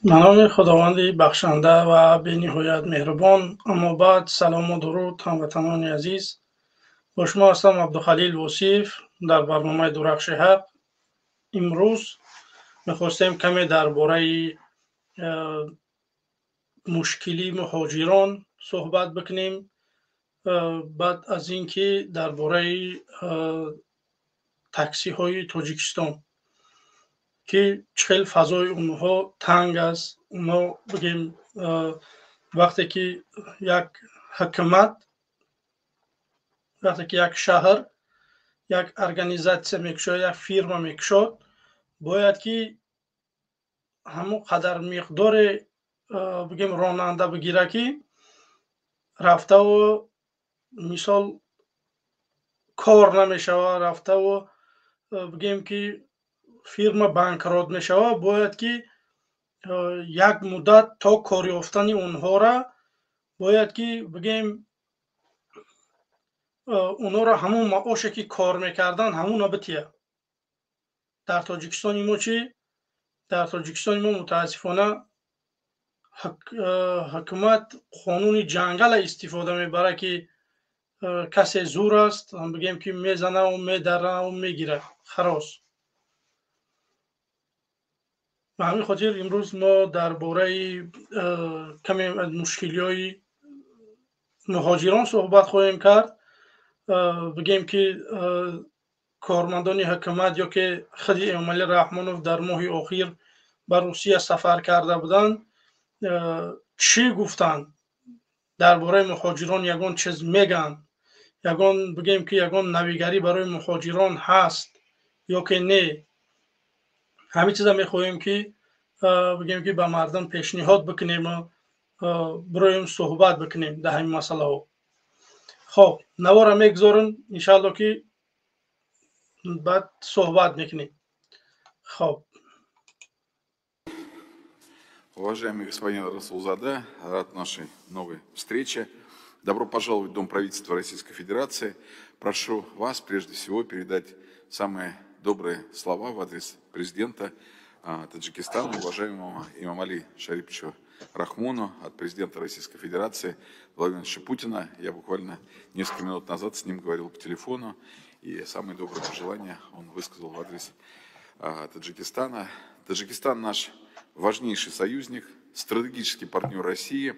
Ба номи Худованди бахшанда ва бениҳоят меҳрубон. Аммо баъд, салому дуруд, ҳамватанони азиз. Бо шумо ҳастам Абдухалил Восиев дар барномаи Дурахши ҳақ. Имрӯз мехостем каме дар бораи мушкили муҳоҷирон суҳбат бикунем, баъд аз ин ки дар бораи таксиҳои Тоҷикистон, ки чӣ хел фазои онҳо танг аст. Онҳо, бигем, вақте ки як ҳукумат, вақте ки як шаҳр як организатсия мекушояд, як фирма мекушод, бояд ки ҳамон қадар миқдоре, бигем, ронанда бигира, ки рафтаву, мисол, кор намешава, рафтаву, бигем, ки фирма банкрот мешава, бояд ки як муддат то кор ёфтани онҳора бояд ки, бигем, онҳоро ҳамон маоше, ки кор мекарданд, ҳамуна бития. Дар Тоҷикистони мо чӣ? Дар Тоҷикистони мо, мутаассифона, ҳукумат қонуни ҷангала истифода мебарад, ки касе зур аст, бигем, ки мезанаву медараву мегирад, халос. Ба ҳамин хотир имрӯз мо дар бораи каме аз мушкилиҳои муҳоҷирон суҳбат хоҳем кард. Бигем, ки кормандони ҳукумат ё ки худи Эмомалӣ Раҳмонов дар моҳи охир ба Русия сафар карда буданд, чӣ гуфтанд дар бораи муҳоҷирон? Ягон чиз мегӯянд? Ягон, бигем, ки ягон навигарӣ барои муҳоҷирон ҳаст ё ки не? Ҳамин чиза мехоҳем, ки, бигем, ки ба мардум пешниҳод бикунему бироем суҳбат бикунем дар ҳамин масъалаҳо. Хоб, навора мегузорем, иншаалло, ки баъд суҳбат мекунем. Хоб. Уважаемый господин Расулзада, рад нашей новой встрече. Добро пожаловать в Дом правительства Российской Федерации. Прошу вас прежде всего передать самые добрые слова в адрес президента Таджикистана, уважаемого Эмомали Шариповича Рахмону, от президента Российской Федерации Владимира Владимировича Путина. Я буквально несколько минут назад с ним говорил по телефону, и самые добрые пожелания он высказал в адрес Таджикистана. Таджикистан наш важнейший союзник, стратегический партнер России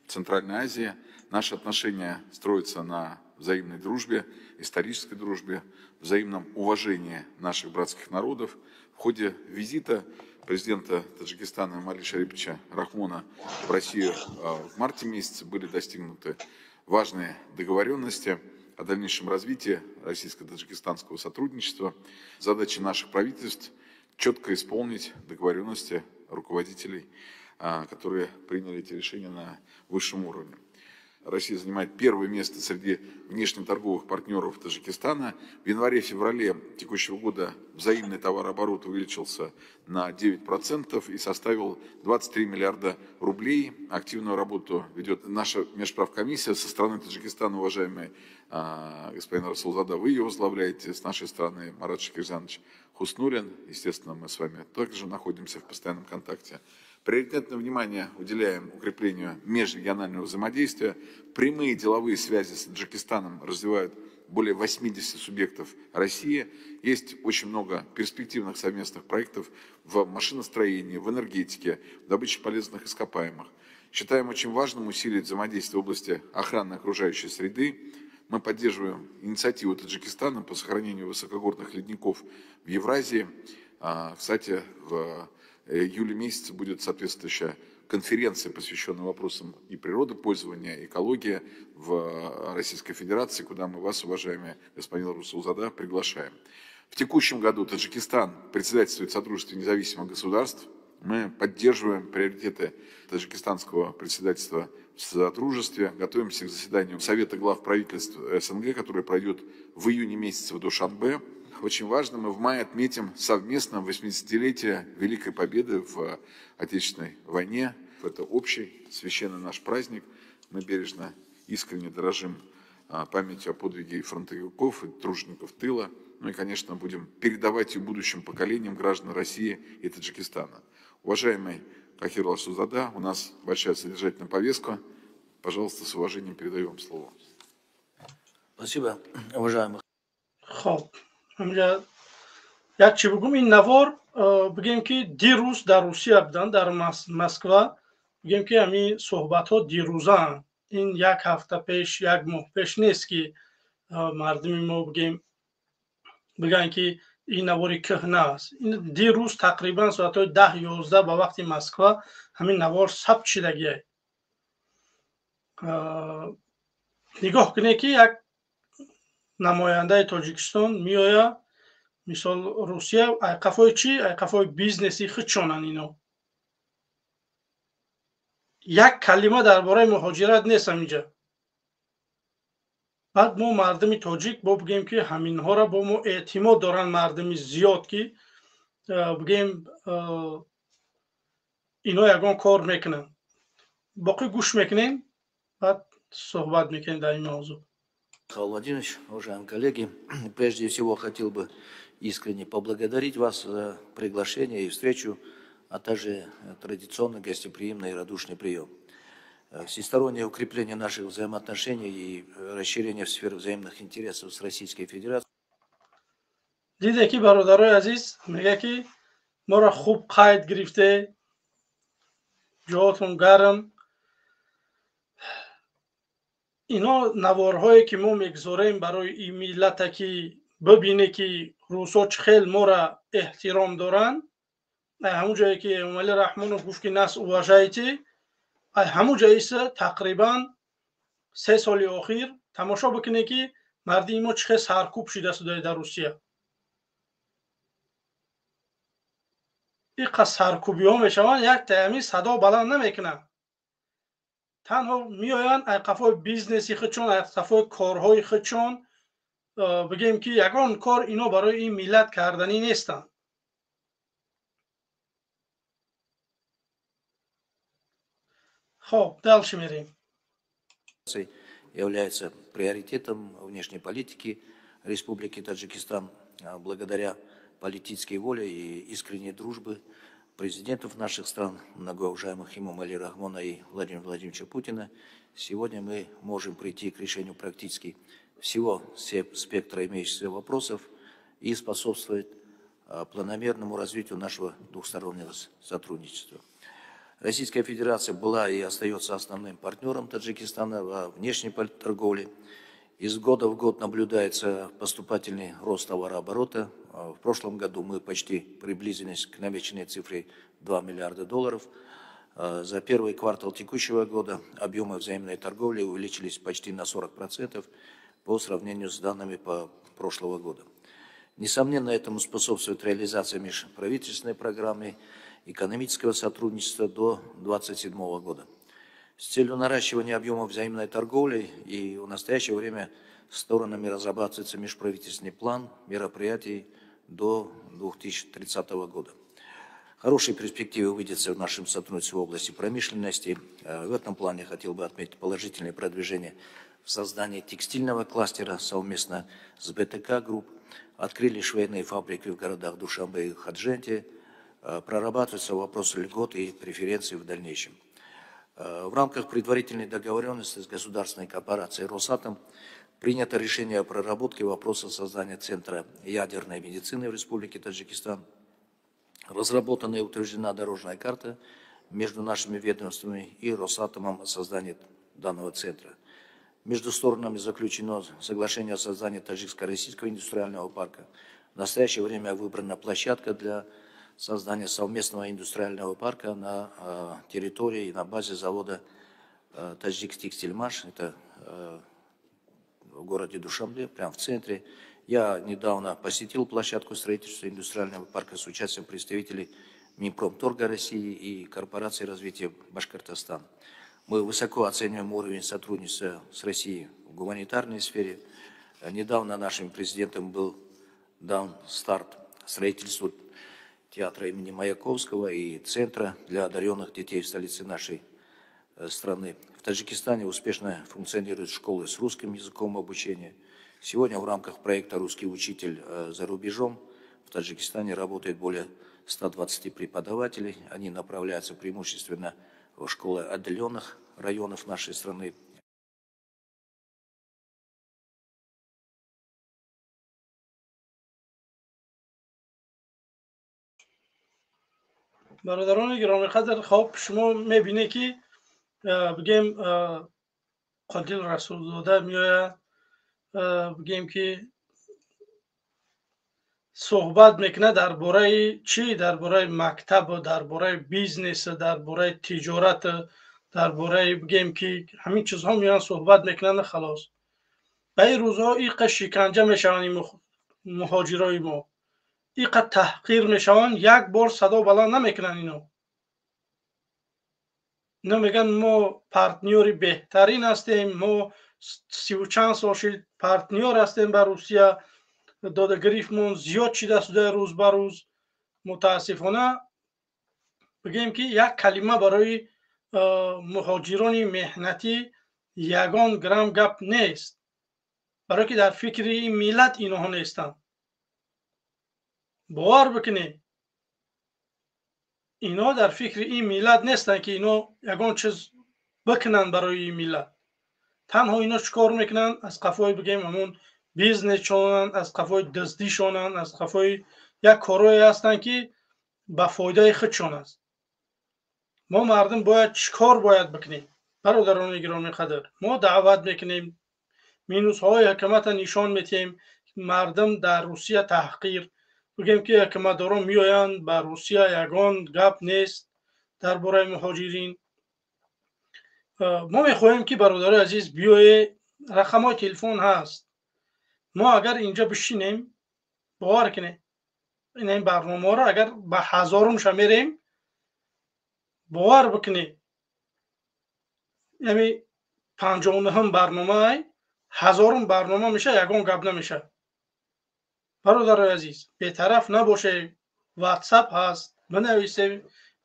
в Центральной Азии. Наши отношения строятся на взаимной дружбе, исторической дружбе, взаимном уважении наших братских народов. В ходе визита президента Таджикистана Эмомали Шариповича Рахмона в Россию в марте месяце были достигнуты важные договоренности о дальнейшем развитии российско-таджикистанского сотрудничества. Задача наших правительств – четко исполнить договоренности руководителей, которые приняли эти решения на высшем уровне. Россия занимает первое место среди внешнеторговых партнеров Таджикистана. В январе-феврале текущего года взаимный товарооборот увеличился на 9% и составил 23 миллиарда рублей. Активную работу ведет наша межправкомиссия со стороны Таджикистана, уважаемый господин Расулзада, вы ее возглавляете, с нашей стороны Марат Шакирзянович Хуснуллин. Естественно, мы с вами также находимся в постоянном контакте. Приоритетное внимание уделяем укреплению межрегионального взаимодействия. Прямые деловые связи с Таджикистаном развивают более 80 субъектов России. Есть очень много перспективных совместных проектов в машиностроении, в энергетике, в добыче полезных ископаемых. Считаем очень важным усилить взаимодействие в области охраны окружающей среды. Мы поддерживаем инициативу Таджикистана по сохранению высокогорных ледников в Евразии. Кстати, в июле месяце будет соответствующая конференция, посвященная вопросам и природопользования, и экологии в Российской Федерации, куда мы вас, уважаемый господин Расулзада, приглашаем. В текущем году Таджикистан председательствует в Содружестве независимых государств. Мы поддерживаем приоритеты таджикистанского председательства в Содружестве, готовимся к заседанию Совета глав правительств СНГ, которое пройдет в июне месяце в Душанбе. Очень важно, мы в мае отметим совместно 80-летие Великой Победы в Отечественной войне. Это общий священный наш праздник. Мы бережно, искренне дорожим памятью о подвиге и фронтовиков, и тружеников тыла. Ну и, конечно, будем передавать ее будущим поколениям граждан России и Таджикистана. Уважаемый Кохир Расулзода, у нас большая содержательная повестка. Пожалуйста, с уважением передаю вам слово. Спасибо, уважаемый. Хоб, як чи бигум, ин навор бигем ки дирӯз дар Русия буданд, дар Москва, бигем ки ҳамин суҳбатҳо дирӯзаанд. Ин як ҳафта пеш, як моҳ пеш нест, ки мардуми мо бигем бигӯянд ки ин навори кӯҳна аст. Ин дирӯз тақрибан соатҳои 10-11 ба вақти Москва ҳамин навор сабт шидагиай. Нигоҳ кунед, ки як намояндаи Тоҷикистон меояд, мисол, Русия, айқафои чӣ? Айқафои бизнеси худшонанд ино. Як калима дар бораи муҳоҷират нест ҳаминҷа. Баъд мо мардуми тоҷик бо бигем, ки ҳаминҳоро бо мо эътимод доранд мардуми зиёд, ки бигем ино ягон кор мекунанд. Боқӣ гӯш мекунем, баъд суҳбат мекунем дар ин мавзӯъ. Михаил Владимирович, уважаемые коллеги, прежде всего хотел бы искренне поблагодарить вас за приглашение и встречу, а также традиционно гостеприимный и радушный прием. Всестороннее укрепление наших взаимоотношений и расширение сфер взаимных интересов с Российской Федерацией. Диде ки, бародарои азиз, мега ки моро хуб қайд гирифте, ҷоотон гарм. Ино наворҳое ки мо мегузорем барои ин миллата, ки бибине, ки русҳо чӣ хел моро эҳтиром доранд. Ҳамун ҷое ки Эмомалӣ Раҳмонов гуфт, ки нас уважаете, ҳамун ҷоиса тақрибан 3 соли охир тамошо бикунед, ки мардими мо чӣ хел саркӯб шуда шуда дар Русия. Иқа саркӯбиҳо мешаванд, як таами садо баланд намекунанд, танҳо меоянд айқафои бизнеси худшон, айқафои корҳои худшон. Бигем ки ягон кор ино барои ин миллат карданӣ нестанд. Хоб, дальше мерем. Является приоритетом внешней политики Республики Таджикистан. Благодаря политической воле и искренней дружбы президентов наших стран, многоуважаемых Эмомали Рахмона и Владимира Владимировича Путина, сегодня мы можем прийти к решению практически всего спектра имеющихся вопросов и способствовать планомерному развитию нашего двухстороннего сотрудничества. Российская Федерация была и остается основным партнером Таджикистана во внешней торговле. Из года в год наблюдается поступательный рост товарооборота. В прошлом году мы почти приблизились к намеченной цифре 2 миллиарда долларов. За первый квартал текущего года объемы взаимной торговли увеличились почти на 40% по сравнению с данными по прошлого года. Несомненно, этому способствует реализация межправительственной программы экономического сотрудничества до 2027 года. С целью наращивания объема взаимной торговли и в настоящее время сторонами разрабатывается межправительственный план мероприятий до 2030 года. Хорошие перспективы видятся в нашем сотрудничестве в области промышленности. В этом плане хотел бы отметить положительное продвижение в создании текстильного кластера совместно с БТК Групп. Открыли швейные фабрики в городах Душанбе и Худжанде. Прорабатываются вопросы льгот и преференций в дальнейшем. В рамках предварительной договоренности с государственной корпорацией «Росатом» принято решение о проработке вопроса создания Центра ядерной медицины в Республике Таджикистан. Разработана и утверждена дорожная карта между нашими ведомствами и «Росатомом» о создании данного центра. Между сторонами заключено соглашение о создании Таджикско-российского индустриального парка. В настоящее время выбрана площадка для создания совместного индустриального парка на территории и на базе завода «Таджиктекстильмаш». Это в городе Душанбе, прямо в центре. Я недавно посетил площадку строительства индустриального парка с участием представителей Минпромторга России и Корпорации развития Башкортостана. Мы высоко оцениваем уровень сотрудничества с Россией в гуманитарной сфере. Недавно нашим президентом был дан старт строительству театра имени Маяковского и центра для одаренных детей в столице нашей страны. В Таджикистане успешно функционируют школы с русским языком обучения. Сегодня в рамках проекта «Русский учитель за рубежом» в Таджикистане работает более 120 преподавателей. Они направляются преимущественно в школы отдаленных районов нашей страны. Бародарони гиромиқадр, хоб, шумо мебинед, ки бигем, Қодил Расулзода меояд, бигем, ки суҳбат мекунад дар бораи чӣ? Дар бораи мактабу, дар бораи бизнесу, дар бораи тиҷорату, дар бораи, бигем, ки ҳамин чизҳо меоянд, суҳбат мекунанд, халос. Ба ин рӯзҳо иқа шиканҷа мешаванд муҳоҷирои мо, иқа таҳқир мешаванд, як бор садо баланд намекунанд ино. Ино мегӯянд, мо партнёри беҳтарин ҳастем, мо 30 чанд сол шид партнёр ҳастем ба Русия, додагирифтмон зиёд шидааст рӯз ба рӯз. Мутаассифона, бигӯем, ки як калима барои муҳоҷирони меҳнатӣ ягон грамм гап нест, барое ки дар фикри ин миллат иноҳо нестанд. Бовар бикунед, ино дар фикри ин миллат нестанд, ки ино ягон чиз бикунанд барои ин миллат. Танҳо ино чӣ кор мекунанд? Аз қафои, бигем, ҳамон бизнесшонанд, аз қафои дуздишонанд, аз қафои як корое ҳастанд, ки ба фоидаи худшон аст. Мо мардум бояд чӣ кор бояд бикунем? Бародарони гиромиқадр, мо даъват мекунем, минусҳои ҳукумата нишон метиҳем. Мардум дар Русия таҳқир, бигем, ки ҳукуматдорон меоянд ба Русия, ягон гап нест дар бораи муҳоҷирин. Мо мехоҳем, ки, бародарои азиз, биёе, рақамҳои телефон ҳаст. Мо агар инҷа бишинем, бовар кунед, ин барномаҳоро агар ба ҳазорумша мерем, бовар бикунед, ями 59-ум барномаи 1000-ум барнома меша, ягон гап намеша. Бародарои азиз, бетараф набошед. Ватсап ҳаст, бинависем,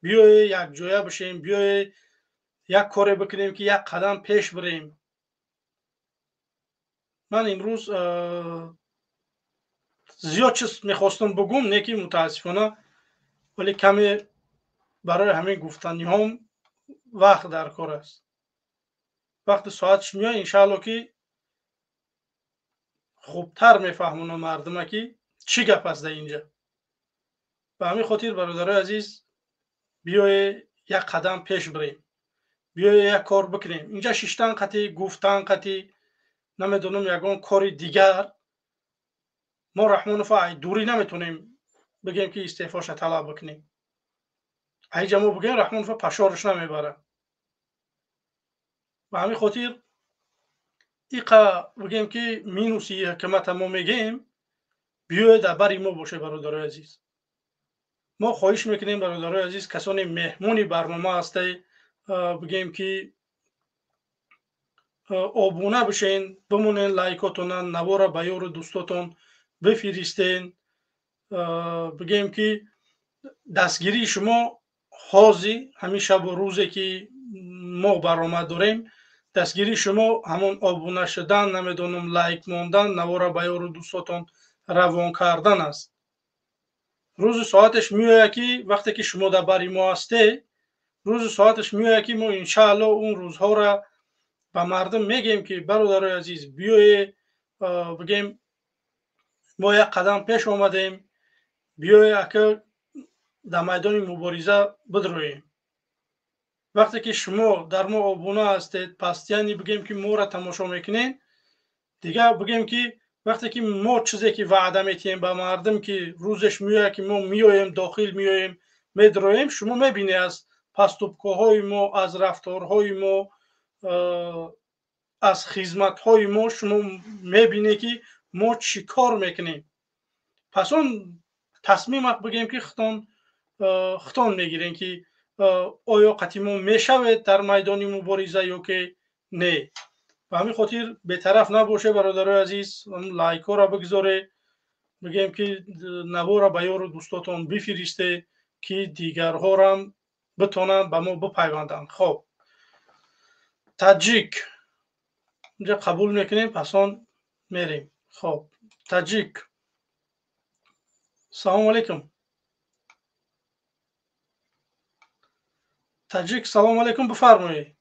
биёе, якҷоя бишем, биёе, як коре бикунем, ки як қадам пеш бирем. Ман имрӯз зиёд чиз мехостам бугум, не ки мутаассифона, вале каме барои ҳамин гуфтаниҳом вақт дар кор аст. Вақти соатш меояд, иншаалло, ки хубтар мефаҳмонам мардума, ки чӣ гап аст дар инҷа. Ба ҳамин хотир, бародарои азиз, биёе, як қадам пеш бирем, биёе, як кор бикунем. Инҷа шиштан қатӣ, гуфтан қатӣ, намедонам, ягон кори дигар, мо Раҳмонова ай дурӣ наметонем, бигем, ки истеъфоша талаб бикунем. Айҷа мо бигем, Раҳмонова пашораш намебарад. Ба ҳамин хотир, иқа, бигем, ки минуси ҳукумата мо мегем, биёед, дар бари мо боше. Бародарои азиз, мо хоҳиш мекунем, бародарои азиз, касоне меҳмони барнома ҳастед, бигем, ки обуна бишен, бимонен, лайкотона, навора ба ёру дӯстотон бифиристен. Бигем, ки дастгирии шумо ҳозир, ҳамин шабу рӯзе, ки мо баромад дорем, дастгирии шумо ҳамон обуна шудан, намедонам, лайк мондан, навора ба ёру дӯстотон равон кардан аст. Рӯзу соаташ меояд, ки вақте ки шумо дар бари мо ҳастед, рӯзу соаташ меояд, ки мо иншаалло он рӯзҳоро ба мардум мегӯем, ки, бародарои азиз, биёе, бигем, мо як қадам пеш омадем, биёе, ака, дар майдони мубориза бидроем. Вақте ки шумо дар мо обуна ҳастед, постоянно, бигем, ки моро тамошо мекунед, дигар, бигем, ки вақте ки мо чизе ки ваъда метиҳем ба мардум, ки рӯзеш меояд, ки мо меоем, дохил меоем, медроем, шумо мебинед, аз поступкоҳои мо, аз рафторҳои мо, аз хизматҳои мо шумо мебинед, ки мо чӣ кор мекунем. Пас он тасмима, бигем, ки худтон мегирем, ки оё қатъи мо мешавед дар майдони мубориза ё ки не. Ба ҳамин хотир бетараф набоше, бародарои азиз, лайкҳоро бигзоре, бигем, ки навора ба ёру дӯстотон бифиристе, ки дигарҳорам битонанд ба мо бипайванданд. Хоб, таҷик инҷа қабул мекунем, пас он мерем. Хоб, таҷик, салому алайкум. Таҷик, салом алейкум, бифармоед.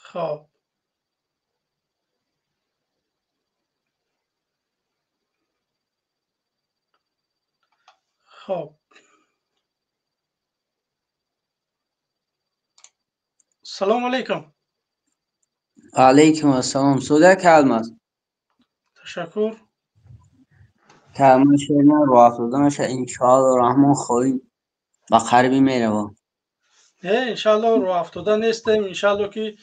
Хоб, хоб, салом алейкум. Алейкум ассалом. Суда калмас. Ташаккур. Калма шерна роҳ афтода наша, иншоалло Раҳмон хоҳим ба қариби меравам. Не, иншоалло роҳ афтода нестем, иншоалло ки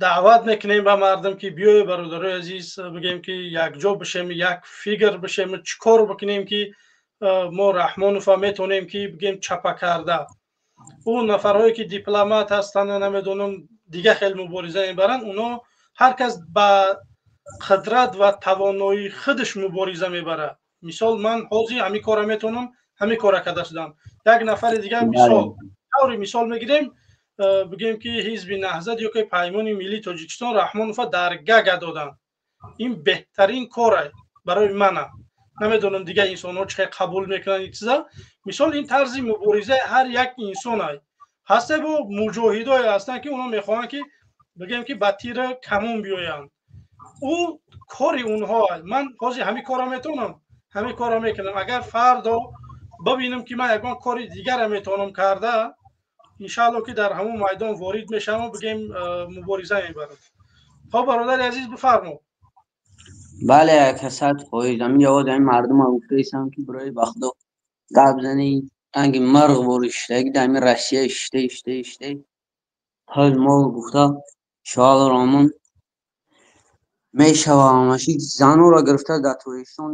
даъват мекунем ба мардум ки биёе, бародарои азиз, бигем ки якҷо бишем, як фигр бишем, чӣ кор бикунем ки мо Раҳмонова метавонем ки бигем чапа карда. Ӯ нафарҳое ки дипломат ҳастанд, намедонам, дига хел мубориза мебаранд, оно ҳар кас ба қудрат ва тавоноии худаш мубориза мебарад. Мисол, ман ҳозир ҳамин кора метавонам, ҳамин кора карда шудам. Як нафари дигар, мисол, таври мисол мегирем, бигем ки ҳизби Наҳзат ё ки Паймони Миллии Тоҷикистон Раҳмонова дар Гага доданд. Ин беҳтарин коре барои мана. Намедонам дигар инсонҳо чӣ қадр қабул мекунанд ин чиза. Мисол, ин тарзи муборизаи ҳар як инсоне ҳасте, бо муҷоҳидое ҳастанд ки онҳо мехоҳанд ки бигем ки ба тира камон биёянд. Ӯ кори онҳо. Ман ҳозир ҳамин корро метавонам, ҳамин корро мекунам. Агар фардо бибинам ки ман ягон кори дигарро метавонам карда, иншаалло ки дар ҳамон майдон ворид мешавам, бигем мубориза мебарам. Хоб, бародари азиз, бифармо. Бале, касат хоҳед. Ҳамин ҷавоз ҳамин мардумам гуфтаистам ки барои ба худо гап зани, анги марғ бори иштаги дар ҳамин Россия ишта ишта ишта ҳол мо гуфта иншоалло Раҳмон мешава ҳамаши зануро гирифта дар Тоҷикистон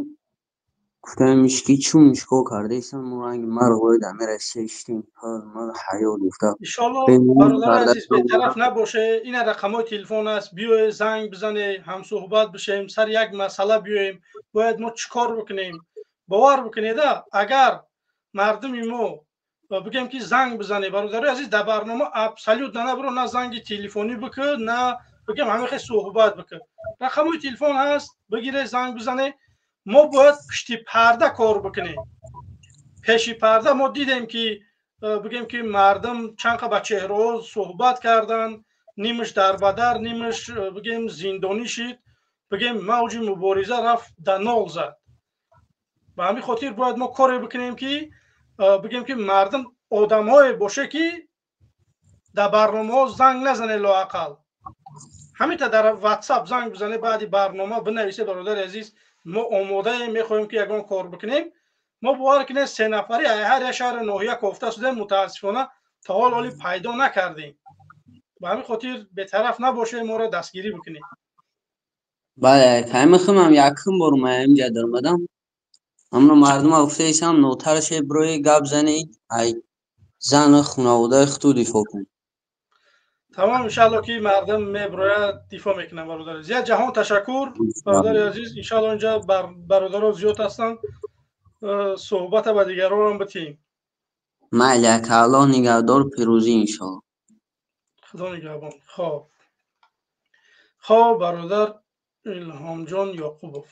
гуфтаемиш ки чун чикор кардаистам, мо ранги марғ бори дар ҳамин Россия иштем, ҳол мо ҳаёт гуфта. Иншоалло, бародари азиз, бетараф набоше. Ина рақамҳои телефон аст, биёе, занг бизане, ҳамсуҳбат бишем, сари як масъала биёем. Бояд мо чӣ кор бикунем? Бовар бикунеда, агар мардуми мо бигем ки занг бизане, бародари азиз, дар барнома абсолютно набро, на занги телефонӣ бикӯ, на бигем ҳамин хел суҳбат бикӯ. Рақамҳои телефон ҳаст, бигире, занг бизане. Мо бояд пушти парда кор бикунем. Пеши парда мо дидем ки бигем ки мардум чанд қа ба чеҳраҳо суҳбат карданд, нимаш дарбадар, нимаш бигем зиндонӣ шид, бигем мавҷи мубориза рафт да нол зад. Ба ҳамин хотир бояд мо коре бикунем ки бигем ки мардум одамҳое боше ки дар барномаҳо занг назане, лоақал ҳаминта дар ватсап занг бизане, баъди барнома бинависе, бародари азиз, мо омодаем, мехоҳем ки ягон кор бикунем. Мо бовар кунем, се нафари ҳар як шаҳри ноҳия кофта шудем, мутаассифона то ҳол оли пайдо накардем. Ба ҳамин хотир бетараф набошем, моро дастгирӣ бикунем. Бале, ҳамин якум бор ман инҷа даромадам. Ҳамно мардума гуфтаистам, нотарше бирои гап зани, ай зану хонаводаи худту дифоъ кун. Тамом, иншаалло ки мардум меброяд, дифоъ мекунам, бародари азиз. Як ҷаҳон ташаккур, бародари азиз. Иншаалло инҷа бародаро зиёд ҳастанд, суҳбата ба дигарон битиҳем. Майли, ака, Аллоҳ нигаҳдор, пирӯзӣ иншоалло. Худо нигаҳбон. Хоб, хоб, бародар Илҳомҷон Ёқубов,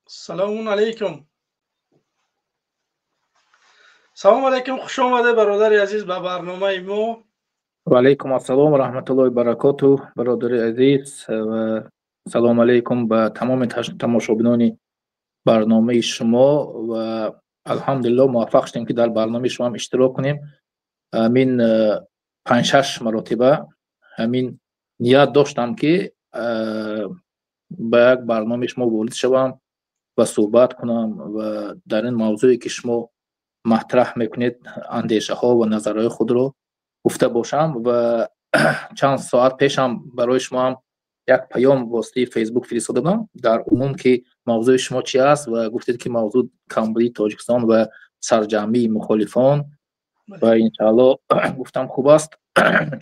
салому алайкум. Салому алайкум, хуш омаде, бародари азиз, ба барномаи мо. Ва алайкум ассалом ва раҳматуллоҳи баракоту, бародари азиз, ва салому алайкум ба тамоми тамошобинони барномаи шумо. Ва алҳамдулиллоҳ муваффақ шудем ки дар барномаи шумо ҳам иштирок кунем. Ҳамин 5-6 маротиба ҳамин ният доштам ки ба як барномаи шумо ворид шавам ва суҳбат кунам ва дар ин мавзӯе ки шумо матраҳ мекунед андешаҳо ва назарҳои худро гуфта бошам. Ва чанд соат пешам барои шумо ҳам як паём воситаи Фейсбук фиристода будам дар умум ки мавзӯи шумо чи аст, ва гуфтед ки мавзӯъ камбудии Тоҷикистон ва сарҷамъии мухолифон, ва иншаалло гуфтам хуб аст,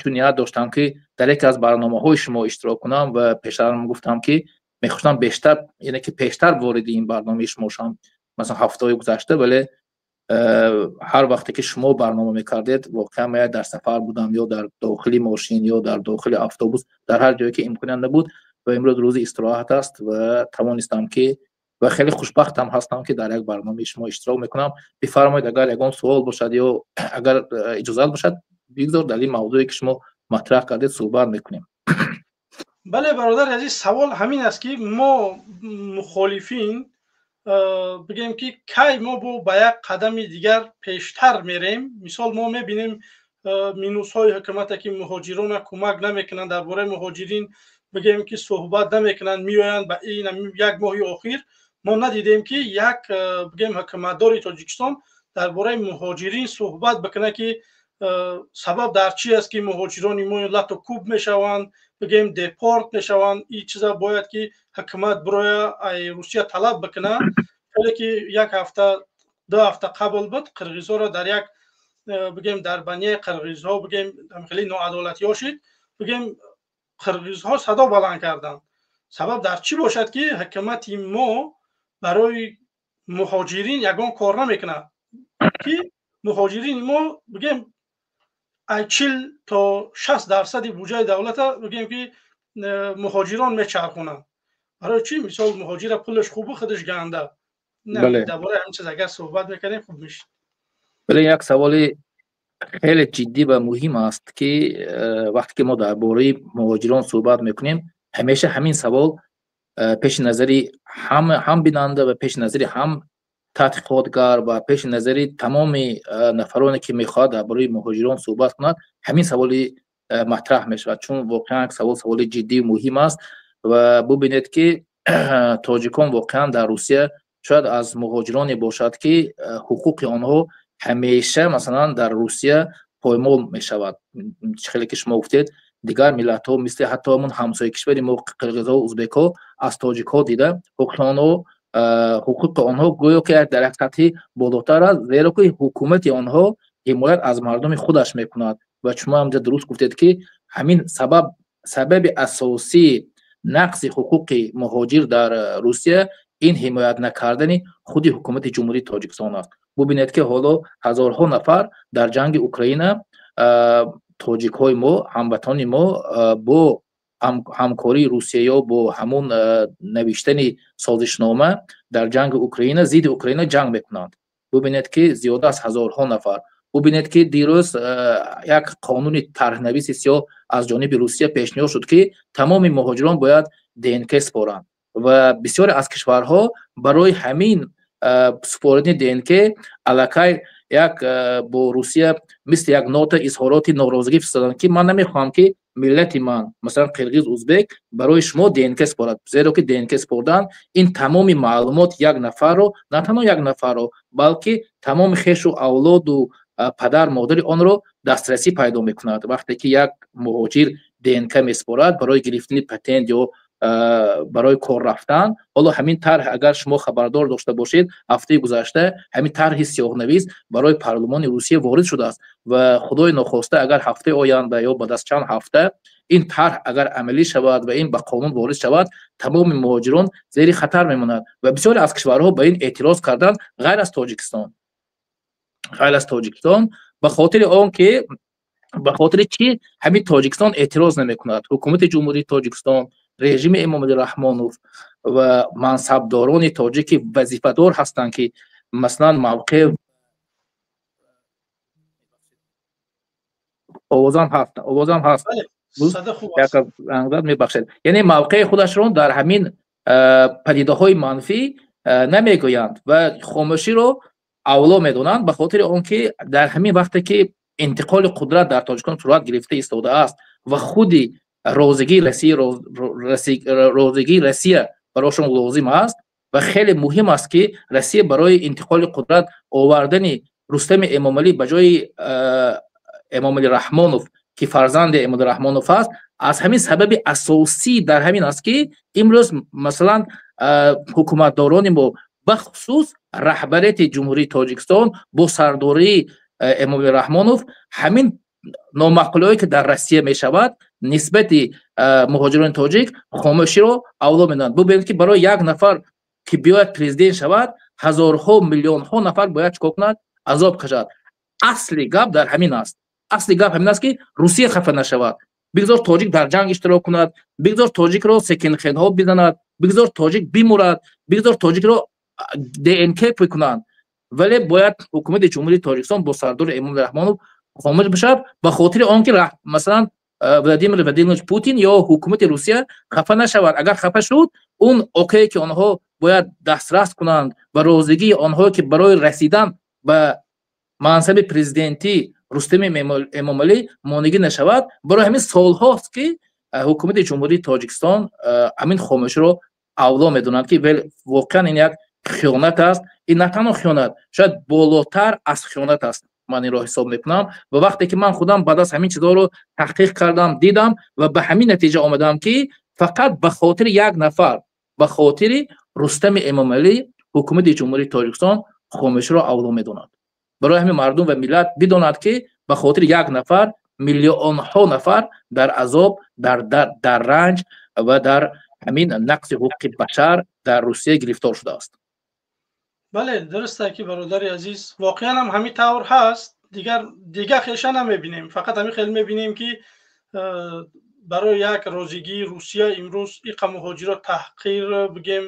чун ният доштам ки дар яке аз барномаҳои шумо иштирок кунам ва пештарам гуфтам ки мехостам бештар, яъне ки пештар вориди ин барномаи шумо шавам, масалан ҳафтаҳои гузашта, вале ҳар вақте ки шумо барнома мекардед, воқеан ман дар сафар будам, ё дар дохили мошин, ё дар дохили автобус, дар ҳар ҷое ки имконият набуд. ва имрӯз рӯзи истироҳат аст ва тавонистам ки ва хеле хушбахтам ҳастам, ки дар як барномаи шумо иштирок мекунам. Бифармоед, агар ягон суол бошад ё агар иҷозат бошад, бигзор дар ин мавзӯе, ки шумо матраҳ кардед, суҳбат мекунем. Бале, бародари азиз, савол ҳамин аст, ки мо мухолифин бигем, ки кай мо бо ба як қадами дигар пештар мерем. Мисол, мо мебинем минусҳои ҳукумате, ки муҳоҷирона кӯмак намекунанд, дар бораи муҳоҷирин бигем, ки суҳбат намекунанд. Меоянд ба ин як моҳи охир мо надидем, ки як бигем ҳукуматдори Тоҷикистон дар бораи муҳоҷирин суҳбат бикунад, ки сабаб дар чи аст, ки муҳоҷирони мо лату кӯб мешаванд, бигем депорт мешаванд. Ин чиза бояд ки ҳукумат бироя ай Русия талаб бикунад. Хеле ки як ҳафта, 2 ҳафта қабл буд, қирғизҳоро дар як бигем дар банияи қирғизҳо бигем хеле ноадолатиҳо шид, бигем қирғизҳо садо баланд карданд. Сабаб дар чӣ бошад, ки ҳукумати мо барои муҳоҷирин ягон кор намекунад, ки муҳоҷирини мо бигем ай 40 то 60 дарсади буҷаи давлата бигем ки муҳоҷирон мечархонанд? Барои чӣ? Мисол, муҳоҷира пулаш хубу худаш ганда. Дар бораи ҳамин чиз агар суҳбат мекардем, хуб мешид. Бале, як саволи хеле ҷиддӣ ва муҳим аст, ки вақте ки мо дар бораи муҳоҷирон суҳбат мекунем, ҳамеша ҳамин савол пеши назари ҳам бинанда ва пеши назари ҳам таҳқиқотгар ва пеши назари тамоми нафароне, ки мехоҳад дар бораи муҳоҷирон суҳбат кунад, ҳамин саволи матраҳ мешавад, чун воқеан савол саволи ҷиддию муҳим аст. Ва бубинед, ки тоҷикон воқеан дар Русия шояд аз муҳоҷироне бошад, ки ҳуқуқи онҳо ҳамеша, масалан, дар Русия поймол мешавад. Хеле ки шумо гуфтед, дигар миллатҳо, мисли ҳатто ҳамон ҳамсояи кишвари мо, қирғизҳо, узбекҳо, аз тоҷикҳо дида ҳуқуқи онҳо гӯё ки дар як сатҳи болотар аст, зеро ки ҳукумати онҳо ҳимоят аз мардуми худаш мекунад. Ва шумо ҳамҷа дуруст гуфтед, ки ҳамин сабаб, сабаби асосии нақзи ҳуқуқи муҳоҷир дар Русия ин ҳимоят накардани худи ҳукумати Ҷумҳурии Тоҷикистон аст. Бубинед, ки ҳоло ҳазорҳо нафар дар ҷанги Украина тоҷикҳои мо, ҳамватони мо, бо ҳамкории Русия ё бо ҳамун навиштани созишнома дар ҷанги Украина зидди Украина ҷанг мекунанд. Бубинед, ки зиёда аз ҳазорҳо нафар. Бубинед, ки дирӯз як қонуни тарҳнависи сиёҳ аз ҷониби Русия пешниҳод шуд, ки тамоми муҳоҷирон бояд ДНК супоранд, ва бисёре аз кишварҳо барои ҳамин супоридани ДНК аллакай як бо Русия мисли як нота изҳороти норозигӣ фиристоданд, ки ман намехоҳам, ки миллати ман, масалан, қирғиз, узбек, барои шумо ДНК супорад, зеро ки ДНК супордан ин тамоми маълумоти як нафарро, на танҳо як нафарро, балки тамоми хешу авлоду падар модари онро дастрасӣ пайдо мекунад. Вақте ки як муҳоҷир ДНК месупорад барои гирифтани патент ё барои кор рафтан. Ҳоло ҳамин тарҳ, агар шумо хабардор дошта бошед, ҳафтаи гузашта ҳамин тарҳи сиёҳнавис барои парлумони Русия ворид шудааст. Ва худои нохоста, агар ҳафтаи оянда ё баъд аз чанд ҳафта ин тарҳ агар амалӣ шавад ва ин ба қонун ворид шавад, тамоми муҳоҷирон зери хатар мемонад. Ва бисёре аз кишварҳо ба ин эътироз карданд, ғайр аз Тоҷикистон. Ғайр аз Тоҷикистон. Ба хотири он ки, ба хотири чӣ ҳамин Тоҷикистон эътироз намекунад? Ҳукумати Ҷумҳурии Тоҷикистон, режими Эмомалӣ Раҳмонов ва мансабдорони тоҷик, ки вазифадор ҳастанд, ки масалан мавқеъ. Овозам ҳаст? Овозам ҳаст? Мебахшед. Яъне мавқеи худашро дар ҳамин падидаҳои манфӣ намегӯянд ва хомӯширо авло медонанд, ба хотири он ки дар ҳамин вақте ки интиқоли қудрат дар Тоҷикистон сурат гирифта истодааст ва худи розигии Россия барошон лозим аст ва хеле муҳим аст, ки Россия барои интиқоли қудрат овардани Рустами Эмомалӣ ба ҷои Эмомалӣ Раҳмонов, ки фарзанди Эмомалӣ Раҳмонов аст, аз ҳамин сабаби асосӣ дар ҳамин аст, ки имрӯз, масалан, ҳукуматдорони мо, бахусус раҳбарияти Ҷумҳурии Тоҷикистон бо сардории Эмомалӣ Раҳмонов, ҳамин номаъқулиҳое ки дар Россия мешавад нисбати муҳоҷирони тоҷик, хомӯширо авло медонанд. Бубинед, ки барои як нафар, ки биёяд президент шавад, ҳазорҳо, миллионҳо нафар бояд чикор кунад? Азоб кашад. Асли гап дар ҳамин аст. Асли гап ҳамин аст, ки Русия хафа нашавад. Бигзор тоҷик дар ҷанг иштирок кунад, бигзор тоҷикро секонд-хендҳо бизанад, бигзор тоҷик бимурад, бигзор тоҷикро ДНК бикунанд, вале бояд ҳукумати Ҷумҳурии Тоҷикистон бо сардори Эмомалӣ Раҳмонов хомӯш бишавад, ба хотири он ки, масалан, Владимир Владимирович Путин ё ҳукумати Русия хафа нашавад. Агар хафа шуд, он окее ки онҳо бояд дастрас кунанд ва розигии онҳое ки барои расидан ба мансаби президентӣ Рустами Эмомалӣ монигӣ нашавад. Барои ҳамин солҳост, ки ҳукумати Ҷумҳурии Тоҷикистон ҳамин хомӯширо авло медонанд, ки воқеан ин як хиёнат аст. Ин на танҳо хиёнат, шояд болотар аз хиёнат аст, ман инро ҳисоб мекунам. Ва вақте ки ман худам баъд аз ҳамин чизҳоро таҳқиқ кардам, дидам ва ба ҳамин натиҷа омадам, ки фақат ба хотири як нафар, ба хотири Рустами Эмомалӣ, ҳукумати Ҷумҳурии Тоҷикистон хомӯширо авло медонад. Барои ҳамин мардум ва миллат бидонад, ки ба хотири як нафар миллионҳо нафар дар азоб, дар ранҷ ва дар ҳамин нақзи ҳуқуқи башар дар Русия гирифтор шудааст. Бале, дуруст ки, бародари азиз, воқеан ҳам ҳамин тавр ҳаст. Дигар дига хеша намебинем, фақат ҳамин хел мебинем, ки барои як розигии Русия имрӯз иқа муҳоҷиро таҳқир, бигем,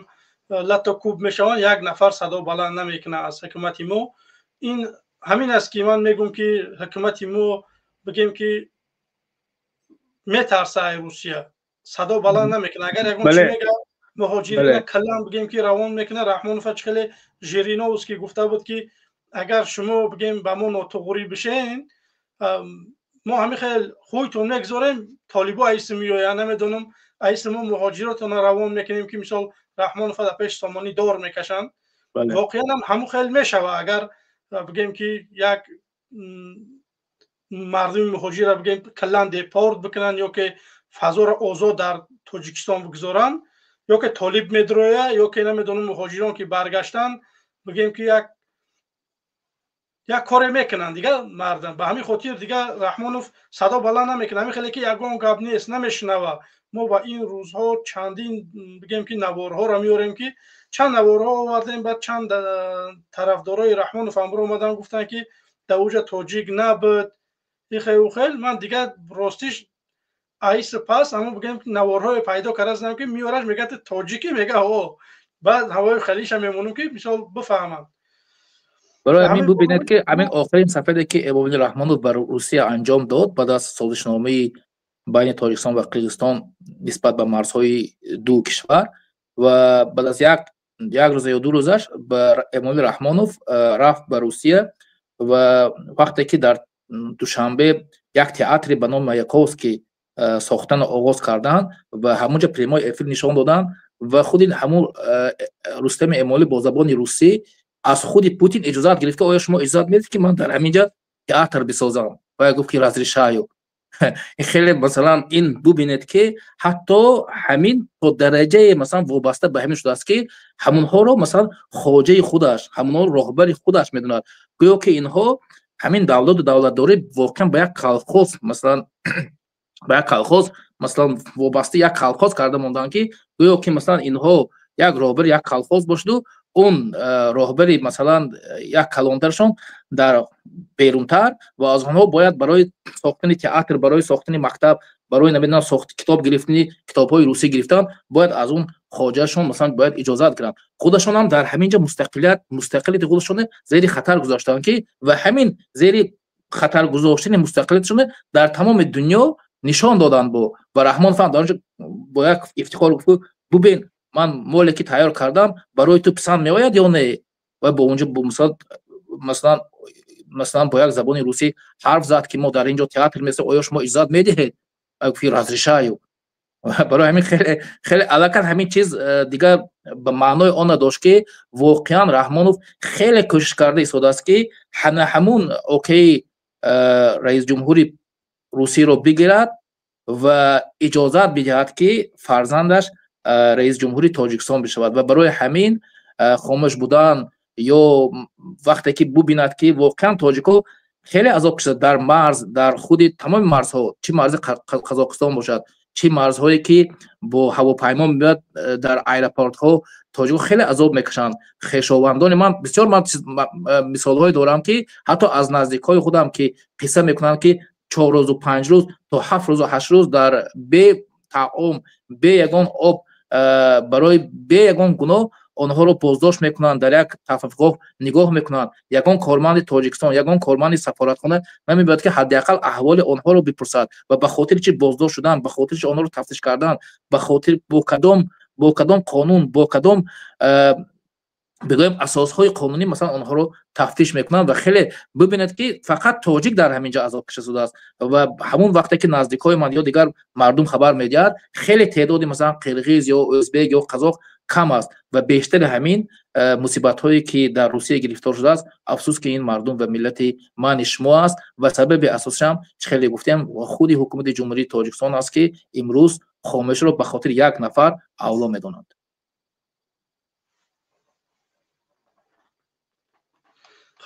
лату кӯб мешаванд, як нафар садо баланд намекунад аз ҳукумати мо. Ин ҳамин аст, ки ман мегӯм, ки ҳукумати мо, бигем, ки метарса ай Русия, садо баланд намекунад. Агар ягон чи мега, муҳоҷирина каллан, бигем, ки равон мекунад. Раҳмонова чӣ хеле Жириновский гуфта буд, ки агар шумо, бигем, ба мо нотуғурӣ бишен, мо ҳамин хел хӯйтон мегзорем, толибо айси меоянд, намедонам, айси мо муҳоҷиротона равон мекунем, ки мисол Раҳмонова дар пеши сомонӣ дор мекашанд. Воқеан ҳам ҳамун хел мешава, агар, бигем, ки як мардуми муҳоҷирро, бигем, каллан депорт бикунанд ё ки фазоро озод дар Тоҷикистон бигзоранд, ё ки толиб медроя, ё ки намедонам, муҳоҷирон ки баргаштанд, бигем, ки як коре мекунанд дигар мардам. Ба ҳамин хотир дигар Раҳмонов садо баланд намекунад. Ҳамин хеле ки ягон гап нест, намешунава. Мо ба ин рӯзҳо чандин, бигем, ки наворҳоро меорем, ки чанд наворҳо овардем. Баъд чанд тарафдорои Раҳмонов ҳам омадан, гуфтанд, ки дар уҷа тоҷик набуд, ихел хел. Ман дигар ростиш айси пас ҳамон, бигем, наворҳое пайдо карда, ки меораш, мега, тоҷикӣ, мега о. Баъд ҳавои халиша мемонем, ки мисол бифаҳманд. Барои ҳамин бубинед, ки ҳамин охирин сафаре ки Эмомалӣ Раҳмонов ба Русия анҷом дод баъд аз созишномаи байни Тоҷикистон ва Қирғизистон нисбат ба марзҳои ду кишвар ва баъд аз як рӯза ё 2 рӯзаш ба Эмомалӣ Раҳмонов рафт ба Русия. Ва вақте ки дар Душанбе як театре ба номи Маяковский сохтанро оғоз карданд ва ҳамонҷа прямой эфир нишон доданд ва худи ҳамун Рустами Эмомалӣ бо забони русӣ аз худи Путин иҷозат гирифт, ки оё шумо иҷозат медиҳед, ки ман дар ҳаминҷа театр бисозам? Ва гуфт, ки разрешаю. Хеле, масалан, ин бубинед, ки ҳатто ҳамин то дараҷае, масалан, вобаста ба ҳамин шудааст, ки ҳамонҳоро, масалан, хоҷаи худаш, ҳамонҳоро роҳбари худаш медонад. Гӯё ки инҳо ҳамин давлату давлатдорӣ воқеан ба як колхоз, масалан, ба як колхоз, масалан, вобаста як колхоз карда монданд, ки гӯё ки, масалан, инҳо як роҳбари як колхоз бошаду он роҳбари, масалан, як калонтаршон дар берунтар ва аз онҳо бояд барои сохтани театр, барои сохтани мактаб, барои, намедонам, сохт китоб гирифтани, китобҳои русӣ гирифтан, бояд аз он хоҷаашон, масалан, бояд иҷозат гиранд. Худашон ҳам дар ҳамин ҷа мустақилияти худашон зери хатар гузоштанд, ки ва ҳамин зери хатар гузоштани мустақилиятшон дар тамоми дунё нишон доданд. Бо ва Раҳмонов ҳам дар он ҷо бо як ифтихор гуфт: «Бубин, ман моле ки тайёр кардам, барои ту писанд меояд ё не?» Ва бо онҷо масалан бо як забони русӣ ҳарф зад, ки мо дар ин ҷо театр месозем, оё шумо иҷозат медиҳед? Гуфт: «Разрешаю». Барои ҳамин хеле хеле аллакай ҳамин чиз дигар ба маънои он надошт, ки воқеан Раҳмонов хеле кӯшиш карда истодааст, ки ҳамун океи раисҷумҳури Русиро бигирад ва иҷозат бидиҳад, ки фарзандаш раисҷумҳури Тоҷикистон бишавад. Ва барои ҳамин хомӯш будан ё вақте ки бубинад, ки воқеан тоҷикҳо хеле азоб кашида дар марз, дар худи тамоми марзҳо, чӣ марзи Қазоқистон бошад, чӣ марзҳое ки бо ҳавопаймо меояд, дар аэропортҳо тоҷикҳо хеле азоб мекашанд. Хешовандони ман бисёр, ман мисолҳое дорам, ки ҳатто аз наздикҳои худам, ки қисса мекунанд, ки 4 рӯзу 5 рӯз то 7 рӯзу 8 рӯз дар бе таом, бе ягон об, барои бе ягон гуноҳ онҳоро боздошт мекунанд, дар як тафафгоҳ нигоҳ мекунанд. Ягон корманди Тоҷикистон, ягон корманди сафоратхона намебояд ки ҳадди ақал аҳволи онҳоро бипурсад ва ба хотири чи боздошт шудан, ба хотири чи онҳоро тафтиш кардан, ба хотир бо кадом қонун, бо кадом бигӯем асосҳои қонунӣ масалан онҳоро тафтиш мекунанд. Ва хеле бибинед ки фақат тоҷик дар ҳамин ҷо азоб кашида шудааст ва ҳамон вақте ки наздикҳои ман ё дигар мардум хабар медиҳад, хеле теъдоди масалан қирғиз ё ӯзбек ё қазоқ кам аст ва бештари ҳамин мусибатҳое ки дар Русия гирифтор шудааст, афсӯс ки ин мардум ва миллати мани шумо аст ва сабаби асосиам чӣ хеле гуфтем худи ҳукумати Ҷумҳурии Тоҷикистон аст ки имрӯз хомӯширо ба хотири як нафар авло медонанд.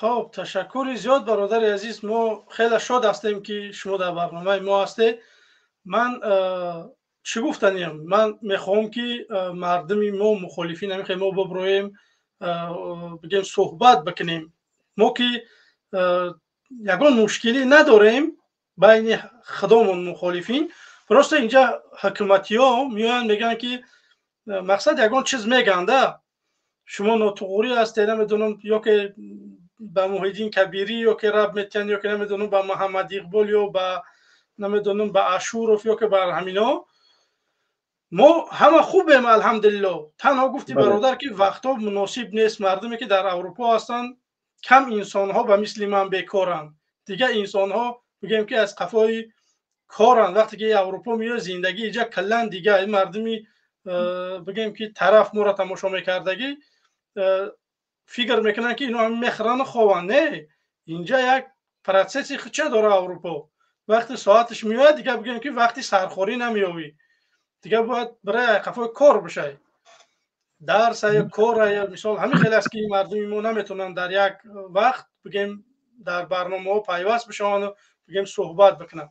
Хоб, ташаккури зиёд бародари азиз, мо хеле шод ҳастем ки шумо дар барномаи мо ҳастед. Ман чӣ гуфтаниям? Ман мехоҳам ки мардуми мо мухолифин ҳамин мо биброем, бигем суҳбат бикунем. Мо ки ягон мушкилӣ надорем байни худомон мухолифин, просто инҷа ҳукуматиҳо меоянд мегӯянд ки мақсад ягон чиз мегӯянд, шумо нотуғурӣ ҳастед, намедонам, ё ки ба Муҳиддин Кабирӣ ё ки раб метиҳанд, ё ки намедонам ба Муҳаммад Иқбол ё ба намедонам ба Ашуров ё ки ба ҳамино. Мо ҳама хубем, алҳамдулилло. Танҳо гуфти бародар ки вақтҳо муносиб нест. Мардуме ки дар Аврупо ҳастанд, кам инсонҳо ба мисли ман бекоранд. Дигар инсонҳо бигӯем ки аз қафои коранд. Вақте ки Аврупо меояд, зиндагӣ иҷа каллан дигар. Ин мардуми бигӯем ки тараф моро тамошо мекардагӣ фикр мекунанд ки ино мехӯрану хованд. Не, инҷа як процесси худча дора Аврупо. Вақти соаташ меояд, дигар бигӯем ки вақти сархорӣ намеёвӣ, дигар бояд барои қафои кор бишай, дарс ё кор ё мисол. Ҳамин хел аст ки мардуми мо наметавонанд дар як вақт бигӯем дар барномаҳо пайваст бишаванд, бигӯем суҳбат бикунанд.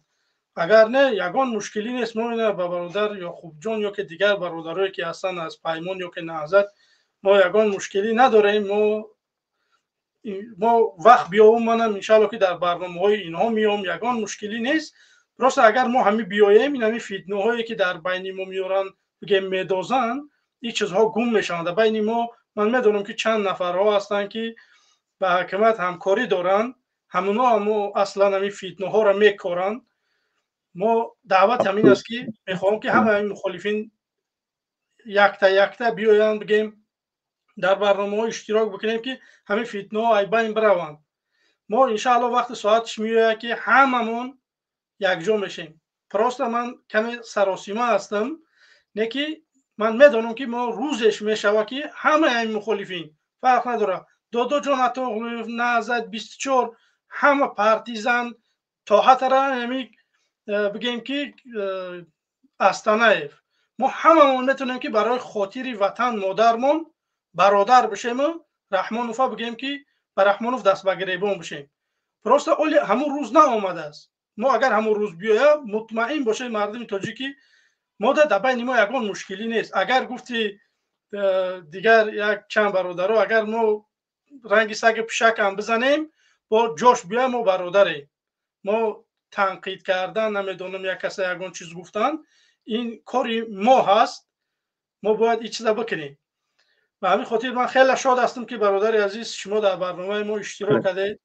Агар не, ягон мушкилӣ нест. Мо ина ба бародар Ёқубҷон ё ки дигар бародарое ки ҳастанд аз Паймон ё ки Наҳзат, мо ягон мушкилӣ надорем. Мо вақт биёвум, манам иншаалло ки дар барномаҳои инҳо меом, ягон мушкилӣ нест. Просто агар мо ҳами биёем, ин ҳами фитнаҳое ки дар байни мо меоранд, бигем медозанд, ин чизҳо гум мешаванд. Дар байни мо ман медонам ки чанд нафарҳо ҳастанд ки ба ҳакимат ҳамкорӣ доранд, ҳамоно ҳамо аслан ҳамин фитнаҳоро мекоранд. Мо даъват ҳамин аст ки мехоҳам ки ҳама ҳамин мухолифин якта якта биёянд, бигем дар барномаҳо иштирок бикунем ки ҳамин фитнаҳо ай байн бираванд. Мо иншаалло вақти соаташ меояд ки ҳамамон якҷо мешем. Просто ман каме саросима ҳастам, не ки ман медонам ки мо рӯзеш мешавад ки ҳамаи ҳамин мухолифин фарқ надорад, Додоҷон Атоғлиев, Наҳзат 24, ҳама партизан то ҳатара ҳамин бигем ки Астанаев, мо ҳамамон метавонем ки барои хотири ватан модармон бародар бишему Раҳмонова бигем ки ба Раҳмонов даст ба гиребон бишем. Просто оли ҳамун рӯз наомадааст. Мо агар ҳамун рӯз биёя, мутмаин бошед мардуми тоҷикӣ, мо дар байни мо ягон мушкилӣ нест. Агар гуфти дигар як чанд бародаро, агар мо ранги саги пишакам бизанем, бо ҷош биёя, мо бародарем. Мо танқид кардан, намедонам, як каса ягон чиз гуфтан, ин кори мо ҳаст, мо бояд ин чиза бикунем. Ба ҳамин хотир ман хеле шод ҳастам ки бародари азиз шумо дар барномаи мо иштирок кардед.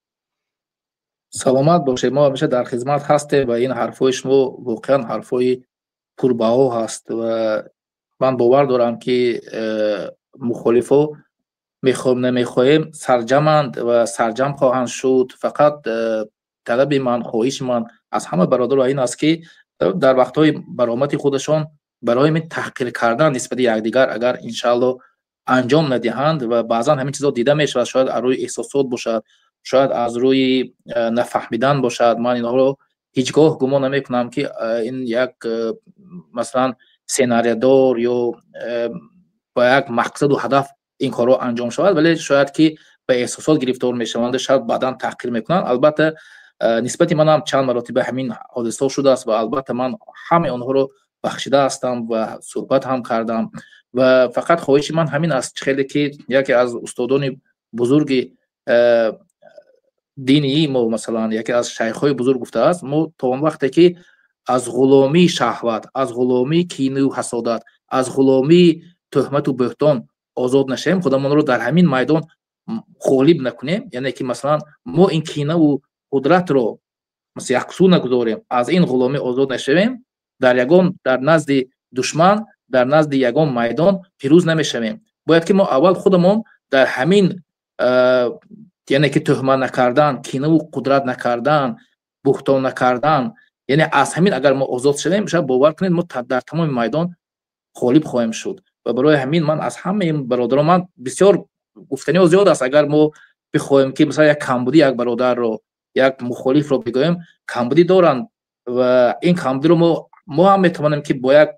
Саломат бошед, мо ҳамеша дар хизмат ҳастем ва ин ҳарфҳои шумо воқеан ҳарфҳои пурбаҳо ҳаст ва ман бовар дорам ки мухолифо мехоҳем намехоҳем сарҷаманд ва сарҷам хоҳанд шуд. Фақат талаби ман, хоҳиши ман аз ҳама бародаро ин аст ки дар вақтҳои баромади худашон барои таҳқир кардан нисбати якдигар агар иншаалло анҷом надиҳанд ва баъзан ҳамин чизо дида мешавад, шояд аз рӯи эҳсосот бошад, шояд аз рӯи нафаҳмидан бошад. Ман инҳоро ҳеҷ гоҳ гумон намекунам ки ин як масалан сценариядор ё ба як мақсаду ҳадаф ин корҳо анҷом шавад, вале шояд ки ба эҳсосот гирифтор мешаванд, шояд баъдан таҳқир мекунанд. Албатта нисбати манам чанд маротиба ҳамин ҳодисаҳо шудааст ва албатта ман ҳамаи онҳоро бахшида ҳастам ва суҳбат ҳам кардам ва фақат хоҳиши ман ҳамин аст, хеле ки яке аз устодони бузурги Динии мо, масалан, яке аз шайхҳои бузург гуфтааст: мо то он вақте ки аз ғуломии шаҳват, аз ғуломии кину ҳасодат, аз ғуломии тӯҳмату бӯҳтон озод нашавем, худамонро дар ҳамин майдон ғолиб накунем, яъне ки масалан мо ин кинаву қудратро яксӯ нагузорем, аз ин ғуломӣ озод нашавем, дар ягон, дар назди душман, дар назди ягон майдон пирӯз намешавем. Бояд ки мо аввал худамон дар ҳамин, яъне ки тӯҳмат накардан, кинаву қудрат накардан, буҳтон накардан, яъне аз ҳамин агар мо озод шавем, шояд бовар кунед, мо дар тамоми майдон ғолиб хоҳем шуд. Ва барои ҳамин ман аз ҳамаи бародарон, ман бисёр гуфтаниҳо зиёд аст, агар мо бихоҳем ки масалан як камбудӣ як бародарро, як мухолифро бигӯем, камбудӣ доранд ва ин камбудиро мо ҳам метавонем ки бо як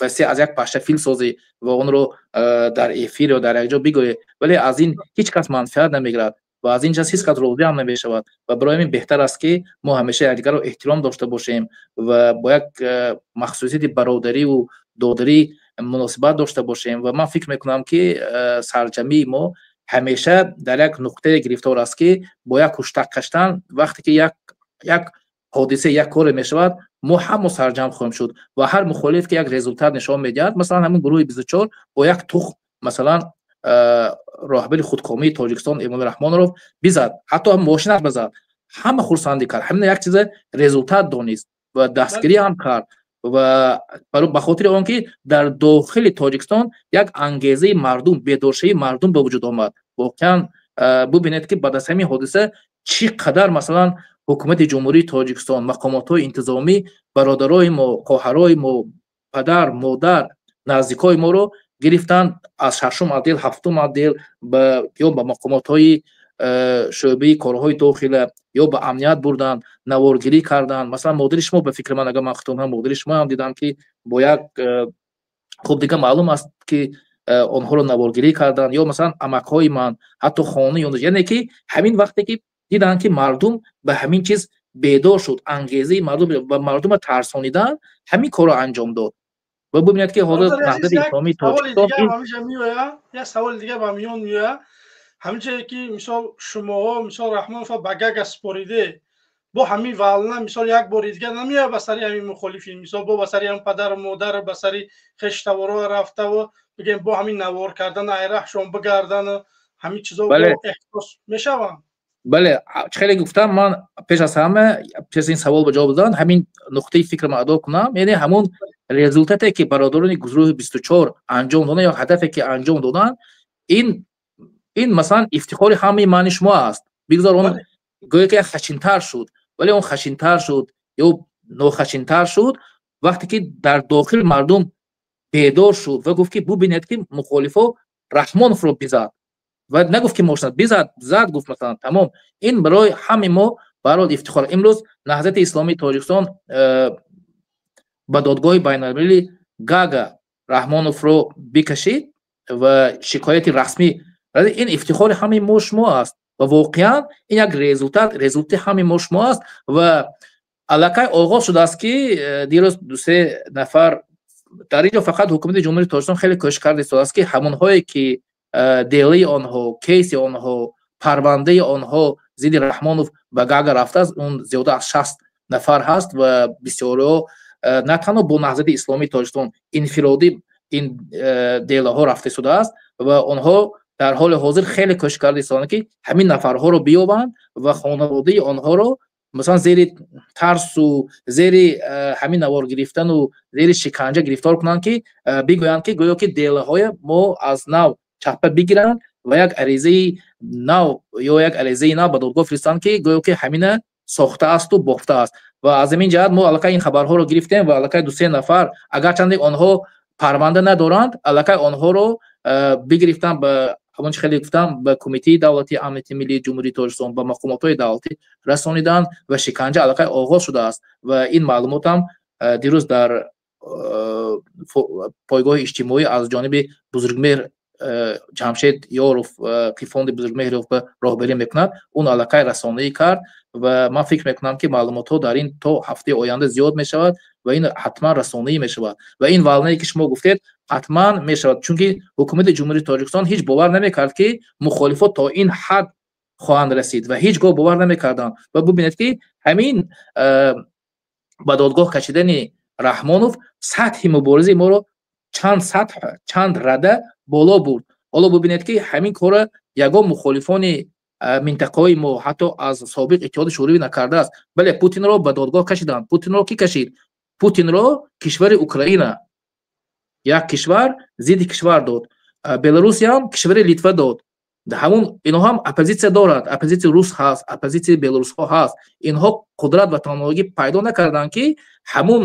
васеъ аз як пашша фил созӣ ва онро дар эфир ё дар як ҷо бигӯӣ, вале аз ин ҳеҷ кас манфиат намегирад ва аз ин чиз ҳеҷ кас розӣ ҳам намешавад. Ва барои ҳамин беҳтар аст ки мо ҳамеша якдигарро эҳтиром дошта бошем ва бо як махсусияти бародариву додарӣ муносибат дошта бошем. Ва ман фикр мекунам ки сарҷамъии мо ҳамеша дар як нуқтае гирифтор аст ки бо як ҳуштак каштан, вақте ки як ҳодиса, як коре мешавад, мо ҳамо сарҷамъ хоҳем шуд ва ҳар мухолиф ки як результат нишон медиҳад, масалан ҳамин гурӯҳи 24 бо як тухм, масалан роҳбари худкомии Тоҷикистон Эмомалӣ Раҳмонов бизад, ҳатто мошинаш бизад, ҳама хурсандӣ кард, ҳамин як чиза результат донист ва дастгирӣ ҳам кард. Ва ба хотири он ки дар дохили Тоҷикистон як ангезаи мардум, бедоршавии мардум ба вуҷуд омад. Воқеан бубинед ки баъд аз ҳамин ҳодиса чӣ қадар масалан ҳукумати Ҷумҳурии Тоҷикистон, мақомотҳои интизомӣ бародарои мо, хоҳарои мо, падар, модар, наздикои моро гирифтанд аз шашум отдел, ҳафтум отдел ё ба мақомотҳои шӯъбаи корҳои дохила ё ба амният бурданд, наворгирӣ карданд. Масалан модари шумо, ба фикри ман, агар ман хато накунам, модари шумо ҳам дидам ки бо як, хуб, дига маълум аст ки онҳоро наворгирӣ карданд, ё масалан амакҳои ман, ҳатто хонаи, яъне ки ҳамин вақте ки диданд ки мардум ба ҳамин чиз бедор шуд, ангезаи мардум ва мардумро тарсонидан, ҳамин корро анҷом дод. Ва бубинед ки ҳозир Наҳзати Исломии Тоҷикистон як саволи дига ба миён меояд. Ҳамин чизе ки мисол шумоҳо, мисол, Раҳмонова ба Гага супориде, бо ҳамин волна, мисол, як бори дига намеояд ба сари ҳамин мухолифин, мисол, бо ба сари ҳам падару модар, ба сари хештаворо рафтаву бигем, бо ҳамин навор кардан, айраҳшон бигардану ҳамин чизо эҳсос мешаванд? Бале, хеле гуфтам, ман пеш аз ҳама, пеш аз ин савол ба ҷавоб додан, ҳамин нуқтаи фикрам адо кунам. Яъне ҳамон результате ки бародарони гурӯҳи 24 анҷом доданд ё ҳадафе ки анҷом доданд, ин масалан ифтихори ҳамаи мани шумо аст. Бигзор он гӯё ки хашинтар шуд, вале он хашинтар шуд ё нохашинтар шуд, вақте ки дар дохил мардум бедор шуд ва гуфт ки бубинед ки мухолифо Раҳмоновро бизад ва нагуфт ки мошина бизад, зад гуфт, масалан, тамом. Ин барои ҳамаи мо барол ифтихор. Имрӯз Наҳзати Исломии Тоҷикистон ба додгоҳи байналмилалии Гага Раҳмоновро бикашид ва шикояти расмӣ, ин ифтихори ҳамаи мо шумо аст ва воқеан ин як результат, результати ҳамаи мо шумо аст. Ва аллакай оғоз шудааст ки дирӯз дусе нафар дар ин ҷо, фақат ҳукумати Ҷумҳурии Тоҷикистон хеле кӯшиш карда истодааст ки ҳамонҳое ки делаи онҳо, кейси онҳо, парвандаи онҳо зидди Раҳмонов ба Гага рафтааст, он зиёда аз 60 нафар ҳаст ва бисёриҳо на танҳо бо Наҳзати Исломии Тоҷикистон, инфиродӣ ин делаҳо рафта истодааст ва онҳо дар ҳоли ҳозир хеле кӯшиш карда истоданд ки ҳамин нафарҳоро биёбанд ва хонаводаи онҳоро масалан зери тарсу зери ҳамин навор гирифтану зери шиканҷа гирифтор кунанд ки бигӯянд ки гӯё ки делаҳоя мо аз нав чапа бигиранд ва як аризаи нав ё як аризаи нав ба додгоҳ фиристанд ки гӯё ки ҳамина сохтаасту бофтааст. Ва аз ҳамин ҷиҳат мо аллакай ин хабарҳоро гирифтем ва аллакай дусе нафар, агарчанде онҳо парванда надоранд, аллакай онҳоро бигирифтан ба ҳамон чи хеле гуфтам, ба Кумитаи давлатии амнияти миллии Ҷумҳурии Тоҷикистон, ба мақомотҳои давлатӣ расониданд ва шиканҷа аллакай оғоз шудааст. Ва ин маълумотам дирӯз дар пойгоҳи иҷтимоӣ аз ҷониби Бузургмеҳр Ҷамшед Ёров, ки фонди Бузургмеҳров роҳбарӣ мекунад, он аллакай расонаӣ кард. Ва ман фикр мекунам ки маълумотҳо дар ин то ҳафтаи оянда зиёд мешавад ва ин ҳатман расонаӣ мешавад. Ва ин волнае ки шумо гуфтед, ҳатман мешавад, чунки ҳукумати Ҷумҳурии Тоҷикистон ҳеҷ бовар намекард ки мухолифот то ин ҳад хоҳанд расид ва ҳеҷ гоҳ бовар намекарданд. Ва бубинед, ки ҳамин ба додгоҳ кашидани Раҳмонов сатҳи муборизаи моро чанд сатҳ, чанд рада боло бурд. Ҳоло бубинед, ки ҳамин корро ягон мухолифони минтақаҳои мо, ҳатто аз собиқ Иттиҳоди Шӯравӣ накардааст. Бале, Путинро ба додгоҳ кашиданд. Путинро кӣ кашид? Путинро кишвари Украина, як кишвар зидди кишвар дод. Беларусиям кишвари Литва дод. Ҳамун инҳо ҳам оппозитсия дорад, оппозитсияи рус ҳаст, оппозитсияи белорусҳо ҳаст. Инҳо қудрат ва тавоноӣ пайдо накарданд, ки ҳамун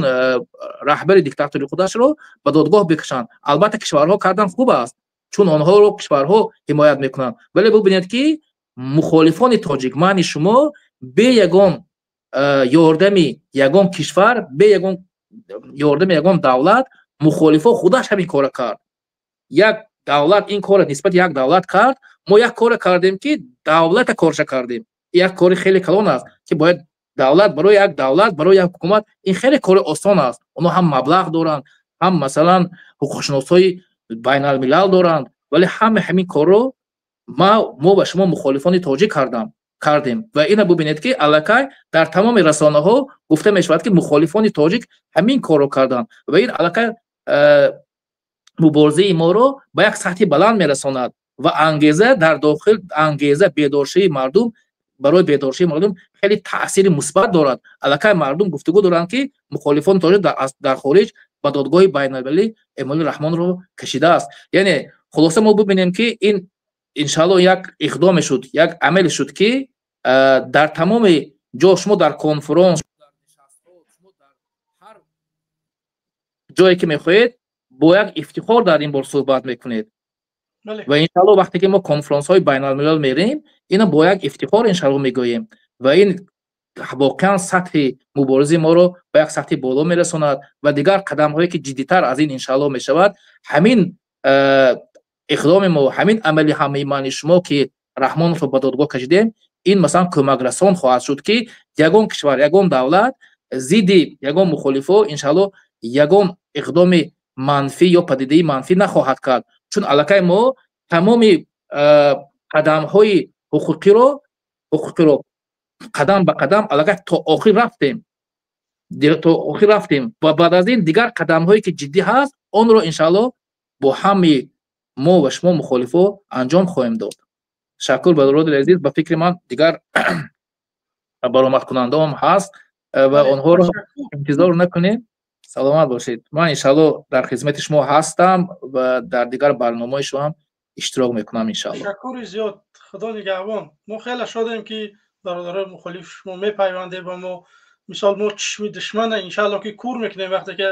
раҳбари диктатори худашро ба додгоҳ бикашанд. Албатта, кишварҳо кардан хуб аст, чун онҳоро кишварҳо ҳимоят мекунанд, вале бубинед, ки мухолифони тоҷик, мани шумо, бе ягон ёрдами ягон кишвар, бе ягон ёрдами ягон давлат мухолифо худаш ҳамин корро кард. Як давлат ин корро нисбати як давлат кард. Мо як корро кардем, ки давлата корша кардем. Як кори хеле калон аст, ки бояд давлат барои як давлат, барои як ҳукумат ин хеле кори осон аст. Онҳо ҳам маблағ доранд, ҳам, масалан, ҳуқуқшиносҳои байналмилал доранд, вале ҳама ҳамин корро мо ва шумо, мухолифони тоҷик, кардем. Ва ина бубинед, ки аллакай дар тамоми расонаҳо гуфта мешавад, ки мухолифони тоҷик ҳамин корро карданд, ва ин аллакай муборизаи моро ба як сатҳи баланд мерасонад ва ангеза дар дохил, ангеза бедоршавии мардум, барои бедоршавии мардум хеле таъсири мусбат дорад. Аллакай мардум гуфтугӯ доранд, ки мухолифони тоҷик дар хориҷ ба додгоҳи байналмилалӣ Эмомалӣ Раҳмонро кашидааст. Яъне, хулоса, мо бубинем, ки ин, иншаалло, як иқдоме шуд, як амале шуд, ки дар тамоми ҷо, шумо дар конфронс, шумо дар ҳар ҷое ки мехоҳед, бо як ифтихор дар ин бор суҳбат мекунед. Ва иншаалло, вақте ки мо конфронсҳои байналмилал мерем, ина бо як ифтихор, иншаалло, мегӯем ва ин воқеан сатҳи муборизаи моро ба як сатҳи боло мерасонад. Ва дигар қадамҳое ки ҷиддитар аз ин, иншаалло, мешавад, ҳамин иқдоми мо, ҳамин амали ҳамаи мани шумо, ки Раҳмоновро ба додгоҳ кашидем, ин, масалан, кӯмакрасон хоҳад шуд, ки ягон кишвар, ягон давлат зидди ягон мухолифо, иншаалло, ягон иқдоми манфӣ ё падидаи манфӣ нахоҳад кард, чун аллакай мо тамоми қадамҳои ҳуқуқиро қадам ба қадам аллакай то охир рафтем, то охир рафтем. Ва баъд аз ин дигар қадамҳое ки ҷиддӣ ҳаст, онро, иншаалло, бо ҳамаи мо ва шумо, мухолифо, анҷом хоҳем дод. Ташаккур, бародари азиз. Ба фикри ман, дигар баромадкунандаам ҳаст ва онҳоро интизор накунем. Саломат бошед. Ман, иншаалло, дар хизмати шумо ҳастам ва дар дигар барномаҳои шумо ҳам иштирок мекунам, иншаалло. Ташаккури зиёд, Худо нигаҳбон. Мо хеле шодем, ки бародарои мухолиф шумо мепайвандед ба мо. Мисол, мо чишми душмана, иншаалло, ки кур мекунем, вақте ки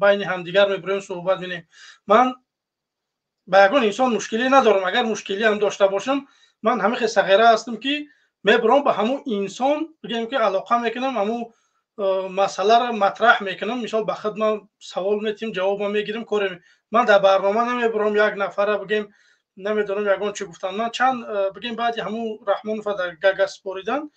байни ҳамдигар мебироем, суҳбат менем. Ман ба ягон инсон мушкилӣ надорам. Агар мушкилӣ ҳам дошта бошам, ман ҳамин хел сағира ҳастам, ки мебиром, ба ҳамун инсон, бигем, ки алоқа мекунам, ҳамун масъаларо матраҳ мекунам. Мисол, ба худ ман савол метиҳам, ҷавобам мегирам, коре ман дар барнома намебиром, як нафара, бигем, намедонам, ягон чӣ гуфтам. Ман чанд, бигем, баъди ҳамун Раҳмонова дар Гага супоридан,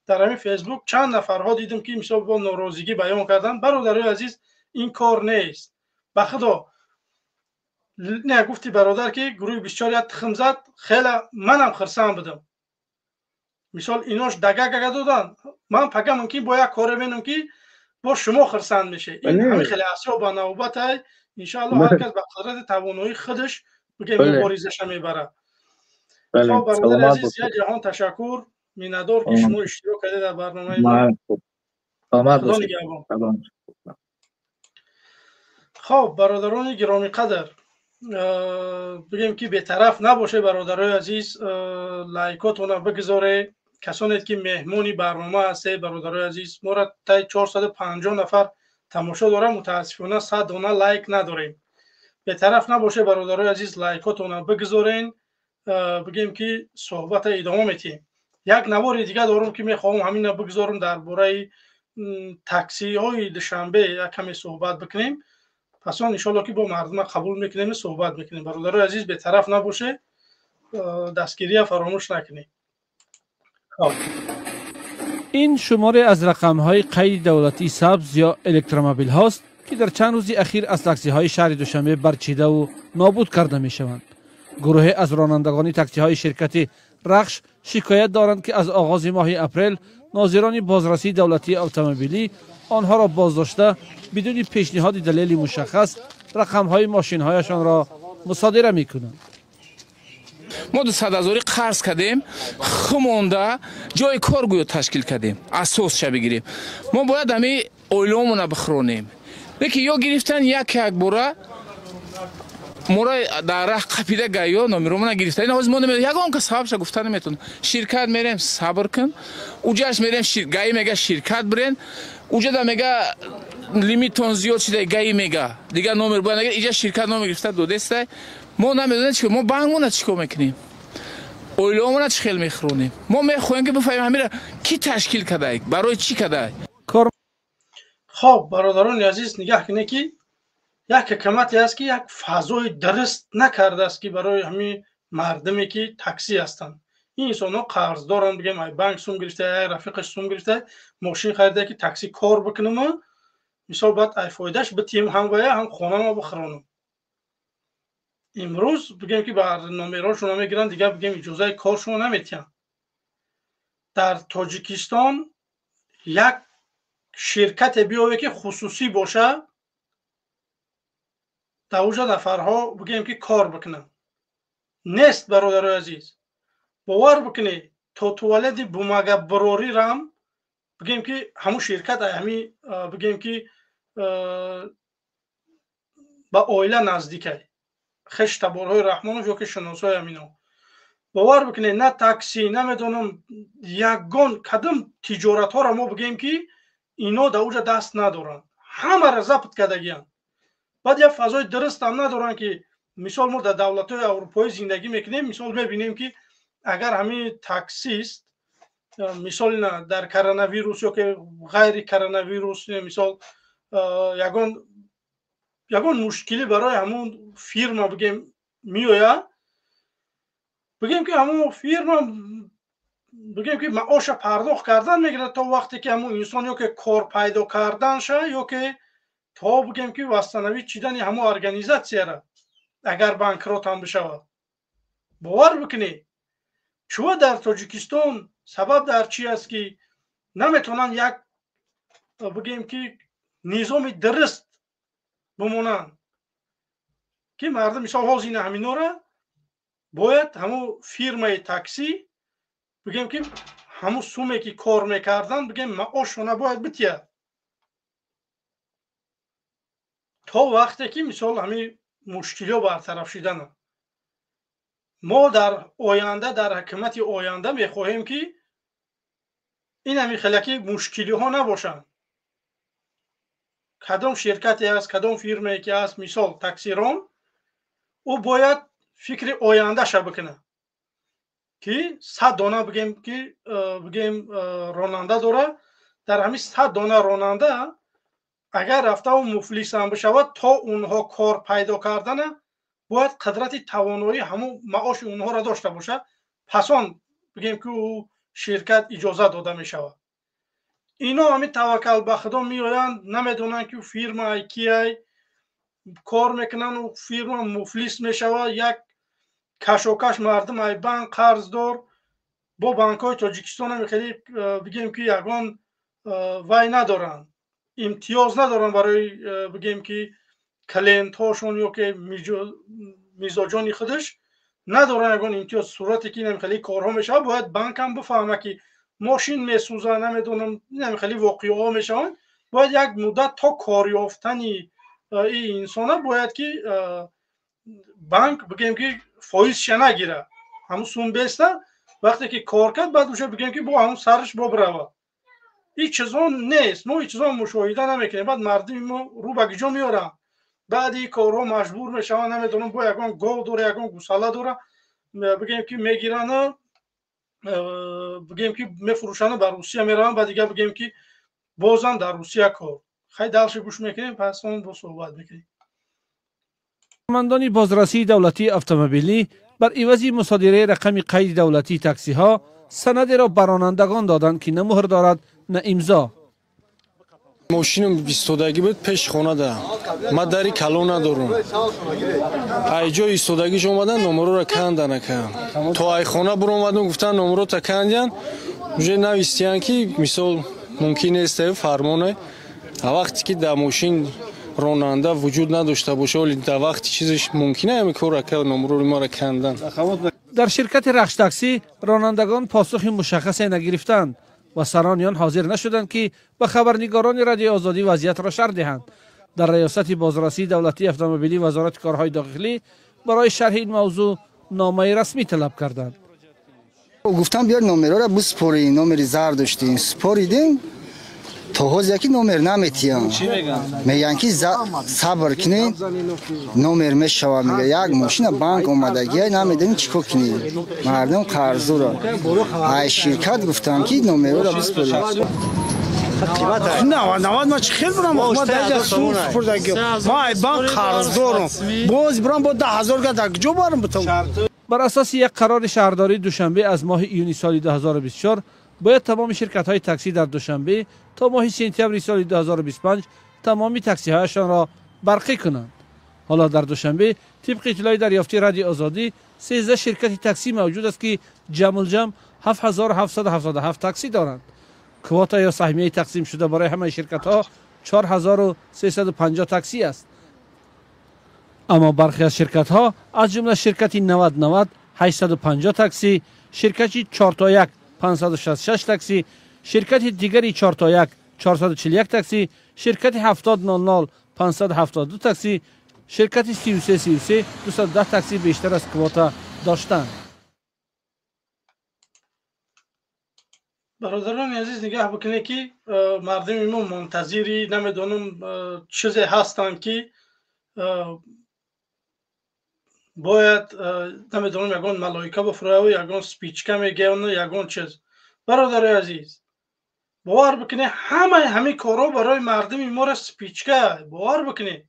дар ҳамин Фейсбук чанд нафарҳо дидам, ки, мисол, бо норозигӣ баён карданд. Бародарои азиз, ин кор нест, ба Худо. Не гуфти, бародар, ки гурӯҳи 24 як тухм зад, хеле манам хирсанд будам. Мисол, инош дага гага додан, ман пага мумкин бо як коре менам, ки бо шумо хирсанд мешед. Ин ҳамин хеле асё ба навбатай, иншоалло, ҳар кас ба қудрати тавоноии худаш, бигем, муборизаша мебарад. Хоб, бародари азиз, як ҷаҳон ташаккур, миннатдор, ки шумо иштирок кардед дар барномаи мо. Худо нигаҳбон. Хоб, бародарони гиромиқадр, бигем, ки бетараф набошед. Бародарои азиз, лайкотона бигзоред. Касоне ки меҳмони барнома ҳастед, бародарои азиз, моро таи 450 нафар тамошо дорам, мутаассифона 100 дона лайк надорем. Бетараф набошед, бародарои азиз, лайкотона бигзорен. Бигем, ки суҳбата идома метиҳем. Як навори дига дорам, ки мехоҳам ҳамина бигзорам, дар бораи таксиҳои Душанбе як каме суҳбат бикунем. Пас он, иншоалло, ки бо мардума қабул мекунем, суҳбат мекунем. Бародарои азиз, бетараф набошед, дастгирия фаромӯш накунед. Ин шуморе аз рақамҳои қайди давлатии сабз ё электромобилҳост, ки дар чанд рӯзи ахир аз таксиҳои шаҳри Душанбе барчидаву нобуд карда мешаванд. Гурӯҳе аз ронандагони таксиҳои ширкати Рахш шикоят доранд, ки аз оғози моҳи апрел нозирони бозрасии давлатии автомобилӣ онҳоро боздошта, бидуни пешниҳоди далели мушаххас рақамҳои мошинҳояшонро мусодира мекунанд. Мо 200 ҳазорӣ қарз кардем, хумонда ҷои кор гӯё ташкил кардем, асосша бигирем. Мо бояд ҳами оилаомона бихӯронем, лекин ё гирифтан як як бора мора дар раҳ қапида, ГАИ номеромона гирифта. Ин ҳозир мо ягон кас сабабша гуфта наметавонам. Ширкат мерем, сабр кун, уҷаш мерем, ГАИ мега, ширкат бирен, уҷада мега, лимитон зиёд шуда, ГАИ мега, дигар номер бояд нагир. Иҷа ширкат номер гирифта додестай. Мо намедонем чӣ, мо банкмона чӣ кор мекунем, оилаомона чӣ хел мехӯронем. Мо мехоҳем, ки бифаҳмем, ҳамира кӣ ташкил кадай, барои чӣ кадай. Хоб, бародарони азиз, нигаҳ кунед, ки як ҳукумате аст, ки як фазои дуруст накардааст, ки барои ҳамин мардуме, ки таксӣ ҳастанд. Ин инсонҳо қарздоранд, бигем, ай банк сум гирифта, ай рафиқаш сум гирифта, мошин харида, ки таксӣ кор бикунам, мисол, баъд ай фоидааш битием ҳам вая, ҳам хонамо бихӯронам. Имрӯз, бигем, ки бар номерошонро мегиранд, дигар, бигем, иҷозаи коршонро наметиҳанд. Дар Тоҷикистон як ширкате биёве, ки хусусӣ боша, дар уҷа нафарҳо, бигем, ки кор бикунанд, нест. Бародарои азиз, бовар бикунед, то туалети бумага бирорирам, бигем, ки ҳамун ширкат ҳами, бигем, ки ба оила наздикай, хеш таборҳои Раҳмонов ё ки шиносои ҳамино. Бовар бикунед, на таксӣ, намедонам, ягон кадом тиҷоратҳоро мо бигем, ки ино дар уҷа даст надоранд, ҳамаро запт кардагиянд. Баъд як фазои дурустам надоранд, ки мисол, мо дар давлатҳои аврупоӣ зиндагӣ мекунем, мисол, мебинем, ки агар ҳамин таксист, мисол, дар коронавирус ё ки ғайри коронавирус, мисол, ягон мушкилӣ барои ҳамун фирма, бигем, меояд, бигем, ки ҳамун фирма, бигем, ки маоша пардохт кардан мегирад, то вақте ки ҳамун инсон ё ки кор пайдо карданша, ё ки то, бигем, ки восстановить чидани ҳамун организатсияра, агар банкрот ҳам бишавад. Бовар бикунед, чӯва дар Тоҷикистон сабаб дар чи аст, ки наметавонанд як, бигем, ки низоми дуруст бимонанд, ки мардум, мисол, ҳозир ина ҳаминора бояд ҳамун фирмаи таксӣ, бигем, ки ҳамун суме, ки кор мекарданд, бигем, маошона бояд битиҳад, то вақте ки, мисол, ҳамин мушкилиҳо бартараф шидана. Мо дар оянда, дар ҳукумати оянда мехоҳем, ки ин ҳамин хелаки мушкилиҳо набошанд. Кадом ширкате аст, кадом фирмае ки аст, мисол, таксирон, ӯ бояд фикри ояндаша бикунад, ки 100 дона, бигем, ки бигем, ронанда дора. Дар ҳамин 100 дона ронанда агар рафтаву муфлисам бишавад, то онҳо кор пайдо кардана бояд қудрати тавоноӣ ҳамун маоши онҳоро дошта бошад. Пас он, бигем, ки ӯ ширкат иҷоза дода мешавад. Ино ҳамин таваккал ба Худо меоянд, намедонанд, ки фирма ай киай, кор мекунанд, фирма муфлис мешавад. Як кашокаш, мардум ай банк қарздор. Бо банкҳои Тоҷикистон хеле, бигем, ки ягон вай надоранд, имтиёз надоранд барои, бигем, ки клиентҳошон ё ки мизоҷони худаш надоранд ягон имтиёз. Сурате ки инам хеле корҳо мешавад, бояд банкам бифаҳма, ки мошин месӯзад, намедонам, инам хеле воқеаҳо мешаванд, бояд як муддат то кор ёфтани ин инсона бояд ки банк, бигем, ки фоизша нагирад, ҳамун сум беста. Вақте ки кор кард, баъд уша, бигем, ки бо ҳамун сараш бо биравад. Ин чизо нест, мо ин чизо мушоҳида намекунем. Баъд мардуми мо рӯ ба гиҷо меоранд? Баъди ин корҳо маҷбур мешаванд, намедонам, бо ягон гов дора, ягон гусала дора, бигем, ки мегирану, бигем, ки мефурӯшану ба Русия мераванд. Ба дигар, бигем, ки бозам дар Русия кор. Хай, дальше гӯш мекунем, пас он бо суҳбат мекунем. Кормандони бозрасии давлатии автомобилӣ бар ивази мусодираи рақами қайди давлатии таксиҳо санадеро ба ронандагон доданд, ки на муҳр дорад, на имзо. Мошинам истодагӣ буд пеши хонада. Ман дари калон надорам. Ай ҷои истодагиш омадан номероро кандан ака. То ай хона биромадам, гуфтан номерота кандиян, уже навистиян ки мисол мумкин нест фармоне. А вақте ки дар мошин ронанда вуҷуд надошта боша, оли дар вақти чизаш мумкин ҳамин кор ака, номерои маро кандан. Дар ширкати Рахш Такси ронандагон посухи мушаххасе нагирифтанд ва сарони он ҳозир нашуданд, ки ба хабарнигорони Радиои Озодӣ вазъиятро шарҳ диҳанд. Дар раёсати бозрасии давлатии автомобилӣ Вазорати корҳои дохилӣ барои шарҳи ин мавзӯъ номаи расмӣ талаб карданд. Гуфтам биёр номерора биспорӣ, номери зар доштем, споридем, то ҳозир яки номер наметиям. Мегӯянд ки сабр кунед, номер мешавад. Мега як мошина банк омадагия, намедонем чӣ кор кунем. Мардум қарздора. Ай ширкат гуфтам ки номерора биспоред. 90 ма чӣ хел бурам? Ма даҷа сум спурдагиё. Ма ай банк қарздорам. Боз бурам бо 10,000 га дар куҷо барам бутам? Бар асоси як қарори шаҳрдории Душанбе аз моҳи июни соли 2024 бояд тамоми ширкатҳои таксӣ дар Душанбе то моҳи сентябри соли 2025 тамоми таксиҳояшонро барқӣ кунанд. Ҳоло дар Душанбе тибқи иттилои дарёфтии Радиои Озодӣ 13 ширкати таксӣ мавҷуд аст, ки ҷамъулҷамъ 7777 таксӣ доранд. Квота ё саҳмияи тақсимшуда барои ҳамаи ширкатҳо 4350 таксӣ аст. Аммо бархе аз ширкатҳо, аз ҷумла ширкати 9090 850 таксӣ, ширкати 4 1 566 таксӣ, ширкати дигари 4 1 441 таксӣ, ширкати 7000 572 таксӣ, ширкати 3333 210 таксӣ бештар аз квота доштанд. Бародарони азиз, нигаҳ бикунед, ки мардуми мо мунтазири намедонам чизе ҳастанд, ки бояд намедонам ягон малоика бифурӯяю ягон спичка мегӯяну ягон чиз. Бародари азиз, бовар бикунед, ҳамаи ҳамин корҳо барои мардуми моро спичка. Бовар бикунед,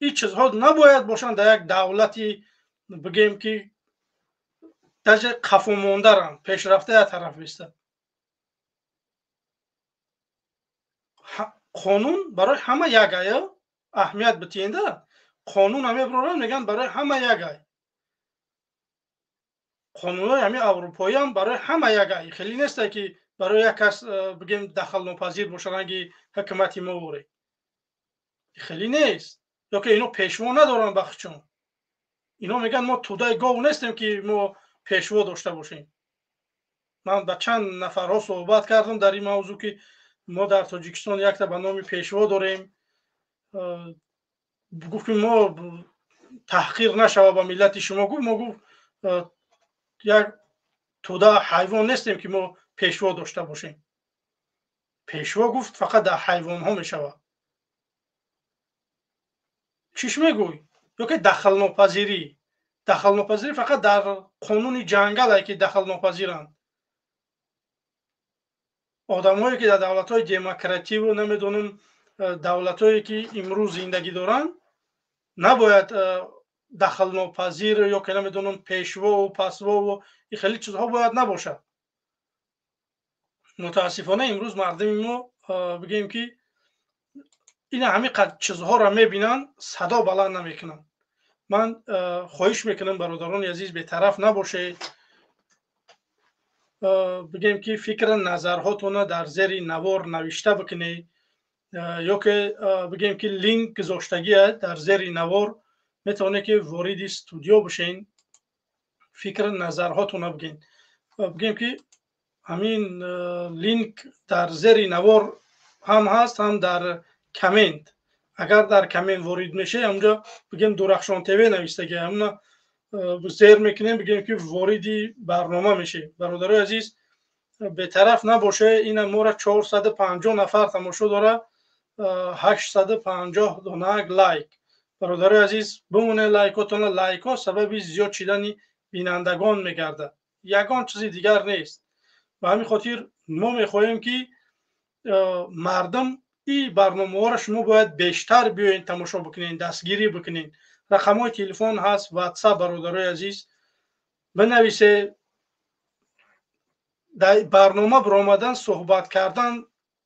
ин чизҳо набояд бошанд дар як давлати, бигӯем ки даже қафомондарам, пешрафта як тараф биста. Қонун барои ҳама як ая, аҳамият битиенда. Қонун мебароранд, мегӯянд барои ҳама як ай. Қонунҳои ҳамин аврупоиам барои ҳама як ай. Хеле несте ки барои як кас бигем дахлнопазир боша, ранги ҳукумати мо воре. Хеле нест. Ё ки ино пешво надоранд бахчон. Ино мегӯянд мо тӯдаи гов нестем, ки мо пешво дошта бошем. Ман ба чанд нафарҳо суҳбат кардам дар ин мавзӯъ, ки мо дар Тоҷикистон якта ба номи пешво дорем. Гуфт ки мо таҳқир нашава ба миллати шумо, гуфт мо, гуфт, як тӯда ҳайвон нестем, ки мо пешво дошта бошем. Пешво, гуфт, фақат дар ҳайвонҳо мешавад. Чиш мегӯй? Ё ки дахлнопазирӣ. Дахлнопазирӣ фақат дар қонуни ҷангале ки дахлнопазиранд. Одамҳое ки дар давлатҳои демокративу намедонам давлатҳое ки имрӯз зиндагӣ доранд, набояд дахлнопазир ё ки намедонам пешвову пасвову ин хеле чизҳо бояд набошад. Мутаассифона имрӯз мардуми мо, бигӯем ки ина ҳамин қадр чизҳоро мебинанд, садо баланд намекунанд. Ман хоҳиш мекунам, бародарони азиз, бетараф набошед. Бигӯем ки фикр назарҳотонро дар зери навор навишта бикунед, ё ки бигӯем ки линк гузоштагия дар зери навор, метавонед ки вориди студио бишен, фикр назарҳотонро бигӯед. Бигӯем ки ҳамин линк дар зери навор ҳам ҳаст, ҳам дар коммент. Агар дар коммент ворид мешавед, ҳамунҷо бигӯем Дурахшон ТВ навистагия, ҳамуна зер мекунем, бигӯем ки вориди барнома мешавем. Бародарои азиз, бетараф набошед. Ина моро 450 нафар тамошо дорад, 850 дона лайк. Бародарои азиз, бимонед лайкотона. Лайкҳо сабаби зиёд шидани бинандагон мегардад, ягон чизи дигар нест. Ба ҳамин хотир мо мехоҳем, ки мардум ин барномаҳоро шумо бояд бештар биёед, тамошо бикунед, дастгирӣ бикунед. Рақамҳои телефон ҳаст, ватсап, бародарои азиз, бинависе. Дар барнома баромадан, суҳбат кардан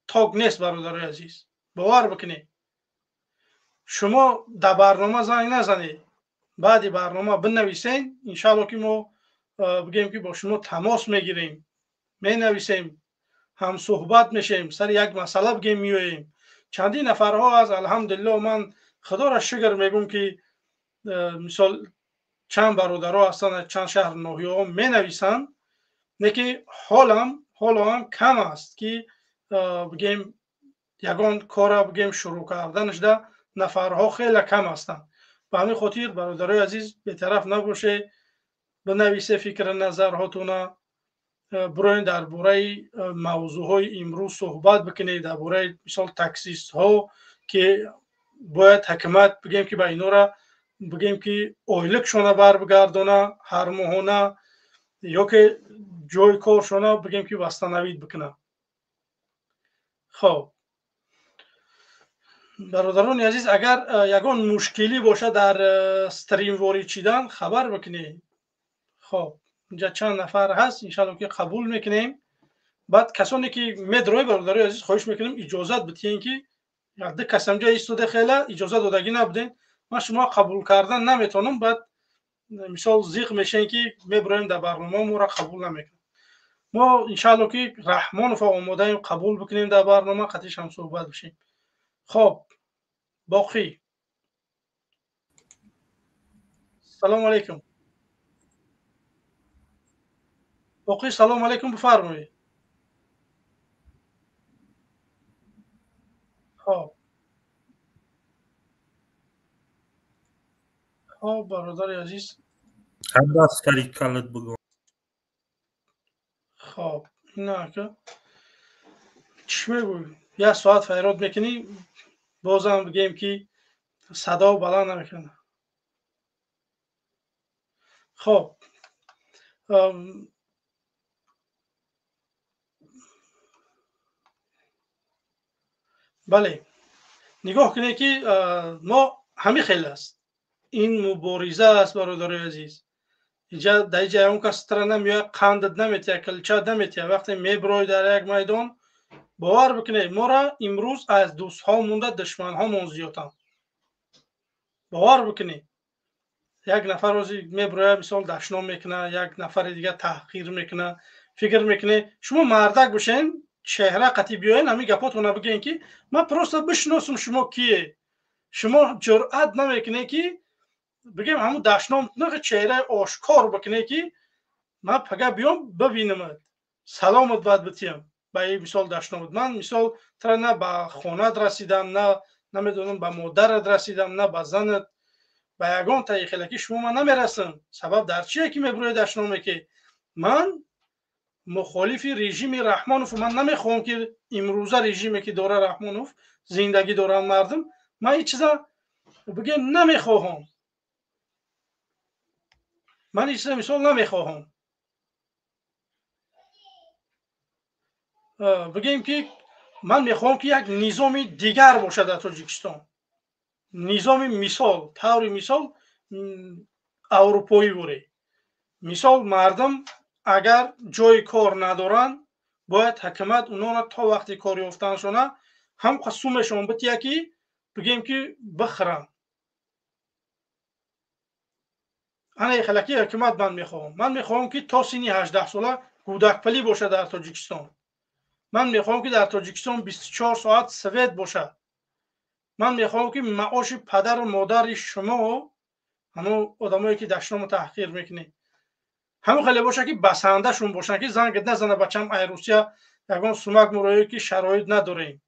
Ток нест, бародарои азиз, бовар бикунед. Шумо дар барнома занг назанед, баъди барнома бинависен, иншалло ки мо бигем ки бо шумо тамос мегирем, менависем, ҳамсӯҳбат мешем, сари як масъала бигем меоем. Чандин нафарҳо аз, алҳамдулилло, ман худоро шукр мегӯм ки мисол чанд бародаро ҳастанд, чанд шаҳр ноҳияҳо менависанд, не ки ҳоло ҳам кам аст ки бигем ягон кора бигем шурӯъ карданашда нафарҳо хеле кам ҳастанд. Ба ҳамин хотир, бародарои азиз, бетараф набошед, бинависе фикри назарҳотуна, бироен дар бораи мавзӯъҳои имрӯз суҳбат бикунед, дар бораи мисол таксистҳо ки бояд ҳукумат бигем ки ба инора бигем ки ойликшона барбигардона ҳар моҳона, ё ки ҷои коршона бигем ки восстановить бикуна. Хоб, бародарони азиз, агар ягон мушкилӣ бошад дар стрим ворид шидан, хабар бикунед. Хоб, инҷа чанд нафар ҳаст, иншалло ки қабул мекунем. Баъд касоне ки медрои, бародарои азиз, хоҳиш мекунем иҷозат битиҳем ки ду кас ҳамҷа истода, хела иҷозат додагӣ набудем, ман шумо қабул кардан наметавонам. Баъд мисол зиқ мешем ки меброем дар барнома, моро қабул намекунем. Мо иншалло ки Раҳмонова омодаем қабул бикунем дар барнома, қатиш ҳам суҳбат бишем. Хоб, боқӣ, салому алайкум. Боқӣ, салому алайкум, бифармоед. Хоб, хоб, бародари азиз, хоб, инака чӣ мегӯй, як соат файрод мекунӣ, бозам бигем ки садо баланд намекунад. Хоб, бале, нигоҳ кунед ки мо ҳамин хел аст, ин мубориза аст, бародарои азиз. Инҷа дар инҷа ягон кас тра намеояд, қандат наметиҳад, килча наметиҳад. Вақте меброи дар як майдон, бовар бикунед, моро имрӯз аз дӯстҳо монда душманҳомон зиёданд. Бовар бикунед, як нафар рӯзи меброяд, мисол дашном мекунад, як нафари дигар таҳқир мекунад. Фикр мекунед, шумо мардак бошен, чеҳра қатӣ биёен, ҳамин гапотона бигӯен ки ман просто бишиносам шумо кие. Шумо ҷуръат намекунед ки бигем ҳамун дашном, чеҳраи ошкор бикунед ки ман пага биём бибинамад, саломат баъд битиям ба ин мисол дашномат. Ман мисол тра на ба хонат расидам, на намедонам ба модарат расидам, на ба занат, ба ягон таихелаки шумо ман намерасам. Сабаб дар чие ки мебурӯи дашноме ки ман мухолифи режими Раҳмонов, ман намехоҳам ки имрӯза режиме ки дора Раҳмонов зиндагӣ доранд мардум, ман ин чиза бигем намехоҳам. Ман ин чиза мисол намехоҳам. Бигем ки ман мехоҳам ки як низоми дигар бошад дар Тоҷикистон. Низоми мисол, таври мисол аврупоӣ буре. Мисол мардум агар ҷои кор надоранд, бояд ҳукумат онҳоро то вақти кор ёфтанашона ҳам сумешон бития ки бигем ки бихӯранд. Ана хелаки ҳукумат ман мехоҳам. Ман мехоҳам ки то синни 18 сола кӯдакпулӣ бошад дар Тоҷикистон. Ман мехоҳам ки дар Тоҷикистон 24 соат свет бошад. Ман мехоҳам ки маоши падару модари шумо, ҳамон одамое ки дашному таҳқир мекунед, ҳамон хеле бошад ки басандашон бошанд, ки занг назана бачам ай Русия ягон сумак муроё ки шароит надорем.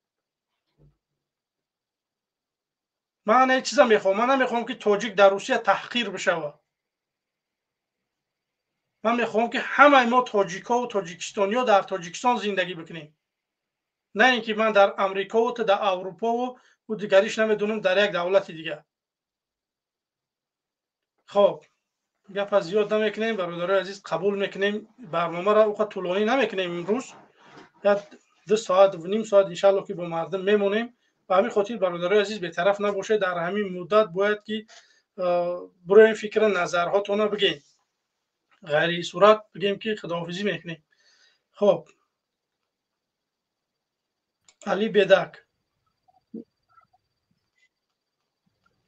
Ман ин чиза мехоҳам. Ман намехоҳам ки тоҷик дар Русия таҳқир бишавад. Ман мехоҳам ки ҳамаи мо тоҷикҳо ва тоҷикистониҳо дар Тоҷикистон зиндагӣ бикунем, на ин ки ман дар Амрико ва ту дар Аврупо ва дигариш намедонам дар як давлати дигар. Хоб, гапа зиёд намекунем, бародарои азиз, қабул мекунем барномаро, уқа тӯлонӣ намекунем имрӯз, як 2 соат ва ним соат иншалло ки бо мардум мемонем. Ба ҳамин хотир, бародарои азиз, бетараф набошед. Дар ҳамин муддат бояд ки бироем фикри назарҳотона бигем, ғайри сурат бигем ки худоҳофизӣ мекунем. Хоб, Али Бедак.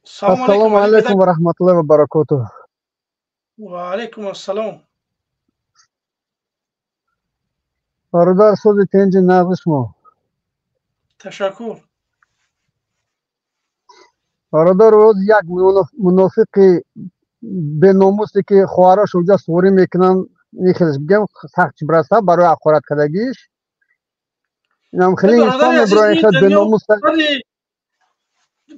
Ассалому алайкум ва раҳматуллоҳи ва баракотуҳ. Ва алайкум ассалом. Бародар, сози тенҷи нағзи шумо. Ташаккур. Бародар, рӯз як мунофиқи беномусе ки хоҳарош уҷа суворӣ мекунанд, ин хелеш бигем сахт чибраса барои ҳақорат кардагиш. Инам хеле инсон мебирояд, хел беномус.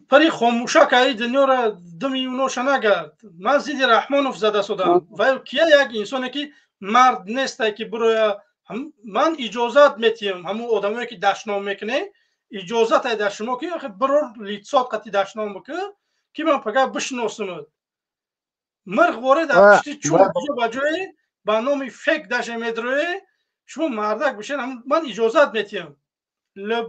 Пари хомӯшак аи дунёра дими уноша нагард. Ман зидди Раҳмонов зада судам. Ва кия як инсоне ки мард нестай ки бироя. Ман иҷозат метиҳам ҳамун одамое ки дашном мекунӣ, иҷозат ай дар шумо ки бирор лицот қати дашном бикӣ, ки ман пага бишносумад. Мирғ воре дар пишти чун ҷо ба ҷое ба номи фек даше медроe, шумо мардак бишен, ман иҷозат метиҳам.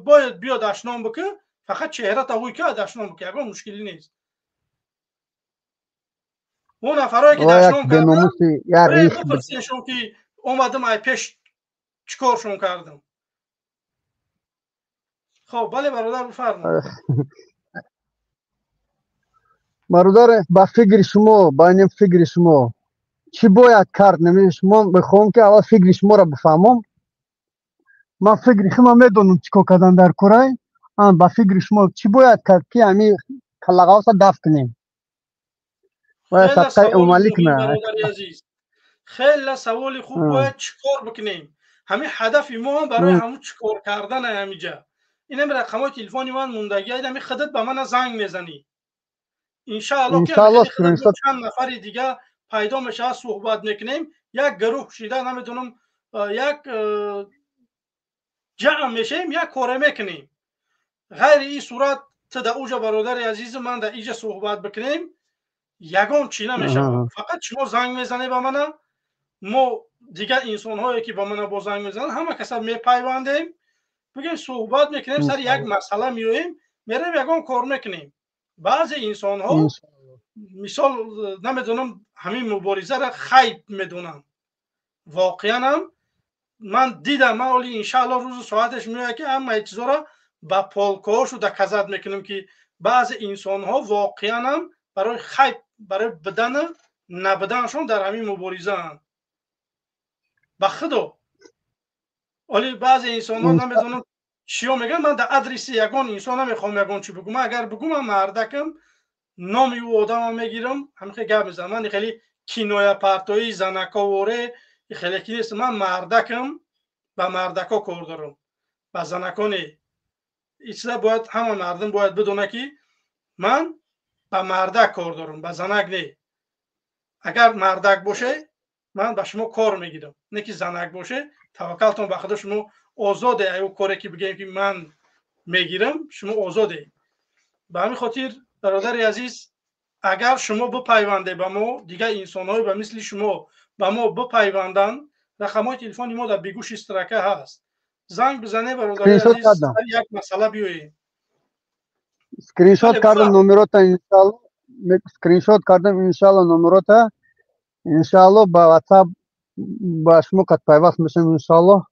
Бояд биё дашном бикӣ, фақат чеҳрата ҳуй ки дашном бикӣ, ягон мушкилӣ нест. Он нафарое ки дашном карданд, бипурсеншон ки омадам ай пеш чӣ коршон кардам. Хоб, бале бародар, бифармоед. Бародар, ба фикри шумо, ба ин фикри шумо чӣ бояд кард? Шумо мехоҳам ки аввал фикри шуморо бифаҳмам. Ман фикри худам медонам чӣ кор кардан дар корай. Ба фикри шумо чӣ бояд кард ки ҳамин каллағавса дафт кунем? Бояд садқаи эмомалӣ кунад. Хеле саволи хуб. Бояд чӣ кор бикунем? Ҳамин ҳадафи мо ҳам барои ҳамун чӣ кор кардан ҳамиҷа. Инам рақамҳои телефони ман мондагӣ, инами худат ба мана занг мезанӣ. Иншаалло ки чанд нафари дига пайдо мешавад, суҳбат мекунем, як гурӯҳ шида, намедонам, як ҷамъ мешавем, як коре мекунем. Ғайри ин сурат ту да уҷа бародари азизи ман да иҷа суҳбат бикунем, ягон чӣ намешавад. Фақат шумо занг мезанед ба мана, мо дигар инсонҳое ки ба мана бо занг мезананд, ҳама каса мепайвандем, бигем суҳбат мекунем, сари як масъала меоем, мерем ягон кор мекунем. Баъзе инсонҳо мисол намедонам ҳамин муборизаро хайб медонанд. Воқеан ҳам ман дидам, ман оли иншаалло рӯзу соаташ меояд ки ҳамаи чизоро ба полкоҳошу доказат мекунем ки баъзе инсонҳо воқеан ҳам барои хайб, барои бидану набиданашон дар ҳамин муборизаанд. Ба худо оли баъзе инсонҳо намедонам чиё мегӯянд. Ман дар адреси ягон инсон намехоҳам ягон чӣ бигӯм. Агар бигӯм, ман мардакам, номи ӯ одамам мегирам, ҳамин хел гап мезанам. Ман хеле кинояпартоӣ занаковоре хеле ки нест. Ман мардакам, ба мардако кор дорам, ба занако не. Ин чиза бояд ҳама мардум бояд бидонад ки ман ба мардак кор дорам, ба занак не. Агар мардак боше, ман ба шумо кор мегирам, не ки занак боше. Таваккалтон ба худо, шумо озоде. Аю коре ки бигӯем ки ман мегирам, шумо озоде. Ба ҳамин хотир бародари азиз, агар шумо бипайванде ба мо, дигар инсонҳое ба мисли шумо ба мо бипайванданд, рақамҳои телефони мо дар бегӯши строка ҳаст. Занг бизане бародари азиз, як масъала биёем. Скриншот кардам номерота, иншаалло. Скриншот кардам, иншаалло, номерота. Иншаалло ба WhatsApp ба шумо қад пайваст мешавем, иншаалло.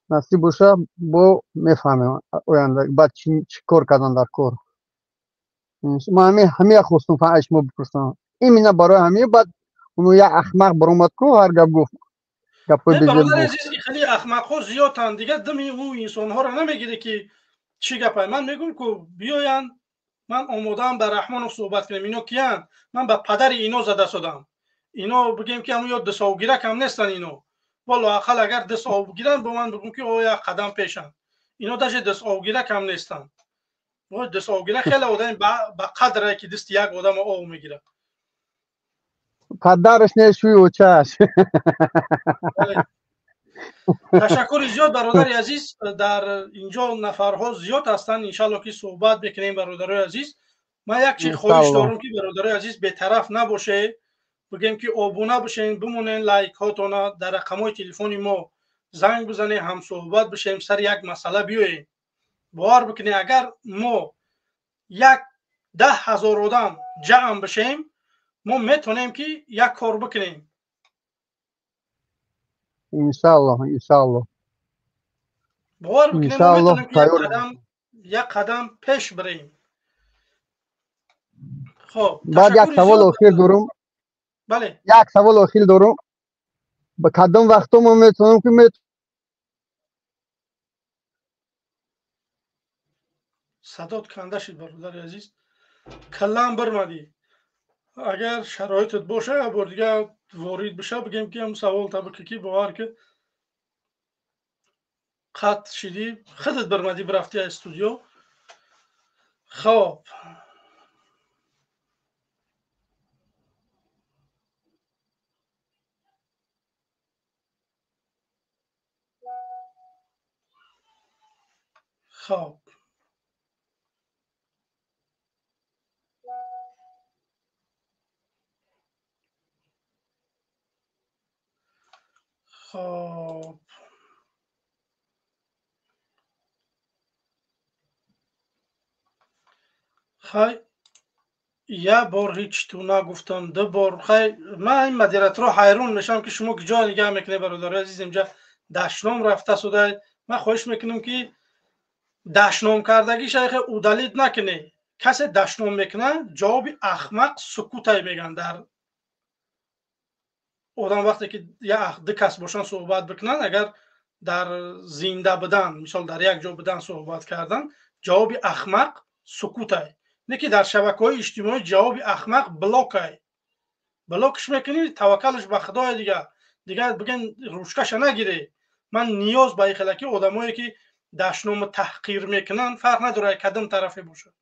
Насиб боша, бо мефаҳмем оянда баъд чӣ кор кардан дар кор. Ман ҳамин хостум аз шумо бипурсам. Именно барои ҳамин. Баъд уно як ахмақ баромад ку, ҳар гап гуфт. Гапҳои бародари азиз, хеле ахмақҳо зиёданд. Дигар дими ӯ инсонҳоро намегирӣ ки чӣ гапай. Ман мегӯм ку биёянд, ман омодаам ба Раҳмонов суҳбат кунем. Ино киянд? Ман ба падари ино зада судам. Ино бигем ки ҳамун ё дусовгирак ҳам нестанд ино. Валло ақал агар дусовгиранд, бо ман бигӯм ки о як қадам пешанд. Ино даже дусовгирак ҳам нестанд. Дусовгирак хеле одами ба қадре ки дасти як одамо ов мегирад. Падараш не, шӯи очааш. Ташаккури зиёд бародари азиз. Дар инҷо нафарҳо зиёд ҳастанд, иншаалло ки суҳбат мекунем бародарои азиз. Ман як чи хоҳиш дорам ки бародарои азиз бетараф набошед, бигем ки обуна бишен, бимонен лайкҳотона, дар рақамҳои телефони мо занг бизанед, ҳамсуҳбат бишем, сари як масъала биёем. Бовар бикунед, агар мо як 10,000 одам ҷамъ бишем, мо метавонем ки як кор бикунем. Иншаалло, иншаалло. Бовар бикунем, мо метавонем ки як қадам пеш бирем. Хоб, баъд як савол охир дорум. Бале, як савол охир дорум. Ба кадом вақто мо метавонем ки садот канда шид, бародари азиз, каллам бирмадӣ. Агар шароитат боша, як бор дига ворид биша, бигем ки ҳам савол табиқи ки бовар ки қатъ шидӣ, худат бирмадӣ, бирафтӣ аз студио. Хоб, хоб, хоб, хай, як бор ҳеҷ ту нагуфтам, ду бор. Хай, ман ин модераторо ҳайрон мешавам, ки шумо куҷо нигаҳ мекунед, бародари азиз. Инҷа дашном рафта шуда. Ман хоҳиш мекунам, ки дашном кардагиша удалить накунед. Касе дашном мекунад, ҷавоби ахмақ сукутай мегӯянд. Дар одам вақте ки як ду кас бошанд, суҳбат бикунанд, агар дар зинда будан, мисол, дар як ҷо будан, суҳбат кардан, ҷавоби ахмақ сукутай. Не ки дар шабакаҳои иҷтимоӣ ҷавоби ахмақ блокай. Блокш мекунӣ, таваккалаш ба худоя. Дигар биген, ручкаша нагире. Ман ниёз ба ихелаки одамое ки дашному таҳқир мекунанд, фарқ надорад кадом тарафе бошад,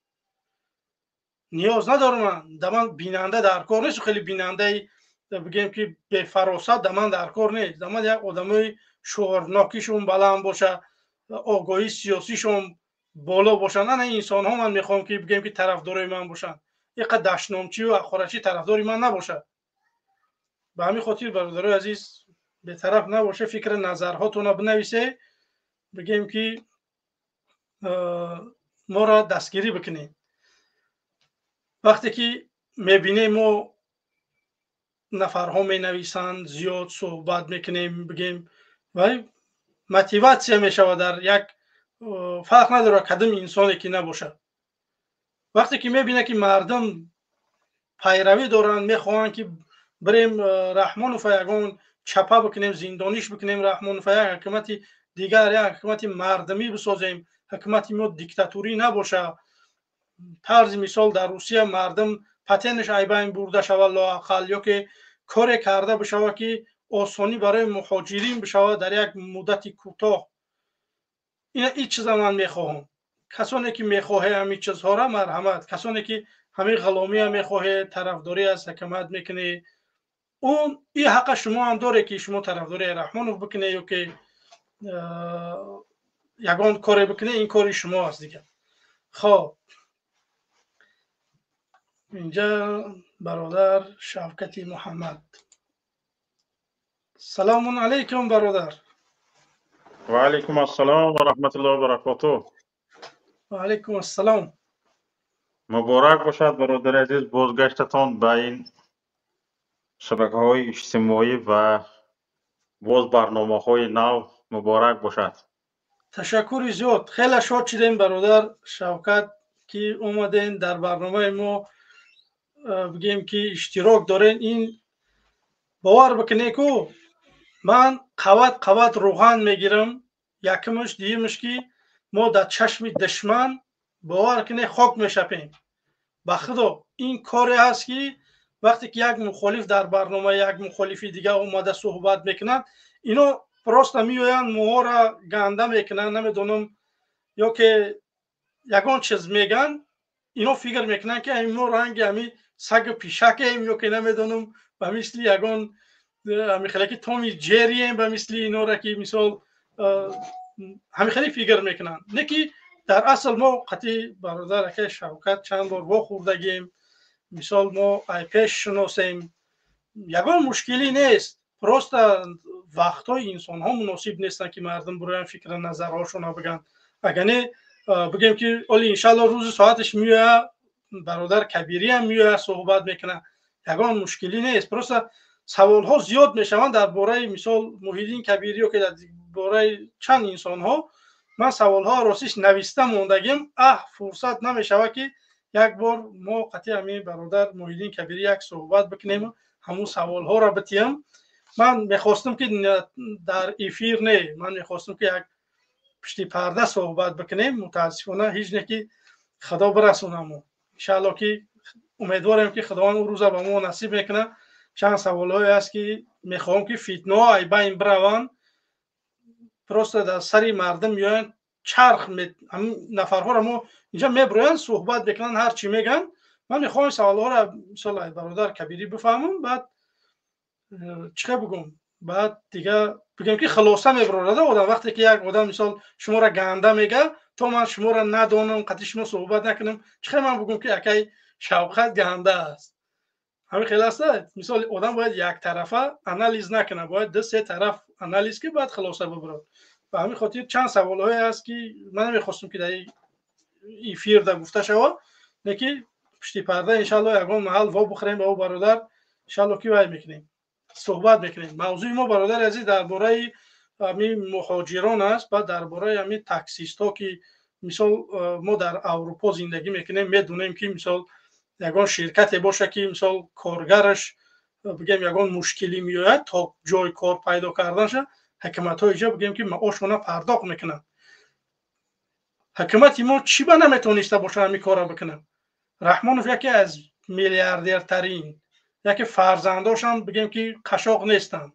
ниёз надорам. Ман да ман бинанда дар кор нест, хеле бинандаи, бигем ки, бефаросат да ман дар кор нест. Да ман як одамои шуғурнокишон баланд боша, огоҳии сиёсишон боло бошанд, ана инсонҳо ман мехоҳам, ки бигем ки тарафдорои ман бошанд. Иқа дашномчию ақорачӣ тарафдори ман набошад. Ба ҳамин хотир, бародарои азиз, бетараф набоша, фикри назарҳотонро бинависе, бигем ки моро дастгирӣ бикунед. Вақте ки мебинем, мо нафарҳо менависанд, зиёд суҳбат мекунем, бигем, вай мотиватсия мешавад дар як, фарқ надорад кадом инсоне ки набошад. Вақте ки мебинад, ки мардум пайравӣ доранд, мехоҳанд, ки бирем Раҳмонова ягон чапа бикунем, зиндониш бикунем Раҳмонова, як ҳукумати дигар, як ҳукумати мардумӣ бисозем, ҳукумати мо диктатурӣ набошад. Тарзи мисол, дар Русия мардум патенташ айбайн бурда шавад лоақал, ё ки коре карда бишавад, ки осонӣ барои муҳоҷирин бишавад дар як муддати кӯтоҳ. Ина ин чиза ман мехоҳам. Касоне ки мехоҳе ҳамин чизҳоро, марҳамат. Касоне ки ҳамин ғуломия мехоҳе, тарафдорӣ аз ҳукумат мекунӣ, он ин ҳаққа шумо ҳам доре, ки шумо тарафдории Раҳмонов бикунӣ ё ки ягон коре бикунӣ, ин кори шумо аст дигар. Хоб, инҷа бародар Шавкати Муҳаммад. Салому алайкум, бародар. Ва алайкум ассалом ва раҳматуллоҳи ва баракотуҳ. Ва алайкум ассалом. Муборак бошад, бародари азиз, бозгаштатон ба ин шабакаҳои иҷтимоӣ ва боз барномаҳои нав муборак бошад. Ташаккури зиёд. Хеле шод шудем, бародар Шавкат, ки омадем дар барномаи мо, бигем ки иштирок дорен. Ин бовар бикунед ку, ман қават қават рӯған мегирам. Якумаш, дуюмаш, ки мо дар чашми душман, бовар кунед, хок мешапем. Ба худо, ин коре ҳаст, ки вақте ки як мухолиф дар барнома як мухолифи дигар омада суҳбат мекунад, ино просто меоянд, моҳоро ганда мекунанд, намедонам, ё ки ягон чиз мегӯянд. Ино фикр мекунанд, ки мо ранги ҳами сагу пишакем, ё ки намедонам, ба мисли ягон ҳамихелаки Томи Ҷеррием, ба мисли инора ки мисол ҳамихеле фикр мекунанд. Не ки дар асл мо қатъи бародар акай Шавкат чанд бор вохӯрдагем, мисол, мо айпеш шиносем, ягон мушкилӣ нест. Просто вақтҳои инсонҳо муносиб нестанд, ки мардум бироянд, фикри назарҳошонро бигӯянд. Агар не, бигем ки оли иншалло рӯзи соаташ меояд, бародар Кабириам меояд, суҳбат мекунад, ягон мушкилӣ нест. Просто саволҳо зиёд мешаванд дар бораи, мисол, Муҳиддин Кабирӣ ё ки дар бораи чанд инсонҳо. Ман саволҳо ростиш нависта мондагим, фурсат намешавад ки як бор мо қатъи ҳамин бародар Муҳиддин Кабирӣ як суҳбат бикунем, ҳамун саволҳоро битиям. Ман мехостам ки дар эфир не, ман мехостам ки як пушти парда суҳбат бикунем. Мутаассифона ҳеҷ не, ки Худо бирасонамо. Иншаалло ки умедворем ки Худованд он рӯза ба мо насиб мекунад. Чанд саволҳое аст ки мехоҳам ки фитнаҳо ай байн бираванд, просто дар сари мардум меоянд, чарх нафарҳоро мо инҷа мебироянд, суҳбат мекунанд, ҳар чӣ мегӯянд. Ман мехоҳам саволҳоро мисол бародар Кабирӣ бифаҳмам, баъд чӣ хел бигӯм, баъд дига бигӯем ки хулоса мебарорада одам. Вақте ки як одам мисол шуморо ганда мега, то ман шуморо надонам, қатъи шумо суҳбат накунам, чӣ хел ман бигӯм ки акай Шавқат ганда аст? Ҳамин хел аст. Мисол, одам бояд яктарафа анализ накунад, бояд ду се тараф анализ ки баъд хулоса бибарад. Ба ҳамин хотир чанд саволҳое аст ки ман намехостам ки дар эфир да гуфта шавад, леки пушти парда иншаалло ягон маҳал во бихӯрем ба ӯ бародар, иншаалло ки вай мекунем, суҳбат мекунем. Мавзӯи мо, бародари азиз, дар бораи ҳамин муҳоҷирон аст, баъд дар бораи ҳамин таксистҳо, ки мисол мо дар Аврупо зиндагӣ мекунем, медонем ки мисол ягон ширкате боша ки мисол коргараш бигем ягон мушкилӣ меояд, то ҷои кор пайдо карданша ҳукуматҳои ҷо бигем ки маошона пардохт мекунанд. Ҳукумати мо чӣ ба наметониста боша ҳамин корро бикунад? Раҳмонов яке аз миллиардертарин, яке фарзандошам бигем ки қашоқ нестанд,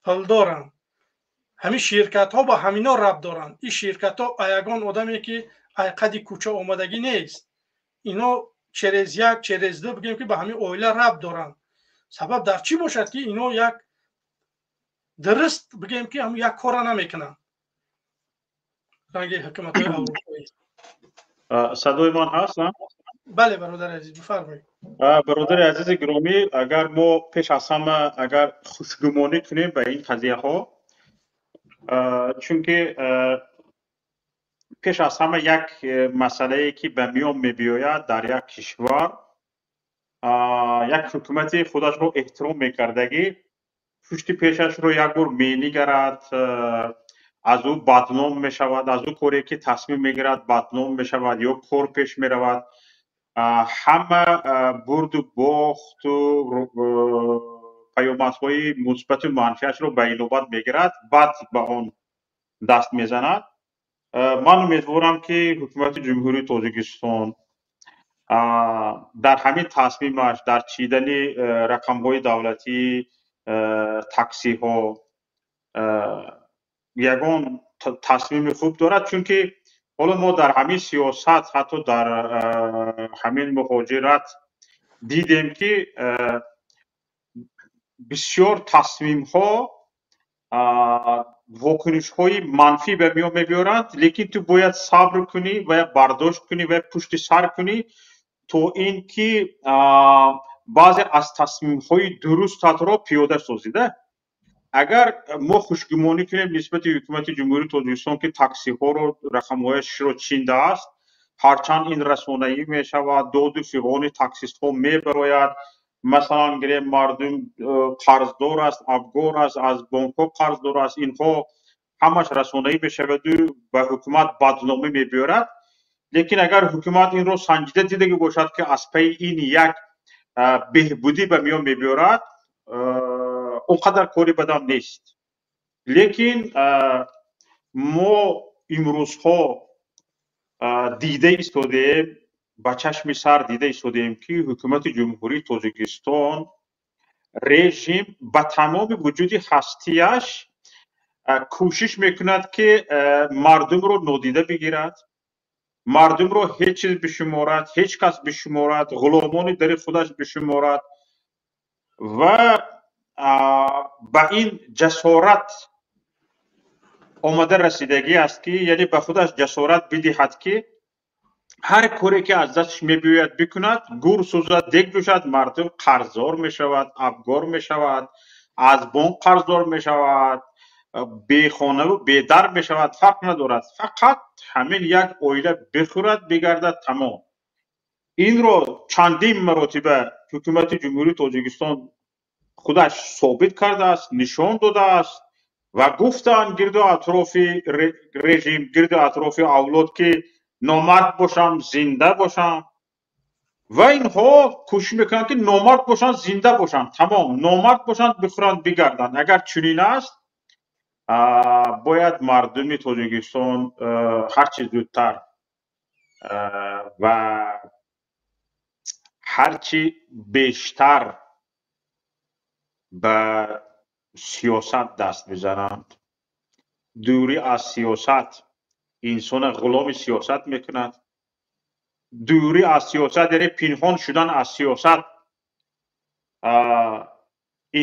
пулдоранд. Ҳамин ширкатҳо ба ҳамино рабт доранд. Ин ширкатҳо ягон одаме ки айқади кӯча омадагӣ нест, ино через як, через ду бигем ки ба ҳамин оила рабт доранд. Сабаб дар чӣ бошад ки ино як дуруст бигем ки ҳам як корра намекунанд, ранги ҳукуматҳои аврупоӣ? Садои ман ҳаст? Бале, бародари азиз, бифармоед. Бародари азизи гиромӣ, агар мо пеш аз ҳама агар хушгумонӣ кунем ба ин қазияҳо, чунки пеш аз ҳама як масъалае ки ба миён мебиёяд, дар як кишвар як ҳукумати худашро эҳтиром мекардагӣ пушти пешашро як бор менигарад, аз ӯ бадном мешавад, аз ӯ коре ки тасмим мегирад бадном мешавад ё кор пеш меравад, ҳама бурду бохту паёмадҳои мусбату манфиашро ба инобат мегирад, баъд ба он даст мезанад. Ман умедворам ки ҳукумати Ҷумҳурии Тоҷикистон дар ҳамин тасмимаш дар чидани рақамҳои давлатии таксиҳо ягон тасмими хуб дорад, чунки ҳоло мо дар ҳамин сиёсат, ҳатто дар ҳамин муҳоҷират дидем ки бисёр тасмимҳо вокунишҳои манфӣ ба миён мебиёранд, лекин ту бояд сабр кунӣ, бояд бардошт кунӣ, бояд пушти сар кунӣ, то ин ки баъзе аз тасмимҳои дурустатро пиёда созида. Агар мо хушгумонӣ кунем нисбати ҳукумати Ҷумҳурии Тоҷикистон ки таксиҳоро рақамҳояшро чиндааст, ҳарчанд ин расонаӣ мешавад, доду фиғони таксистҳо мебарояд, масалан гирем, мардум қарздор аст, абгор аст, аз бонкҳо қарздор аст, инҳо ҳамаш расонаӣ мешаваду ба ҳукумат бадномӣ мебиёрад. Лекин агар ҳукумат инро санҷида дидагӣ бошад ки аз пайи ин як беҳбудӣ ба миён мебиёрад, он қадар кори бадам нест. Лекин мо имрӯзҳо дида истодаем, ба чашми сар дида истодаем ки ҳукумати Ҷумҳурии Тоҷикистон, режим ба тамоми вуҷуди ҳастияш кӯшиш мекунад ки мардумро нодида бигирад, мардумро ҳеҷ чиз бишуморад, ҳеҷ кас бишуморад, ғуломони дари худаш бишуморад ва ба ин ҷасорат омада расидагӣ аст ки, яъне ба худаш ҷасорат бидиҳад ки ҳар коре ки аз дасташ мебиёяд бикунад, гур сӯзад, дег ҷӯшад, мардум қарздор мешавад, абгор мешавад, аз бонк қарздор мешавад, бехонаву бедар мешавад, фарқ надорад, фақат ҳамин як оила бихӯрад, бигардад, тамом. Инро чандин маротиба ҳукумати Ҷумҳурии Тоҷикистон худаш собит кардааст, нишон додааст. Ва гуфтанд гирду атрофи режим, гирду атрофи авлод, ки номард бошам, зинда бошам. Ва инҳо кӯшиш мекунанд, ки номард бошанд, зинда бошанд, тамом, номард бошанд, бихӯранд, бигарданд. Агар чунин аст, бояд мардуми Тоҷикистон ҳарчи зудтар ва ҳарчи бештар ба сиёсат даст бизананд. Дурӣ аз сиёсат инсона ғуломи сиёсат мекунад. Дурӣ аз сиёсат, яъне пинҳон шудан аз сиёсат,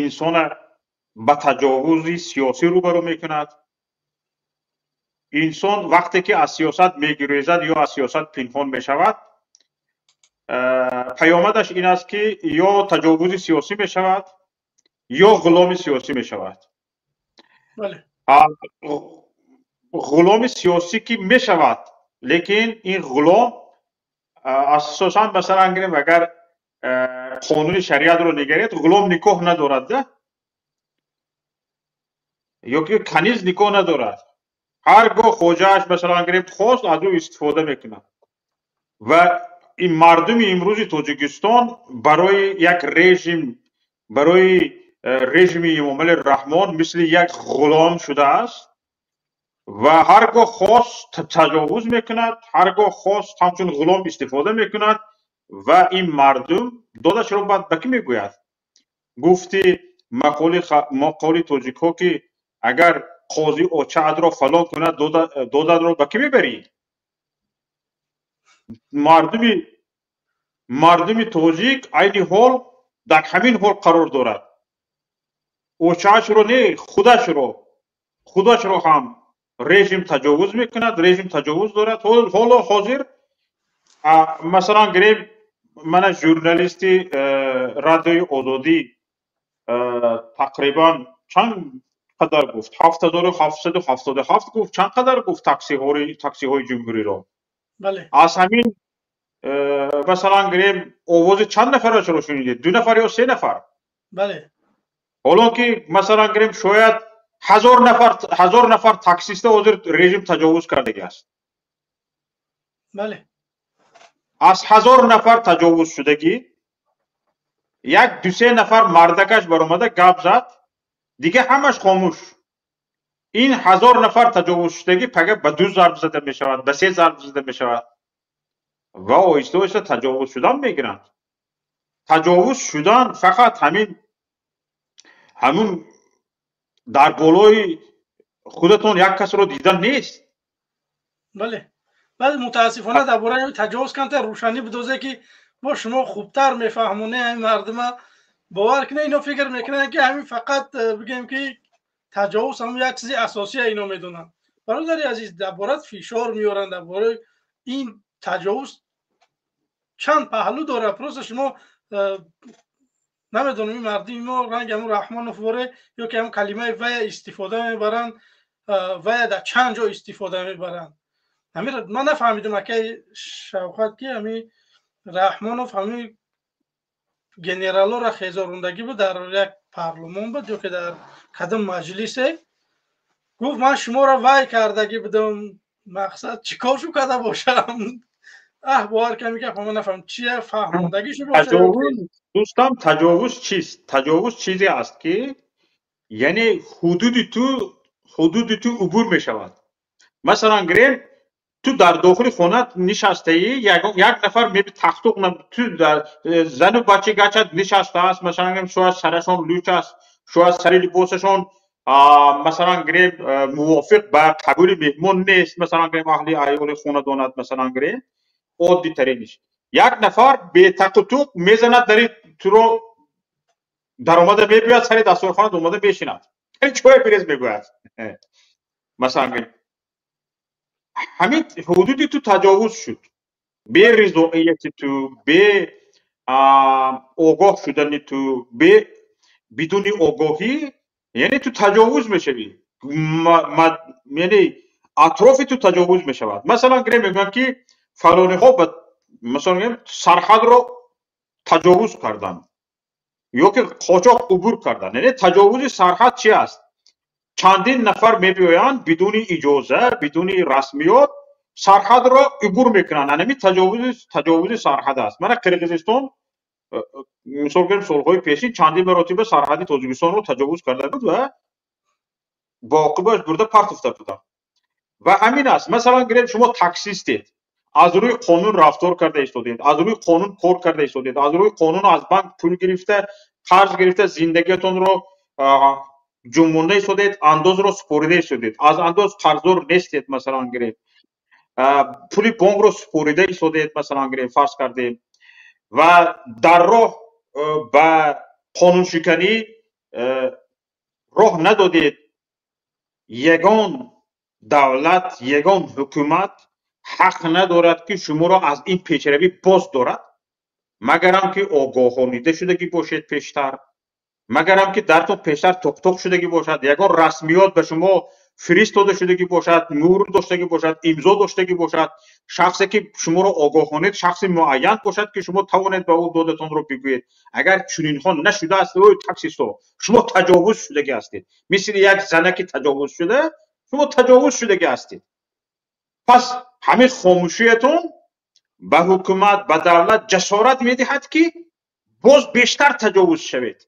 инсона ба таҷовузи сиёсӣ рӯбарӯ мекунад. Инсон вақте ки аз сиёсат мегурезад ё аз сиёсат пинҳон мешавад, паёмадаш ин аст, ки ё таҷовузи сиёсӣ мешавад, ё ғуломи сиёсӣ мешавад. Ғуломи сиёсӣ ки мешавад, лекин ин ғулом асосан, масалан гирем, агар қонуни шариатро нигаред, ғулом никоҳ надорад да, ё ки каниз никоҳ надорад. Ҳар гоҳ хоҷааш, масалан гирем, хост, аз ӯ истифода мекунад. Ва ин мардуми имрӯзи Тоҷикистон барои як режим, барои режими Эмомали Раҳмон мисли як ғулом шудааст ва ҳар гоҳ хост, таҷовуз мекунад, ҳар гоҳ хост, ҳамчун ғулом истифода мекунад. Ва ин мардум додашро баъд ба кӣ мегӯяд? Гуфти мақоли тоҷикҳо, ки агар қозӣ очаатро фалон кунад, додатро ба кӣ мебарӣ? Мардуми тоҷик айни ҳол дар ҳамин ҳол қарор дорад. Очаашро не, худашро ҳам режим таҷовуз мекунад, режим таҷовуз дорад. Ҳоло ҳозир, масалан гирем, мана журналисти Радиои Озодӣ тақрибан чанд қадар гуфт, 7777 гуфт, чанд қадар гуфт таксиҳои ҷумҳуриро. Аз ҳамин, масалан гирем, овози чанд нафарашро шунидед? Ду нафар ё се нафар. Ҳолон ки, масалан гирем, шояд 1000 нафар, 1000 нафар таксиста ҳозир режим таҷовуз кардагӣ аст. Аз 1000 нафар таҷовузшудагӣ як дусе нафар мардакаш баромада гап зад, дига ҳамаш хомӯш. Ин 1000 нафар таҷовузшудагӣ пага ба ду зарб зада мешавад, ба се зарб зада мешавад ва оҳиста оҳиста таҷовуз шудан мегиранд. Таҷовуз шудан фақат ҳамун дар болои худатон як касро дидан нест. Бале, баъд мутаассифона дар бораи таҷовуз камтар рӯшанӣ бидозе, ки мо шумо хубтар мефаҳмоне ҳамин мардума. Бовар кунед, ино фикр мекунанд, ки ҳамин фақат бигем, ки таҷовуз ҳамун як чизи асосия ино медонанд. Бародари азиз, дар борат фишор меоранд, дар бораи ин таҷовуз чанд паҳлӯ дорад. Просто шумо намедонам, ин мардуми мо ранги ҳамун Раҳмонов воре ё ки ҳамун калимаи вая истифода мебаранд, вая дар чанд ҷо истифода мебаранд. Ҳамин ман нафаҳмидам, акай Шавқат, ки ҳамин Раҳмонов ҳамин генералоро хезорундагӣ буд, дар як парлумон буд ё ки дар кадом маҷлисе гуфт: «Ман шуморо вай кардагӣ будам». Мақсад чӣ кор шу карда бошам? Аҳ, бовар кам, гап ман нафаҳмам чия фаҳмондагӣ шу боша. Дӯстам, таҷовуз чист? Таҷовуз чизе аст, ки яъне ҳудуди ту убур мешавад. Масалан гирем, ту дар дохили хона нишастаӣ, як нафар меби тахтуқ, ту зану бача гачат нишастааст, масалан гирем, шояд сарашон луч аст, шояд сари либосашон, масалан гирем, мувофиқ ба қабули меҳмон нест, масалан гирем, аҳли аёли хонадонат, масалан гирем, оддитариниш, як нафар бетақутуқ мезанад дари туро, даромада мебиёяд, сари дастурхона омада мешинад, чой бирез мегӯяд. Масалан гирем, ҳамин ҳудуди ту таҷовуз шуд. Бе ризоияти ту, бе огоҳ шудани ту, бе бидуни огоҳӣ, яъне ту таҷовуз мешавӣ, яъне атрофи ту таҷовуз мешавад. Масалан гирем, мегӯям, ки фалониҳо масалан гирем, сарҳадро таҷовуз карданд ё ки қочоқ убур карданд. Яъне таҷовузи сарҳад чи аст? Чандин нафар мебиёянд, бидуни иҷоза, бидуни расмиёт сарҳадро убур мекунанд. Анами таҷовузи сарҳад аст. Мана Қирғизистон, мисол гирем, солҳои пешин чандин маротиба сарҳади Тоҷикистонро таҷовуз карда буд ва бо оқибаш бурда партофта буданд. Ва ҳамин аст. Масалан гирем, шумо таксистед, аз рӯи қонун рафтор карда истодед, аз рӯи қонун кор карда истодед, аз рӯи қонун аз банк пул гирифта, қарз гирифта, зиндагиатонро ҷунбонда истодед, андозро супорида истодед, аз андоз қарздор нестед, масалан гирем, пули бонкро супорида истодед, масалан гирем, фарз кардем, ва дар роҳ ба қонуншиканӣ роҳ надодед. Ягон давлат, ягон ҳукумат ҳақ надорад, ки шуморо аз ин пешравӣ боз дорад, магарам ки огоҳонида шудагӣ бошед пештар, магарам ки дартон пештар тоқтоқ шудагӣ бошад, ягон расмиёт ба шумо фиристода шудагӣ бошад, мӯҳр доштагӣ бошад, имзо доштагӣ бошад, шахсе ки шуморо огоҳонед шахси муайян бошад, ки шумо тавонед ба ӯ додатонро бигӯед. Агар чунинҳо нашудааст, ой таксисто, шумо таҷовуз шудагӣ ҳастед. Мисли як занаки таҷовуз шуда, шумо таҷовуз шудагӣ ҳастед. Пас ҳамин хомӯшиятон ба ҳукумат, ба давлат ҷасорат медиҳад, ки боз бештар таҷовуз шавед.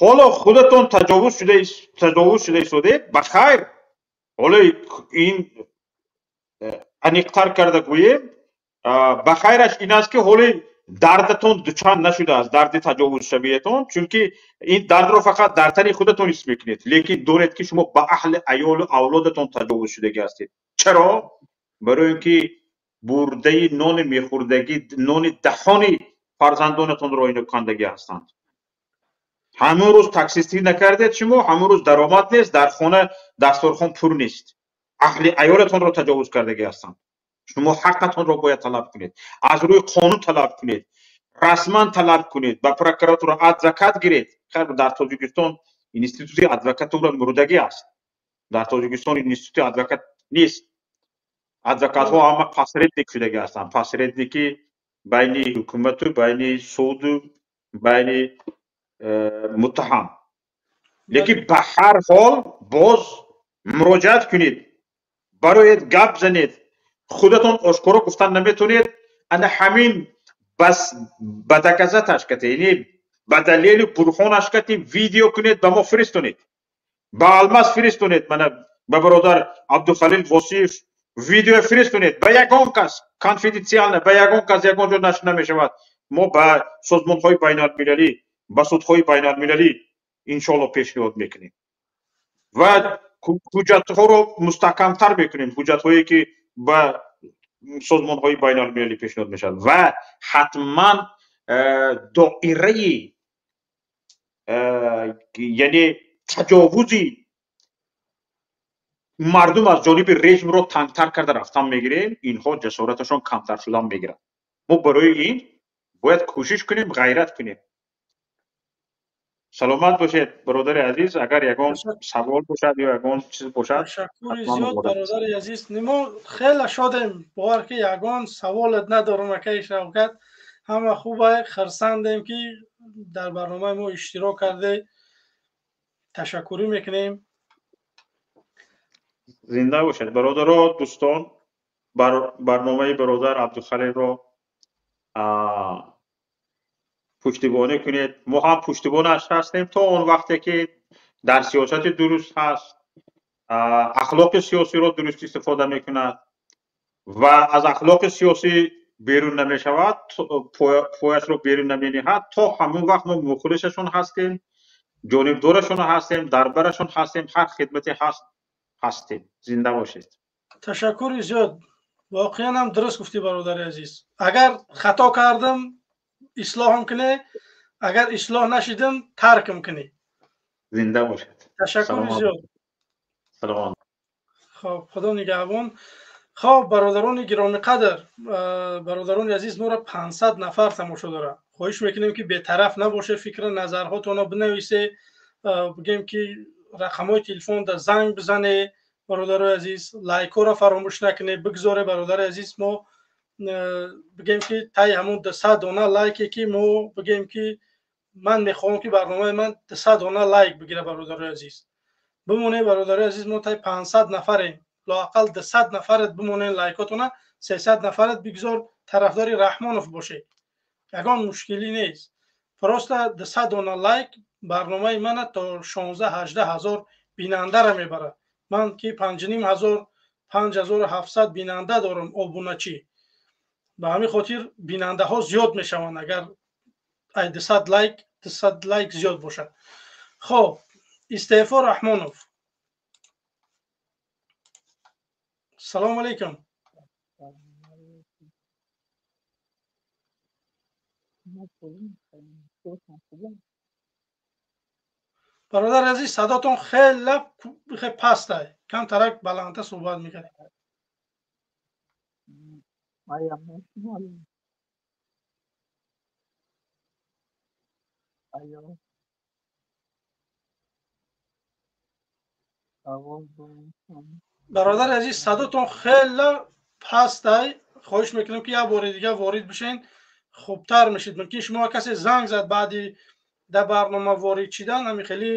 Ҳоло худатон таҷовуз шуда истодед, ба хайр. Ҳоло ин аниқтар карда гӯем, ба хайраш ин аст, ки ҳоли дардатон дучанд нашудааст, дарди таҷовузшавиятон, чунки ин дардро фақат дар тани худатон ҳис мекунед. Лекин донед, ки шумо ба аҳли аёлу авлодатон таҷовуз шудагӣ ҳастед. Чаро? Барои ин ки бурдаи нони мехӯрдагӣ, нони даҳони фарзандонатонро ино кандагӣ ҳастанд. Ҳамон рӯз таксистӣ накардед шумо, ҳамон рӯз даромад нест, дар хона дасторхон пур нест. Аҳли аёлатонро таҷовуз кардагӣ ҳастанд. Шумо ҳаққатонро бояд талаб кунед, аз рӯи қонун талаб кунед, расман талаб кунед, ба прокуратура, адвокат гиред. Дар Тоҷикистон институти адвокатура мурдагӣ аст. Дар Тоҷикистон институти адвокат нест. Адвокатҳо ҳама посредник шудагӣ ҳастанд, посредники байни ҳукумату байни суду байни муттаҳам. Лекин ба ҳар ҳол боз муроҷиат кунед, бароед, гап занед. Худатон ошкоро гуфтан наметавонед, ана ҳамин бас ба доказаташ кате, яъне ба далелу бурҳонаш кати видео кунед, ба мо фиристонед, ба Алмаз фиристонед, мана ба бародар Абдухалил Восиев видео фиристонед, ба ягон кас конфиденциально, ба ягон кас, ягон ҷо нашр намешавад. Мо ба созмонҳои байналмилалӣ, ба судҳои байналмилалӣ иншоалло пешниҳод мекунем ва ҳуҷҷатҳоро мустаҳкамтар мекунем, ҳуҷҷатҳое ки ба созмонҳои байналмилалӣ пешниҳод мешавад. Ва ҳатман доираи яъне таҷовузи мардум аз ҷониби режимро тангтар карда рафтан мегирем. Инҳо ҷасораташон камтар шудан мегирад. Мо барои ин бояд кӯшиш кунем, ғайрат кунем. Саломат бошед, бародари азиз. Агар ягон савол бошад ё ягон чиз бошад. Ташаккури зиёд, бародари азиз. Мо хеле шодем, бовар ки ягон саволат надорам, акаи Шавкат. Ҳама хуба, хурсандем, ки дар барномаи мо иштирок карде. Ташаккурӣ мекунем. Зинда бошед, бародаро, дӯстон. Барномаи бародар Абдухалилро пуштибонӣ кунед. Мо ҳам пуштибонаш ҳастем то он вақте ки дар сиёсати дуруст ҳаст, ахлоқи сиёсиро дуруст истифода мекунад ва аз ахлоқи сиёсӣ берун намешавад, пояшро берун намениҳад. То ҳамон вақт мо мухлисашон ҳастем, ҷонибдорашон ҳастем, дар барашон ҳастем, ҳар хидмате ҳаст, ҳастем. Зинда бошед. Ташаккури зиёд. Воқеан ҳам дуруст гуфтӣ, бародари азиз. Агар хато кардам, ислоҳам кунӣ, агар ислоҳ нашидам, таркам кунӣ. Зинда бошед. Ташаккури зиёд. Салом. Хоб, Худо нигаҳбон. Хоб, бародарони гиромиқадр, бародарони азиз, моро 500 нафар тамошо дорад. Хоҳиш мекунем, ки бетараф набоше, фикру назарҳотонро бинависе, бигем ки рақамҳои телефонда занг бизане. Бародарои азиз, лайкҳоро фаромӯш накунед, бигзоре, бародари азиз. Мо бигем ки таи ҳамон 200 дона лайке ки мо бигем ки Ман мехоҳам ки барномаи ман 200 дона лайк бигира, бародарои азиз. Бимонед, бародарои азиз, мо таи 500 нафарем, лоақал 200 нафарат бимонед лайкотона, 300 нафарат бигзор тарафдори Раҳмонов бошед, ягон мушкилӣ нест. Просто 200 дона лайк барномаи мана то 16-18 ҳазор бинандара мебарад. Ман ки 5500, 5700 бинанда дорам обуначӣ, ба ҳамин хотир бинандаҳо зиёд мешаванд агар ай 200 лайк, 200 лайк зиёд бошад. Хоб, истеъфо Раҳмонов, салому алайкум. Бародар азиз, садотон хеле пастай, камтарак баландтар суҳбат мекардед. Бародари азиз, садотон хеле пастай, хоҳиш мекунам ки як бори дига ворид бишен, хубтар мешид. Мумкин шумо касе занг зад баъди дар барнома ворид шидан, ҳамин хеле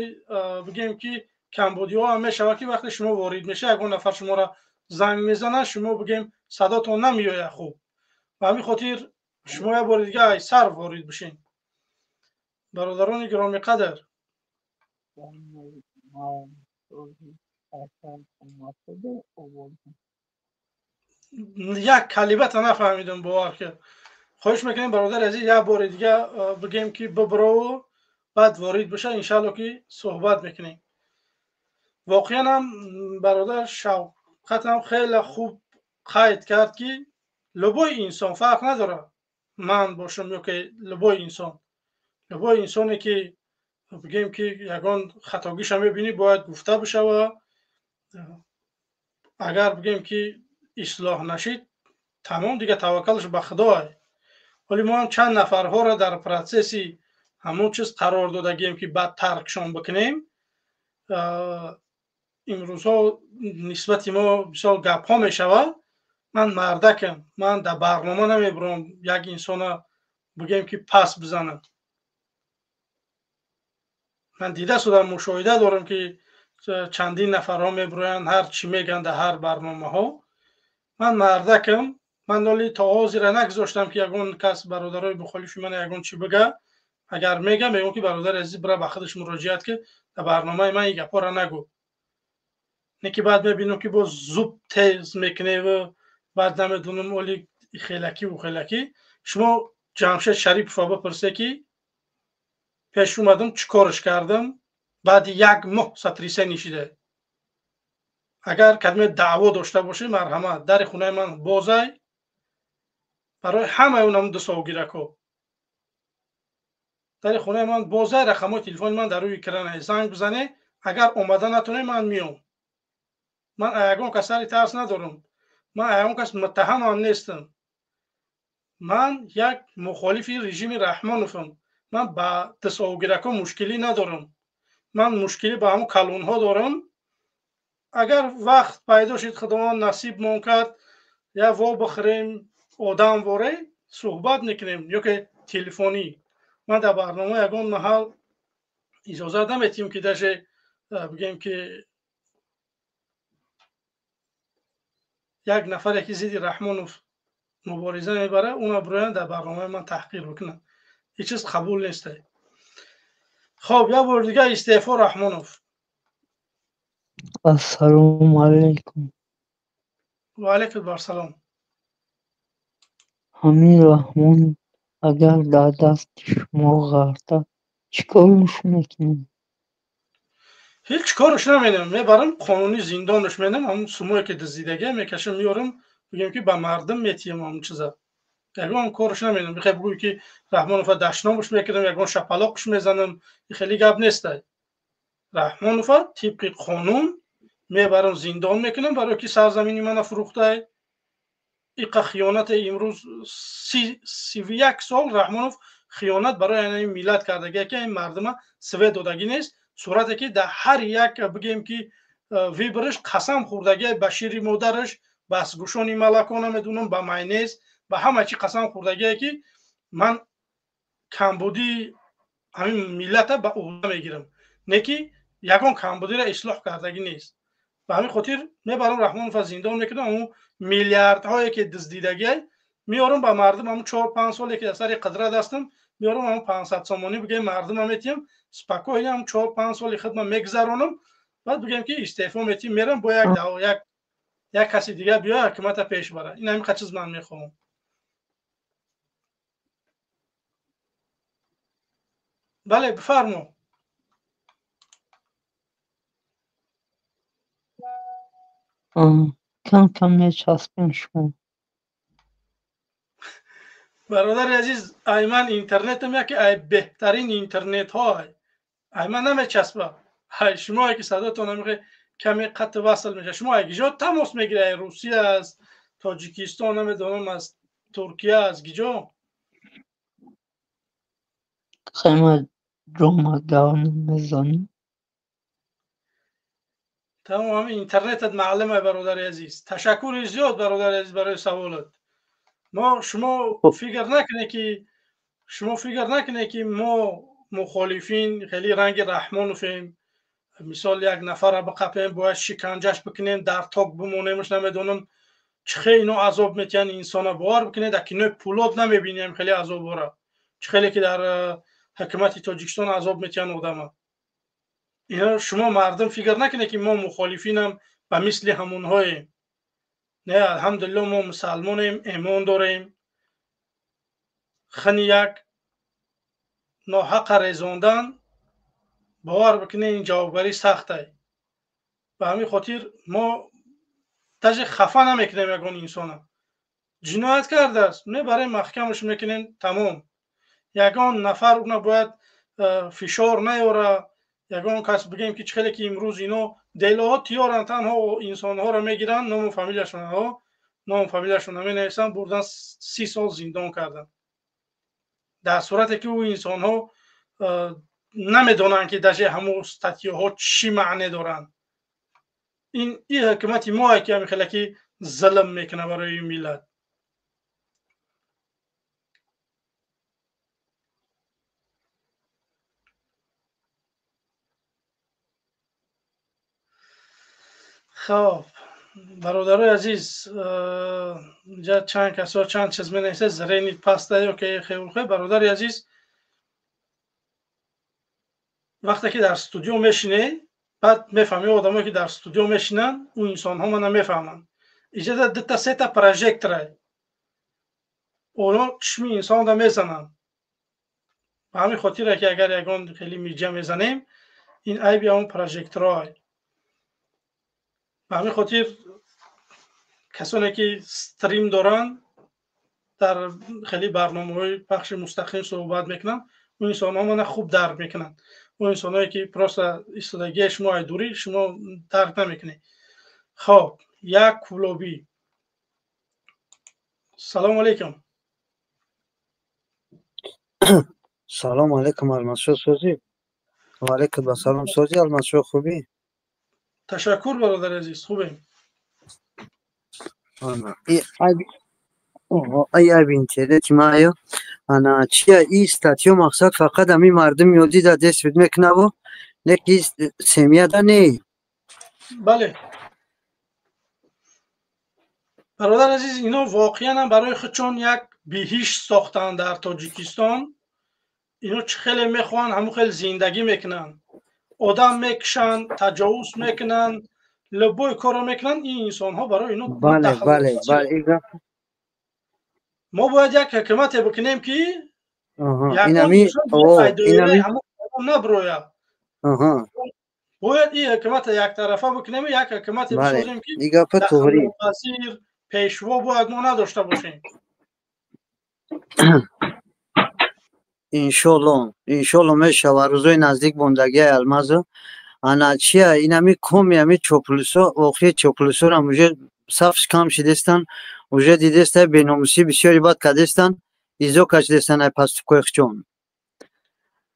бигем ки камбудиҳо ҳам мешавад, ки вақте шумо ворид мешавед, ягон нафар шуморо занг мезанад, шумо бигем садотон намеояд хуб. Ба ҳамин хотир шумо як бори дига ай сар ворид бишен. Бародарони гиромиқадр, як калимата нафаҳмидам, бовар кард. Хоҳиш мекунем, бародари азиз, як бори дига бигем ки биброву баъд ворид боша, иншаалло ки суҳбат мекунем. Воқеан ҳам бародар Шавқатам хеле хуб қайд кард, ки любой инсон, фарқ надорад ман бошам ё ки любой инсон, любой инсоне ки бигем ки ягон хатогиша мебинӣ, бояд гуфта бишава. Агар бигем ки ислоҳ нашид, тамом, дига таваккалш ба худоай. Вале мо ҳам чанд нафарҳоро дар процесси ҳамон чиз қарор додагием, ки баъд таркшон бикунем. Имрӯзҳо нисбати мо бисёр гапҳо мешавад. Ман мардакам, ман дар барнома намебурам як инсона бигем ки пас бизанам. Ман дида шудам, мушоҳида дорам, ки чандин нафарҳо мебуроянд, ҳар чӣ мегӯянд дар ҳар барномаҳо. Ман мардакам, ман оли то ҳозира нагузоштам, ки ягон кас бародарои мухолифи ман ягон чӣ бига. Агар мега, мегӯям ки бародари азиз, бира ба худаш муроҷиат, ки дар барномаи ман ин гапҳоро нагӯ. Не ки баъд мебинам, ки боз зуб тез мекуневу баъд намедонам оли хелакиву хелакӣ. Шумо Ҷамшед Шарипова бипурсе, ки пеш омадам, чӣ корш кардам, баъди як моҳ сотрясение шида. Агар кадме даъво дошта бошед, марҳамат, дари хонаи ман бозай барои ҳамаи онам дусовгиракҳо. Дари хонаи ман бозай, рақамҳои телефони ман дар рӯи экран, занг бизане, агар омада натонед, ман миём. Ман ягон кас сари тарс надорам, ман ягон кас муттаҳамам нестам. Ман як мухолифи режими Раҳмоновам. Ман ба дусовгиракҳо мушкилӣ надорам, ман мушкилӣ ба ҳамон калонҳо дорам. Агар вақт пайдо шид, худованд насибмон кард, я во бихӯрем, одам воре суҳбат мекунем ё ки телефонӣ. Ман дар барнома ягон маҳал иҷозат наметиҳем, ки даже бигем ки як нафаре ки зидди Раҳмонов мубориза мебарад, уна бироянд дар барномаи ман таҳқир бикунанд. Ҳеҷ чиз қабул нест. Хоб, як бори дига истеъфо Раҳмонов. Ассалому алайкум. Ва алайкум ассалом. Ҳамин Раҳмон агар дар дасти шумо ғарта, чӣ корш мекунед? Ҳеҷ корш наменам, мебарам қонунӣ зиндонаш менам, ҳамун сумое ки дуздидагия мекашам, меорам, бигем ки ба мардум метиҳам ҳамун чиза. Ягон корш наменам. Бихай бигӯй ки Раҳмонова дашномаш мекунам, ягон шапалоқш мезанам, хеле гап нестай. Раҳмонова тибқи қонун мебарам, зиндон мекунам, барои ки сарзамини мана фурӯхтай. Иқа хиёнате имрӯз 31 сол Раҳмонов хиёнат барои ин миллат кардагия, ки ин мардума свет додагӣ нест. Сурате ки дар ҳар як бигем ки вибраш қасам хӯрдагия ба шири модараш, ба гӯшони малако, намедонам, ба майонез, ба ҳама чӣ қасам хӯрдагие, ки ман камбудии ҳамин миллата ба уҳда мегирам, не ки ягон камбудиро ислоҳ кардагӣ нест. Ба ҳамин хотир мебарам Раҳмонова зиндон мекунам, ҳамун миллиардҳое ки дуздидагиай меорам ба мардум, ҳамун 4-5 соле ки дар сари қудрат ҳастам меорам, ҳамун 500 сомонӣ бигем мардума метиҳам, спокойно ҳамун 4-5 соли хидма мегузаронам, баъд бигем ки истеъфо метиҳем, мерам бо як каси дигар биё ҳукумата пеш бара. Ин ҳамин чиз ман мехоҳам. Бале, бифармо. Кам кам мечаспем шумо. Бародари азиз, ай ман интернетам яке ай беҳтарин интернетҳо, ай ман намечаспа. Ай шумо ки садотон намехоҳед каме қатъ васл мешавад. Шумо ай гиҷо тамос мегиред? Ай Русия аз Тоҷикистон, намедонам, аз Туркия, аз гиҷо? Хема ҷома гав намезанем. Тамом, интернетат маълума, бародари азиз. Ташаккури зиёд, бародари азиз, барои саволат. Мо шумо фикр накунед ки мо мухолифин хеле ранги Раҳмоновем, мисол як нафарро биқапем, бояд шиканҷаш бикунем, дар ток бимонемш, намедонам чӣ хел ино азоб метиҳанд инсона. Бовар бикунед, дар кинои Пулод намебинем хеле азобора, чӣ хеле ки дар ҳукумати Тоҷикистон азоб метиҳанд одама. Ино шумо мардум фикр накунед ки мо мухолифинам ба мисли ҳамонҳоем. Не, алҳамдулилло, мо мусалмонем, эмон дорем. Хани як ноҳақа резондан, бовар бикунед, ин ҷавобгарӣ сахтай. Ба ҳамин хотир мо даже хафа намекунем ягон инсона. Ҷиноят кардааст, мебарем маҳкамаш мекунем, тамом. Ягон нафар уна бояд фишор наёра, ягон кас бигем ки чӣ хеле ки имрӯз ино делоҳо тиёранд, танҳо инсонҳоро мегиранд, ному фамилияшонро менависанд, бурдан 30 сол зиндон карданд. Дар сурате ки ӯ инсонҳо намедонанд ки даже ҳамун статьяҳо чӣ маъне доранд. Ин ҳукумати моае ки ҳамин хеле ки зулм мекунад барои ин миллат. Хоб, бародарои азиз, инҷа чанд касо чанд чиз менависад, зрени паста ё ки хеурхе. Бародари азиз, вақте ки дар студио мешинед, баъд мефаҳмед одамое ки дар студио мешинанд, ӯ инсонҳо мана мефаҳманд. Инҷа дута сета прожектора, оно чишми инсонро мезананд. Ба ҳамин хотире ки агар ягон хеле миҷа мезанем, ин айби ҳамон прожекторҳое. Ба ҳамин хотир касоне ки стрим доранд, дар хеле барномаҳои пахши мустақим суҳбат мекунанд, ӯ инсонҳо мана хуб дарк мекунанд. Ӯ инсонҳое ки просто истодагии шумо ай дурӣ, шумо дарк намекунед. Хоб, як кулобӣ. Салому алайкум. Салому алайкум, Алмазшо созӣ. Ва алайкум ассалом, созӣ Алмазшо, хубӣ? Ташаккур, бародари азиз, хубем. Ай айби интернети ман ана чия и статьё мақсад фақат ҳамин мардуми оддӣ дар даст мекунаву, не ки семьяда не. Бале, бародари азиз, ино воқеан ҳам барои худшон як биҳишт сохтанд дар Тоҷикистон. Ино чӣ хеле мехоҳанд, ҳамон хел зиндагӣ мекунанд, одам мекушанд, таҷовуз мекунанд, любой корро мекунанд. Ин инсонҳо барои ино мо бояд як ҳукумате бикунем ки наброяд. Бояд ин ҳукумата яктарафа бикунем, як ҳукумате бисозем ки вазир, пешво бояд мо надошта бошем. Иншолло, иншолло мешава рӯзои наздик бондагиай Алмазо. Ана чия инами коми ами чоплусо, охири чоплусорам уже сафш кам шидестан, уже дидестай беномусӣ бисёри бад кардестан, изо кашидестан ай пастукои хчон.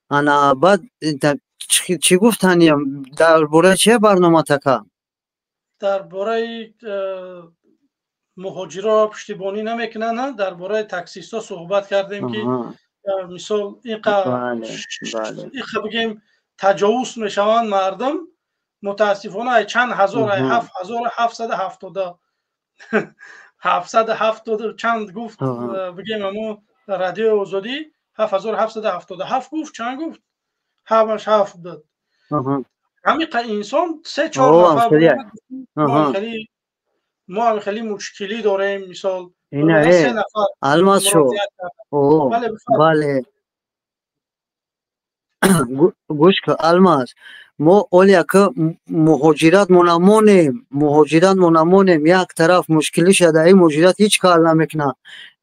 Ана баъд чӣ гуфтани дар бораи чия барнома така? Дар бораи муҳоҷиро пуштибонӣ намекунанд, дар бораи таксистҳо суҳбат кардем ки Мисол инқа бигем таҷовуз мешаванд мардум, мутаассифона ай чанд ҳазор, ай 7770 770 чанд гуфт, бигем амо радиои Озодӣ 7777 гуфт, чанд гуфт, ҳамаш ҳафт буд. Ҳамиқа инсон 3-4 нафар мо ҳам хеле мушкилӣ дорем, мисол Алмаз шо. Бале, гӯш кун Алмаз, мо оли ака муҳоҷират монамонем, муҳоҷират монамонем, як тараф мушкилӣ шада, ин муҳоҷират ҳеҷ кор намекунад.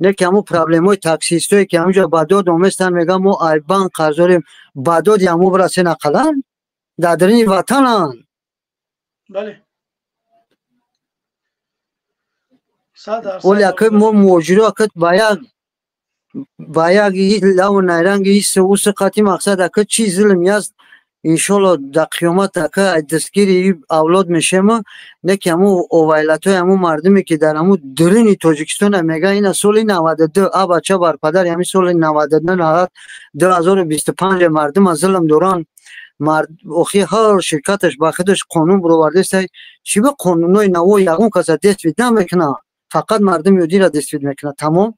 Не ки ҳамун проблемаҳои таксистое ки ҳамунҷо ба дод оместанд, мегӯянд мо ай банк қарз дорем, ба доди ҳамун бирасен ақаллан дар дарини ватананд. Бале. Оли ака мо муҳоҷиро ака ба як лаву найранги ису усу қати мақсад ака чӣ зулм аст, иншолло дар қиёмат ака дастгири авлод мешема. Не ки ҳамун овайлатҳои ҳамун мардуме ки дар ҳамун дуруни Тоҷикистон мегӯянд ина соли 92 а бача бар падар ҳамин соли 92 2025 мардума зулм доранд. Охи ҳар ширкаташ ба худаш қонун баровардааст, чӣ ба қонунҳои наво ягон каса даствид намекунад, фақат мардуми оддиро даствид мекунад, тамом.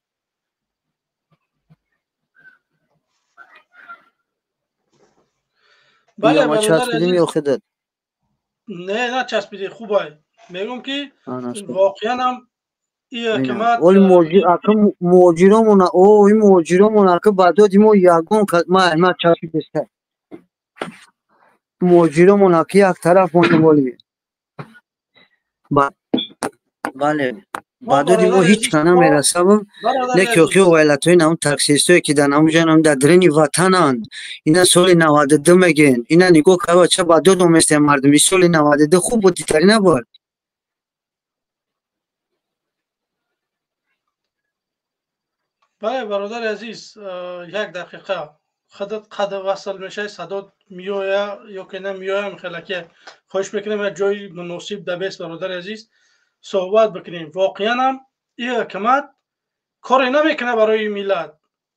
Бале, ма часпидим ё худат? Не, начаспидӣ, хубай. Мегӯм ки воқеан ҳам ин ҳукумат оли муҳоҷиромона, о ин муҳоҷиромона ака ба доди мо ягон ма часпидеста. Муҳоҷиромон ака як тараф монем оли. Бале, ба доди мо ҳеҷ ка намерасаву, не ки охи овайлатҳои наун таксистое ки дар ҳамун ҷанам дар дарини ватананд, ина соли 92 мегӯянд, ина нигоҳ кард бача ба дод оместем мардум, ин соли 92 хуб буд, дитарӣ набуд. Бале, бародари азиз, як дақиқа худат қад васл мешавӣ, садот меоя ё ки намеоям, хелаке хоҳиш мекунем як ҷои муносиб дабест, бародари азиз, суҳбат бикунем. Воқеан ҳам ин ҳукумат коре намекунад барои миллат.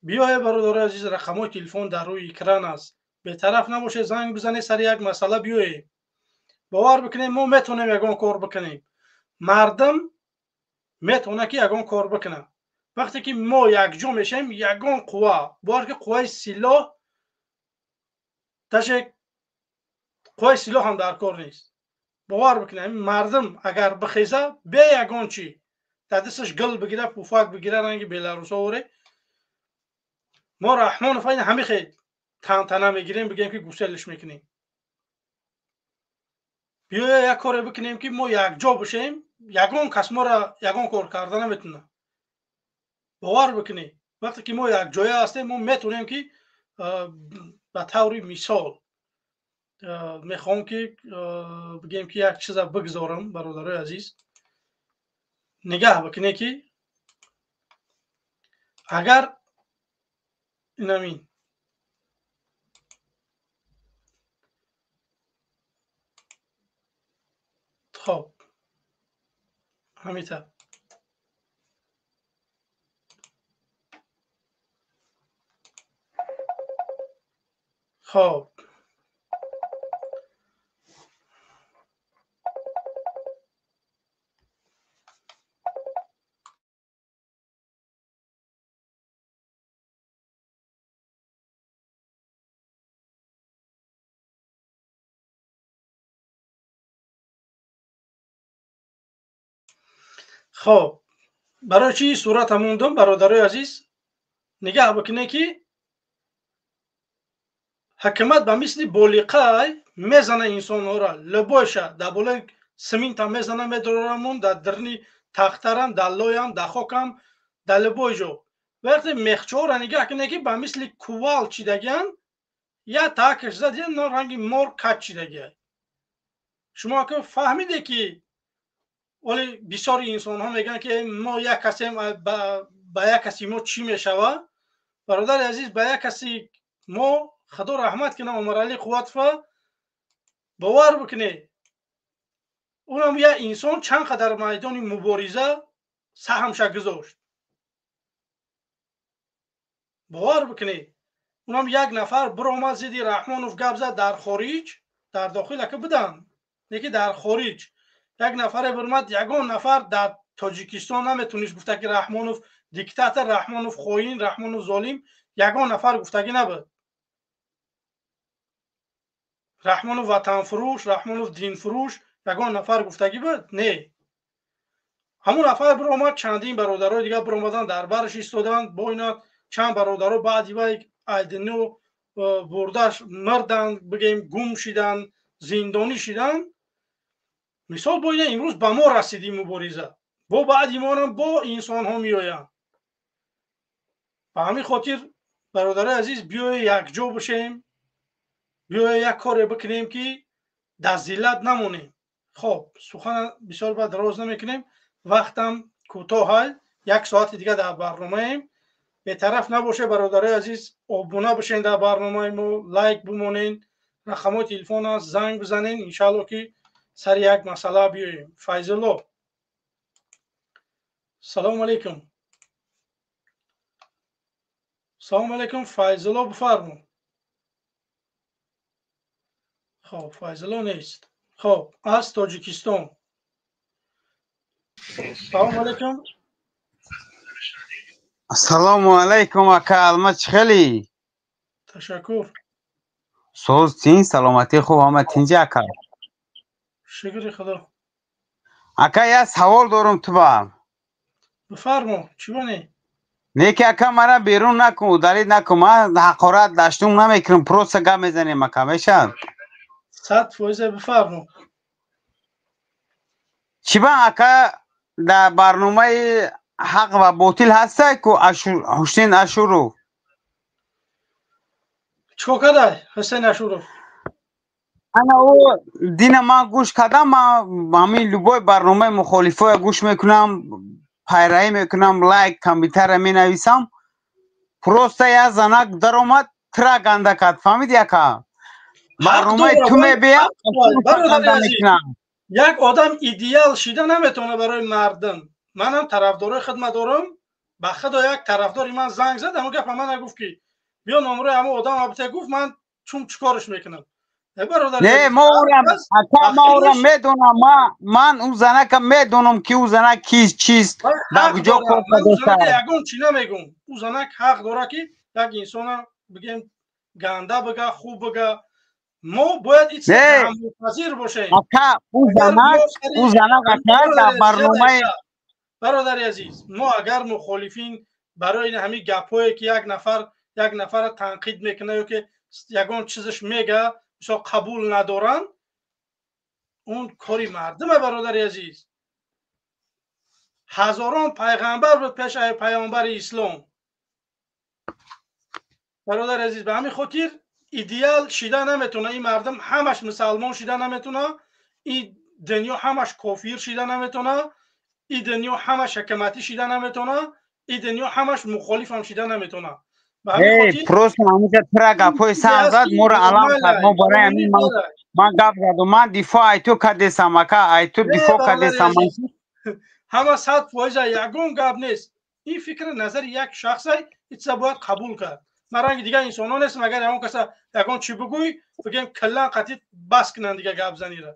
Биёе бародари азиз, рақамҳои телефон дар рӯи экран аст, бетараф набошед, занг бизанед, сари як масъала биёем, бовар бикунем мо метавонем ягон кор бикунем. Мардум метавонад ки ягон кор бикунад. Вақте ки мо якҷо мешавем, ягон қувва, бовар ки қувваи силоҳ, даже қувваи силоҳ ҳам дар кор нест. Бовар бикунем, мардум агар бихеза, бе ягон чӣ, дар дасташ гул бигира, пуфак бигира, ранги беларусо оре, мо Раҳмонов айн ҳамихе тантана мегирем, бигем ки гуселиш мекунем. Биёя як коре бикунем ки мо якҷо бошем, ягон кас моро ягон кор карда наметавонад. Бовар бикунед, вақте ки мо якҷоя ҳастем, мо метавонем ки ба таври мисол мехоҳам ки бигем ки як чиза бигзорам, бародарои азиз, нигаҳ бикунед ки агар инамин хоб ҳамита хоб хоб барои чӣ сурата мондум, бародарои азиз, нигаҳ бикунед ки ҳукумат ба мисли болиқай мезана инсонҳоро, либойша дар болои симинта мезана, медорорамон дар дарни тахтарам, дар лоям, дар хокам, дар либой ҷо. Вақте мехчаҳоро нигаҳ кунед ки ба мисли кувал чидагиян, як таакаш задиян, ранги мор кач чидагия. Шумо ки фаҳмиде ки оли бисёри инсонҳо мегӯянд ки мо як касем, ба як каси мо чӣ мешавад? Бародари азиз, ба як каси мо худо раҳмат кунад Умаралӣ Қувватова, бовар бикунед, унам як инсон чанд қадар майдони мубориза саҳмша гузошт. Бовар бикунед, унам як нафар биромад зидди Раҳмонов гап зад дар хориҷ, дар дохил ака буданд, лекин дар хориҷ як нафаре биромад, ягон нафар дар Тоҷикистон наметонист гуфта ки Раҳмонов диктатор, Раҳмонов хоин, Раҳмонов золим, ягон нафар гуфтагӣ набуд. Раҳмонов ватанфурӯш, Раҳмонов динфурӯш, ягон нафар гуфтагӣ буд? Не. Ҳамун нафар биромад, чандин бародарои дигар биромаданд, дар бараш истоданд, бо ина чанд бародаро баъди вай айдино бурдаш мурданд, бигем гум шиданд, зиндонӣ шиданд. Мисол бо ина имрӯз ба мо расид ин мубориза, бо баъди монам бо инсонҳо меоянд. Ба ҳамин хотир бародарои азиз, биёе якҷо бошем, биёе як коре бикунем ки дар зиллат намонем. Хоб, сухан бисёр ба дароз намекунем, вақтам кӯтоҳ, як соати дига дар барномаем. Бетараф набоше бародарои азиз, обуна бошен дар барномаи мо, лайк бимонен, рақамҳои телефон аст, занг бизанен, иншаалло ки сари як масъала биёем. Файзулло, салому алайкум. Салому алайкум, Файзулло, бифармо. Хоб, Файзулло нест. Хоб, аз Тоҷикистон. Салому алайкум. Ассалому алайкум, ака Алмаз, чӣ хелӣ? Ташаккур. Соз, тин, саломатӣ хуб, ҳама тинҷи ака? Шукри Худо. Ака, як савол дорум ту ба. Бифармо, чӣ бонӣ? Не ки ака, мара берун накун, удалить накун, ман ҳақорат даштум намекунам, просто гап мезанем ака, мешавад? 100%, бифармо. Чӣ ба ака дар барномаи ҳақ ва ботил ҳастай ку Ҳусейн Ашуров? Чикор кардай Ҳусейн Ашуров? Ана ӯ дина ман гӯш кардам, ман ҳамин любой барномаи мухолифоя гӯш мекунам, пайравӣ мекунам, лайк, комментария менависам. Просто як занак даромад, тра ганда кард, фаҳмиди ака? Барномаи ту мебия. Як одам идеал шида наметавонад барои мардум. Манам тарафдорои хидмат дорам, ба худо як тарафдори ман занг зад, ҳамон гапа ман гуфт ки биё номрои ҳамон одам абте, гуфт ман чун чикораш мекунам. Не, мо ака, ма ӯра медонам, ман ӯ занака медонам ки ӯ занак кист, чист, дар куҷо кор кардааст. Ягон чӣ намегӯм, ӯ занак ҳақ дорад ки як инсона бигем ганда бига, хуб бига. Мо бояд ҳампазир бошем. Ака, ӯ занак ака дар барномаи Бародари азиз, мо агар мухолифин барои ҳамин гапҳое ки як нафар як нафарро танқид мекунад ё ки ягон чизаш мега, мисол қабул надоранд, он кори мардуме, бародари азиз. Ҳазорон пайғамбар буд пеш аз паёмбари ислом, бародари азиз. Ба ҳамин хотир идеал шида наметавона ин мардум, ҳамаш мусалмон шида наметавона, ин дунё ҳамаш кофир шида наметавона, ин дунё ҳамаш ҳакаматӣ шида наметавона, ин дунё ҳамаш мухолифам шида наметавона. Просто ҳамуҷа тра гапҳои сар зад, моро алам кард, мо барои ҳамин ман гап задум, ман дифоъ ай ту кардесам ака, ай ту дифоъ кардесам. Ҳама 100%, ягон гап нест. Ин фикри назари як шахсай, ин чиза бояд қабул кард. Ман ранги дигар инсонҳо нестам, агар ягон каса ягон чӣ бигӯй, бигем каллан қатъи бас кунанд дига гап занира.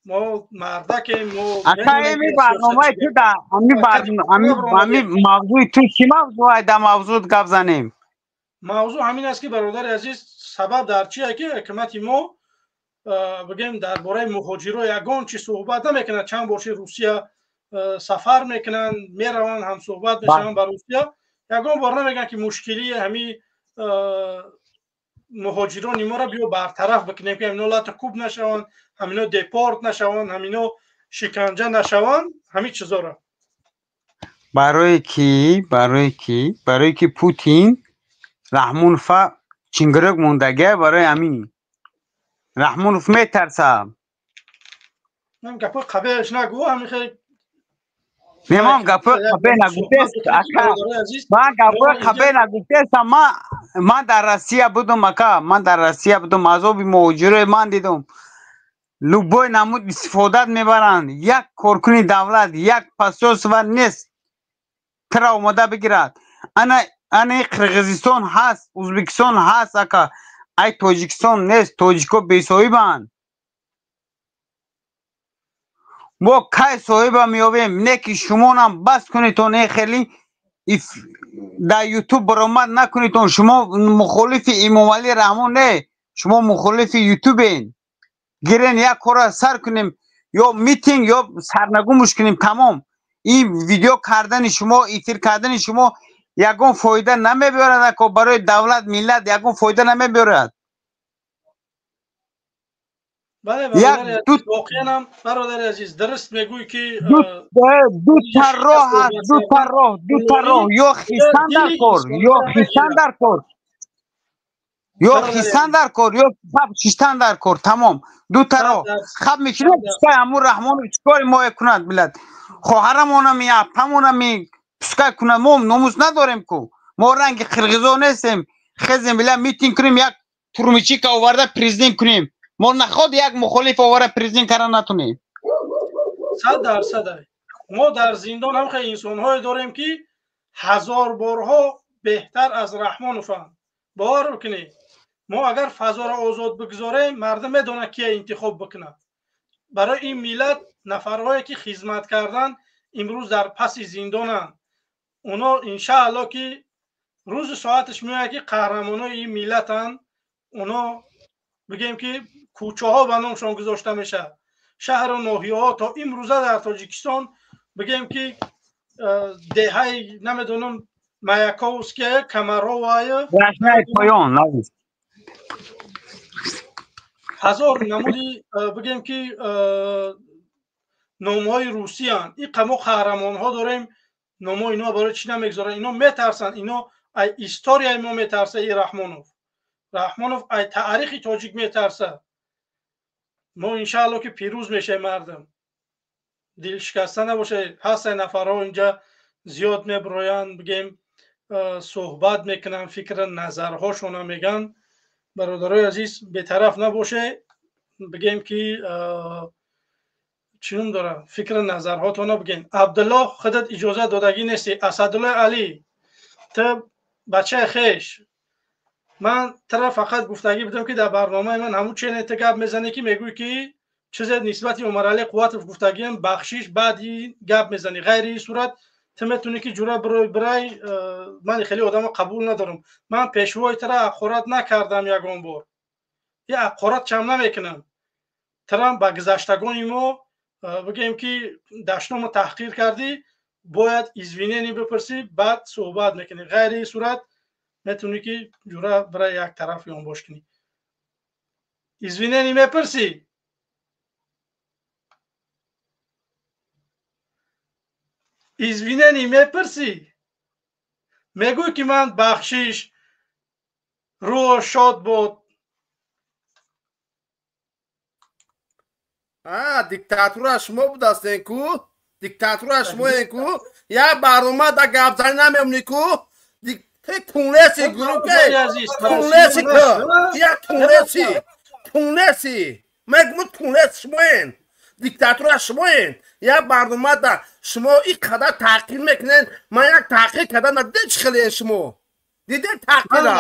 Мо мардакем, мо Ака, ами барномаи ту да ами мавзӯи ту чӣ мавзӯай, да мавзӯат гап занем? Мавзӯъ ҳамин аст ки, бародари азиз, сабаб дар чие ки ҳукумати мо, бигем, дар бораи муҳоҷиро ягон чӣ суҳбат намекунад. Чанд борши Русия сафар мекунанд, мераванд, ҳамсуҳбат мешаванд ба Русия, ягон бор намегӯянд ки мушкилии ҳамин муҳоҷирони моро биё бартараф бикунем, ки ҳамино лату кӯб нашаванд, ҳамино депорт нашаванд, ҳамино шиканҷа нашаванд, ҳамин чизоро. Барои ки Путин Раҳмонова чингирик мондагия, барои ҳамин Раҳмонов метарса. Гапҳои қабеҳаш нагӯ, ҳамин хел. Не, ман гапҳои қабеҳ нагуфтест ака, ман гапҳои қабеҳ нагуфтестам. Ман дар Россия будум ака, ман дар Россия будум, азоби муҳоҷирои ман дидум, любой намуд истифодат мебаранд. Як коркуни давлат, як посольство нест тра омода бигирад. Ана Ани Қирғизистон ҳаст, Ӯзбекистон ҳаст, ака. Ай Тоҷикистон нест, тоҷико бесоҳибанд. Мо кай соҳиба меёбем? Не ки шумонам бас кунедтон, не хеле дар ютуб баромад накунедтон. Шумо мухолифи Эмомалӣ Раҳмон не, шумо мухолифи ютубен. Гирен як кора сар кунем, ё митинг, ё сарнагумуш кунем, тамом. Ин видео кардани шумо, эфир кардани шумо ягон фоида намебиёрад, ако, барои давлат, миллат ягон фоида намебиёрад. Бале, бародари азиз, воқеан ҳам, бародари азиз, дуруст мегӯӣ ки ду та роҳ ҳаст, ду та роҳ, ду та роҳ: ё хистан дар кор, ё хистан дар кор, ё хистан дар кор, ё хаб шиштан дар кор, тамом. Ду та роҳ. Хаб мешинад, пускай ҳамун Раҳмонов чӣ кори мо кунад, билад, хоҳарамонами, апамонами пускай кунад. Мо номус надорем ку, мо ранги қирғизо нестем, хезем, била, митинг кунем, як турмичика оварда президент кунем. Мо наход як мухолиф овара президент карда натунем. 100%. Мо дар зиндон ҳам хеле инсонҳое дорем, ки ҳазор борҳо беҳтар аз Раҳмонованд. Бовар бикунед, мо агар фазоро озод бигзорем, мардум медонад, кия интихоб бикунад. Барои ин миллат нафарҳое ки хизмат кардан, имрӯз дар паси зиндонанд, оно иншаалло ки рӯзи соаташ меояд, ки қаҳрамонои ин миллатанд. Оно, бигем ки, кӯчаҳо ба номшон гузошта мешавад, шаҳру ноҳияҳо. То имрӯза дар Тоҷикистон, бигем ки, деҳаи, намедонам, Маяковская, Комаровая, ҳазор намуди, бигем ки, номҳои русиянд. Ин мо қаҳрамонҳо дорем, номҳои ино барои чӣ намегузоранд? Ино метарсанд, ино ай историяи мо метарса. И Раҳмонов ай таърихи тоҷик метарса. Мо иншаалло ки пирӯз мешавем. Мардум, дилшикаста набошед. Ҳастанд нафарҳо, инҷа зиёд мебироянд, бигем, суҳбат мекунанд, фикри назарҳошона мегӯянд. Бародарои азиз, бетараф набошед. Бигем ки, чӣ ном дорад, фикри назарҳотона бигем. Абдулло, худат иҷозат додагӣ нестӣ. Асадуллои Алӣ, ту бачаи хеш, ман тара фақат гуфтагӣ будам, ки дар барномаи ман ҳамун чене ту гап мезанӣ, ки мегӯӣ, ки чизе нисбати Умаралӣ Қувватов гуфтагиам, бахшиш, баъди гап мезанӣ. Ғайри ин сурат ту метавонӣ ки ҷура бирой, бирай. Ман хеле одамо қабул надорам. Ман пешвои тара ҳақорат накардам ягон бор, я ҳақорат чам намекунам. Тарам ба гузаштагони мо, бигем ки, дашномо таҳқир кардӣ, бояд извинение бипурсӣ, баъд суҳбат мекунӣ. Ғайри ин сурат метавонӣ ки ҷура бирай, як тараф ёнбош кунӣ. Извинение мепурсӣ? Извинение мепурсӣ? Мегӯй ки ман бахшиш, рӯҳо шод буд. Диктатура шумо будастен ку, диктатура шумоен ку, як барнома да гапзанӣ намемонӣ ку. Тунлеси гурӯҳе, тунлеси ку, як тунлеси, тунлеси, мегӯм, тунлес шумоен, диктатура шумоен. Як барнома да шумо ин қадар таҳқир мекунен, ман як таҳқир карда надидем. Чӣ хеле шумо дидем таҳқира?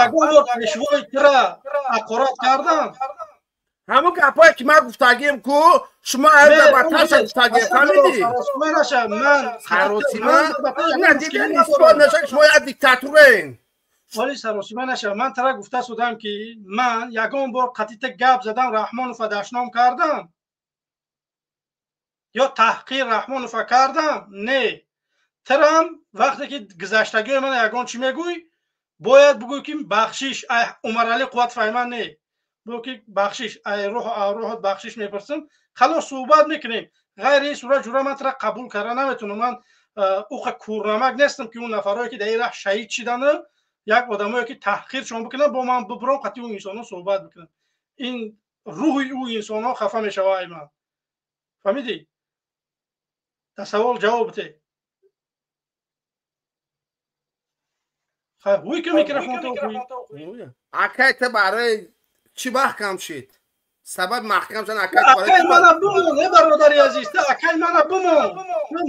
Пешвои тира ҳақорат кардам? Ҳамон гапҳое ки ман гуфтагием ку, шумо ба таша гуфтагием, фаҳмидӣ? Саросима на дидем, исбот мешавад, ки шумо як диктатураен. Вале саросима нашава. Ман тара гуфта судам, ки ман ягон бор қатита гап задам, Раҳмонова дашном кардам ё таҳқир Раҳмонова кардам? Не. Тарам вақте ки гузаштагиҳои ман ягон чӣ мегӯй, бояд бигӯй ки бахшиш, Умаралӣ Қувватов, ай ман не, бигӯ ки бахшиш, ай рӯҳот бахшиш мепурсам, халос, суҳбат мекунем. Ғайри ин сурат, ҷура, ман тара қабул карда наметавонам. Ман уқа кӯрнамак нестам, ки он нафарҳое ки дар ин раҳ шаҳид шидану як одамое ки таҳқиршон бикунанд, бо ман бибурам, қатъи ӯ инсонҳо суҳбат бикунам. Ин рӯҳи ӯ инсонҳо хафа мешава ай ман. Фаҳмидӣ? Дар савол ҷавоб бите. Ҳуй ки микрофон то. Акай, ту барои чӣ маҳкам шид? Сабаб маҳкам шудан акай Акай мана бумон, э бародари азиз, та акай мана бумон.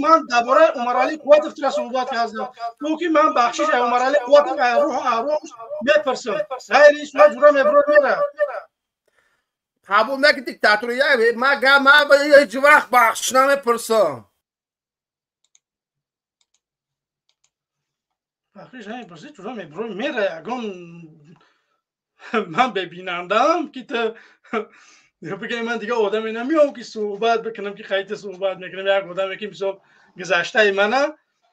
Ман дар бораи Умаралӣ Қувватов тура суҳбат кардам. Ту ки ман бахшиш ай Умаралӣ Қувватов ай рӯҳу арвоҳш мепурсам. Ғайри ин сурат ҷура мебурад мера. Қабул накӣ диктатури як ма га ма ҳеҷ вақт бахшиш намепурсам. Бахшиш намепурсӣ, ҷура мебурад мера. Ягон ман бебинандаам ки ту бигӯй ман дига одаме намеём ки суҳбат бикунам ки хайта суҳбат мекунам. Як одаме ки мисол гузаштаи мана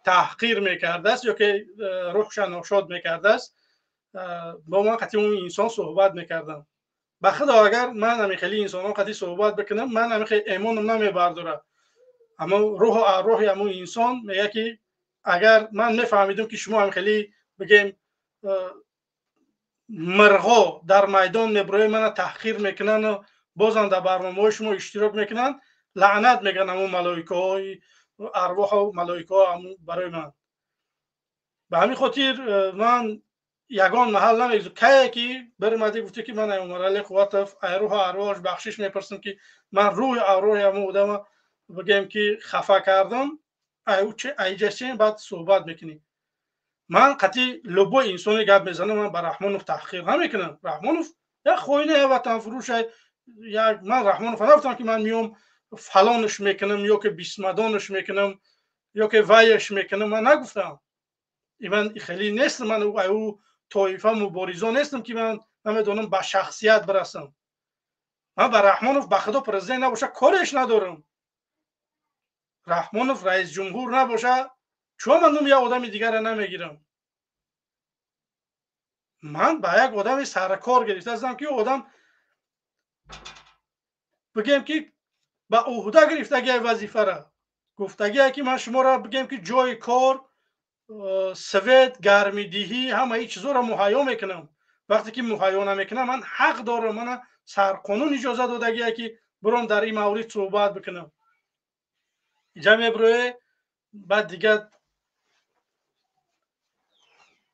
таҳқир мекардааст ё ки рӯҳша ношод мекардааст, бо ман қатъи он инсон суҳбат мекардам. Ба худо агар ман ҳамин хели инсонҳо қатъи суҳбат бикунам, ман ҳамин хели эмоном намебардорад. Аммо рӯҳу арвоҳи ҳамон инсон мегӯяд ки агар ман мефаҳмидум ки шумо ҳамин хели бигем мирғо дар майдон меброи мана таҳқир мекунанд, бозам дар барномаҳои шумо иштирок мекунанд, лаънат мегӯянд ҳамон малоикаҳои арвоҳу малоикаҳо ҳамон барои ман. Ба ҳамин хотир ман ягон маҳал намегузорам. Кае ки биромадӣ гуфтӣ ки ман ай Умаралӣ Қувватов ай рӯҳу арвоҳаш бахшиш мепурсам ки ман рӯҳи арвоҳи ҳамон одама бигӯем ки хафа кардам, ай айҷасем баъд суҳбат мекунӣ. Ман қатъи любой инсоне гап мезанам, ман ба Раҳмонов таҳқир намекунам. Раҳмонов як хоина, як ватанфурӯш, як ман Раҳмонов нагуфтам ки ман меом фалонш мекунам ё ки бисмадонш мекунам ё ки вайш мекунам, ман нагуфтам. Ман хеле нестам, ман ӯ тоифа муборизо нестам ки ман намедонам ба шахсият бирасам. Ман ба Раҳмонов ба худо президент набоша кореш надорам. Раҳмонов раис ҷумҳур набоша, чун ман номи як одами дигарро намегирам. Ман ба як одами саркор гирифта ҳастам ки одам бигем ки ба уҳда гирифтагиай вазифара, гуфтагие ки ман шуморо бигем ки ҷои кор, свет, гармидиҳӣ, ҳамаи чизоро муҳайё мекунам. Вақте ки муҳайё намекунам, ман ҳақ дорам, мана сарқонун иҷоза додагие ки биром дар ин маврид суҳбат бикунам. Иҷа мебурӯе баъд дигар.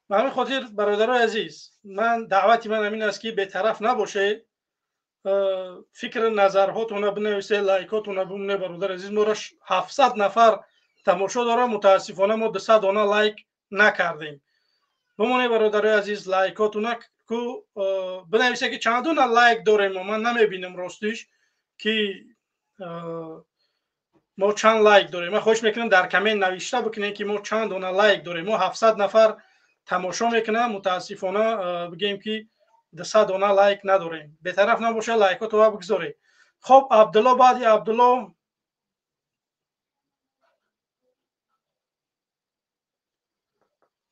Ба ҳамин хотир бародарои азиз, ман даъвати ман ҳамин аст ки бетараф набошед, фикр назарҳотонро бинависед, лайкотонро бимонед. Бародари азиз, моро 700 нафар тамошо дорам, мутаассифона мо 200 дона лайк накардем. Бимонед бародарои азиз, лайкотона ку бинависед ки чанд дона лайк дорем. Ман намебинам ростиш ки мо чанд лайк дорем. Ман хоҳиш мекунам дар коммент навишта бикунед ки мо чанд дона лайк дорем. Мо 700 нафар тамошо мекунам, мутаассифона бигем ки 200 дона лайк надорем. Бетараф набошад, лайкотро бигзоред. Хоб, Абдулло, баъди Абдулло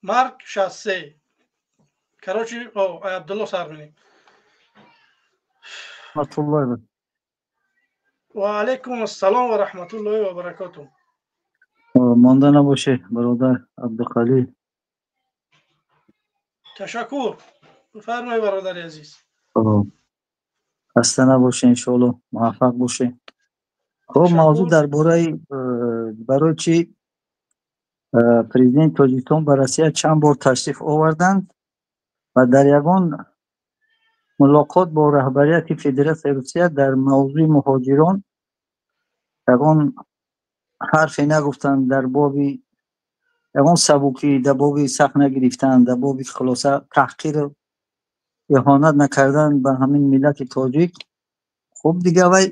Марк 63. Короче, Абдулло сар менем. Ва алайкум ассалом ва раҳматуллоҳи ва баракотуҳ. Монда набошед, бародар Абдухалил. Ташаккур. Бифармоед бародари азиз. Хаста набошед, иншоаллоҳ муваффақ бошед. Хоб, мавзӯъ дар бораи барои чӣ президенти Тоҷикистон ба Россия чанд бор ташриф оварданд ва дар ягон мулоқот бо раҳбарияти Федератсияи Русия дар мавзӯи муҳоҷирон ягон ҳарфе нагуфтанд, дар боби ягон сабукӣ, дар боби сахт нагирифтанд, дар боби хулоса таҳқиру иҳонат накардан ба ҳамин миллати тоҷик. Хуб, дига вай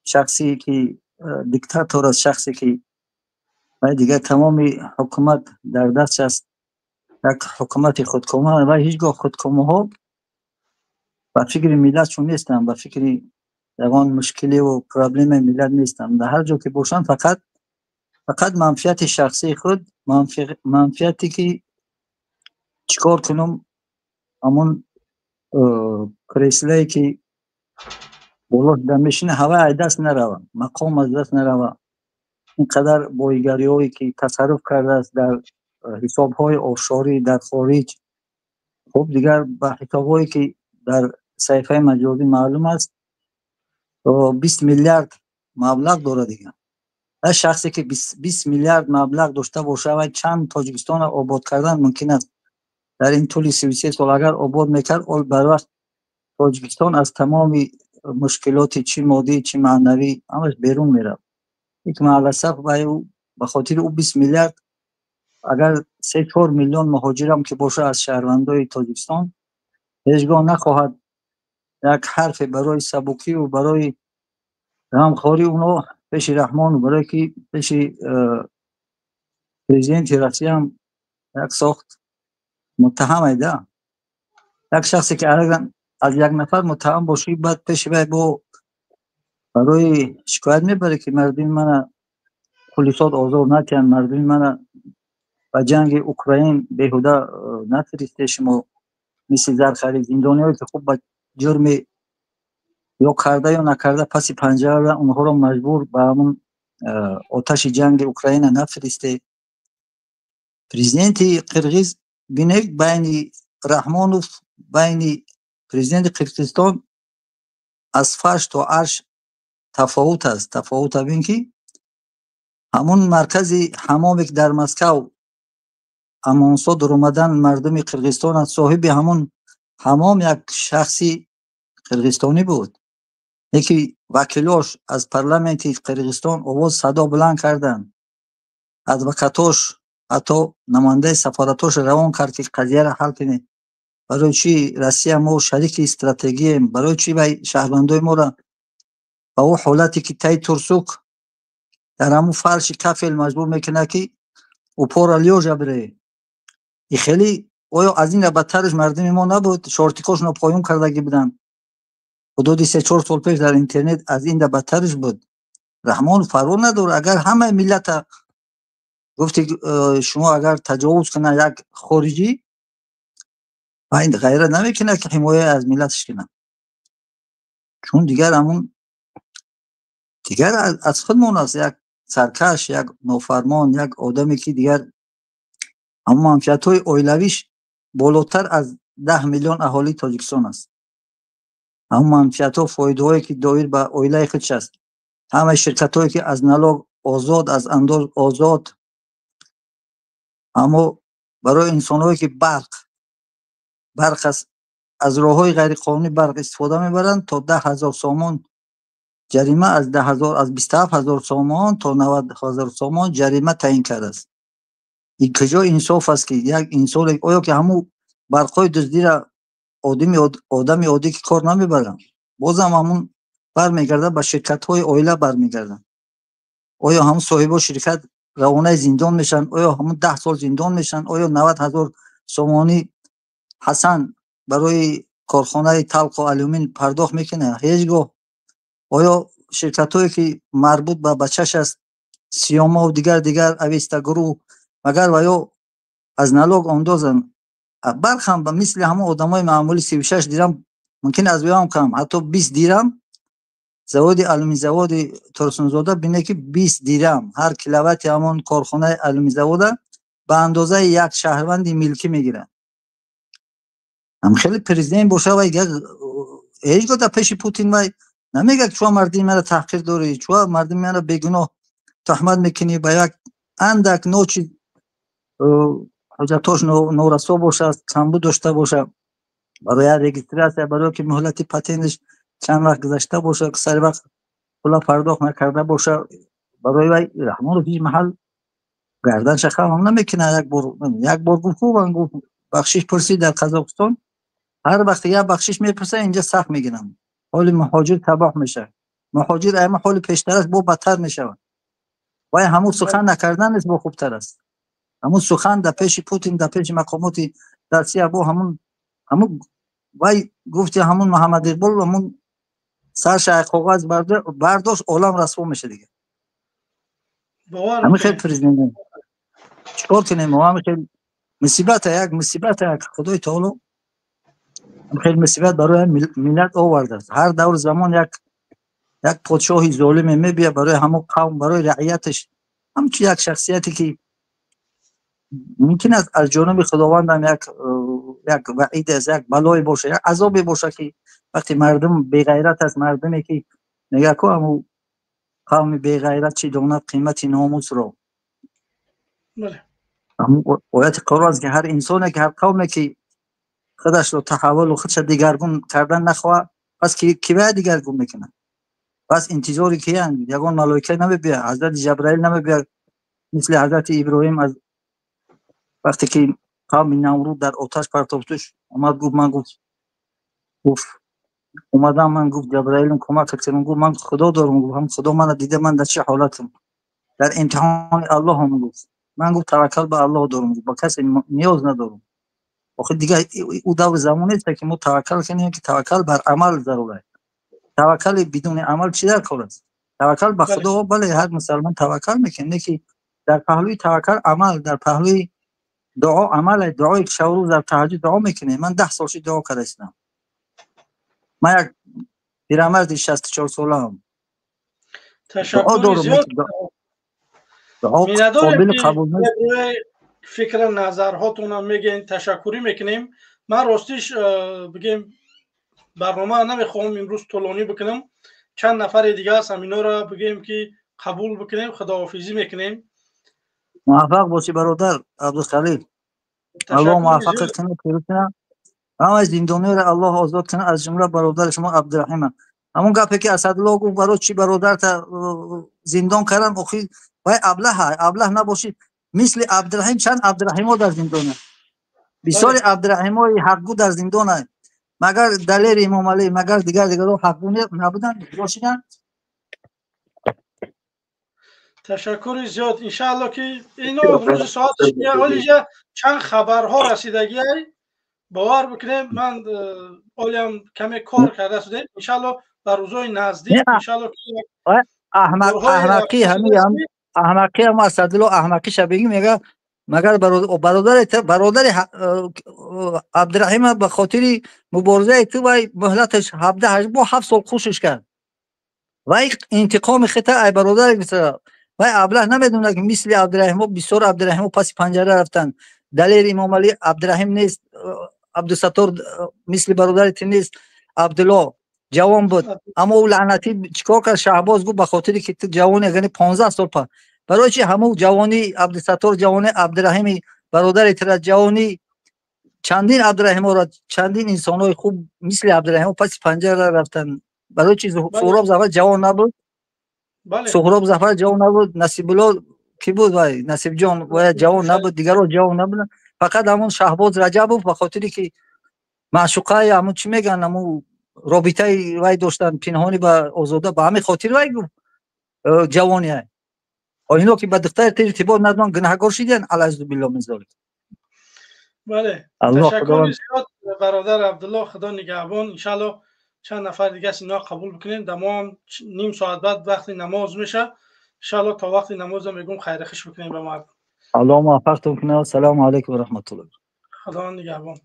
шахсе ки диктатор аст, шахсе ки вай дигар тамоми ҳукумат дар даст аст, як ҳукумати худкома, вай ҳеҷ гоҳ худкомаҳо ба фикри миллатшон нестанд, ба фикри ягон мушкиливу проблемаи миллат нестанд. Дар ҳар ҷо ки бошанд, фақат манфиати шахсии худ, манфиате ки чӣ кор кунам, ҳамон креслае ки боло шуда мешина, ҳавай аз даст нарава, мақом аз даст нарава. Ин қадар боигариҳое ки тасарруф кардааст дар ҳисобҳои офшорӣ дар хориҷ, хуб дигар ба ҳисобҳое ки дар саҳифаи маҷозӣ маълум аст, 20 миллиард маблағ дорад. Дигар ҳар шахсе ки 20 миллиард маблағ дошта бошад, вай чанд Тоҷикистонро обод кардан мумкин аст? Дар ин тӯли 33 сол агар обод мекард, ол барвақт Тоҷикистон аз тамоми мушкилоти чӣ моддӣ, чӣ маънавӣ, ҳамаш берун мерафт. Лекин мааласаф ба хотири ӯ 20 миллиард, агар 3-4 миллион муҳоҷирам ки боша аз шаҳрвандои Тоҷикистон, ҳеҷгоҳ нахоҳад як ҳарфе барои сабукиву барои ғамхории онҳо пеши Раҳмону, барое ки пеши президенти Россияам як сохт муттаҳам айда. Як шахсе ки аз як нафар муттаҳам бошӣ, баъд пеши вай бо барои шикоят мебарӣ, ки мардуми мана пулисот озор натиҳанд, мардуми мана ба ҷанги Украин беҳуда нафиристе шумо, мисли зархарид, зиндониҳое ки хуб ба ҷурми ё карда ё накарда паси панҷара, онҳоро маҷбур ба ҳамун оташи ҷанги Украина нафиристе. Президенти Қирғиз бинед, байни Раҳмонов, байни президенти Қирғизистон аз фарш то арш тафовут аст. Тафовут ин ки ҳамун маркази ҳамоме ки дар Москав амонсо дуромадан мардуми Қирғизистон аст, соҳиби ҳамун ҳамом як шахси қирғизистонӣ буд. Яке вакилош аз парламенти Қирғизистон овоз садо баланд карданд, адвокатош, ҳатто намояндаи сафоратош равон кард, ки қазияро ҳал кунед. Барои чӣ Россия мо шарики стратегием? Барои чӣ вай шаҳрвандои моро ба ӯ ҳолате ки таи турсук дар ҳамун фарши кафел маҷбур мекунад, ки упора лёжа бире? И хеле оё аз ин бадтараш мардуми мо набуд? Шортикошонро поён кардагӣ буданд ҳудуди 3-4 сол пеш дар интернет. Аз ин бадтараш буд. Раҳмон фарво надорад. Агар ҳамаи миллата гуфти шумо, агар таҷовуз кунад як хориҷӣ, ва ин ғайрат намекунад, ки ҳимоя аз миллаташ кунад, чун дигар ҳамун дигар аз худмон аст, як саркаш, як нофармон, як одаме ки дигар ҳамун манфиатҳои оилавиш болотар аз 10 миллион аҳолии Тоҷикистон аст. Ҳамун манфиатҳо, фоидаҳое ки доир ба оилаи худш аст, ҳамаи ширкатҳое ки аз налог озод, аз андоз озод, аммо барои инсонҳое ки барқ аст, аз роҳҳои ғайриқонунӣ барқ истифода мебаранд, то 10 000 сомон ҷарима, аз 10 000, аз 27 000 сомон то 90 000 сомон ҷарима таъин кардааст. Ин куҷо инсоф аст, ки як инсон оё ки ҳамун барқҳои дуздира одами оддӣ ки кор намебаранд, бозам ҳамун бармегардад ба ширкатҳои оила бармегардад. Оё ҳамун соҳибо ширкат равонаи зиндон мешаванд? Оё ҳамун 10 сол зиндон мешаванд? Оё 90 000 сомонӣ Ҳасан барои корхонаи талқу алюмин пардохт мекунад? Ҳеҷ гоҳ. Оё ширкатҳое ки марбут ба бачаш аст, Сиёмов, дигар дигар, Авеста Груп, магар ва ё аз налог андозанд? Барқ ҳам ба мисли ҳамон одамои маъмулӣ 36 дирам, мумкин аз ӯям кам, ҳатто 20 дирам. Заводи алюминзаводи Турсунзода бине, ки 20 дирам ҳар киловатти ҳамон корхонаи алюминзавода ба андозаи як шаҳрванди милкӣ мегирад. Ҳам хеле президент боша, вай ҳеҷ гоҳ дар пеши Путин вай намегӯяд, чуа мардими маро таҳқир дорӣ, чуа мардими маро бегуноҳ туҳмат мекунӣ, ба як андак ночи ҳуҷҷатҳош норасо бошад, камбуд дошта бошад барои як регистрация, барое ки муҳлати патенташ чанд вақт гузашта бошад, сари вақт пула пардохт накарда бошад. Барои вай Раҳмонов ҳеҷ маҳал гарданша хам намекунад. Як бор гуфт, хуб гуфт, бахшиш пурсид дар Қазоқистон. Ҳар вақте як бахшиш мепурсад, инҷа сахт мегирам, ҳоли муҳоҷир табоҳ мешавад, муҳоҷир ама ҳоли пештараш бо бадтар мешавад. Вай ҳамун сухан накарданаш бо хубтар аст. Ҳамун сухан дар пеши Путин, дар пеши мақомоти Россия бо ҳамун вай гуфти ҳамун Муҳаммад Иқбол, ҳамун сарша коғаз бардошт, олам расво меша дигар. Ҳамин хел президент чикор кунем? Ҳамин хел мусибата, як мусибата, як Худои таоло хел мусибат барои миллат овардааст. Ҳар давр замон як подшоҳи золиме мебиёд барои ҳамон қавм, барои раияташ, ҳамчун як шахсияте ки мумкин аст аз ҷониби Худовандам як ваъид аст, як балое боша, як азобе боша, ки вақте мардум беғайрат аст, мардуме ки мегӯяд ку ҳамун қавми беғайрат чӣ донад қимати номусро. Ояти Қуръон аст, ки ҳар инсоне ки, ҳар қавме ки худашро таҳаввулу худша дигаргун кардан нахоҳад, Пас ки бояд дигаргун мекунад? Пас интизори киянд? Ягон малоика намебиёяд, ҳазрати Ҷабраил намебиёяд, мисли ҳазрати Иброҳим аз вақте ки қавми Намруд дар оташ партофтуш, омад гуфт ман гуфт омадам ман гуфт Ҷабраилам кӯмак кардам, гуфт ман Худо дорам, гуфт ҳам Худо мана дида ман дар чӣ ҳолатам, дар имтиҳони Аллоҳам, гуфт ман гуфт таваккал ба Аллоҳ дорам, гуфт ба касе ниёз надорам. Охир дигар ӯ даври замон нест ки мо таваккал кунем, ки таваккал бар амал зарур аст. Таваккали бидуни амал чӣ дар кор аст? Таваккал ба Худо, бале, ҳар мусалмон таваккал мекунад, не ки дар паҳлӯи таваккал амал, дар паҳлӯи дуо амал аст. Дуое ки шабу рӯз дар таҳаҷҷуд дуо мекунем. Ман 10 сол шуд дуо карда истам. Ман як пирамарди 64 солаам. Дуо дорам, дуо қобили қабул нест. Фикр назарҳотонам мегӯен, ташаккурӣ мекунем. Ман ростиш бигем барнома намехоҳам имрӯз тӯлонӣ бикунам. Чанд нафари дига аст, ҳаминора бигем ки қабул бикунем, худоҳофизӣ мекунем. Муваффақ бошӣ бародар Абдухалил. Аллоҳ муваффақат кунад, пирӯз кунад. Ҳамаи зиндониёро Аллоҳ озод кунад, аз ҷумла бародари шумо Абдураҳима. Ҳамон гапе ки Асадулло гуфт, барои чӣ бародарта зиндон кардан, охир вай аблаҳ, аблаҳ набошӣ. Мисли Абдураҳим чанд Абдураҳимо дар зиндонанд, бисёри Абдураҳимои ҳақгӯ дар зиндонанд. Магар Далери Имомалӣ, магар дигар дигарро ҳақгӯ набуданд, бошиданд? Ташаккури зиёд. Иншаалло ки ино рӯзи соат олиҷа чанд хабарҳо расидагиай, бовар бикунем, ман олиам каме кор карда шудем. Иншаалло дар рӯзҳои наздик иншаалло ки аҳмақӣ ҳамин аҳмақӣ ҳам Асадулло аҳмақиша бигӣ, мега магар бародари Абдураҳима ба хотири муборизаи ту вай муҳлаташ 17 бо 7 сол кӯшиш кард. Вай интиқоми хита ай бародари вай аблаҳ намедонад ки мисли Абдураҳимо бисёр Абдураҳимо паси панҷара рафтанд. Далери Имомалӣ Абдураҳим нест, Абдусаттор мисли бародари ту нест, Абдулло ҷавон буд, аммо ӯ лаънатӣ чикор кард? Шаҳбоз гуфт ба хотире ки ту ҷавони, яъне 15 сол па. Барои чи ҳамун ҷавони Абдусаттор, ҷавони Абдураҳими бародари тура, ҷавони чандин Абдураҳиморо, чандин инсонҳои хуб мисли Абдураҳимо паси панҷара рафтанд. Барои чи Суҳроб Зафар ҷавон набуд? Суҳроб Зафар ҷавон набуд, Насибулло ки буд вай, Насибҷон вай ҷавон набуд, дигарро ҷавон набуданд. Фақат ҳамун Шаҳбоз Раҷабов ба хотире ки маъшуқаи ҳамун чӣ мегӯянд, ҳамун робитаи вай доштанд пинҳонӣ ба Озода, ба ҳамин хотир вай гуфт ҷавони. Ино ки ба духтари ту иртибот надоранд, гунаҳгор шиданд, алайзубилло мин золик. Бале, ташаккури зиёд бародар Абдулло, Худо нигаҳбон. Иншаалло чанд нафар дига аст, ино қабул бикунем. Дамоам ним соат баъд вақти намоз меша. Иншаалло то вақти намоза мегӯм хайрхиш бикунем ба мардум. Аллоҳ муваффақтон кунад. Салому алайкум ва раҳматуллоҳ. Худо нигаҳбон.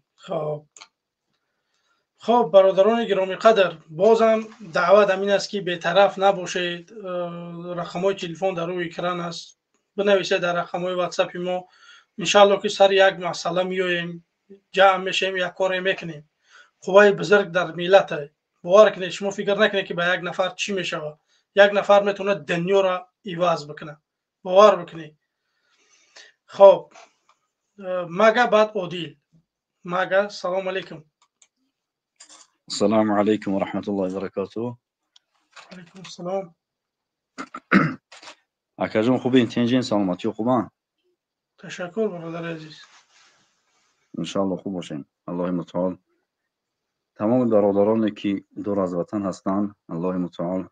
Хоб бародарони гиромиқадр, бозам даъват ҳамин аст ки бетараф набошед. Рақамҳои телефон дар рӯи экран аст, бинависед дар рақамҳои ватсапи мо. Иншаалло ки сари як масъала меоем, ҷамъ мешем, як коре мекунем. Қувваи бузург дар миллат аст. Бовар кунед, шумо фикр накунед ки ба як нафар чӣ мешавад. Як нафар метавонад дунёро иваз бикунад. Бовар бикунед. Хоб мага баъд Одил мага. Салому алайкум. السلام عليكم ورحمة الله وبركاته. عليكم السلام. اکاجون خوبین، تنجین، سلامتی خوبان؟ تشکر برادر عزیز. انشالله خوب باشین. الله متعال تمام برادرانی که دور از وطن هستند، الله متعال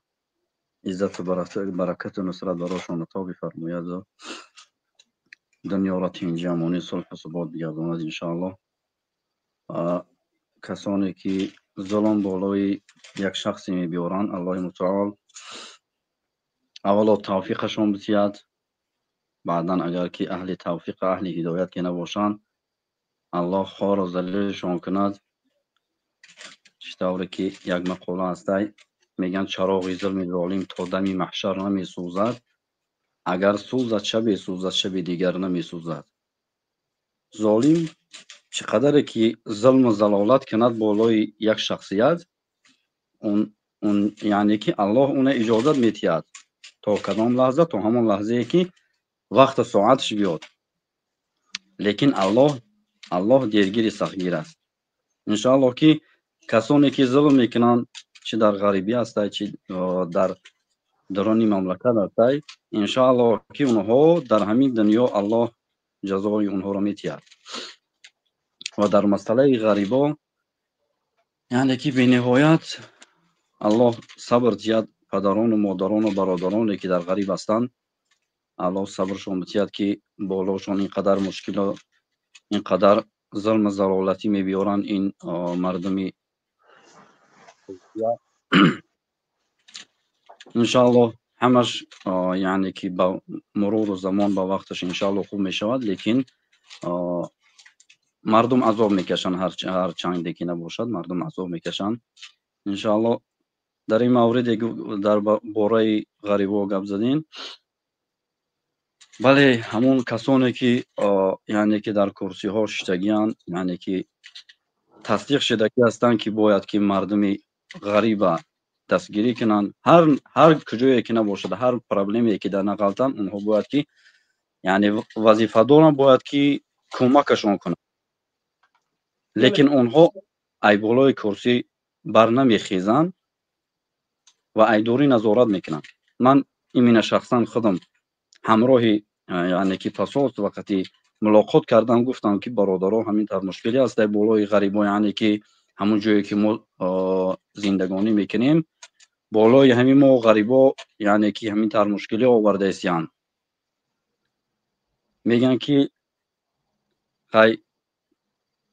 عزت و برکت و نصرت براشون عطا بفرماید و دنیا را تنجی، امانی، صلح و ثبات بگرداند انشالله. کسانی که ظلم بالای یک شخصی میبیارند، الله متعال اولا توفیقشان بتید، بعدا اگر که اهل توفیق اهل هدایت که نباشند، الله خوار و ذلیلشان کند. چطوری که یک مقوله است، میگن چراغ ظلم ظالم تا دم محشر نمیسوزد، اگر سوزد شب سوزد شب دیگر نمیسوزد. ظالم چقدر که ظلم و زلالت کند بالای یک شخصیت، اون یعنی که الله اون اجازت میتید تا کدام لحظه، تا همون لحظه که وقت ساعتش بیاد. لیکن الله دیرگیر سختگیر است. انشاءالله که کسانی که ظلم میکنند чӣ дар ғарибӣ ҳастай, чӣ дар дарони мамлакат ҳастай, иншоаллоҳ ки онҳо дар ҳамин дунё Аллоҳ ҷазои онҳоро метиҳад. Ва дар масъалаи ғарибо, яъне ки бениҳоят Аллоҳ сабр диҳад падарону модарону бародароне ки дар ғариб ҳастанд, Аллоҳ сабршон бидиҳад ки болошон ин қадар мушкило, ин қадар зулму залолатӣ мебиёранд ин мардуми. Иншоаллоҳ ҳамаш, яъне ки ба муруру замон, ба вақташ иншоаллоҳ хуб мешавад, лекин мардум азоб мекашанд, ҳар чанде ки набошад мардум азоб мекашанд. Иншоаллоҳ дар ин мавриде дар бораи ғарибо гап задем, бале, ҳамон касоне ки яъне ки дар курсиҳо шиштагианд, яъне ки тасдиқ шудагӣ ҳастанд ки бояд ки мардуми ғариба дастгирӣ кунанд, ҳар куҷое ки набошад, ҳар проблемае ки дар нағалтанд, онҳо бояд ки яъне вазифа доранд, бояд ки кӯмакашон кунанд, лекин онҳо ай болои курсӣ бар намехезанд ва айдорӣ назорат мекунанд. Ман именно шахсан худам ҳамроҳи яъне ки пасоз вақти мулоқот кардам, гуфтам ки бародаро, ҳамин тавр мушкиле аст дар болои ғарибо, яъне ки ҳамон ҷое ки мо зиндагонӣ мекунем, болои ҳамин мо ғарибо, яъне ки ҳамин тавр мушкиле овардаистиянд. Мегӯянд ки хай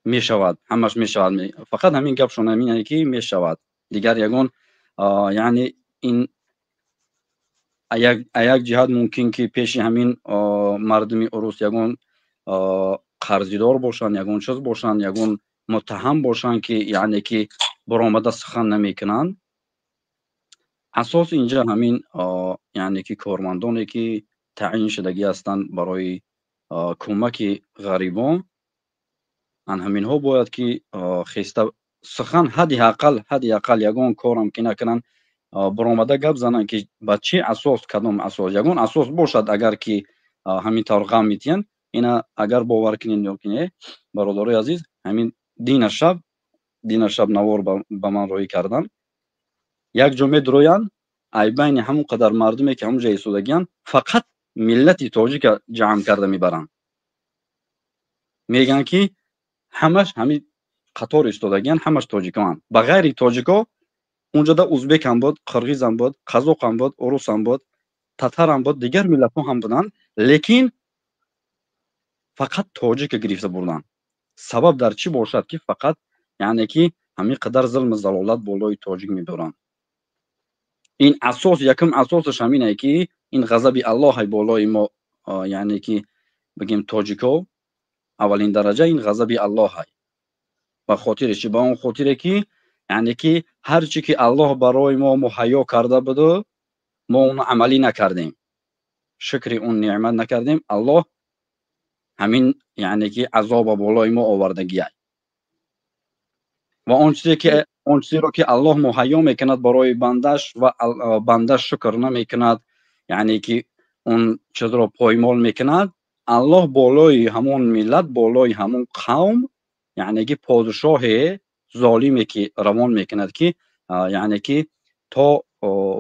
мешавад, ҳамаш мешавад, фақат ҳамин гапшон ҳамин ки мешавад, дигар ягон яъне ин як ҷиҳат мумкин ки пеши ҳамин мардуми урус ягон қарзидор бошанд, ягон чиз бошанд, ягон муттаҳам бошанд ки яъне ки баромада сухан намекунанд. Асос инҷа ҳамин яъне ки кормандоне ки таъин шудагӣ ҳастанд барои кӯмаки ғарибон, ан ҳаминҳо бояд ки хеста сухан ҳадди ақал ягон корам ки накунанд, баромада гап зананд ки ба чӣ асос, кадом асос, ягон асос бошад, агар ки ҳамин тавр ғам метиҳанд. Ина агар бовар кунед ё ки не, бародарои азиз, ҳамин дина шаб навор ба ман роҳӣ карданд, як ҷо медуроянд, ай байни ҳамон қадар мардуме ки ҳамон ҷо истодагианд, фақат миллати тоҷика ҷамъ карда мебаранд, мегӯянд ки ҳамаш ҳамин қатор истодагианд, ҳамаш тоҷикоанд. Ба ғайри тоҷико унҷода узбекам буд, қирғизам буд, қазоқам буд, урусам буд, татарам буд, дигар миллатҳо ҳам буданд, лекин фақат тоҷика гирифта бурданд. Сабаб дар чӣ бошад ки фақат яъне ки ҳамин қадар зулму залолат болои тоҷик мебаранд? Ин асос, якум асосаш ҳамине ки ин ғазаби Аллоҳ болои мо, яъне ки бигем тоҷико, аввалин дараҷа ин ғазаби Аллоҳ. Ба хотири чӣ? Ба он хотире ки яъне ки ҳар чӣ ки Аллоҳ барои мо муҳайё карда буду, мо онро амалӣ накардем, шукри он неъмат накардем, Аллоҳ ҳамин яъне ки азоба болои мо овардагиай. Ва он чизеро ки Аллоҳ муҳайё мекунад барои бандаш ва бандаш шукр намекунад, яъне ки он чизро поймол мекунад, Аллоҳ болои ҳамон миллат, болои ҳамон қавм, яъне ки подшоҳе золиме ки равон мекунад ки яъне ки то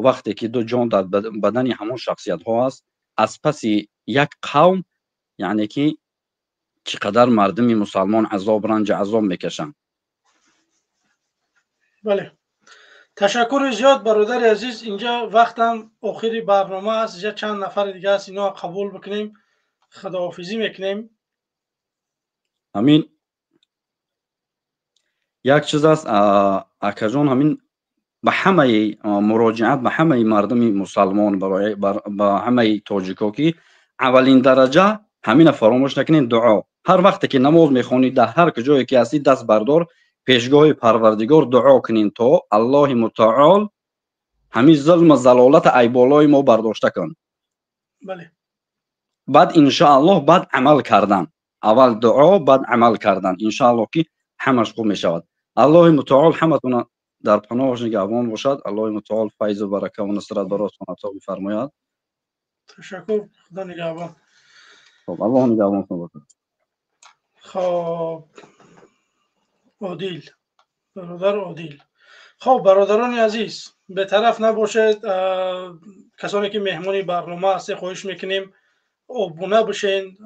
вақте ки ду ҷон дар бадани ҳамон шахсиятҳо аст, аз паси як қавм, яъне ки чӣ қадар мардуми мусалмон азоб, ранҷи азоб мекашанд. Бале, ташаккури зиёд, бародари азиз. Инҷа вақтам охири барнома аст, инҷа чанд нафари дига аст, ино қабул бикунем, худоҳофизӣ мекунем. Ҳамин як чиз аст, акаҷон, ҳамин ба ҳамаи муроҷиат, ба ҳамаи мардуми мусалмон, ба ҳамаи тоҷико ки аввалин дараҷа ҳамина фаромӯш накунед: дуо. Ҳар вақте ки намоз мехонӣ, дар ҳар куҷое ки ҳастӣ, даст бардор пешгоҳи Парвардигор, дуо кунем то Аллоҳи мутаол ҳамин зулму залолата ай болои мо бардошта кун. Баъд иншоаллоҳ баъд амал кардан, аввал дуо, баъд амал кардан, иншоаллоҳ ки ҳамаш хуб мешавад. Аллоҳи мутаол ҳаматона дар паноҳаш нигаҳбон бошад. Аллоҳи мутаол файзу барака ва нусрат баротон ато бифармояд. Ташаккур, Худо нигаҳбон. Хоб, Аллоҳ нигаҳбонтон бошад. Хоб, Одил, бародар Одил. Хоб, бародарони азиз, бетараф набошед. Касоне ки меҳмони барнома ҳастед, хоҳиш мекунем, обуна бишен,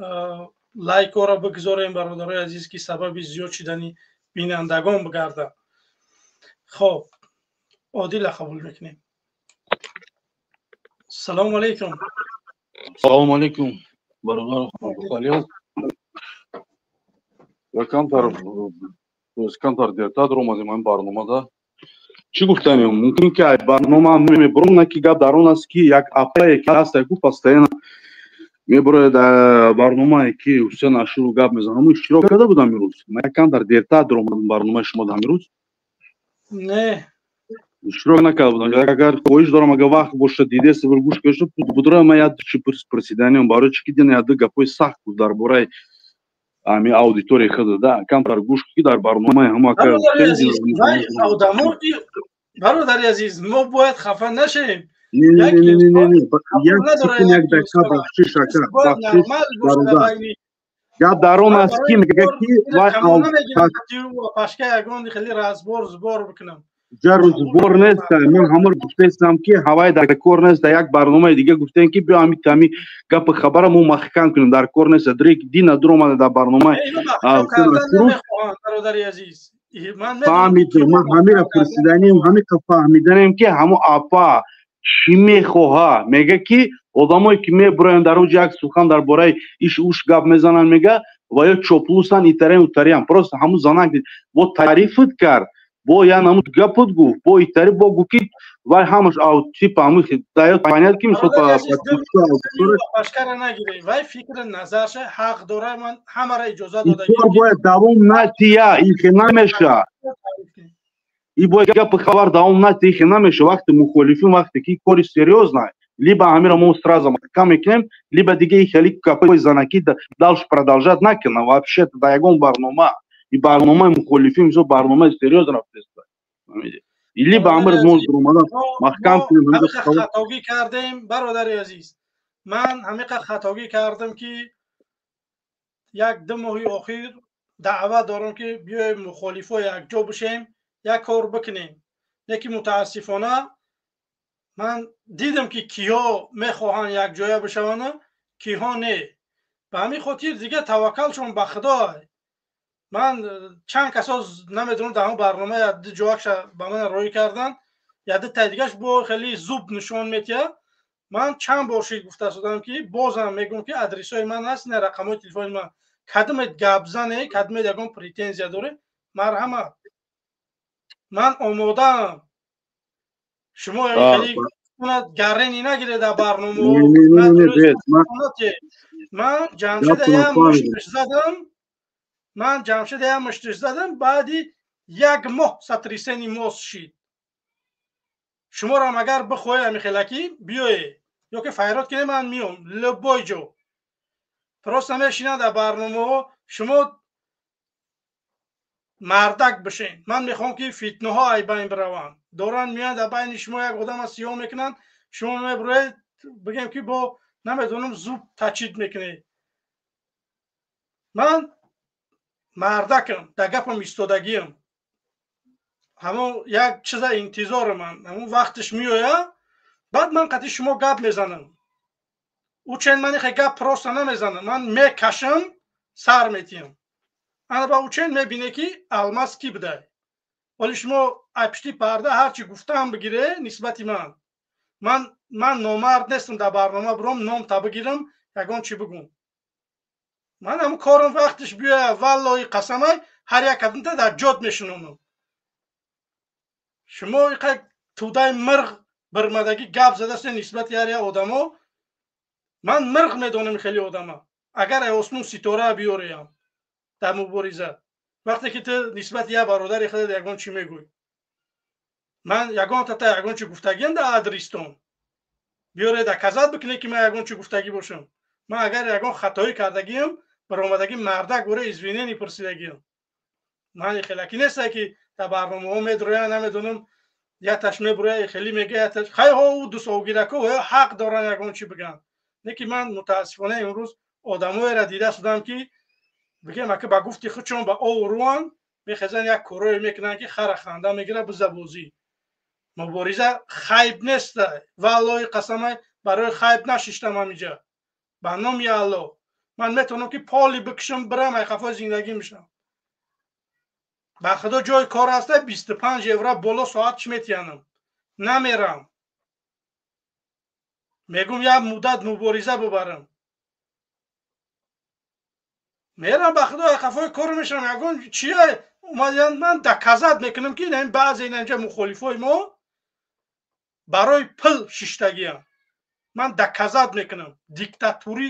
лайкҳоро бигзорем, бародарои азиз, ки сабаби зиёд шудани бинандагон бигардад. Хоб, Одила қабул мекунем. Салому алайкум. Салому алайкум, бародар Халил. Я камтар дертар омадем ин барномада. Чӣ гуфтанем? Мумкин ки ай барнома мебурам, на ки гап дар он аст, ки як апае ки ҳаст, ку постоянно мебурояд дар барномае ки Ҳусен Ашуров гап мезанам, ҳамун иштирок карда будам имрӯз. Ман якам дар дертар омадам барномаи шумо дар имрӯз. Не. Иштирок накарда будам. Агар хоҳиш дорам, агар вақт бошад, дидест, бир гӯш кашта будра, ман як чӣ пурсиданиам, барои чӣ ки дина як ду гапҳои сахт буд дар бораи ами аудиторияи худ, да, камтар гӯш ки дар барномаи ҳамо ака. Бародари азиз, вай одамо, бародари азиз, мо бояд хафа нашем. Не, не, не, не, не, не, як секунд, як дақиқа, бахшиш, ака, бахшиш, бародар. Гап дар он аст, ки мега, ки вай пашка ягон хеле разбор сбор бикунам. Ҷару сбор нест. Ман ҳамаро гуфтаистам, ки ҳавай дар кор нест. Дар як барномаи дига гуфтем, ки биё ҳами ҳами гапи хабара мо маҳкам кунем, дар кор нест. Дина дур омада дар барномаи. Бародари азиз, фаҳмидем. Ман ҳамира пурсиданем, ҳамиқа фаҳмиданем, ки ҳамо апа чӣ мехоҳа. Мега, ки одамое ки мебуроянд, дар оҷа як сухан дар бораи иш уш гап мезананд, мега, ва ё чоплусан, итариан, утариан. Просто ҳамун занак бо таърифат кард, бо я намуд гапут гуфт, бо итари бо гуфт, ки вай ҳамаш типа ҳамун даёт понять, ки мисол. Пашкара нагирем, вай фикри назарша ҳақ дора, ман ҳамара иҷоза дода. Кор бояд давом натия, ихе намеша. И бояд гапи хабар давом натия, ихе намеша. Вақти мухолифин, вақте ки кори серьёзна, либо ҳамира мо сразу маҳкам мекунем, либо дига и хели гапҳои занаки дальше продолжать накунам вообще дар ягон барнома. И барномаи мухолифин, мисол, барномаи серьёзно рафтест, и либо ҳамир мо омада маҳкам кунем. Хатогӣ кардем, бародари азиз, ман ҳамиқа хатогӣ кардам, ки як ду моҳи охир даъват дорам, ки биёем мухолифо якҷо бишем, як кор бикунем. Лекин мутаассифона ман дидам, ки киҳо мехоҳанд якҷоя бишаванд, киҳо не. Ба ҳамин хотир дига таваккалшон ба Худо. Ман чанд касо намедонам, дар ҳамон барнома ду ҷоакша ба ман роҳӣ карданд, яду таи дигаш бо хеле зуб нишон метиҳад. Ман чанд бор шид гуфта шудам, ки бозам мегӯям, ки адресҳои ман ҳаст, ина рақамҳои телефони ман, кадомед гапзане, кадомед ягон претензия доред, марҳамат, ман омодаам. Шумо хеле гаррени нагиред дар барномао. Ман Ҷамшеда як муштиш задам, ман Ҷамшеда як муштиш задам, баъди як моҳ сотрясение мозг шид. Шуморам агар бихоҳед, ҳамихелакӣ биёед ё ки файрод кунед, ман миём любой ҷо. Просто мешинам дар барномаҳо. Шумо мардак бишен. Ман мехоҳам, ки фитнаҳо ай байн бираванд. Доранд меоянд, дар байни шумо як одама сиёҳ мекунанд, шумо мебуроед, бигем ки бо намедонам зуб тачид мекунед. Ман мардакам, дар гапам истодагиам. Ҳамон як чиза интизорам, ман ҳамон вақташ меояд, баъд ман қатъи шумо гап мезанам. Учен ман ихе гап просто намезанам, ман мекашам, сар метиҳам. Ана ба учен мебине, ки Алмаз кӣ будай. Вале шумо ай пишти парда ҳарчи гуфтаам бигире нисбати ман. Ман номард нестам, дар барнома биром, ном та бигирам, ягон чӣ бигӯм. Ман ҳамн корам вақташ биёяд, валлоҳи қасамай, ҳар як кадомта дар ҷод мешунонам. Шумо иқа тӯдаи мирғ бирмадагӣ гап задастед нисбати ҳар як одамо. Ман мирғ медонам хеле одама, агар ай осмон ситора биёреям дар мубориза. Вақте ки ту нисбати як бародари худат ягон чӣ мегӯй, ман ягон тата ягон чӣ гуфтагиам дар адристон биёре, доказать бикунед, ки ман ягон чӣ гуфтагӣ бошам. Ман агар ягон хатоӣ кардагиам, баромадагӣ мардак бора извинение пурсидагиам. Ман хелаки нестам, ки дар барномаҳо медроян, намедонам, яташ мебуроя, хеле мега, яташ хай ҳо ӯ дусовгирако ҳақ доранд ягон чӣ бигӯянд. Не ки ман мутаассифона имрӯз одамоеро дида шудам, ки бигем, ака, ба гуфти худшон ба ов руан мехезанд, як корое мекунанд, ки хара ханда мегирад, бизабозӣ. Мубориза хайб нест, валлоҳи қасамай, барои хайб нашиштам ҳамиҷа. Ба номи Аллоҳ ман метавонам ки поли бикушам, бирам, ай қафои зиндагӣ мешам. Ба худо ҷои кор ҳаста, 25 евро боло соат чӣ метиянам, намерам. Мегум як муддат мубориза бубарам, мерам, ба худо ай қафои кор мешам. Ягон чия омадиян, ман доказать мекунам ки ин баъзе инҷа мухолифои мо барои пул шиштагиям. Ман доказать мекунам, диктатурӣ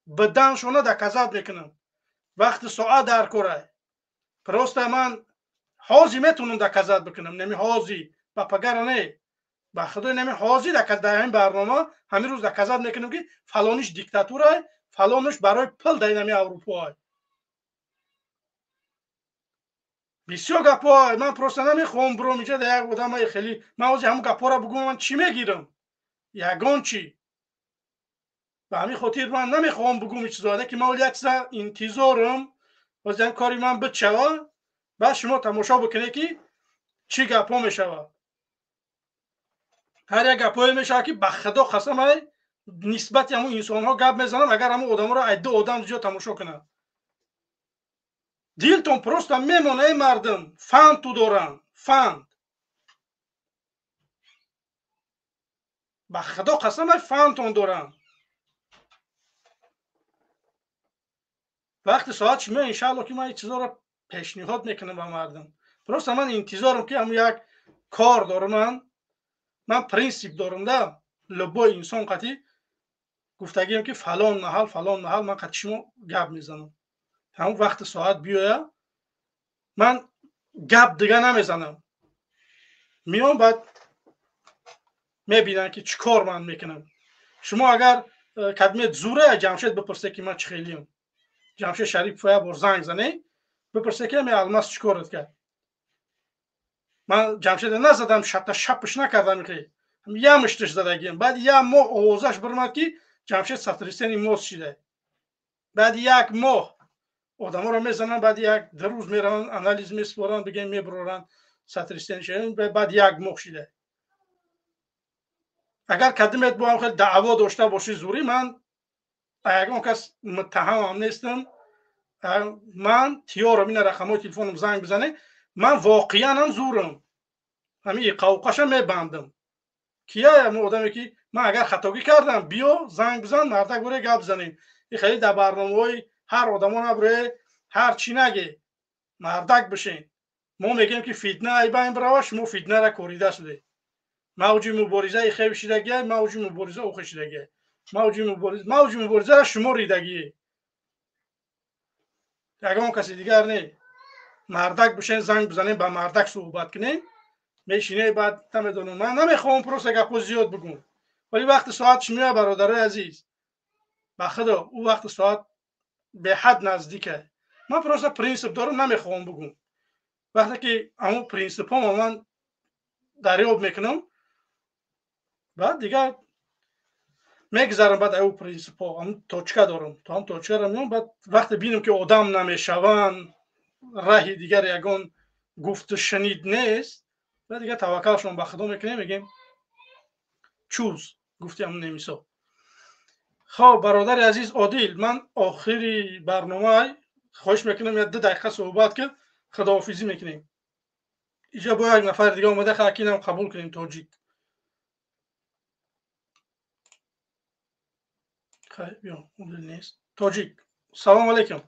биданшона доказать мекунам. Вақти соат дар корай, просто ман ҳозир метавонам доказать бикунам, неми ҳозир ба пагара не, ба худои неми ҳозир дар ҳамин барнома ҳамин рӯз доказать мекунам ки фалониш диктатурай, фалониш барои пул дар инами Аврупоай. Бисёр гапҳо ман просто намехоҳам биром инҷа дар як одамаи хеле. Ман ҳозир ҳамон гапҳоро бигӯям, ман чӣ мегирам? Ягон чӣ. Ба ҳамин хотир ман намехоҳам бигӯм ин чизо, ки ман як чиза интизорам, ҳозир ҳам кори ман бичава, баъд шумо тамошо бикунед ки чӣ гапҳо мешавад. Ҳар як гапҳое мешавад ки ба худо қасам ай нисбати ҳамон инсонҳо гап мезанам, агар ҳамон одаморо ай ду одам зиёд тамошо кунад, дилтон просто мемона. Эй мардум, фанд ту доранд, фанд, ба худо қасам ай фандтон доранд. Вақти соат шумо иншаалло ки ман ин чизоро пешниҳод мекунам ба мардум. Просто ман интизорам ки ҳамн як кор дорам, ман принсип дорам да, любой инсон қатӣ гуфтагиам ки фалон маҳал, фалон маҳал ман қатӣ шумо гап мезанам. Ҳамон вақти соат биёя, ман гап дига намезанам, меом, баъд мебинам ки чӣ кор ман мекунам. Шумо агар кадмет зура Ҷамшед бипурсе ки ман чӣ хелиам, Ҷамшед Шарипов як бор занг зане, бипурсе ки ами Алмаз чӣ корат кард. Ман Ҷамшеда назадам, шата шапш накардам, ихе ямиштиш задагиам. Баъд як моҳ овозаш бирмад ки Ҷамшед сотрясение мозг шида. Баъд як моҳ одаморо мезананд, баъд як ду рӯз мераванд, анализ месупоранд, бигем мебуроранд, сотрясение шида, баъд як моҳ шида. Агар кадимет бо ҳам хеле даъво дошта бошӣ зурӣ, ман ягон кас муттаҳамам нестам, ман тиёрам, ина рақамҳои телефонам занг бизане, ман воқеан ҳам зурам, ҳамин иқауқаша мебандам. Кия ҳамин одаме ки ман агар хатогӣ кардам, биё занг бизан, мардак буре гап занем. Ин хеле дар барномаҳои ҳар одамо набуре, ҳар чӣ наге, мардак бишен. Мо мегӯем ки фитна ай байн бирава, шумо фитнара корида шуде. Мавҷи мубориза ихев шидагия, мавҷи мубориза ухе шидагия, мавҷи муборизара шумо ридагие, ягон каси дигар не. Мардак бишен, занг бизанем, ба мардак суҳбат кунем, мешине, баъд намедонам. Ман намехоҳам просто гапҳо зиёд бигӯм, вале вақти соат шумоя, бародарои азиз, ба худо ӯ вақти соат беҳад наздика. Ман просто принсип дорам, намехоҳам бигӯм. Вақте ки ҳамон принсипҳомо ман дарёб мекунам, баъд дигар мегзарам, баъд аю принсипҳо ҳамн точка дорам, то ҳам точкаро меом. Баъд вақте бинам ки одам намешаванд, раҳи дигар ягон гуфту шунид нест, баъд дигар таваккалшон ба худо мекунем, мегем чуз гуфти ҳамн немисо. Хоб, бародари азиз Одил, ман охири барнома хоҳиш мекунам як ду дақиқа суҳбат ки худоҳофизӣ мекунем. Иҷа бо як нафари дига омада, хакинам қабул кунем, тоҷик. Хайр, Одил нест. Тоҷик, салом алейкум.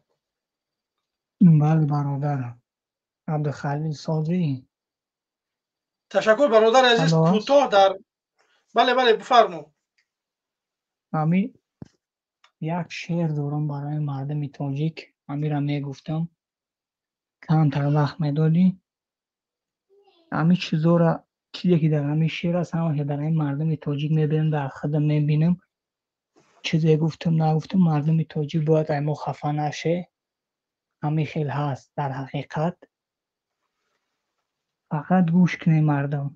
Бале, бародарам Абдухалил, созӣ? Ташаккур, бародари азиз, кӯтоҳ дар бале, бале, бифармо. Ами як шеър дорам барои мардуми тоҷик, амира мегуфтам, камтар вақт медодӣ. Ами чизора, чизе ки дар ҳамин шеър аст, ҳамаша дар ҳамин мардуми тоҷик мебинам, дар худам мебинам. Чизе гуфтам, нагуфтам, мардуми тоҷик бояд ай мо хафа наше. Ҳамин хел ҳаст дар ҳақиқат. Фақат гӯш кунед, мардум.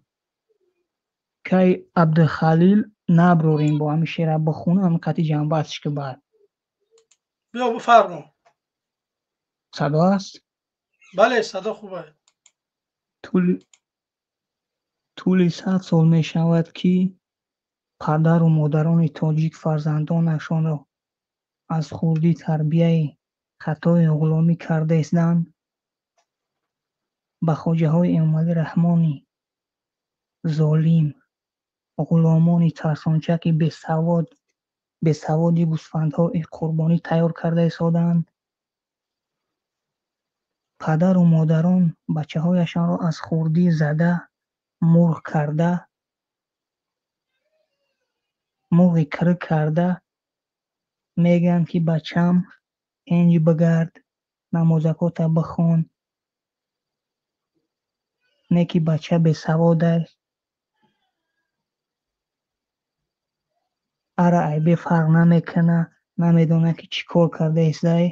Кай Абдухалил наброрем, бо ҳамин шеъра бихонам, ҳамин қати ҷанбаастш ки баъд. Биё, бифармо. Садо аст? Бале, садо хуб аст. Тӯли Тӯли 100 сол мешавад, ки падару модарони тоҷик фарзандонашонро аз хурдӣ тарбияи хатои ғуломӣ кардаистанд. Ба хоҷаҳои Эмомалӣ Раҳмони золим, ғуломони тарсончаки бесаводи гӯсфандҳои қурбонӣ тайёр карда истодаанд. Падару модарон бачаҳояшонро аз хурдӣ зада, мурғ карда, мурғи кирик карда мегӯянд, ки бачам, ҳенҷ бигард, намозакота бихон. Не ки бача бесаводай, ара айбе фарқ намекуна, намедона ки чӣ кор карда истай.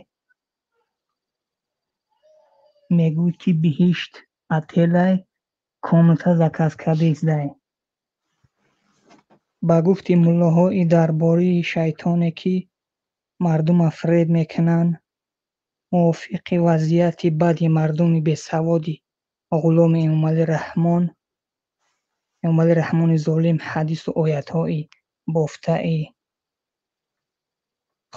Мегӯяд, ки биҳишт отелай, комната заказ карда истай. Ба гуфти муллоҳои дарбории шайтоне, ки мардума фиреб мекунанд, мувофиқи вазъияти бади мардуми бесаводи ғуломи Эмомалӣ Раҳмон, Эмомалӣ Раҳмони золим, ҳадису оятҳои бофтаи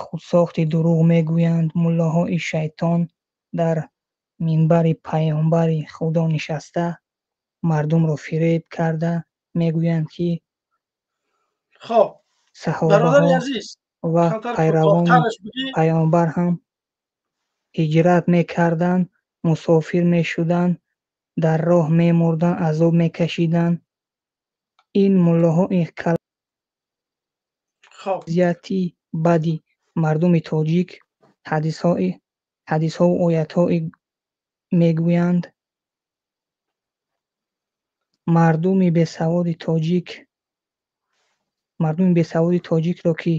худсохти дурӯғ мегӯянд. Муллоҳои шайтон дар минбари паёмбари Худо нишаста мардумро фиреб карда мегӯянд, ки Хоб, саҳобаҳо ва пайравони паёмбар ҳам ҳиҷрат мекарданд, мусофир мешуданд, дар роҳ мемурданд, азоб мекашиданд. Ин муллоҳои вазъияти бади мардуми тоҷик ҳадисҳову оятҳое мегӯянд. Мардуми бесаводи тоҷикро ки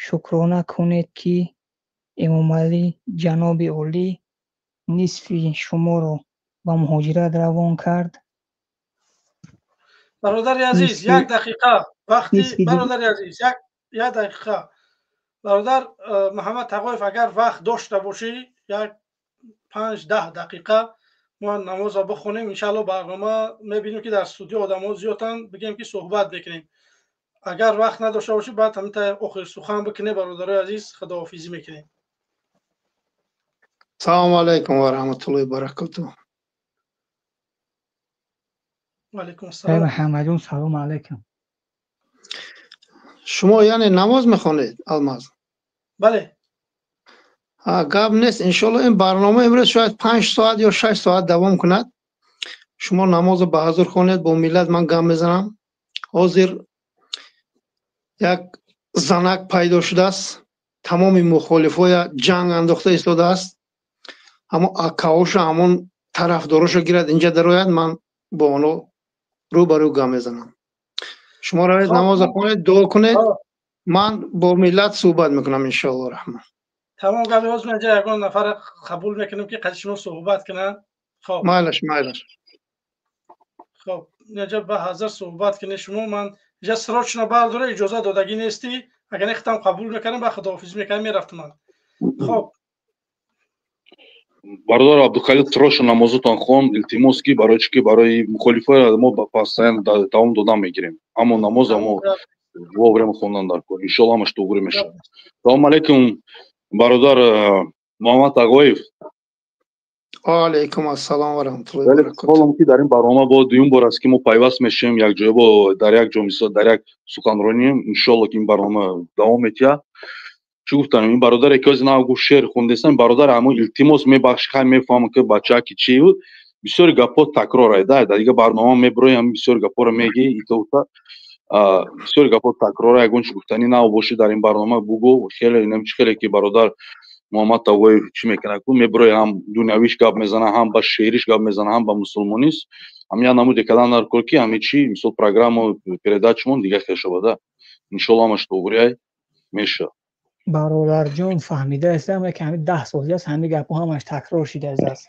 шукрона кунед, ки Эмомалӣ ҷаноби олӣ нисфи шуморо ба муҳоҷират равон кард. Бародари азиз, як дақиқа вақти, бародари азиз, як дақиқа. Бародар Муҳаммад Тағоев, агар вақт дошта бошӣ, як 5-10 дақиқа мо намозро бихонем, иншаалло. Барнома мебинем, ки дар студио одамо зиёданд, бигем, ки суҳбат мекунем. Агар вақт надошта бошӣ, баъд ҳамита охир сухан бикунем, бародарои азиз, худоҳофизӣ мекунем. Салому алайкум ва раҳматуллоҳи баракатуҳ. Ваалайкум ассалом. Муҳаммадҷон, салому алайкум. Шумо яъне намоз мехонед, Алмаз? Бале. Гап нест, иншоалло, ин барнома имрӯз шояд 5 соат ё 6 соат давом кунад. Шумо намозро ба ҳазур хонед, бо миллат ман гап мезанам. Ҳозир як занак пайдо шудааст, тамоми мухолифоя ҷанг андохта истодааст. Ҳамо акаоша, ҳамон тарафдорошо гирад, инҷа дарояд, ман бо оно рӯ ба рӯ гап мезанам. Шумо равед, намоза хонед, дуо кунед, ман бо миллат суҳбат мекунам, иншоалло раҳмон. Тамом гап. Ҳозир ман инҷа ягон нафар қабул мекунем, ки қади шумо суҳбат кунанд. Хоб. Майлаш, майлаш. Хоб, инҷа ба ҳазар суҳбат кунед шумо. Ман инҷа срочно бардора, иҷоза додагӣ нестӣ, агар не, хитам қабул мекардам, ба худоҳофизӣ мекардам, мерафтам ман. Хоб. Бародар Абдухалил, срочно намозотон хон, илтимос, ки барои чӣ ки барои мухолифои мо постоянно давом додан мегирем, аммо намоза мо вовремя хондан дар кор. Иншоалло, ҳамаш туғри мешавад. Салому алайкум, бародар Муҳаммад Тағоев. Алайкум ассалом ва раҳматуллоҳи ва баракатуҳ. Хушҳолам, ки дар ин барнома бо дуюм бор аст, ки мо пайваст мешавем якҷоя, бо дар як ҷо, мисол, дар як суханронием. Иншоалло, ки ин барнома давом метиҳад. Чӣ гуфтам, ин бародаре ки ҳозир нав гуфт, шеър хондестам, бародар, ҳамон, илтимос, мебахши, хай, мефаҳмам, ки бачаки чи буд, бисёри гапҳо такрор ай да. Дар дига барнома мебирои, ҳам бисёри гапҳоро мегӣ, итоута бисёри гапҳо такрор. Ягон чи гуфтанӣ нав бошӣ, дар ин барнома бугӯ. Хеле инам чӣ хеле ки бародар Муҳаммад Тағоев чӣ мекунад ку, мебирои, ҳам дунявиш гап мезана, ҳам ба шеъриш гап мезана, ҳам ба мусулмонист. Ҳам як намуде кардан дар кор, ки ҳами чи, мисол, программу передачамон дига хел шавада. Иншоалло, ҳамаш туғри мешавад. Бародарҷон, фаҳмидаастам, яке ҳами 10 сол аст, ҳами гапҳо ҳамаш такрор шудааст.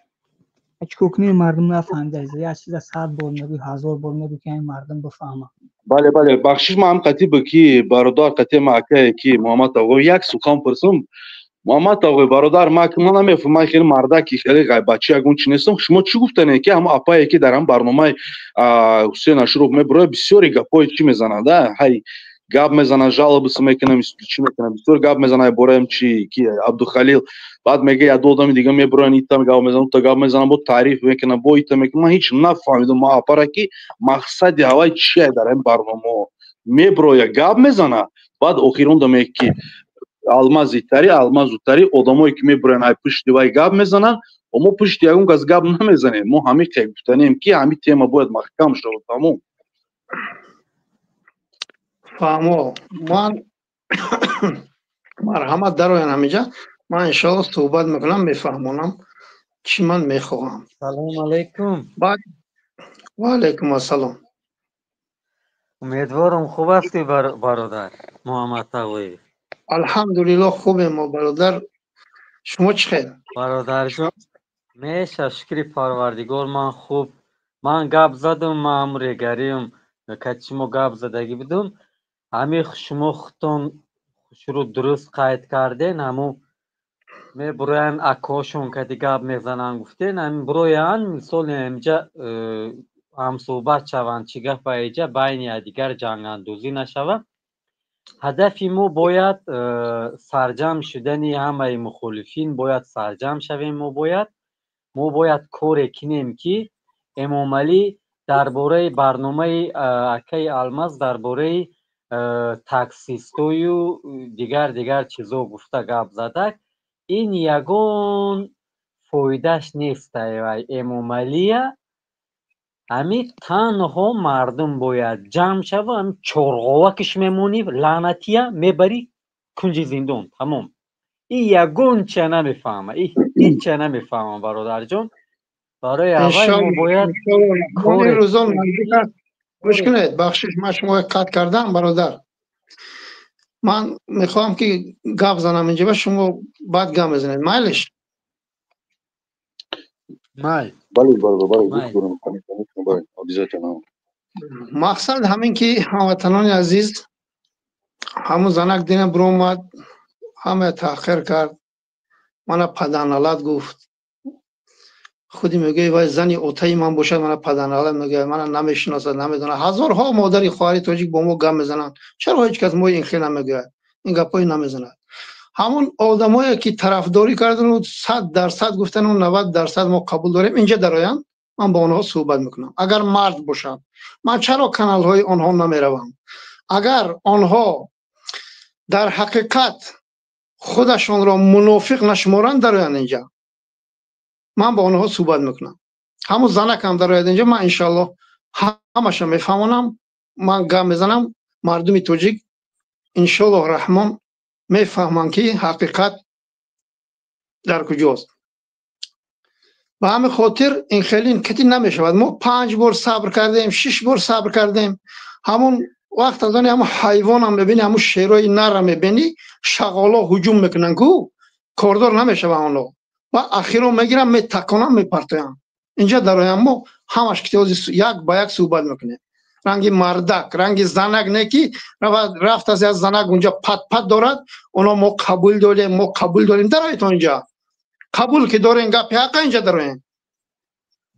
Чӣ кор кунем, мардум нафаҳмидааст. Як чиза 100 бор мегӯй, 1000 бор мегӯй, ки ҳами мардум бифаҳмад. Бале, бахшиш, ман ҳам қатиб ки бародар, қатиб ма акае ки Муҳаммад Тағоев, як сухан пурсам. Муҳаммад Тағоев, бародар, ман намефаҳмам, ман хеле мардаки, хеле ғайбатчи ягон чи нестам. Шумо чӣ гуфтане, ки ҳамо апае, ки дар ҳам барномаи Ҳусейн Ашуров мебурояд, бисёре гапҳои чӣ мезанад, ҳай гап мезанад, жалобасы мекунам, чӣ мекунам, бисёр гап мезанад бораем чи ки Абдухалил, баъд мега як ду одами дига мебуроянд, ита гап мезанад, ута гап мезанад, бо таъриф мекунад, бо ита мекунад. Ман ҳеҷ нафаҳмидам, ма апара ки мақсади ҳавай чия дар ҳамин барномаҳо меброя, гап мезанад, баъд охиронда мег ки алмази тари, алмазу тари, одамое ки меброянд ай пушти вай гап мезананд, ва мо пушти ягон кас гап намезанем. Мо ҳамин гуфтанем, ки ҳамин тема бояд маҳкам шавад, тамом. Фаҳмо, ман марҳамат, дароян ҳаминҷа, ман иншоалло суҳбат мекунам, мефаҳмонам чӣ ман мехоҳам. Салому алайкум. Ва алайкум ассалом. Умедворам, хуб ҳастӣ, бародар Муҳаммад Тағоев. Алҳамдулилло, хубем мо, бародар, шумо чӣ хел? Бародарҷон, меша, шукри Парвардигор, ман хуб. Ман гап задам, ман ҳам регариам, кати шумо гап задагӣ будум. Ҳамин шумо худтон шурӯъ дуруст қайд карден, ҳамун мебуроянд, акошон кати гап мезананд гуфтен, ҳамин буроянд, мисол инҷа ҳамсӯҳбат шаванд, чӣ гапа иҷа байни якдигар ҷангандозӣ нашавад. Ҳадафи мо бояд сарҷамъ шудани ҳамаи мухолифин, бояд сарҷамъ шавем, мо бояд коре кинем, ки Эмомалӣ дар бораи барномаи акаи Алмаз дар бораи таксистою дигар дигар чизо гуфта гап задак, ин ягон фоидаш нест. Эмомалия ҳамин танҳо мардум бояд ҷамъ шава, ҳамин чорғовакиш мемонӣ, лаънатия мебарӣ кунҷи зиндон, тамом. Ин ягон чия намефаҳма, ин ҳеҷ намефаҳма, бародарҷон. Барои аввал мо бояд рӯзон наздик аст. Гӯш кунед, бахшиш, ман шумо қатъ кардам, бародар. Ман мехоҳам, ки гап занам инҷа, ба шумо баъд гап мезанед, майлиш? Май. Бале, бале, бале, бале, обязательно. Мақсад ҳамин, ки ҳамватанони азиз, ҳамун занак дина биромад, ҳама таъхир кард, мана паданалат гуфт. Худи мегӯяд, вай зани отаи ман бошад, мана паданалат мегӯяд, мана намешиносад, намедонад. Ҳазорҳо модари хоҳари тоҷик бо мо гап мезананд, чаро ҳеҷ кас мои ин хел намегӯяд, ин гапҳое намезанад? Ҳамун одамое, ки тарафдорӣ кардану 100% гуфтану 90% мо қабул дорем, инҷа дароянд, ман бо онҳо суҳбат мекунам. Агар мард бошанд, ман чаро каналҳои онҳо намеравам? Агар онҳо дар ҳақиқат худашонро мунофиқ нашуморанд, дароянд инҷа, ман бо онҳо суҳбат мекунам. Ҳамун занакам дарояд инҷа, ман иншоалло ҳамаша мефаҳмонам, ман гап мезанам. Мардуми тоҷик иншоаллоҳ раҳмон мефаҳманд, ки ҳақиқат дар куҷост. Ба ҳамин хотир ин хеле кати намешавад. Мо панҷ бор сабр кардем, шиш бор сабр кардем. Ҳамун вақт аз они ҳамун ҳайвонам мебини, ҳамун шерои нарра мебини, шағоло ҳуҷум мекунанд ку, кордор намешаванд онҳо ва ахиро мегирам, метаконам, мепартоям. Инҷа дароям, мо ҳамаш китози як ба як суҳбат мекунем, ранги мардак, ранги занак не, ки рафт аз як занак унҷа пат пат дорад, оно мо қабул дорем, мо қабул дорем. Дароед инҷа, қабул ки дорем, гапи ҳақа инҷа дароем.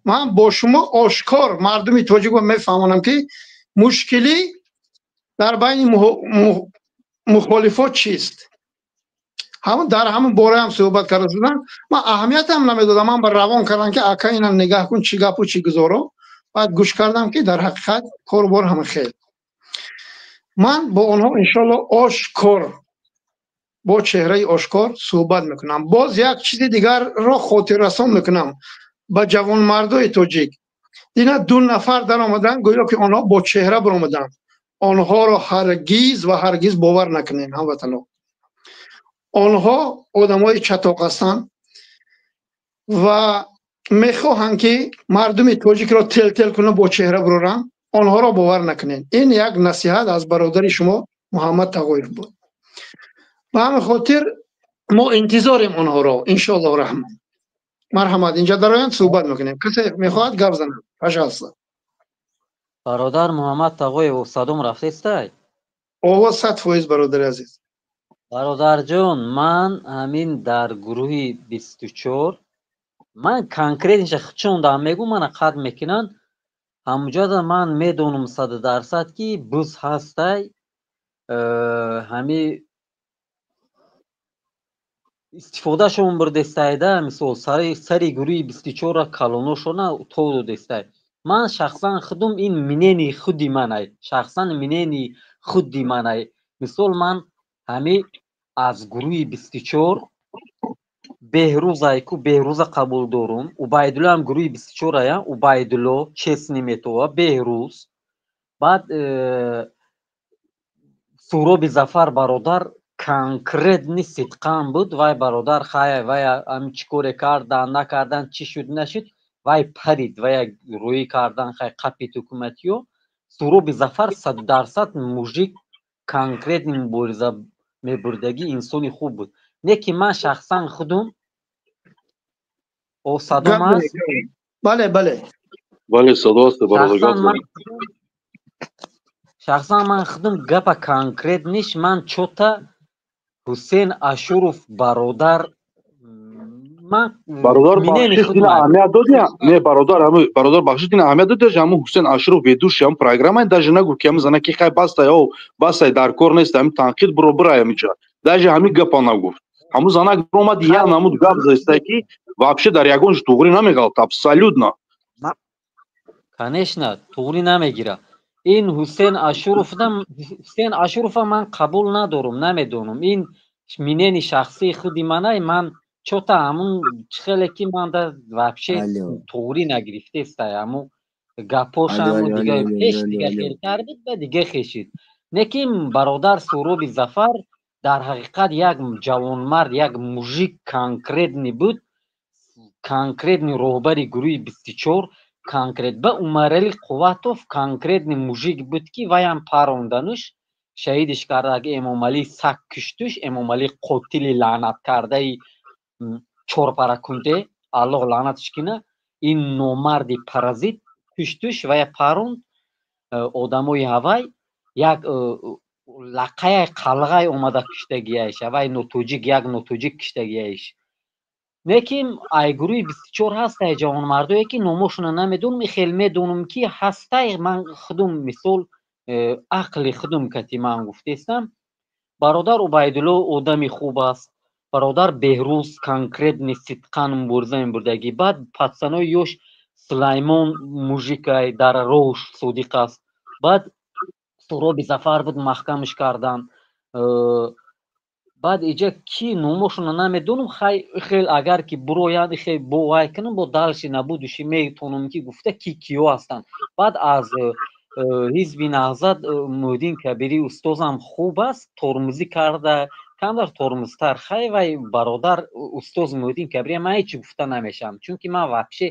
Ман бо шумо ошкор мардуми тоҷикро мефаҳмонам, ки мушкилӣ дар байни мухолифот чист. Ҳамун дар ҳамун бораам суҳбат карда шудам, ман аҳамиятам намедодам. Ман ба равон кардам, ки ака, инам нигаҳ кун, чӣ гапу чӣ гузоро. Баъд гӯш кардам, ки дар ҳақиқат корубор ҳама хел. Ман бо онҳо иншоалло ошкор, бо чеҳраи ошкор суҳбат мекунам. Боз як чизи дигарро хотиррасон мекунам ба ҷавонмардои тоҷик. Дина ду нафар даромаданд, гӯё ки онҳо бо чеҳра баромаданд. Онҳоро ҳаргиз ва ҳаргиз бовар накунем, ҳамватано. Онҳо одамои чатоқ ҳастанд ва мехоҳанд, ки мардуми тоҷикро тел-тел кунанд, бо чеҳра буроранд. Онҳоро бовар накунед. Ин як насиҳат аз бародари шумо Муҳаммад Тағоев буд. Ба ҳамин хотир мо интизорем онҳоро, иншоаллоҳ раҳмон. Марҳамат, инҷа дароянд, суҳбат мекунем. Касе мехоҳад гап занад, пожалуйста. Бародар Муҳаммад Тағоев, садом рафтестай? Овоз 100%, бародари азиз. Бародарҷон, ман ҳамин дар гурӯҳи 24 ман конкретниша чун дам мегӯм, мана қат мекунанд. Ҳамуҷода ман медонам 100% ки буз ҳастай, ҳами истифодашон бурдестайда, мисол сари гурӯҳи 24-ра калоношона то додестай. Ман шахсан худум ин мнении худи манай, шахсан мнении худи манай. Мисол ман ҳами аз гурӯҳи 24 Беҳрузай ку Беҳруза қабул дорум, Убайдулло ҳам гурӯҳи 24-ая, Убайдулло честный метова, Беҳруз, баъд Суҳроби Зафар бародар конкретный сидқан буд, вай бародар хай вай ҳами чӣ коре кардан, накардан, чӣ шуд, нашуд, вай парид, вай рӯӣ кардан, хай қапид ҳукуматиё. Суҳроби Зафар 100% мужик конкретный мубориза мебурдагӣ инсони хуб буд. Не ки ман шахсан худум о садом аст? Бале, бале. Бале, садо аст, бародар. Шахсан ман худум гапа конкрет ниш, ман чота Ҳусейн Ашуров бародар ман бародар бахшиш ина аҳамият додия? Не, бародар, ҳами бародар бахшиш ина аҳамият додия, ҳаму Ҳусейн Ашуров ведущий ҳам программа даже нагуфт ки ҳами зана ки хай бастай, о бастай, дар кор нест, ҳами танқид буро бирай ҳамиҷа. Даже ҳами гапа нагуфт. Ҳаму занак омад, я намуд гап застай ки вообще дар ягон туғри намеғалта, абсолютно. Конечно, туғри намегира. Ин Ҳусейн Ашуровда, Ҳусейн Ашурова ман қабул надорум, намедонам. Ин мнении шахсии худи манай, ман чота ҳамун хеле ки манда вообще туғри нагирифтестай, ҳаму гапошам дига пеш дига хелтар буд ба дига хешид. Не ки бародар Суҳроби Зафар дар ҳақиқат як ҷавонмард, як мужик конкретный буд, конкретный роҳбари гурӯҳи 24 конкрет. Ба Умарали Қувватов конкретный мужик буд ки ваям парондануш, шаҳидиш карда, Эмомалӣ сак куштуш, Эмомалӣ қотили лаънаткардаи чорпаракунде, Аллоҳ лаънатш кина, ин номарди паразит куштуш, вая паронд. Одамои ҳавай як лақая қалғай омада куштагияш, ҳавай нотоҷик, як нотоҷик куштагияш. Лекин ай гурӯҳи 24 ҳастай ҷавонмардое ки номошона намедонам, хел медонам ки ҳастай. Ман худум мисол ақли худум кати ман гуфтестам, бародар Убайдулло одами хуб аст, бародар Беҳрӯз конкретный сидқан мубориза мебурдагӣ, баъд пацанои ёш Сулаймон мужикай дар роҳш содиқ аст, баъд Суҳроби Зафар буд, маҳкамш кардан. Баъд иҷа ки номошона намедонам, хай хел агар ки буроянд хел бо вай кунам, бо дальше набудуши метонам ки гуфта ки киё ҳастанд. Баъд аз ҳизби Наҳзат Муҳиддин Кабирӣ устозам хуб аст, тормузӣ карда, камдар тормузтар. Хай вай бародар устоз Муҳиддин Кабирӣ ман ҳеҷ гуфта намешавам, чунки ман вообще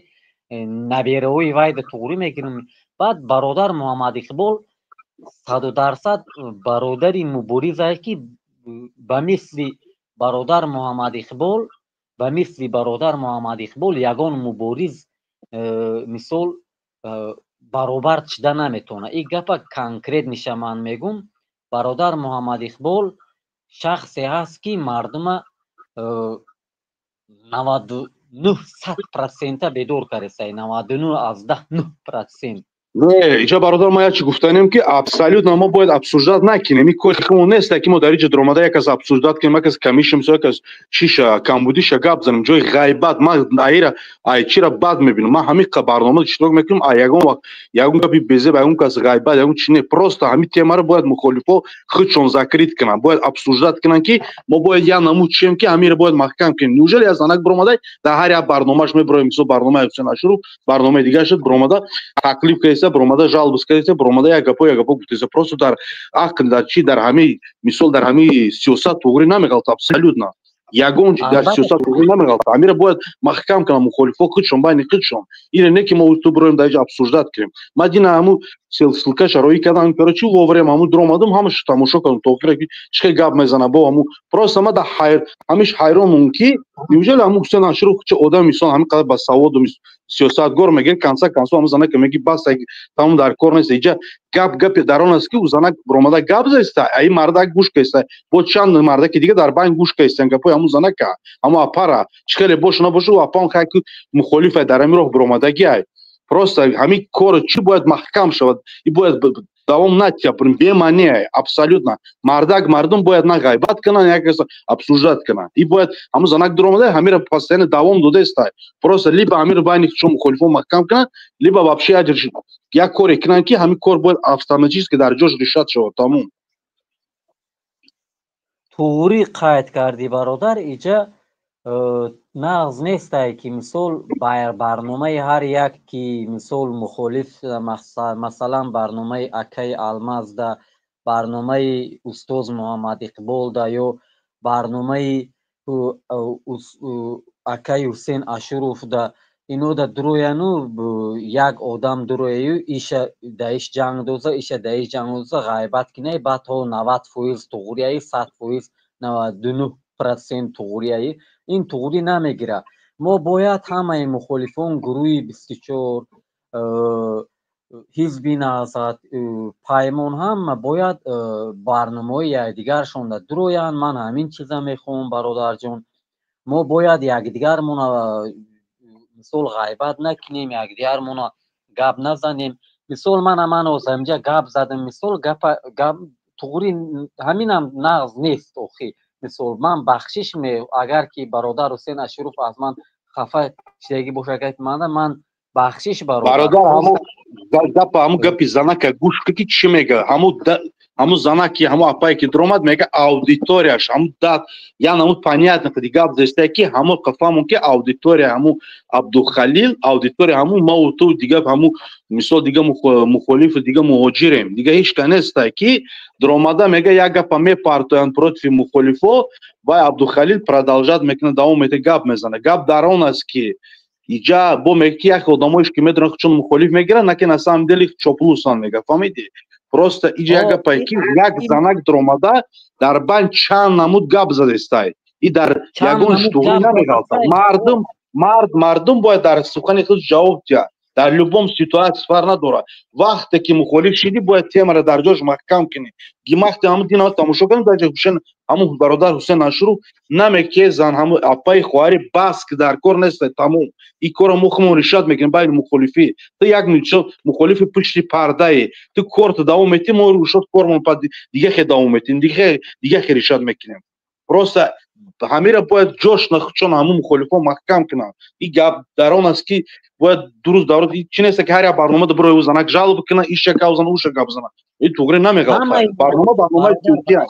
набераҳои вайда туғрӣ мегирам. Баъд бародар Муҳаммад Иқбол 100% бародари муборизае ки ба мисли бародар Муҳаммад Иқбол, ба мисли бародар Муҳаммад Иқбол ягон мубориз мисол баробар шида наметавонад. Ин гапа конкрет ниша ман мегум. Бародар Муҳаммад Иқбол шахсе ҳаст ки мардума 99 100 процента бедор кардесай, 99,9%. Не, иҷа бародар, ма як чи гуфтанем ки абсолютно мо бояд обсуждать накунем. Ин кори худмон нест, ки мо дар иҷа даромада як кас обсуждать кунем, як кас камишем, як кас чиша камбудиша гап занем, ҷои ғайбат. Ман аира ай чира бад мебинам. Ман ҳамин барнома иштирок мекунам, а ягон вақт ягон гапи безеб, ягон кас ғайбат, ягон чи не. Просто ҳамин темаро бояд мухолифо худшон закрыть кунанд, бояд обсуждать кунанд, ки мо бояд як намуд чием, ки ҳаминро бояд маҳкам кунем. Неужели як занак биромада дар ҳар як барномааш мебироем, мисол барномаи Ҳусен Ашуров, барномаи дигар шуд, биромада таклиф кардеса, биромада жалоба кардеса, биромада як гапо, як гапо гуфтеса. Просто дар ақл, дар чи, дар ҳамаи мисол, дар ҳамаи сиёсат туғрӣ намеғалта, абсолютно ягон чи дар сиёсат туғрӣ намеғалта. Ҳамира бояд маҳкам кунанд мухолифо худшон, байни худшон. Ине не ки мо ту бироем дар иҷа обсуждать кунем. Ман дина ҳаму Ссылка шарои кардам, короче, вовремя ҳаму дуромадам, ҳамаш тамошо кардам то охира, ки чӣ хел гап мезана. Бо ҳаму просто ма да ҳайр, ҳамиш ҳайрон мон, ки неужели ҳаму Ҳусен Ашуров чӣ одам, инсон ҳамин қадар басаводу сиёсатгор мегӯяд, конца концов ҳаму занака меги, бас, тамом, дар кор нест. Иҷа гап гапи дар он аст, ки ӯ занак баромада гап заиста, аи мардак гӯш каиста, бо чанд мардаки дига дар банк гӯш каистан гапои ҳаму занака, ҳаму апара. Чӣ хеле бошу набошу, ӯ апаон хай ки мухолифай, дар ҳамин роҳ баромадагиай. Просто ҳамин кор чӣ бояд маҳкам шавад и бояд давом натия, бемаъне абсолютно. Мардак, мардум бояд на ғайбат кунанд, як кас обсуждать кунанд. И бояд ҳамун занак дуромада ҳамира постоянно давом додаеста. Просто либо ҳамиро байни шумо мухолифон маҳкам кунанд, либо вообще як коре кунанд, ки ҳамин кор бояд автоматически дар ҷош решать шавад, тамом. Туғрӣ қайд кардӣ, бародар. Иҷа нағз нестай, ки мисол барномаи ҳар як ки мисол мухолиф, масалан барномаи акаи Алмазда, барномаи устоз Муҳаммад Иқболда ё барномаи акаи Ҳусен Ашуровда, инода дурояну як одам дурояю, иша даиш ҷанг доза, иша даиш ҷанг доза, ғайбат кинай, баъд то 90% туғрияи, 100%, 99% туғрияи, ин туғрӣ намегирад. Мо бояд ҳамаи мухолифон, гурӯҳи 24, ҳизби Наҳзат, Паймон, ҳама бояд барномаҳои якдигаршонда дуроянд. Ман ҳамин чиза мехоҳам, бародарҷон. Мо бояд якдигармона мисол ғайбат накунем, якдигармона гап назанем. Мисол мана ман ҳозир инҷа гап задам, мисол гапа гап туғрӣ, ҳаминам нағз нест охи. Мисол ман бахшиш ме, агар ки бародар Ҳусен Ашуров аз ман хафа шидагӣ бошад гапи мана, ман бахшиш, бародар. Бародар, ҳаму гапа, ҳаму гапи занака гӯш кун, ки чӣ мега. Ҳаму занаки, ҳаму апае ки дуромад, мега аудиторияш ҳаму дат я намуд, понятно, ки гап зестае, ки ҳаму қафамон, ки аудитория ҳаму Абдухалил, аудитория ҳаму маву ту, дига ҳаму мисол дига мухолифу дига муҳоҷирем, дига ҳеч ка нестае, ки дуромада мега як гапа мепартоянд против мухолифо, вай Абдухалил продолжать мекунад, давом мета, гап мезана. Гап дар он аст, ки иҷа бо мега, ки як одамоеш ки медонанд, чун мухолиф мегиранд, на ки на самом деле чоплусан, мега, фаҳмидӣ? Просто иҷа як гапае, ки як занак дуромада дар банд чанд намуд гап задестай и дар ягон штуғӣ намеғалтад. Мардум, мард, мардум бояд дар сухани худ ҷавоб диҳад дар любом ситуация, фарқ надорад. Вақте ки мухолиф шидӣ, бояд темаро дар ҷош маҳкам кунӣ. Гимахте ҳаму дина тамошо кардем, дар ҷои Ҳусен, ҳаму бародар Ҳусен Ашуров намекезан, ҳаму апаи хоҳари, бас, ки дар кор нестай, тамом. И корро мо худмон решать мекунем байни мухолифӣ. Ту як мисол мухолифи пушти пардаи, ту корто давом метӣ, мо решать кормон дига хе давом метим, дига хе решать мекунем. Просто ҳамира бояд ҷош чон ҳаму мухолифон маҳкам кунанд. И гап дар он аст, ки бояд дуруст дар чи нест, ки ҳар як барнома бирои ӯ занак жалоб кунад, иша гап зана, уша гап зана, и туғри намеғалта. Барнома барномаи сиёсия.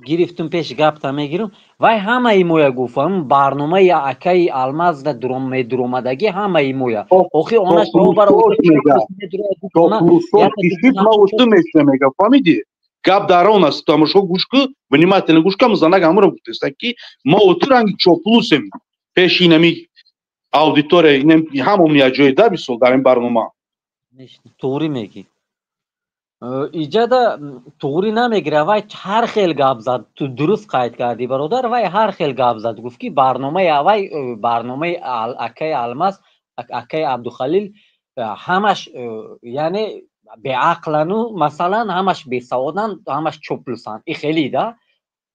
Гирифтум, пеш гапта мегирам. Вай ҳамаи моя гуфт, барномаи акаи Алмазда медуромадагӣ ҳамаи моя. Охи она Мега, фаҳмидӣ? Гап дар он аст, тамошо гӯш ку, внимательно гӯш кун, занак ҳамуро гуфтеста, ки мо ту ранги чоплусем пеши инами аудитория, ҳамон як ҷои да мисол дар ин барнома. Туғрӣ мегӣ, иҷада туғрӣ намегира. Вай ҳар хел гап зад, ту дуруст қайд кардӣ, бародар. Вай ҳар хел гап зад, гуфт, ки барномаи вай, барномаи акаи Алмаз, акаи Абдухалил ҳамаш яъне беақлану масалан ҳамаш бесаводанд, ҳамаш чоплусанд, и хеле да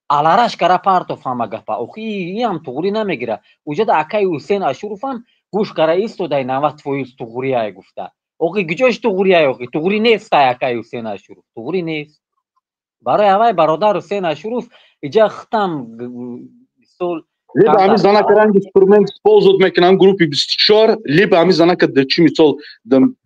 алараш кара партоф ҳама гапа. Охи иам туғрӣ намегира. Уҷада акаи Ҳусен Ашуровам гӯш кара истодай, 90% туғрияй гуфта. Охи куҷош туғрияй? Охи туғрӣ нестай, акаи Ҳусен Ашуров туғрӣ нест. Барои ҳавай, бародар Ҳусен Ашуров, иҷа хитам мисол Либо ҳамин занака ранг инструмент использовать мекунам группи 24, либо ҳамин занака чи мисол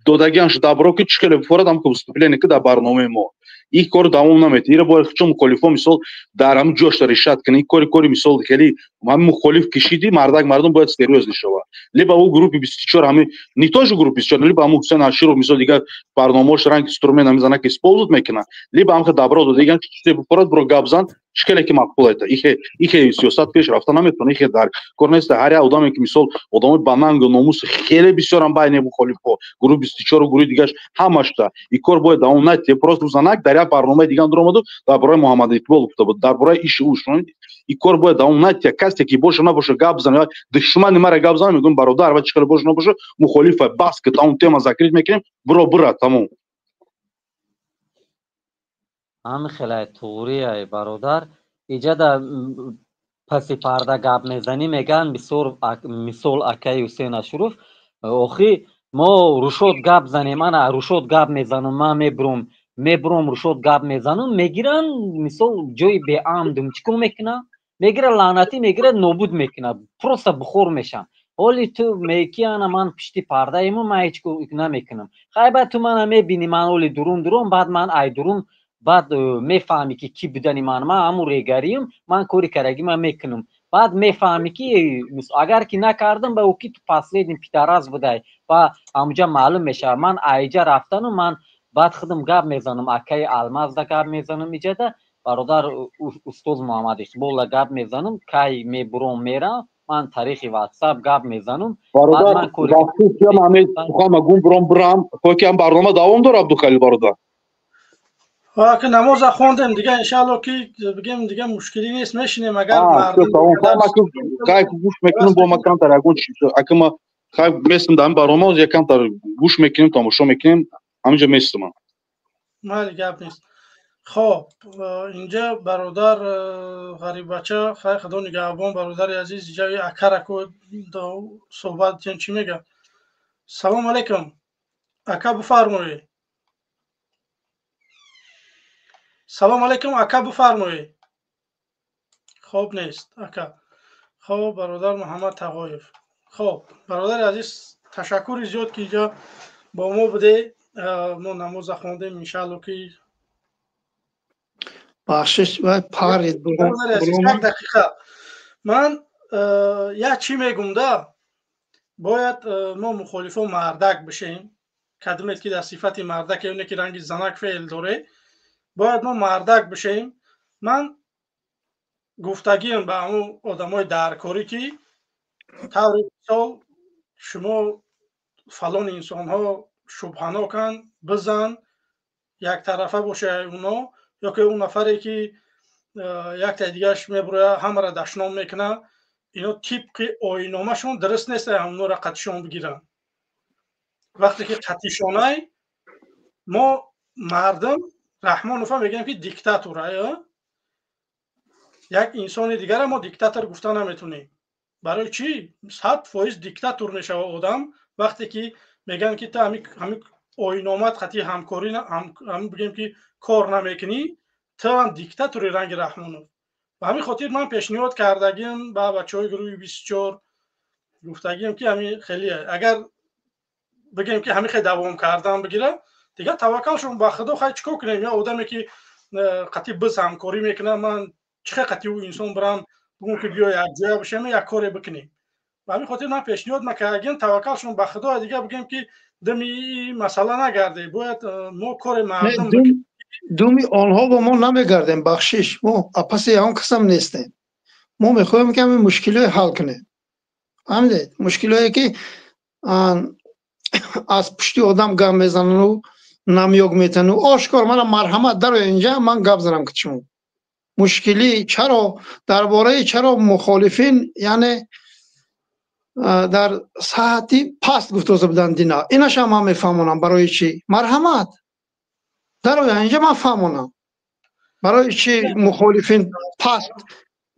додагиан шуда, добро, ки чӣ хеле форад ҳам выступление ки дар барномаи мо. Ин кор давом наметавад. Ира бояд чун мухолифо мисол дар ҳамин ҷошта решат кунад. Ин кори мисол хеле ҳамин мухолиф кишиди мардак мардум бояд серьёзно шавад. Либо ӯ группи 24 ҳамин не тоже группи 24, либо ҳамун Ҳусейн Аширов мисол дигар барномаош ранг инструмент ҳамин занак использовать мекунад, либо ҳамха добро дода диган чизе бупорад, буро гап зан, чӣ ки мақбул айта. Ихе сиёсат пеш рафта наметавонад, ихе дар кор нест. Ҳар як одаме ки мисол одамои ба нангу номус хеле бисёрам байни мухолифҳо, гурӯҳи 24, гурӯҳи дигараш ҳамашта. Ин кор бояд давом натиҳад. Просто занак дар як барномаи дигар дуромаду дар бораи Муҳаммад Иқбол гуфта буд, дар бораи иши ӯ. Ин кор бояд давом натиҳад. Касе ки боша набоша гап зана, душмани мара гап зана, мегӯям бародар, ва чӣ хеле боша набоша мухолифа, бас ки тамом тема закрыть мекунем, буро бура тамом. Ҳамин хелай туғрияй бародар. Иҷада паси парда гап мезанӣ, мегӯянд бисёр мисол акаи Ҳусейн Ашуров. Охи мо рушод гап занем, ана рушод гап мезанам, ман мебуром рушод гап мезанам, мегиранд мисол ҷои беамдум чӣ кор мекунад? Мегирад лаънатӣ, мегирад нобуд мекунад, просто бухор мешавам. Ҳоли ту меки ана ман пишти пардаему ман ҳеҷ кор намекунам. Хай баъд ту мана мебинӣ, ман ҳоли дурун дурун, баъд ман ай дурун баъд мефаҳмӣ ки кӣ будани ман, ман ҳамун регариюм, ман кори карагӣ ман мекунам. Баъд мефаҳмӣ ки агар ки накардам, ба ӯ ки ту последний пидорас будай, ба ҳамуҷа маълум мешавад. Ман айҷа рафтану ман баъд худам гап мезанам, акаи Алмазда гап мезанам, иҷада бародар устоз Муҳаммад Иқболда гап мезанам, кай мебуром мерам, ман тариқи ватсап гап мезанам. Бародар, гум бурам, ки ҳам барнома давом дорад, Абдухалил бародар. Ки намоза хондем, дига иншаалло ки бигем, дига мушкилӣ нест, мешинем агар Кай гӯш мекунем, бо ма камтар ягон акама хай местам дар барнома, як камтар гӯш мекунем, тамошо мекунем, ҳаминҷо местам. Майли, гап нест. Хоб, инҷа бародар Ғариббача, хай худо нигаҳбон, бародари азиз, инҷа акараку суҳбат дем, чӣ мегӯяд. Салом алейкум, ака, бифармоед. Салом алейкум, ака, бифармоед. Хоб нест ака. Хоб, бародар Муҳаммад Тағоев. Хоб, бародари азиз, ташаккури зиёд ки инҷа бо мо буде. Мо намоза хондем, иншаалло ки Бахшиш, вай парид. Як дақиқа, ман як чӣ мегум да, бояд мо мухолифо мардак бишем. Кадимет ки дар сифати мардак, оне ки ранги занак феъл доре, бояд мо мардак бишем. Ман гуфтагиам ба ҳамун одамои даркорӣ ки таври мисол шумо фалон инсонҳо шубҳаноканд, бизан, яктарафа боша уно, ё ки он нафаре ки яктаи дигараш мебурояд, ҳамаро дашном мекунад, ино тибқи оинномашон дуруст нест ҳамонро қатишон бигиранд. Вақте ки қатишонай, мо мардум Раҳмонова мегӯем ки диктатор, як инсони дигара мо диктатор гуфта наметунем. Барои чӣ? 100% диктатор мешавад одам вақте ки мегӯянд ки ту ҳамин оинномат қатъи ҳамкорӣ, ҳамин бигӯем ки кор намекунӣ, ту ҳам диктатори ранги Раҳмонов. Ба ҳамин хотир ман пешниҳод кардагиам ба бачаҳои гурӯҳи 24, гуфтагиам ки ҳамин хеле агар бигӯем ки ҳамин хел давом кардан бигирад, дигар таваккалшон ба худо. Хай чӣ кор кунем? Я одаме ки қатъи биз ҳамкорӣ мекунад, ман чӣ хел қатъи ӯ инсон бирам бигӯм ки биё якҷоя бишем, як коре бикунем? Ба ҳамин хотир ман пешниҳод макардагиам, таваккалшон ба худо, дигар бигӯем ки думи масъала нагарде, бояд мо кори мардум. Думи онҳо бо мо намегардем, бахшиш, мо апаси ягон касам нестем. Мо мехоҳем ки ҳамин мушкилиҳое ҳал кунем, фаҳмидед? Мушкилиҳое ки аз пушти одам гап мезанану намёг метану ошкор мана марҳамат дароя инҷа, ман гап занам ки шумо мушкилӣ чаро дар бораи чаро мухолифин, яъне дар саҳати паст гуфтоза буданд дина, инашам ман мефаҳмонам барои чӣ. Марҳамат дароя инҷа, ман фаҳмонам барои чӣ мухолифин паст,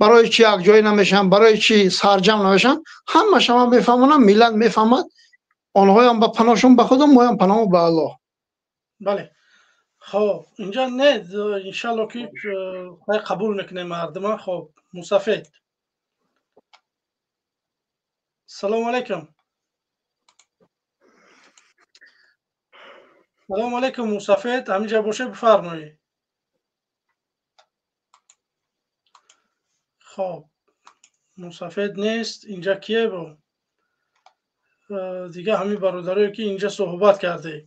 барои чӣ якҷоя намешаванд, барои чӣ сарҷам намешаванд. Ҳамаша ман мефаҳмонам, миллат мефаҳмад. Онҳоям ба паноҳшон ба худо, моям паноҳ ба Аллоҳ. Бале, хоб, инҷа не, иншалло ки хай қабул мекунем мардума. Хоб, мусафед, салому алайкум. Салому алайкум, мусафед, ҳаминҷа боше, бифармоед. Хоб, мусафед нест инҷа. Кие бо дига? Ҳамин бародарое ки инҷа суҳбат кардем.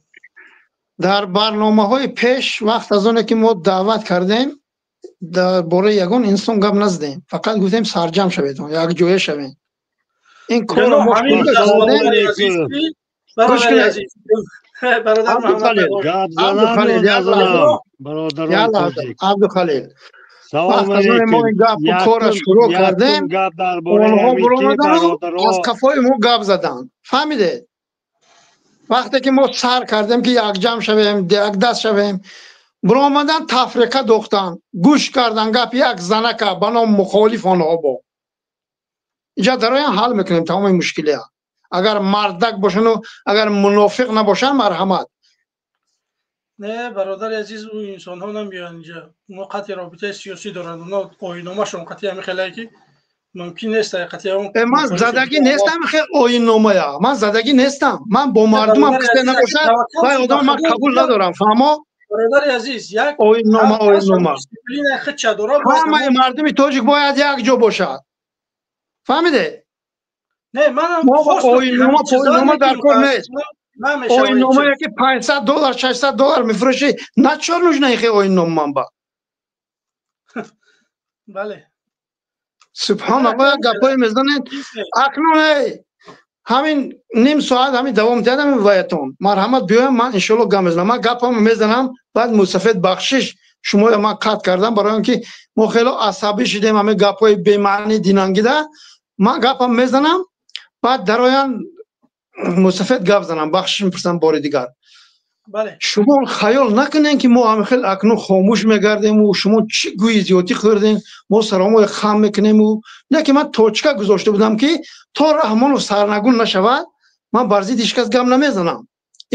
Дар барномаҳои пеш, вақт аз оне ки мо даъват кардем, дар бораи ягон инсон гап назадем, фақат гуфтем сарҷам шавед, якҷоя шавед. Ин корро мо Абдухалил, вақт аз оне мо ин гапу корро шурӯъ кардем, онҳо биромадану аз қафои мо гап заданд, фаҳмидед? Вақте ки мо сар кардем ки якҷамъ шавем, якдаст шавем, биромадан, тафриқа дохтанд, гӯш кардан гапи як занака ба номи мухолиф. Онҳо бо инҷа дароян, ҳал мекунем тамоми мушкилия, агар мардак бошану агар мунофиқ набошанд, марҳамат. Не, бародари азиз, ӯ инсонҳо намеоянд инҷа. Онҳо қатъи робитаи сиёсӣ доранд, онҳо оинномашон қатъи ҳамин хелае ки мумкин нест қатъи он. Ман задагӣ нестам, хел оинномая ман задагӣ нестам. Ман бо мардумам кисе набошад, вай одам ман қабул надорам, фаҳмо? Бародари азиз, як оиннома, оиннома дисциплина худша дорад. Ҳамаи мардуми тоҷик бояд як ҷо бошад, фаҳмиде? Не, манам оиннома поиннома дар кор нест. Оинномае ки $500, $600 мефурӯшӣ, на чор нужна ихе оиннома ман ба. Бале. Субҳоналлоҳ, як гапҳое мезанед. Акнун эй ҳамин ним соат ҳамин давом диҳад ҳамин ваятон, марҳамат, биёям, ман иншоалло гап мезанам. Ман гапамро мезанам, баъд мусафед, бахшиш, шуморо ман қатъ кардам, барои он ки мо хело асабӣ шудем ҳамин гапҳои бемаъни динангида. Ман гапам мезанам, баъд дароян мусафед гап занам. Бахшиш мепурсам бори дигар. Шумо хаёл накунед ки мо ҳамин хел акнун хомӯш мегардему шумо чӣ гӯи зиёдӣ хӯрдем, мо саромои хам мекунему. Не ки ман точка гузошта будам ки то Раҳмонов сарнагун нашавад, ман бар зидди ҳеҷ кас гап намезанам.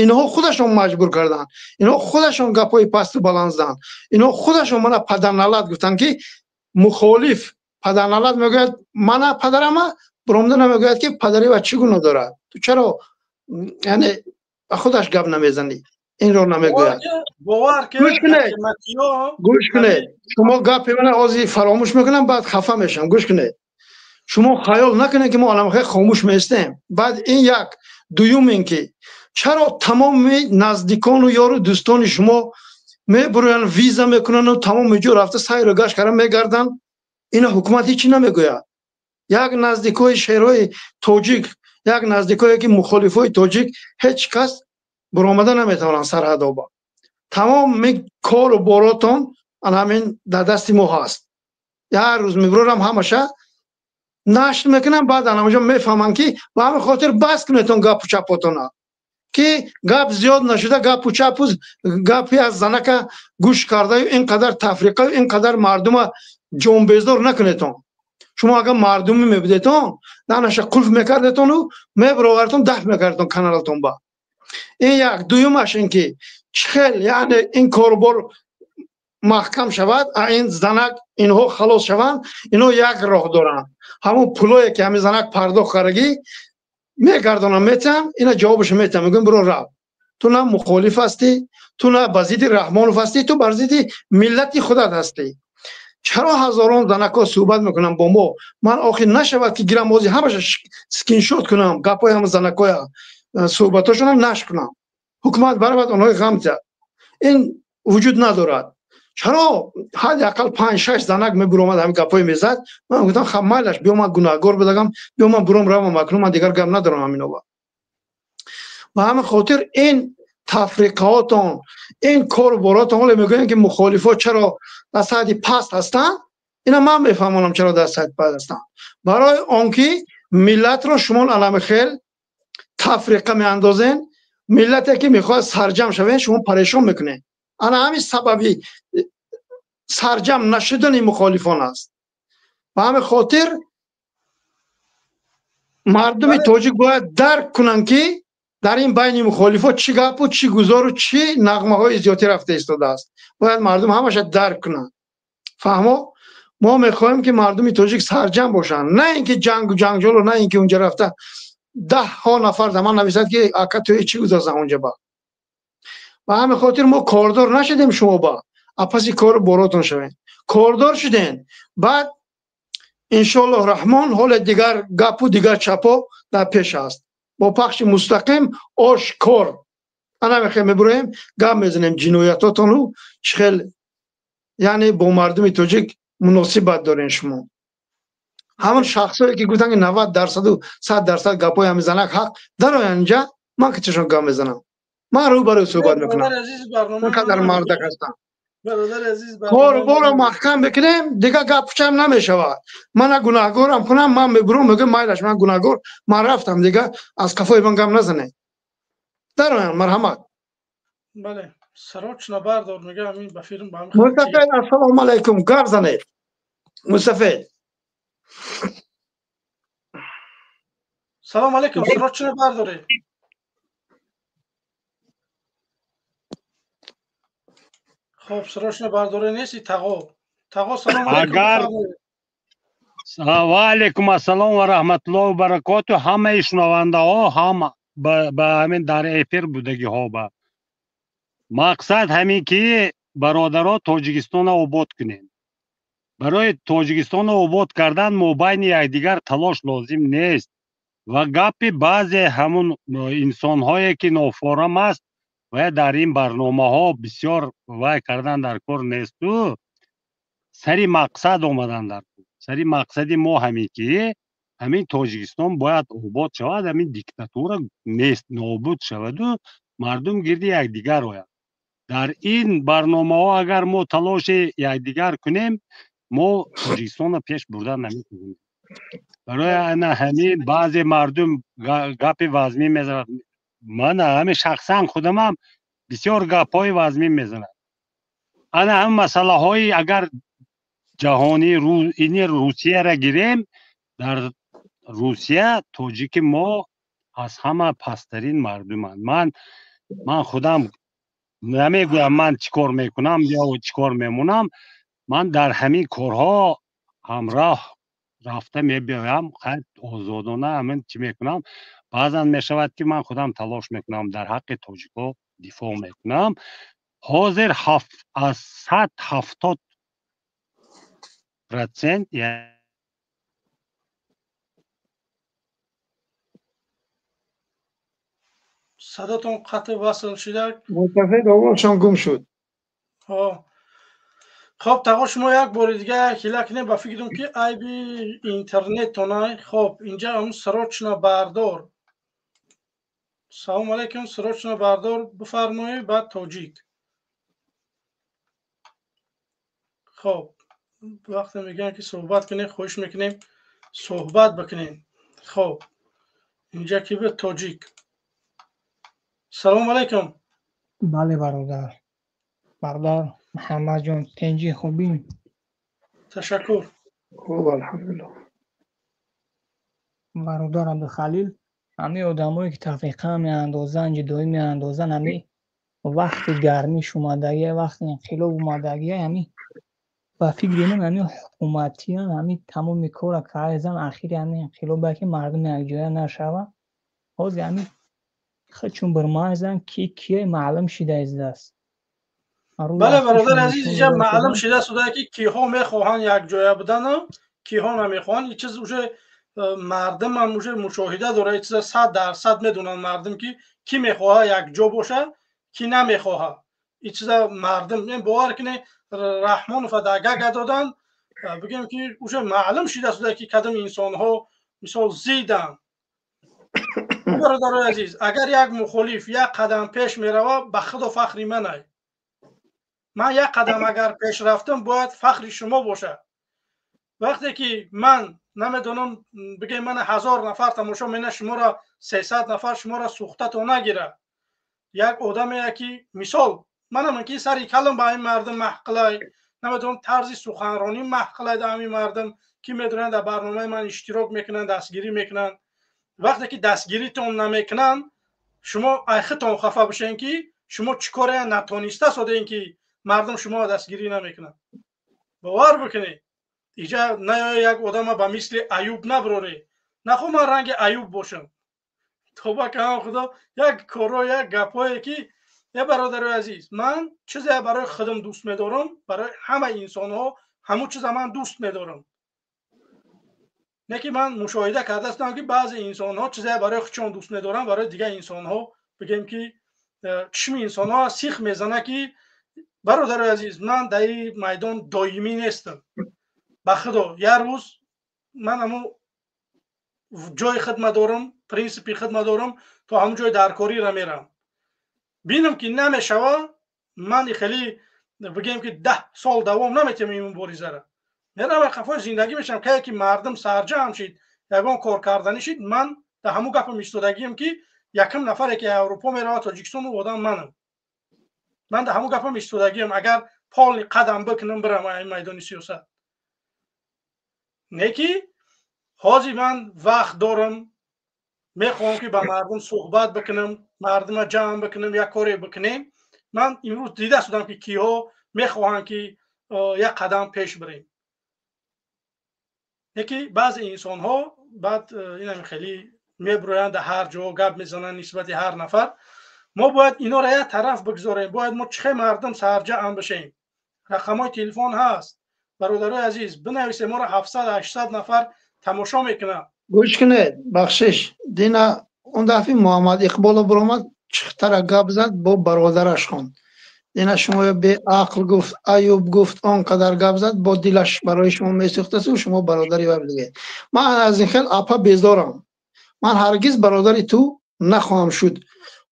Инҳо худашон маҷбур карданд, инҳо худашон гапҳои пасту баланд заданд, инҳо худашон мана падарналат гуфтанд ки мухолиф падарналат мегӯяд мана падарама, биромада намегӯяд ки падари ва чӣ гуноҳ дорад, ту чаро яъне ба худаш гап намезанӣ, инро намегӯяд. Гӯш кунед, гӯш кунед, шумо гапи мана ҳозир фаромӯш мекунам, баъд хафа мешавам. Гӯш кунед, шумо хаёл накунед ки мо аламхел хомӯш меистем. Баъд ин як, дуюм ин ки чаро тамоми наздикону ёру дӯстони шумо мебуроянд, виза мекунану тамоми ҷо рафта сайру гашт карда мегарданд, ина ҳукумат ҳечи намегӯяд? Як наздикои шеърҳои тоҷик, як наздикое ки мухолифои тоҷик, ҳеҷ кас баромада наметавонанд сарҳадоба. Тамоми кору боротон ана ҳамин дар дасти мо ҳаст. Як рӯз мебурорам, ҳамаша нашр мекунам, баъд анамҷо мефаҳмам ки ба ҳамин хотир бас кунетон гапу чапотона, ки гап зиёд нашуда, гапу чапу гапи аз занака гӯш кардаю ин қадар тафриқаю ин қадар мардума ҷонбездор накунетон. Шумо агар мардумӣ мебудетон, нанаша қулф мекардетону мебировардетон, даф мекардетон каналатон ба. Ин як. Дуюмаш ин ки чӣ хел яъне ин корубор маҳкам шавад, а ин занак инҳо халос шаванд, инҳо як роҳ доранд: ҳамон пулое ки ҳамин занак пардохт кардагӣ мегардонам, метиҳам, ина ҷавобашо метиҳам, мегӯям биро рав, ту на мухолиф ҳастӣ, ту на ба зидди Раҳмонов ҳастӣ, ту бар зидди миллати худат ҳастӣ. Чаро ҳазорон занакҳо суҳбат мекунанд бо мо? Ман охир нашавад ки гирам ҳозир ҳамаша скриншот кунам, гапҳои ҳама занакҳоя, суҳбатҳошонам нашр кунам, ҳукумат баравад онҳои ғам диҳад. Ин вуҷуд надорад. Чаро ҳадди ақал 5-6 занак мебуромад, ҳамин гапҳое мезад, ман гуфтам хаб майлаш, биё, ман гунаҳгор будагам, биё ман буром равам, акнун ман дигар гап надорам ҳаминова. Ба ҳамин хотир ин тафриқаотон, ин кору боротон, ҳоле мегӯем ки мухолифо чаро дар сатҳи паст ҳастанд, ина ман мефаҳмонам чаро дар сатҳи паст ҳастанд. Барои он ки миллатро шумо аламихел тафриқа меандозен, миллате ки мехоҳад сарҷам шавед, шумо парешон мекунед. Ана ҳамин сабаби сарҷам нашудани мухолифон аст. Ба ҳамин хотир мардуми тоҷик бояд дарк кунанд ки дар ин байни мухолифо чӣ гапу чӣ гузору чӣ нағмаҳои зиёдӣ рафта истодааст. Бояд мардум ҳамаша дарк кунанд. Фаҳмо? Мо мехоҳем ки мардуми тоҷик сарҷам бошанд, на ин ки ҷангу ҷанҷолу, на ин ки унҷа рафта даҳҳо нафар дар ман нависад ки ака ту чӣ гузашта унҷа ба. Ба ҳамин хотир мо кордор нашудем, шумо ба апаси кору боротон шавем. Кордор шудем, баъд Иншоаллоҳ Раҳмон, ҳоле дигар гапу дигар чапо дар пеш аст. Бо пахши мустақим ошкор ана мехоҳем мебуроем, гап мезанем ҷиноятотону чӣ хел, яъне бо мардуми тоҷик муносибат дорен шумо. Ҳамон шахсое ки гуфтанд ки 90%-у 100% гапҳои ҳами занак ҳақ, дароян инҷа, ман ки чашон гап мезанам. Ман рӯ ба рӯ суҳбат мекунам. Ман қадар мардак ҳастам. Корборо маҳкам бикунем, дигар гапчам намешавад. Мана гунаҳгорам кунам, ман мебурам, мегӯям майлаш, ман гунаҳгор, ман рафтам, дигар аз қафои ман гап назанед. Дароян, марҳамат. Бале, срочно бардор, мегӯям ин ба филм ба ҳам. Мустафед, ассалому алайкум, гап занед. Мустафед. Салом алейкум, срочно бардоред. Хоб, срочно бардоре нест, Тағо. Тағо, салом алейкум. Агар ва алейкум ассалом ва раҳматуллоҳи ва баракоту, ҳамаи шунавандаҳо, ҳама ба ҳамин дар эфир будагиҳо ба мақсад ҳамин ки бародаро Тоҷикистонро обод кунем. Барои Тоҷикистонро обод кардан мо байни якдигар талош лозим нест ва гапи баъзе ҳамун инсонҳое ки нофорам аст ва дар ин барномаҳо бисёр вай кардан дар кор несту сари мақсад омадан дар кор. Сари мақсади мо ҳамин ки ҳамин Тоҷикистон бояд обод шавад, ҳамин диктатура нест, нобуд шаваду мардум гирди якдигар ояд. Дар ин барномаҳо агар мо талоши якдигар кунем, мо Тоҷикистонро пеш бурдан наметавонем. Барои ана ҳамин баъзе мардум гапи вазмин мезанад. Ман ҳамин шахсан худамам бисёр гапҳои вазмин мезанад. Ана ҳамин масъалаҳои агар ҷаҳонӣ ини Русияро гирем, дар Русия тоҷики мо аз ҳама пасттарин мардуманд. Ман худам намегӯям ман чӣ кор мекунам ё чӣ кор мемонам. Ман дар ҳамин корҳо ҳамроҳ рафта мебиёям, хайр озодона ҳамин чӣ мекунам. Баъзан мешавад ки ман худам талош мекунам, дар ҳаққи тоҷикҳо дифоъ мекунам. Ҳозир аз 170% садотон қатъ васл шуда. Мустафед овозшон гум шуд. Хоб, Тағо, шумо як бори дига ҳила кунем, ба фикрам ки айби интернеттонай. Хоб, инҷа ҳам срочно бардор. Салом алейкум, срочно бардор, бифармоед ба тоҷик. Хоб, вақте мегӯям ки суҳбат кунем, хоҳиш мекунем суҳбат бикунем. Хоб, инҷа ки ба тоҷик. Салом алейкум. Бале, бародар. Бародар Муҳаммадҷон, тинҷӣ, хубӣ? Ташаккур. Хуб, алҳамдулиллоҳ. Бародар Абдухалил, ҳамин одамое ки тафриқа меандозанд, ҷудоӣ меандозанд, ҳамин вақти гармиш омадагия, вақти инқилоб омадагия, ҳамин ба фикри ман ҳамин ҳукуматиан ҳамин тамоми корро карданд, ахири ҳамин инқилобе ки мардум якҷоя нашавад. Ҳозир ҳамин чун бирмайзан ки кие маълум шида издааст. Бале, бародар азиз, инҷа маълум шида суда ки киҳо мехоҳанд якҷоя будану киҳо намехоҳанд. Ин чиз уже мардум ҳам уже мушоҳида дорад, ин чиза 100% медонанд мардум ки ки мехоҳад якҷо бошад, ки намехоҳад. Ин чиза мардум бовар кунед, Раҳмонова дар гага доданд, бигӯем ки уже маълум шида суда ки кадом инсонҳо мисол зиданд. Бародарои азиз, агар як мухолиф як қадам пеш меравад, ба худо фахри манай. Ман як қадам агар пеш рафтам, бояд фахри шумо бошад. Вақте ки ман намедонам, бигӯем мана 1000 нафар тамошо мена, шуморо 300 нафар шуморо сӯхтато нагирад. Як одаме ки мисол манам ки сари калом ба ҳамин мардум маҳқилай, намедонам тарзи суханронӣ маҳқилай да ҳамин мардум ки медонанд дар барномаи ман иштирок мекунанд, дастгирӣ мекунанд. Вақте ки дастгиритон намекунанд, шумо айхитон хафа бишен ки шумо чӣ коре натониста содем ки мардум шуморо дастгирӣ намекунанд. Бовар бикунед, иҷа наёя як одама ба мисли Аюб наброред. Нахо ман ранги Аюб бошам. Тоба кунам худо, як коро, як гапҳое ки е бародарои азиз, ман чизе барои худам дӯст медорам, барои ҳама инсонҳо ҳамон чиза ман дӯст медорам. Не ки ман мушоҳида кардаастам, ки баъзе инсонҳо чизе барои худшон дӯст медоранд, барои дигар инсонҳо бигем ки чишми инсонҳо сих мезана. Ки бародарои азиз, ман дар ин майдон доимӣ нестам. Ба худо, як рӯз ман ҳамун ҷои хидма дорам, принсипи хидма дорам, то ҳамун ҷои даркориро мерам. Бинам ки намешава, ман хеле бигем ки 10 сол давом наметиҳам ин муборизаро, мерам қафои зиндагӣ мешавам. Кае ки мардум сарҷамъ шид, ягон кор карданӣ шид, ман дар ҳамун гапам истодагиам, ки якум нафаре ки Аврупо меравад, Тоҷикистон, одам манам. Ман дар ҳамун гапам истодагиам. Агар поли қадам бикунам, бирам ин майдони сиёсат. Не ки ҳозир ман вақт дорам, мехоҳам ки ба мардум суҳбат бикунам, мардума ҷамъ бикунам, як коре бикунем. Ман имрӯз дида шудам, ки киҳо мехоҳанд ки як қадам пеш бирем. Яки баъзе инсонҳо баъд инам хеле меброянд, дар ҳар ҷо гап мезананд нисбати ҳар нафар. Мо бояд инора як тараф бигзорем. Бояд мо чихе мардум сарҷамъ бишем. Рақамҳои телефон ҳаст, бародарои азиз, бинависед моро. 700-800 нафар тамошо мекунанд. Гӯш кунед, бахшиш, дина он дафъи Муҳаммад Иқболо биромад, чихтара гап зад, бо бародараш хонд. Дина шумо беақл гуфт, аюб гуфт, он қадар гап зад, бо дилаш барои шумо месӯхтасу шумо бародари вай будед. Ман аз ин хел апа безорам. Ман ҳаргиз бародари ту нахоҳам шуд.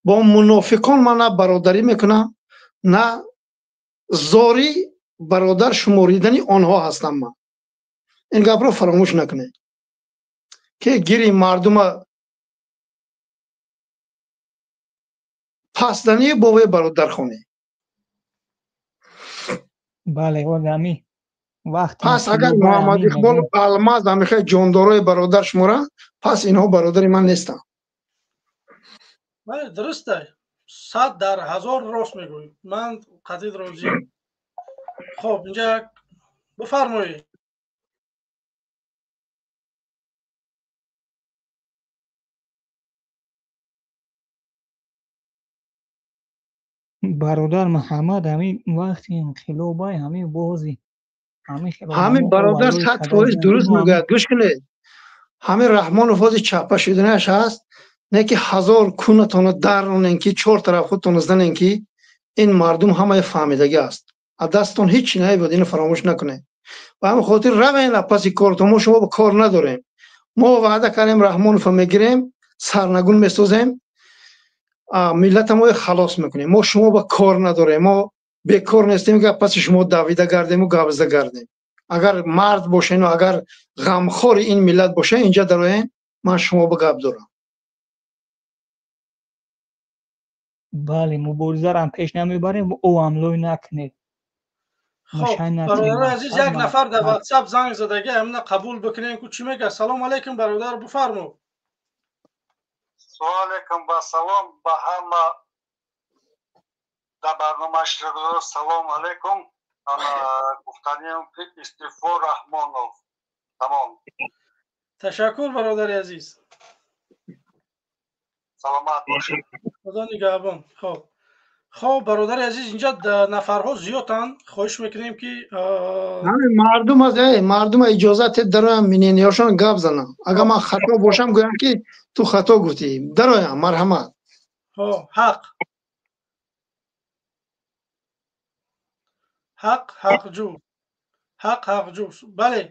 Бо мунофиқон ман на бародарӣ мекунам, на зори бародар шуморидани онҳо ҳастам. Ман ин гапро фаромӯш накунед, ки гири мардума пасданӣ бо вай бародархонӣ. Бале, ами вақт. Пас агар Муҳаммад Иқбол, Алмаз амихе ҷондорои бародар шумора, пас инҳо бародари ман нестанд. Бале, дуруст, 100 дар 1000 рост мегӯӣ, ман қатъи розиам. Хоб, инҷа бифармоед. Бародар Муҳаммад, ҳамин вақти инқилобай, ҳамин бози ҳамин бародар 100% дуруст мегӯяд. Гӯш кунед, ҳамин Раҳмонов ҳози чапа шуданаш ҳаст, не ки ҳазор кунатонро даронен, ки чор тараф худтонро занен, ки ин мардум ҳамаи фаҳмидагӣ аст, аз дасттон ҳеҷ чи наебод. Ино фаромӯш накунед. Ба ҳамин хотир равен паси кортон, мо шумо кор надорем. Мо ваъда кардем, Раҳмонова мегирем, сарнагун месозем, миллата мо халос мекунем. Мо шумо ба кор надорем, мо бекор нестем, ки паси шумо давида гардему гавзда гардем. Агар мард бошену агар ғамхори ин миллат боше, инҷа дароен, ман шумо ба гап дорам. Бале, муборизаро пеш намебарем, ӯ лой накунед. Хоб, бародари азиз, як нафар дар Ватсап занг задаги, ҳамина қабул бикунем, ку чӣ мега. Салом алейкум, бародар, бифармо. Алейкум ба салом ба ҳама дар барнома иштирокдорон, салом алейкум. Гуфтаниам ки истеъфо Раҳмонов, тамом. Ташаккур, бародари азиз. Саломат бошед. Худо нигаҳбон. Хоб, бародари азиз, инҷа нафарҳо зиёданд, хоҳиш мекунем ки Ҳамин мардум аз мардума иҷозат дароям, мнениёшон гап занам. Агар ман хато бошам, гӯям ки ту хато гуфтӣ. Дароям, марҳамат. Ҳақ, ҳақ, ҳақҷӯ, ҳақ, ҳақҷӯ. Бале,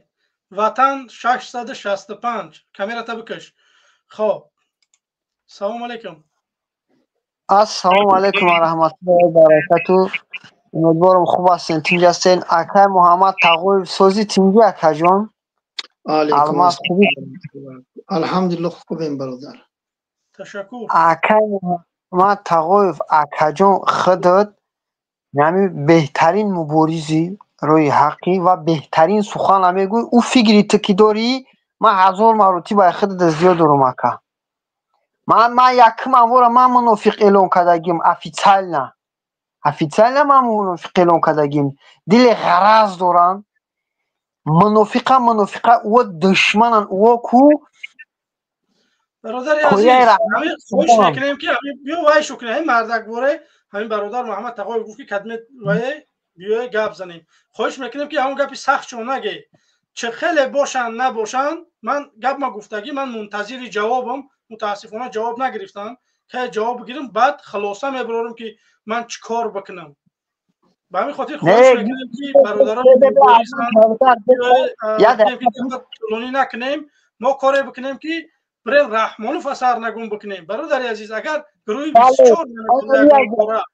ватан 665, камерата бикаш. Хоб, салому алейкум. Ассалому алайкум ва раҳматуллоҳи ва баракату. Умедворам, хуб ҳастен, тинҷ ҳастен. Акай Муҳаммад Тағоев, сози, тинҷи, акаҷон? Алмаз, хубӣ? Алҳамдулиллоҳ, хубем, бародар. Ташаккур. Акай Муҳаммад Тағоев, акаҷон, худат яъне беҳтарин муборизи роҳи ҳаққӣ ва беҳтарин сухан мегӯй. Ӯ фикри ту ки дорӣ, ман ҳазор маротиба худат зиёд дорам, ака. Ман якум аввора ман мунофиқ эълон кардагим, официально ман мунофиқ эълон кардагим. Дили ғараз доранд мунофиқа, мунофиқа ӯ душмананд, ӯ ку. Бародари азиз, хоҳиш мекунем ки биё вай шу кунем, ҳамин мардакворе, ҳамин бародар Муҳаммад Тағоев гуфт, ки кадме вай биёе гап занем. Хоҳиш мекунем ки ҳамон гапи сахт шо наге. Чӣ хеле бошанд, набошанд, ман гап ма гуфтагӣ, ман мунтазири ҷавобам, мутаассифона ҷавоб нагирифтам. Ки ҷавоб бигирам, баъд хулоса мебарорам, ки ман чӣ кор бикунам. Ба ҳамин хотир хоҳиш мекунем, ки бародарон тӯлонӣ накунем, мо коре бикунем, ки бирем Раҳмонов сарнагун бикунем. Бародари азиз, агар гурӯҳи 24 наметонад,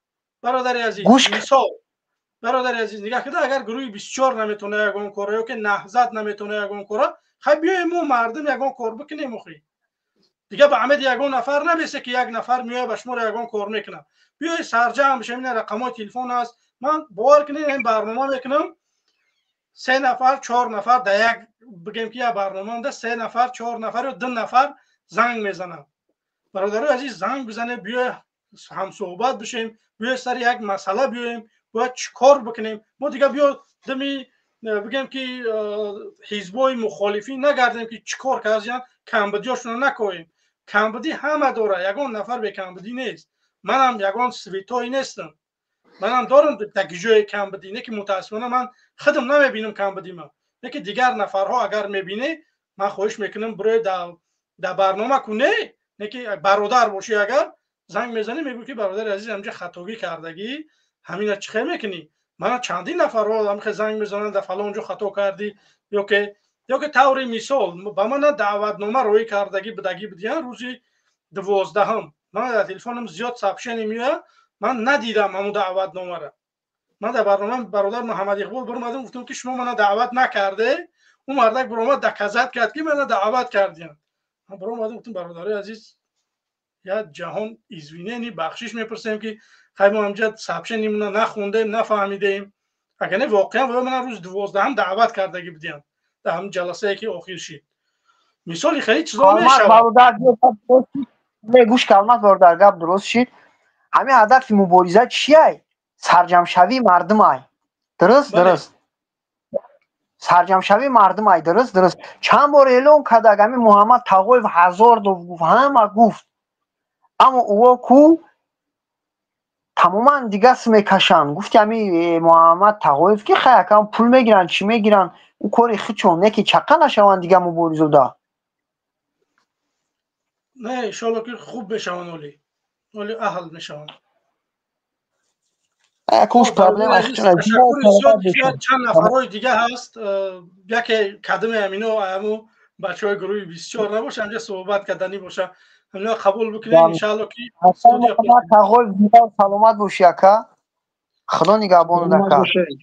бародари азиз, мисол, бародари азиз, нигаҳ кида, агар гурӯҳи 24 наметона ягон кора ё ки Наҳзат наметона ягон кора, хай биёем мо мардум ягон кор бикунем. Охи дига ба амеди ягон нафар набесе, ки як нафар меояд, ба шуморо ягон кор мекунад. Биёед сарҷамъ бишем, ина рақамҳои телефон аст. Ман бовар кунед, ин барнома мекунам, се нафар, чор нафар дар як, бигем ки як барнома, се нафар, чор нафар ё ду нафар занг мезанам. Бародарои азиз, занг бизанед, биёед ҳамсӯҳбат бишем, биёед сари як масъала биёем, бояд чӣ кор бикунем. Мо дига биё дими, бигем ки, ҳизбҳои мухолифӣ нагардем, ки чӣ кор кардиян, камбудиёшонро накоҳем. Камбудӣ ҳама дора, ягон нафар бекамбудӣ нест. Манам ягон святой нестам, манам дорам дар ҷое камбудӣ, не ки мутаассифона ман худам намебинам камбудима, не ки дигар нафарҳо агар мебинӣ, ман хоҳиш мекунам, бироед дар барнома ку, не ки бародар бошӣ, агар занг мезанӣ, мегӯӣ, ки бародари азиз, ҳамҷа хатогӣ кардагӣ, ҳамина чӣ хел мекунӣ? Мана чандин нафарҳо ҳамхе занг мезананд, дар фалон ҷо хато кардӣ, ё ки таври мисол ба мана даъватнома роӣ кардагӣ будагӣ будиян рӯзи 12-ҳам. Ман дар телефонам зиёд сообщение меояд, ман надидам ҳамун даъватномаро. Ман дар барнома бародар Муҳаммад Иқбол биромадам, гуфтам, ки шумо мана даъват накарде. Ӯ мардак биромад, доказать кард, ки мана даъват кардиям. Ман биромадам, гуфтам: бародарои азиз, як ҷаҳон извинение, бахшиш мепурсем, ки хай мо ҳамҷа сообщение мона нахондем, нафаҳмидем. Агар не, воқеан ва мана рӯзи 12-ҳам даъват кардагӣ будиям дар ҳамин ҷаласае, ки охир шид. Мисоли хеле чизо мешавад. Гӯш калмат, бародар, гап дуруст шид. Ҳамин ҳадафи мубориза чияй? Сарҷамшавии мардумай, дуруст? Дуруст, сарҷамшавии мардумай, дуруст. Чанд бор эълон кардаг ҳамин Муҳаммад Тағоев, ҳазор дов гуфт, ҳама гуфт, аммо ӯо ку тамоман дигас мекашанд. Гуфти ҳами Муҳаммад Тағоев, ки хай акам пул мегиранд, чӣ мегиранд, ӯ кори хичон, не ки чақа нашаванд дига муборизода. Не, иншоалло, ки хуб мешаванд, оли аҳл мешаванд. Якуш проблема. Чанд нафарҳои дига ҳаст, яке кадами ҳамино, ҳаму бачаҳои гурӯҳи 24 набоша, ҳамҷа суҳбат карданӣ боша, ҳамино қабул бикунем, иншаалло, ки Саломат боши, ака, Худо нигаҳбонат, ака.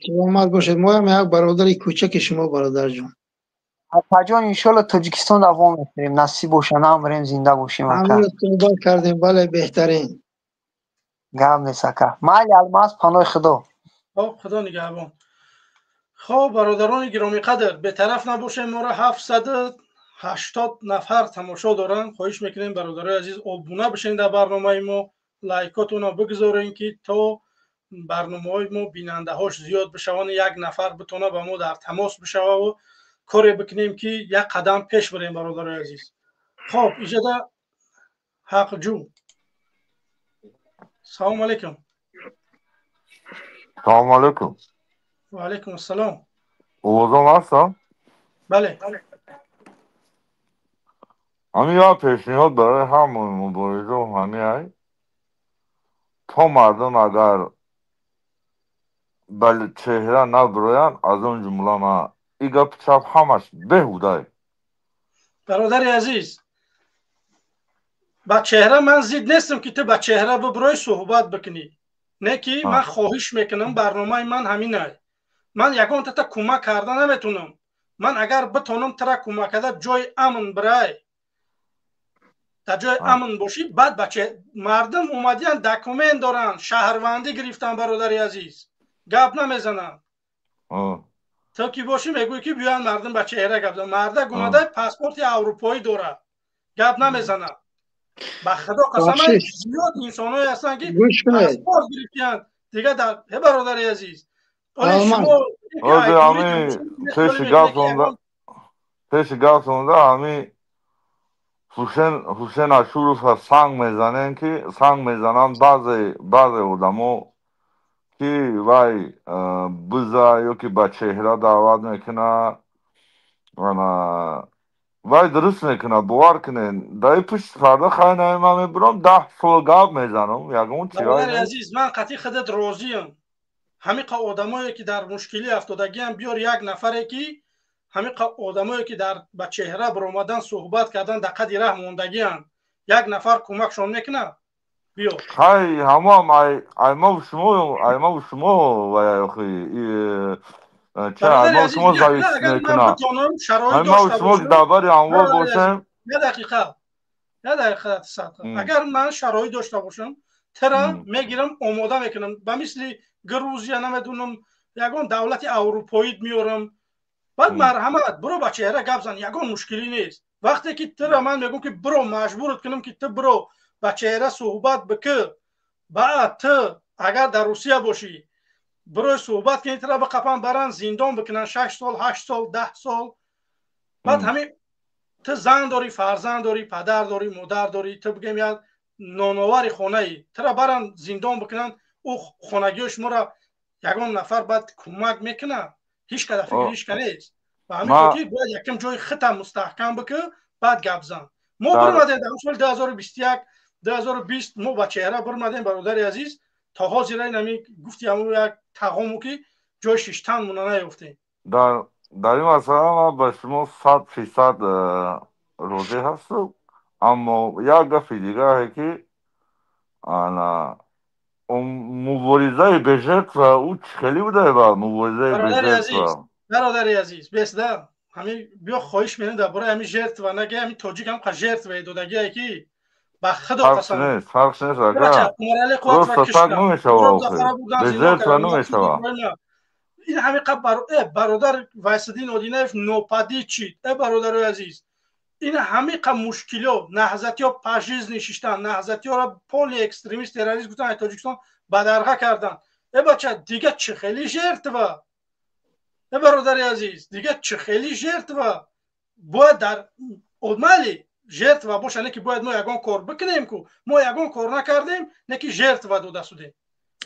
Саломат бошед. Моям як бародари кӯчаки шумо, бародарҷон. Акаҷон, иншоалло, Тоҷикистон давом мекунем, насиб боша, намрем, зинда бошем, ака. Суҳбат кардем, бале, беҳтарин. Гап нест, ака. Майли, Алмаз, паноҳи Худо. Хоб, Худо нигаҳбон. Хоб, бародарони гиромиқадр, бетараф набошем. Моро 780 нафар тамошо доранд. Хоҳиш мекунем, бародарои азиз, обуна бишед дар барномаи мо, лайкотонро бигузорем, ки то барномаҳои мо бинандаҳош зиёд бишаванд, як нафар битона ба мо дар тамос бишававу коре бикунем, ки як қадам пеш барем, бародарои азиз. Хоб, иҷода Ҳақҷӯ, салому алайкум. Салому алайкум. Ва алайкум ассалом. Овозам ҳастам? Бале. Ҳамин як пешниҳод барои ҳамаи мубориза ҳамиай: то мардум агар ба чеҳра набироянд, аз он ҷумла ман, и гапи чап ҳамаш беҳудай. Бародари азиз, ба чеҳра ман зид нестам, ки ту ба чеҳра бибирои, суҳбат бикунӣ, не ки ман хоҳиш мекунам, барномаи ман ҳаминай. Ман ягон тата кӯмак карда наметунам. Ман агар битонам тара кӯмак карда, ҷои амн бирай, дар ҷои амн бошӣ, баъд бача мардум омадиян, документ доранд, шаҳрвандӣ гирифтан, бародари азиз, гап намезананд. То ки бошӣ, мегӯӣ, ки биёянд мардум ба чеҳра гап зан. Мардак омада, паспорти аврупоӣ дорад, гап намезанад. Ба Худо қасам, зиёд инсонҳое ҳастанд, ки паспорт гирифтиянд дига дар ҳе. Бародари азиз, Пеши гапсонда ҳами Ҳусен Ашурова санг мезанем, ки санг мезананд баъзе одамо, ки вай биза ё ки ба чеҳра даъват мекунад. Ана вай дуруст мекунад, бовар кунед. Дар пушти парда хай на ман мебурам 10 сол гап мезанам, ягон чи вай Бародари азиз, ман қатъи худат розиям. Ҳамиқа одамое ки дар мушкилӣ афтодагиам, биёр як нафаре ки ҳамиқа одамое ки дар ба чеҳра баромадан суҳбат кардан дар қади раҳ мондагианд, як нафар кӯмакшон мекунад? Биё. Хай ҳамоам аймаву шумо, аймаву шумо вай охи ча аймаву шумо завис мекунад. Аймаву шумо дар бари анво бошем. Як дақиқа, як дақиқа сатр. Агар ман шароит дошта бошам, тира мегирам, омода мекунам. Ба мисли Грузия, намедунам, ягон давлати аврупоид меорам. Баъд марҳамат, биро ба чеҳра гап зан, ягон мушкилӣ нест. Вақте ки тира ман мегӯм ки биро, маҷбурат кунам ки ту биро ба чеҳра суҳбат бикӣ, баъд ту агар дар Русия бошӣ, бирои суҳбат кунӣ, тира биқапан баран зиндон бикунан 6 сол, 8 сол, 10 сол. Баъд ҳамин ту зан дорӣ, фарзанд дорӣ, падар дорӣ, модар дорӣ, ту бигем як ноновари хонаӣ, тира баран зиндон бикунанд, ӯ хонагиҳои шуморо ягон нафар баъд кӯмак мекунад? Ҳеч када фикр ҳеч ка нест. Ба ҳамин хотир бояд якам ҷои хита мустаҳкам бикӣ, баъд гап зан. Мо биромадем дар соли 2021, 2020 мо ба чеҳра биромадем, бародари азиз, то ҳозира ин ҳамин гуфти ҳамун як тағому ки ҷои шиштан мона наёфтем. Дар ин масъала ман ба шумо 100% розӣ ҳастам, аммо як гапи дигаре ки ана муборизаи бежертва ӯ чӣ хеле буда ба муборизаи бежертва? Бародари азиз, бесда ҳамин биё хоҳиш менам дар бораи ҳамин жертва наге, ҳамин тоҷик ҳам қа жертвае додагие ки ба худо қасам. Фарқ нест, фарқ нест ака. Просто так намешава, бежертва намешава. Ин ҳамин қа бародар Вайсиддин Одинаев нопадид чид. Э бародарои азиз, ин ҳамиқа мушкилиё, наҳзатиё пажизни шиштан, наҳзатиёро полный экстремист, террорист гуфтан, аз Тоҷикистон бадарға кардан. Э бача, дига чӣ хели жертва? Э бародари азиз, дига чӣ хели жертва? Бояд дар одмали жертва боша, не ки бояд мо ягон кор бикунем ку. Мо ягон кор накардем, не ки жертва дода судем.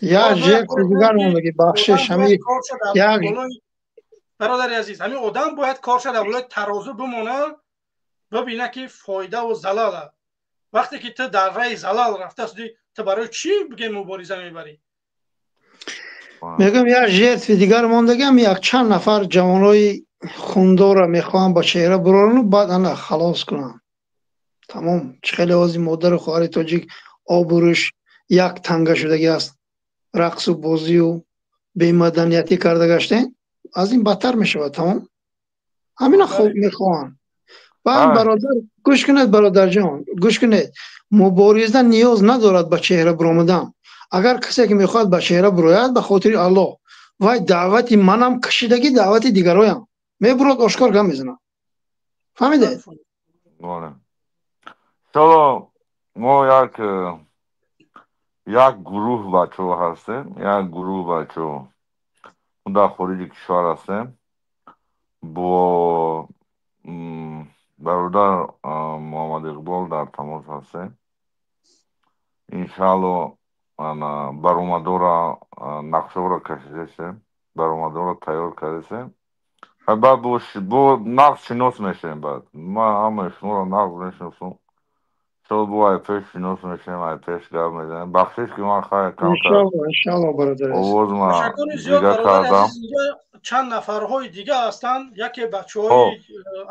Я жертва дигар мондаги, бахшиш, ҳами як Бародари азиз, ҳамин одам бояд корша дар болои тарозу бимона, бибина ки фоидаву залала. Вақте ки ту дар раи залал рафта судӣ, ту барои чӣ бигем мубориза мебарӣ? Мегӯям, як жертви дигар мондагиам, як чанд нафар ҷавонои хундорро мехоҳам ба чеҳра бурорану баъд ана халос кунам. Тамом. Чӣ хеле ҳозир модару хоҳари тоҷик обрӯш як танга шудагӣ аст, рақсу бозию бемаданиятӣ карда гаштем, аз ин бадтар мешавад. Тамом, ҳамина хуб мехоҳанд. Баъд бародар, гӯш кунед, бародарҷон, гӯш кунед, мубориза ниёз надорад ба чеҳра буромадан. Агар касе ки мехоҳад ба чеҳра бурояд, ба хотири Аллоҳ, вай даъвати манам кашидагӣ, даъвати дигароям мебурод, ошкор гап мезанад. Фаҳмидед? Иншолло мо як гурӯҳ бачаҳо ҳастем, як гурӯҳ бачаҳо мо дар хориҷи кишвар ҳастем, бо бародар Муҳаммад Иқбол дар тамос ҳастем. Иншаалло баромадора нақшаҳоро кашидасем, баромадора тайёр кардасем. Баъд бо нақш шинос мешавем. Баъд ман ҳамаи шуморо нақш мешиносам. Иншоалло бо айпеш шинос мешавем, айпеш гап мезанем. Бахшиш ки ман хай камтар иншоалло, бародар. Овозма Ташаккури зиёд, дига бародари кардам. азиз. Инҷо чанд нафарҳои дига ҳастанд, яке бачаҳои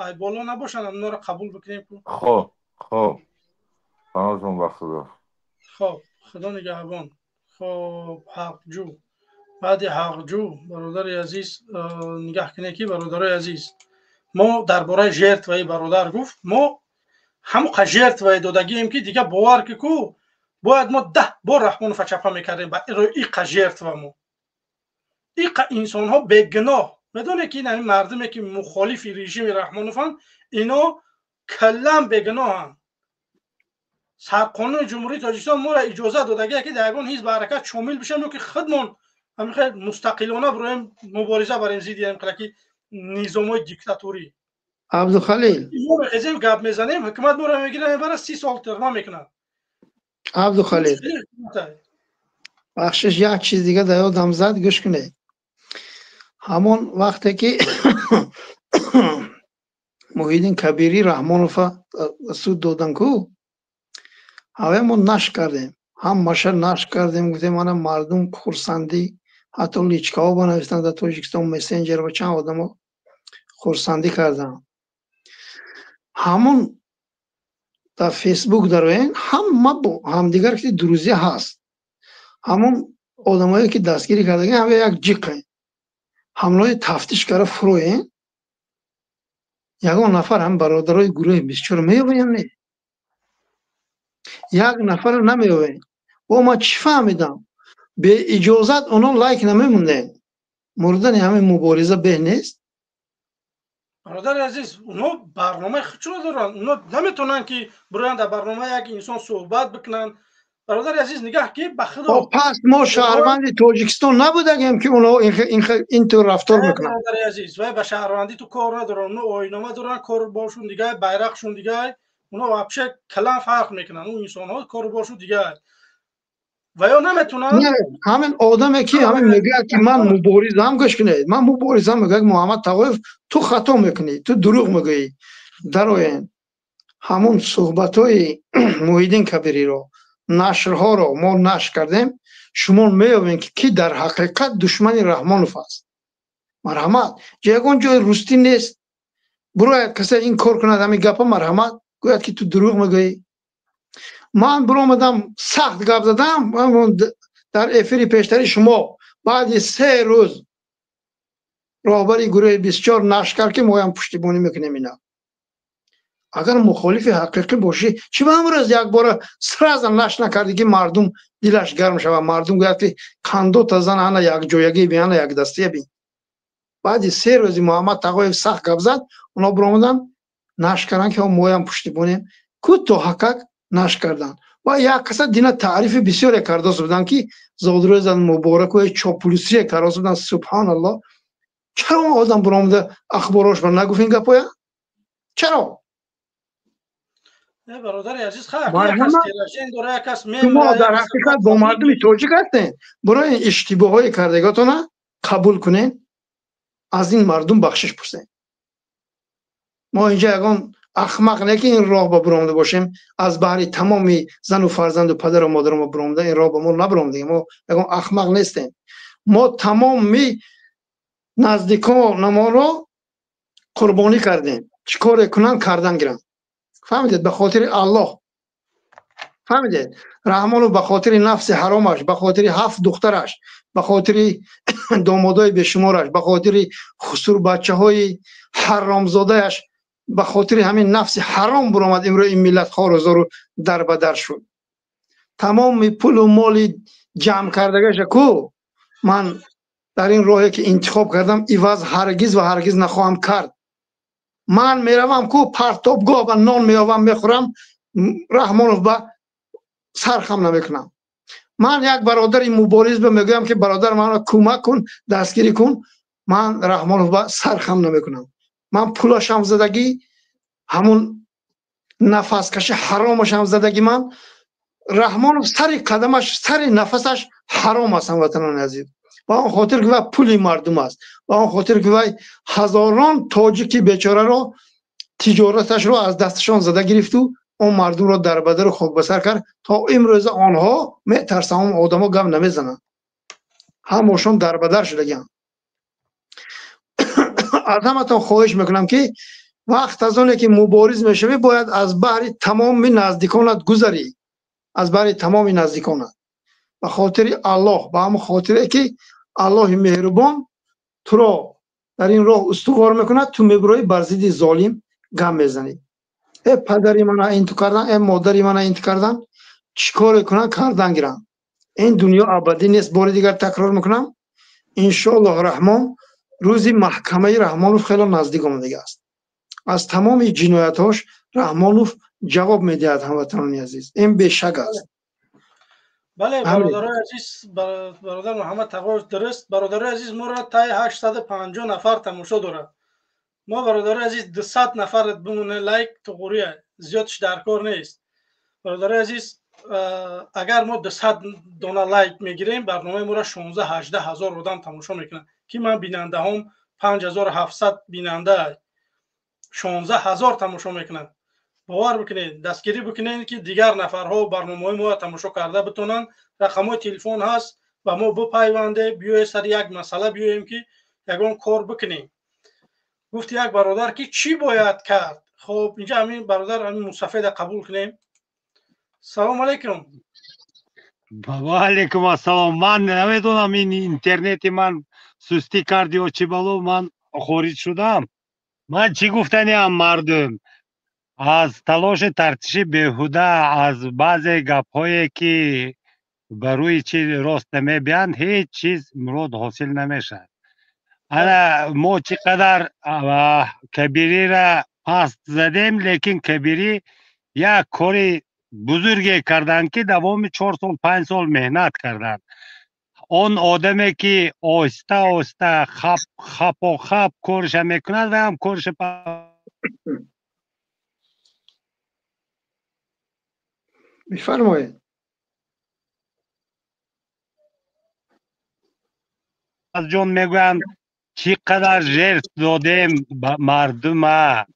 айболо набошанд, онҳоро қабул бикунем. Хоб, паноҳтон ба Худо. Хоб, Худо нигаҳбон. Хоб, ҳақҷӯ, баъди ҳақҷӯ, бародари азиз, нигаҳ кунед ки бародарои азиз, мо дар бораи жертваи бародар гуфт, мо ҳамоқа жертвае додагием ки дига бовар ки ку бояд мо 10 бор Раҳмонова чапа мекардем ба иқа жертва. Мо иқа инсонҳо бегуноҳ, медонед ки ин ҳамин мардуме ки мухолифи режими Раҳмонованд, ино каллан бегуноҳанд. Сарқонуни Ҷумҳурии Тоҷикистон моро иҷоза додагия ки дар ягон ҳизб ҳаракат шомил бишем ё ки худмон ҳамин хел мустақилона бироем мубориза барем зидди ҳамин хела ки низомҳои диктатурӣ. Абдухалил, мо мехезем, гап мезанем, ҳукумат моро мегирад, мебарад, 30 сол тюрьма мекунад. Абдухалил, бахшиш, як чиз дига дар ёдам зад, гӯш кунед. Ҳамон вақте ки Муҳиддин Кабирӣ Раҳмонова суд додан ку, ҳаве мо нашр кардем, ҳамаша нашр кардем, гуфтем ана мардум хурсандӣ, ҳатто личкаҳо банавистанд дар Тоҷикистон, мессенҷер ва чанд одамо хурсандӣ карданд. Ҳамон дар Фейсбук дароен, ҳама бо ҳамдигар ки друзья ҳаст, ҳамон одамое ки дастгирӣ кардаген, ҳама як ҷиқен, ҳамлои тафтиш кара фуроен, ягон нафар ҳам бародарои гурӯҳи 24 меёбем не, як нафар намеёбем. Бо ман чӣ фаҳмидам? Беиҷозат оно лайк намемондем. Мурдани ҳамин мубориза беҳ нест. Бародари азиз, онҳо барномаи худшонро доранд, онҳо наметавонанд ки бироянд дар барномаи як инсон суҳбат бикунанд. Бародари азиз, нигаҳ ки ба худо, пас мо шаҳрванди Тоҷикистон набудагем ки онҳо интур рафтор мекунанд. Бародари азиз, вай ба шаҳрвандӣ ту кор надоранд, онҳо оинома доранд, кору боршон дигар, байрақшон дигар, онҳо вообще калан фарқ мекунанд, он инсонҳо кору боршон дигар ва ё наметавонанд. Ҳамин одаме ки ҳамин мегӯяд ки ман муборизам, гӯш кунед, ман муборизам, мегӯяд Муҳаммад Тағоев, ту хато мекунӣ, ту дурӯғ мегӯӣ. Дароен ҳамон суҳбатҳои Муҳиддин Кабириро, нашрҳоро мо нашр кардем, шумо меёбед ки ки дар ҳақиқат душмани Раҳмонов аст. Марҳамат, ягон ҷои рустӣ нест, бирояд касе ин кор кунад, ҳамин гапа, марҳамат, гӯяд ки ту дурӯғ мегӯӣ. Ман биромадам, сахт гап задам дар эфири пештари шумо. Баъди 3 рӯз роҳбари гурӯҳи 24 нашр кард ки моям пуштибонӣ мекунем. Ина агар мухолифи ҳақиқӣ бошӣ, чӣ ба ҳамрӯз якбора сразу нашр накардӣ ки мардум дилаш гарм шавад, мардум гӯяд ки қандота зан, ана якҷоягӣ бин, ана якдастия бин. Баъди 3 рӯзи Муҳаммад Тағоев сахт гап зад, онҳо биромаданд нашр карданд ки моям пуштибонем. Ку то ҳақақ нашр карданд ва як каса дина таърифи бисёре кардост буданд ки зодрӯзан мубораку чоплусие кардост буданд. Субҳаналлоҳ, чаро он одам биромада ахборош ба нагуфт ин гапоя? Чаро? Бародари азиз, шумо дар ҳақиқат бо мардуми тоҷик ҳастед, барои ин иштибоҳҳои кардагиатона қабул кунед, аз ин мардум бахшиш пурсед. Мо инҷа ягон ахмақ не ки ин роҳ ба биромада бошем, аз баҳри тамоми зану фарзанду падару модаро биромада ин роҳ ба мо набиромадем. Мо ягон ахмақ нестем. Мо тамоми наздиконамонро қурбонӣ кардем, чӣ коре кунанд кардан гиранд. Фаҳмидед? Ба хотири Аллоҳ. Фаҳмидед? Раҳмонов ба хотири нафси ҳаромаш, ба хотири 7 духтараш, ба хотири домодои бешумораш, ба хотири хусурбачаҳои ҳаромзодааш, ба хотири ҳамин нафси ҳаром биромад. Имрӯз ин миллат хорузору дарбадар шуд. Тамоми пулу моли ҷамъ кардагаша ку ман дар ин роҳе ки интихоб кардам иваз ҳаргиз ва ҳаргиз нахоҳам кард. Ман меравам ку партобгоҳ ва нон меёвам, мехӯрам, Раҳмонов ба сархам намекунам. Ман як бародари мубориз ба мегӯям ки бародар, маро кӯмак кун, дастгирӣ кун, ман Раҳмонов ба сархам намекунам. Ман пулашам задагӣ, ҳамун нафаскаши ҳаромашам задагӣ. Ман Раҳмонов сари қадамаш, сари нафасаш ҳаром аст, ҳамватанони азиз. Ба он хотир ки вай пули мардум аст, ба он хотир ки вай ҳазорон тоҷики бечораро тиҷораташро аз дасташон зада гирифту он мардумро дарбадару хокбасар кард. То имрӯза онҳо метарсанд, он одамо гап намезананд, ҳамошон дарбадар шудагианд. Аз ҳаматон хоҳиш мекунам ки вақт аз оне ки мубориз мешавӣ, бояд аз баҳри тамоми наздиконат гузарӣ, аз баҳри тамоми наздиконат, ба хотири Аллоҳ, ба ҳамон хотире ки Аллоҳи меҳрубон туро дар ин роҳ устувор мекунад, ту мебироӣ бар зидди золим гам мезанӣ. Э падари мана инту кардан, э модари мана инту кардан, чӣ коре кунанд кардан гиранд. Ин дунё абадӣ нест. Бори дигар такрор мекунам, иншоаллоҳ Раҳмон рӯзи маҳкамаи Раҳмонов хело наздик омадагӣ аст. Аз тамоми ҷиноятҳош Раҳмонов ҷавоб медиҳад, ҳамватанони азиз, ин бешак аст. Бале, бародарои азиз, бародар Муҳаммад Тағоев дуруст. Бародарои азиз, моро таи 850 нафар тамошо дорад. Мо бародарои азиз 200 нафар бимоне лайк туғурия, зиёдш дар кор нест. Бародарои азиз, агар мо 200 дона лайк мегирем, барномаи моро 16-18 ҳазор одам тамошо мекунад, ки ман бинандаҳом 5700 бинанда. 16 ҳазор тамошо мекунанд. Бовар бикунед, дастгирӣ бикунед, ки дигар нафарҳо барномаҳои моро тамошо карда битонанд. Рақамҳои телефон ҳаст, ба мо бипайванде, биёед сари як масъала биёем, ки ягон кор бикунем. Гуфт як бародар, ки чӣ бояд кард? Хоб, инҷа ҳамин бародар, ҳамин мусафеда қабул кунем. Салому алайкум. Ва алайкум ассалом. Ман намедонам, ин интернети ман сустӣ кард ё чӣ бало, ман хориҷ шудам. Ман чӣ гуфтаниам: мардум, аз талоши тартиши беҳуда, аз баъзе гапҳое, ки ба рӯи чи рост намебиҳанд, ҳеҷ чиз мурод ҳосил намешавад. Ана мо чӣ қадар Кабирира паст задем, лекин Кабирӣ як кори бузурге карданд, ки давоми 4 сол, 5 сол меҳнат карданд. Он одаме, ки оҳиста оҳиста, хапо хап кориша мекунад ва ҳам кориша Бифармоед. Ҷон, мегӯянд, чӣ қадар жертв додем ба мардума,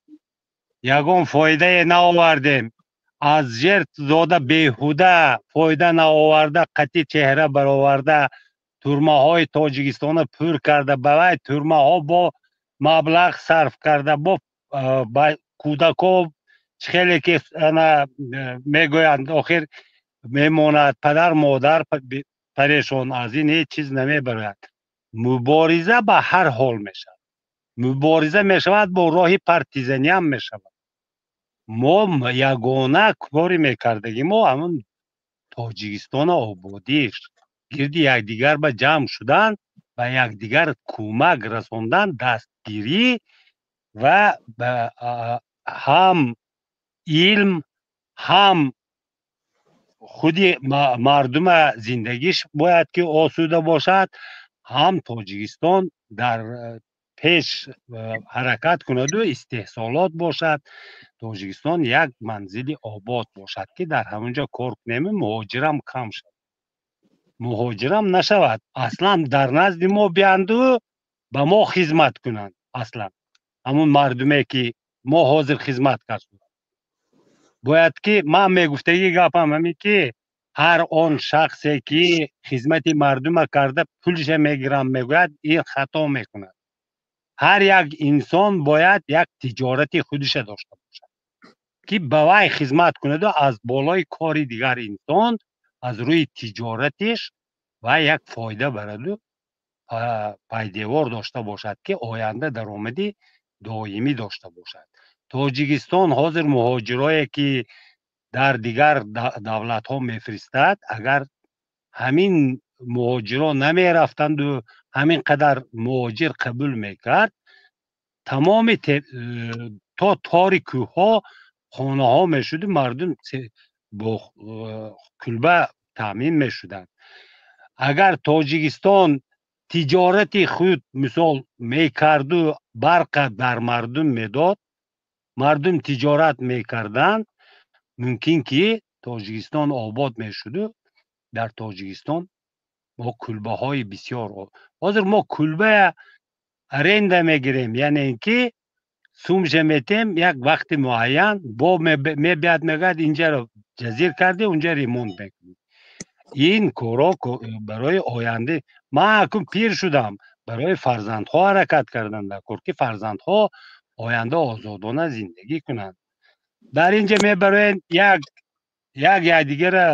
ягон фоидае наовардем. Аз жертв дода беҳуда фоида наоварда, қатъи чеҳра бароварда, турмаҳои Тоҷикистона пур карда, ба вай турмаҳо бо маблағ сарф карда, бо ба кӯдако чӣ хеле ки ана мегӯянд, охир мемонад падар модар парешон, аз ин ҳеҷ чиз намебарояд. Мубориза ба ҳар ҳол мешавад, мубориза мешавад, бо роҳи партизаниам мешавад. Мо ягона кори мекардагӣ мо ҳамун Тоҷикистона ободиш, гирди якдигар ба ҷамъ шудан, ба якдигар кӯмак расондан, дастгирӣ ва ҳам илм, ҳам худи мардума зиндагиш бояд ки осуда бошад, ҳам Тоҷикистон дар пеш ҳаракат кунаду истеҳсолот бошад, Тоҷикистон як манзили обод бошад, ки дар ҳамон ҷо кор кунем, муҳоҷирам кам шавад, муҳоҷирам нашавад, аслан дар назди мо биянду ба мо хизмат кунанд. Аслан ҳамун мардуме, ки мо ҳозир хизмат кард, бояд ки ман мегуфтагӣ гапам ҳамин, ки ҳар он шахсе, ки хизмати мардума карда пулша мегирам мегӯяд, ин хато мекунад. Ҳар як инсон бояд як тиҷорати худиша дошта бошад, ки ба вай хизмат кунаду аз болои кори дигар инсон, аз рӯи тиҷоратиш вай як фоида бараду пайдевор дошта бошад, ки оянда даромади доимӣ дошта бошад. Тоҷикистон ҳозир муҳоҷирое, ки дар дигар давлатҳо мефиристад, агар ҳамин муҳоҷирон намерафтанду ҳамин қадар муҳоҷир қабул мекард, тамоми то тори кӯҳҳо хонаҳо мешуду мардум бо кулба таъмин мешуданд. Агар Тоҷикистон тиҷорати худ, мисол, мекарду барқа дар мардум медод, мардум тиҷорат мекарданд, мумкин ки Тоҷикистон обод мешуду дар Тоҷикистон мо кулбаҳои бисёр. Ҳозир мо кулбая аренда мегирем, яъне ин ки сумша метем, як вақти муайян бо мебияд, мегӯяд, инҷаро ҷазир кардӣ, унҷа ремонт мекунӣ. Ин корҳо барои оянда. Ман акун пир шудам, барои фарзандҳо ҳаракат кардан дар кор, ки фарзандҳо оянда озодона зиндагӣ кунанд. Дар инҷа мебароед, як як якдигара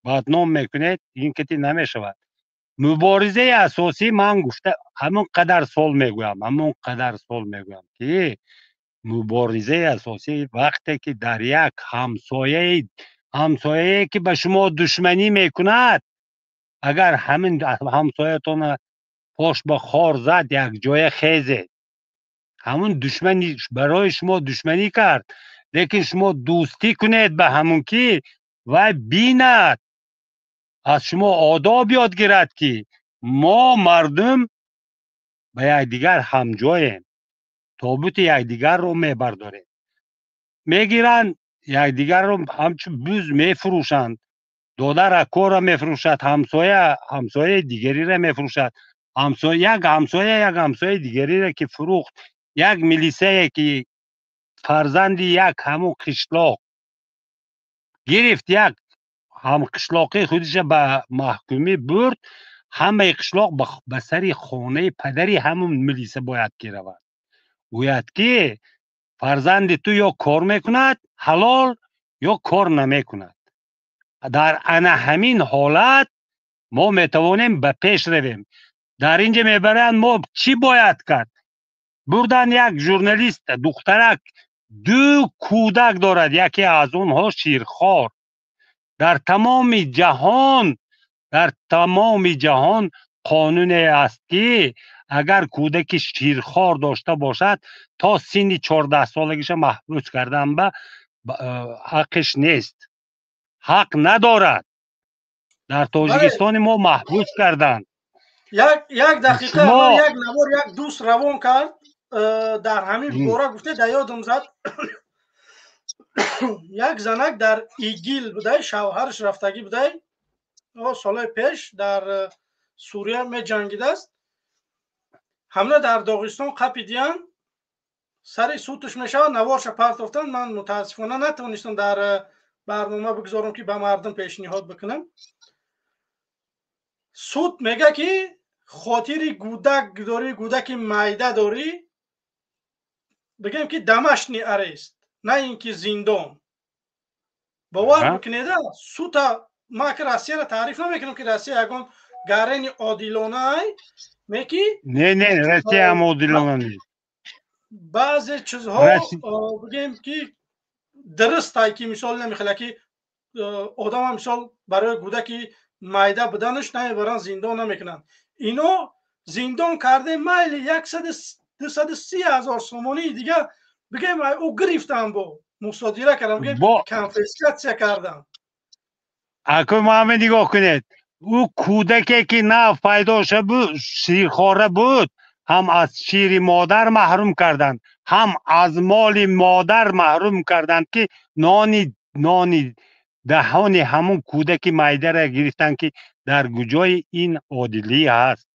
бадном мекунед, ин кати намешавад. Муборизаи асосӣ, ман гуфта, ҳамон қадар сол мегӯям, ҳамон қадар сол мегӯям, ки муборизаи асосӣ вақте ки дар як ҳамсояи, ҳамсояе, ки ба шумо душманӣ мекунад, агар ҳамин ҳамсоятона пош ба хор зад, як ҷоя хезед. Ҳамун душмани барои шумо душманӣ кард, лекин шумо дӯстӣ кунед ба ҳамун, ки вай бинад, аз шумо одоб ёд гирад, ки мо мардум ба якдигар ҳамҷоем, тобути якдигарро мебардорем. Мегиранд, якдигарро ҳамчун буз мефурӯшанд. Додара корро мефурӯшад, ҳамсоя ҳамсояи дигариро мефурӯшад. Ҳамсоя, як ҳамсоя як ҳамсояи дигариро ки фурӯхт, як милисае ки фарзанди як ҳамун қишлоқ гирифт, як ҳамқишлоқии худиша ба маҳкумӣ бурд, ҳамаи қишлоқ ба сари хонаи падари ҳамун милиса бояд ки равад, гӯяд ки фарзанди ту ё кор мекунад ҳалол, ё кор намекунад. Дар ана ҳамин ҳолат мо метавонем ба пеш равем. Дар ин ҷа мебаранд, мо чӣ бояд кард? Бурдан як журналист, духтарак, ду кӯдак дорад, яке аз онҳо ширхор. Дар тамоми ҷаҳон, дар тамоми ҷаҳон қонуне аст ки агар кӯдаки ширхор дошта бошад, то синни 14-солагиша маҳбус кардан ба ҳаққиш нест, ҳақ надорад. Дар Тоҷикистони мо маҳбус карданд. Як дақиқа, як навор як дӯст равон кард, дар ҳамин бора гуфте, да ёдам зад. Як занак дар ИГИЛ будай, шавҳараш рафтагӣ будай, солҳои пеш дар Сурия меҷангидааст. Ҳамна дар Доғистон қапидиян, сари сутуш мешавад, наворша партофтан. Ман мутаассифона натавонистам дар барнома бигзорам ки ба мардум пешниҳод бикунам. Суд мега ки хотири гӯдак дорӣ, гӯдаки майда дорӣ, бигем ки домашний арест, на ин ки зиндон. Бовар бикунеда, сута ма ки Россияро таъриф намекунам ки Россия ягон гарени одилонай меки. Не, не, Россия ҳам одилона нест. Баъзе чизҳо бигем ки дурустай, ки мисол намехела ки одама мисол барои гӯдаки майда буданаш намебаранд, зиндон намекунанд. Ино зиндон карде, майли 230 ҳазор сомонии дига бигем ӯ гирифтан, бо мусодира кардам, бигем конфискатсия кардам. Аку мами, нигоҳ кунед, ӯ кӯдаке ки нав пайдо шуда буд, ширхора буд, ҳам аз шири модар маҳрум карданд, ҳам аз моли модар маҳрум карданд, ки нони даҳони ҳамун кӯдаки майдара гирифтанд, ки дар куҷои ин одилӣ ҳаст?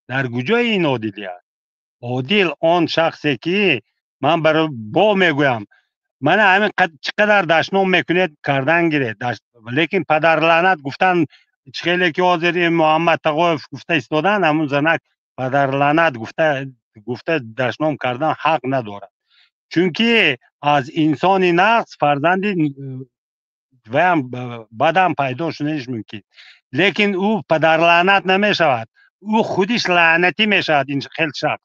Дар куҷои ин одилӣ ҳаст? Одил он шахсе ки ман бо мегӯям, мана ҳамин чӣ қадар дашном мекунед, кардан гиред, лекин падарлаънат гуфтан, чӣ хеле ки ҳозир Муҳаммад Тағоев гуфта истодан, ҳамун занак падарлаънат гуфта дашном кардан ҳақ надорад, чунки аз инсони нақс фарзанди ваям бадам пайдо шуданиш мумкин, лекин ӯ падарлаънат намешавад, ӯ худиш лаънатӣ мешавад. Ин хел шахс,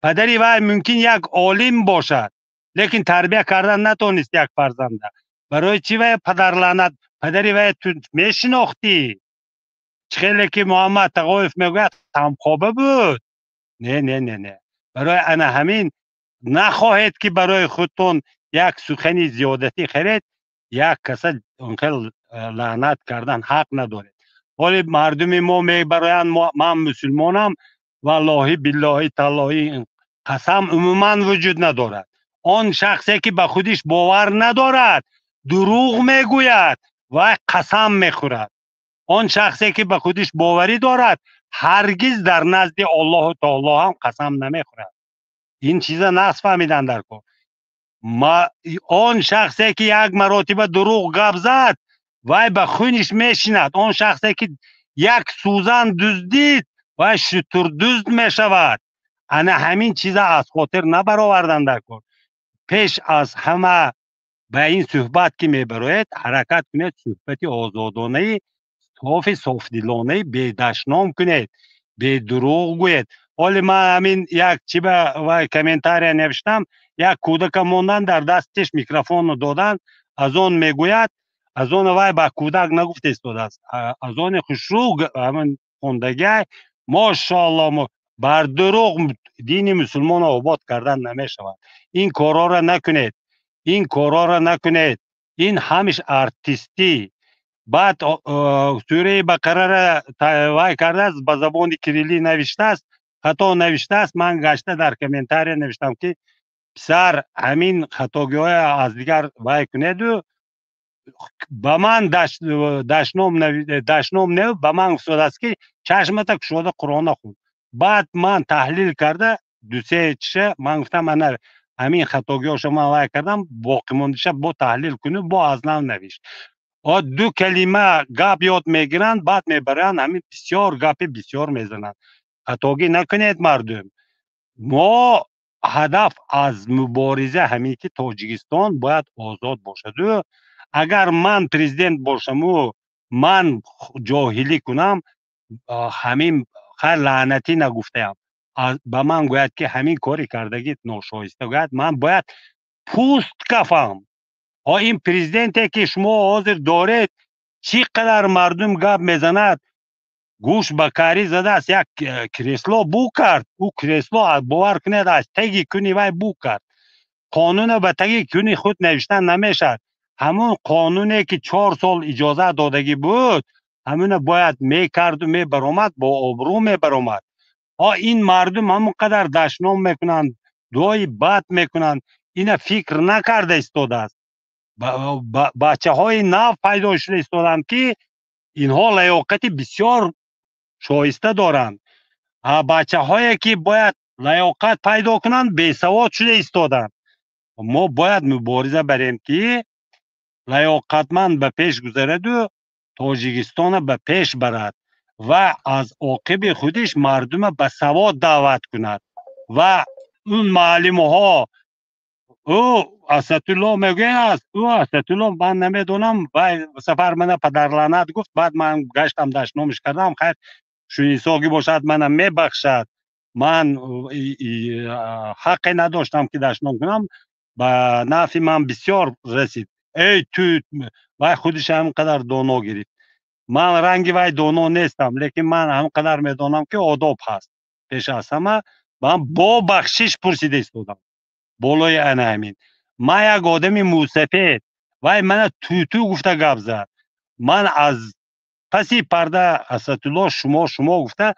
падари вай мумкин як олим бошад, лекин тарбия кардан натонист як фарзанда. Барои чӣ вай падарлаънат? Падари вай ту мешинохтӣ? Чӣ хеле ки Муҳаммад Тағоев мегӯяд, ҳамхоба буд. Не, не, не, не, барои ана ҳамин нахоҳед ки барои худтон як сухани зиёдатӣ харед, як каса он хел лаънат кардан ҳақ надоред. Ҳоли мардуми мо мебароянд, ман мусулмонам, валлоҳи, биллоҳи, таллоҳи, қасам умуман вуҷуд надорад. Он шахсе ки ба худиш бовар надорад, дурӯғ мегӯяд ва қасам мехӯрад. Он шахсе ки ба худиш боварӣ дорад, ҳаргиз дар назди Аллоҳу таоло ҳам қасам намехӯрад. Ин чиза нағз фаҳмидан дар кор. Он шахсе ки як маротиба дурӯғ гап зад, вай ба хуниш мешинад. Он шахсе ки як сӯзан дуздид, вай шутурдузд мешавад. Ана ҳамин чиза аз хотир набаровардан дар кор. Пеш аз ҳама ба ин суҳбат ки мебароед, ҳаракат кунед суҳбати озодонаи софи софдилонаи бедашном кунед, бедурӯғ гӯед. Ҳоли ман ҳамин як чи ба вай комментария навиштам, як кӯдака мондан, дар дастиш микрофонро додан, аз он мегӯяд, аз он вай ба кӯдак нагуфта истодааст, аз они хушрӯ ҳамин хондагиай, мошоалло. Бар дурӯғ дини мусулмонро обод кардан намешавад. Ин корҳоро накунед, ин корҳоро накунед, ин ҳамиш артистӣ. Баъд сураи Бақарара вай кардааст, ба забони кириллӣ навиштааст, хато навиштааст. Ман гашта дар комментария навиштам ки писар, ҳамин хатогиҳоя аз дигар вай кунеду ба ман дашном не, ба ман гуфтодааст ки чашмата кушода Қуръона хун. Баъд ман таҳлил карда дусе чиша ман гуфтам, ана Ҳамин хатогиҳоша ман вай кардам, боқимондаша бо таҳлил кунӣ, бо аз нав навишт. Ду калима гап ёд мегиранд, баъд мебаранд, ҳамин бисёр гапи бисёр мезананд. Хатогӣ накунед, мардум. Мо ҳадаф аз мубориза ҳамин ки Тоҷикистон бояд озод бошаду агар ман президент бошаму ман ҷоҳилӣ кунам, ҳамин хайр лаънатӣ нагуфтаям, ба ман гӯяд ки ҳамин кори кардагит ношоиста, гӯяд, ман бояд пӯст кафам. Ҳо, ин президенте ки шумо ҳозир доред, чӣ қадар мардум гап мезанад, гӯш ба карӣ задааст, як кресло бу кард, ӯ кресло, бовар кунед, аз таги куни вай бу кард. Қонуна ба таги куни худ навиштан намешавад. Ҳамун қонуне ки 4 сол иҷозат додагӣ буд, ҳамуна бояд мекарду мебаромад, бо обрӯ мебаромад. Ҳо, ин мардум ҳамон қадар дашном мекунанд, дуои бад мекунанд, ина фикр накарда истодааст. Бачаҳои нав пайдо шуда истоданд, ки инҳо лаёқати бисёр шоиста доранд. Бачаҳое ки бояд лаёқат пайдо кунанд, бесавод шуда истоданд. Мо бояд мубориза барем, ки лаёқатманд ба пеш гузараду Тоҷикистона ба пеш барад ва аз оқиби худиш мардума ба савод даъват кунад. Ва он муаллимҳо, ӯ Асадулло мегӯяд, ӯ Асадулло, ман намедонам, вай сафар мана падарлаънат гуфт, баъд ман гаштам, дашномиш кардам. Хайр, шунисогӣ бошад, мана мебахшад, ман ҳаққе надоштам, ки дашном кунам. Ба нафи ман бисёр расид. Эй ту, вай худиш ҳам қадар доно гирифт. Ман ранги вай доно нестам, лекин ман ҳам қадар медонам, ки одоб ҳаст пеш аз ҳама. Ман бо бахшиш пурсида истодам болои ана ҳамин. Ман як одами мӯсафед, вай мана туту гуфта гап зад. Ман аз паси парда Асадулло шумо, шумо гуфта,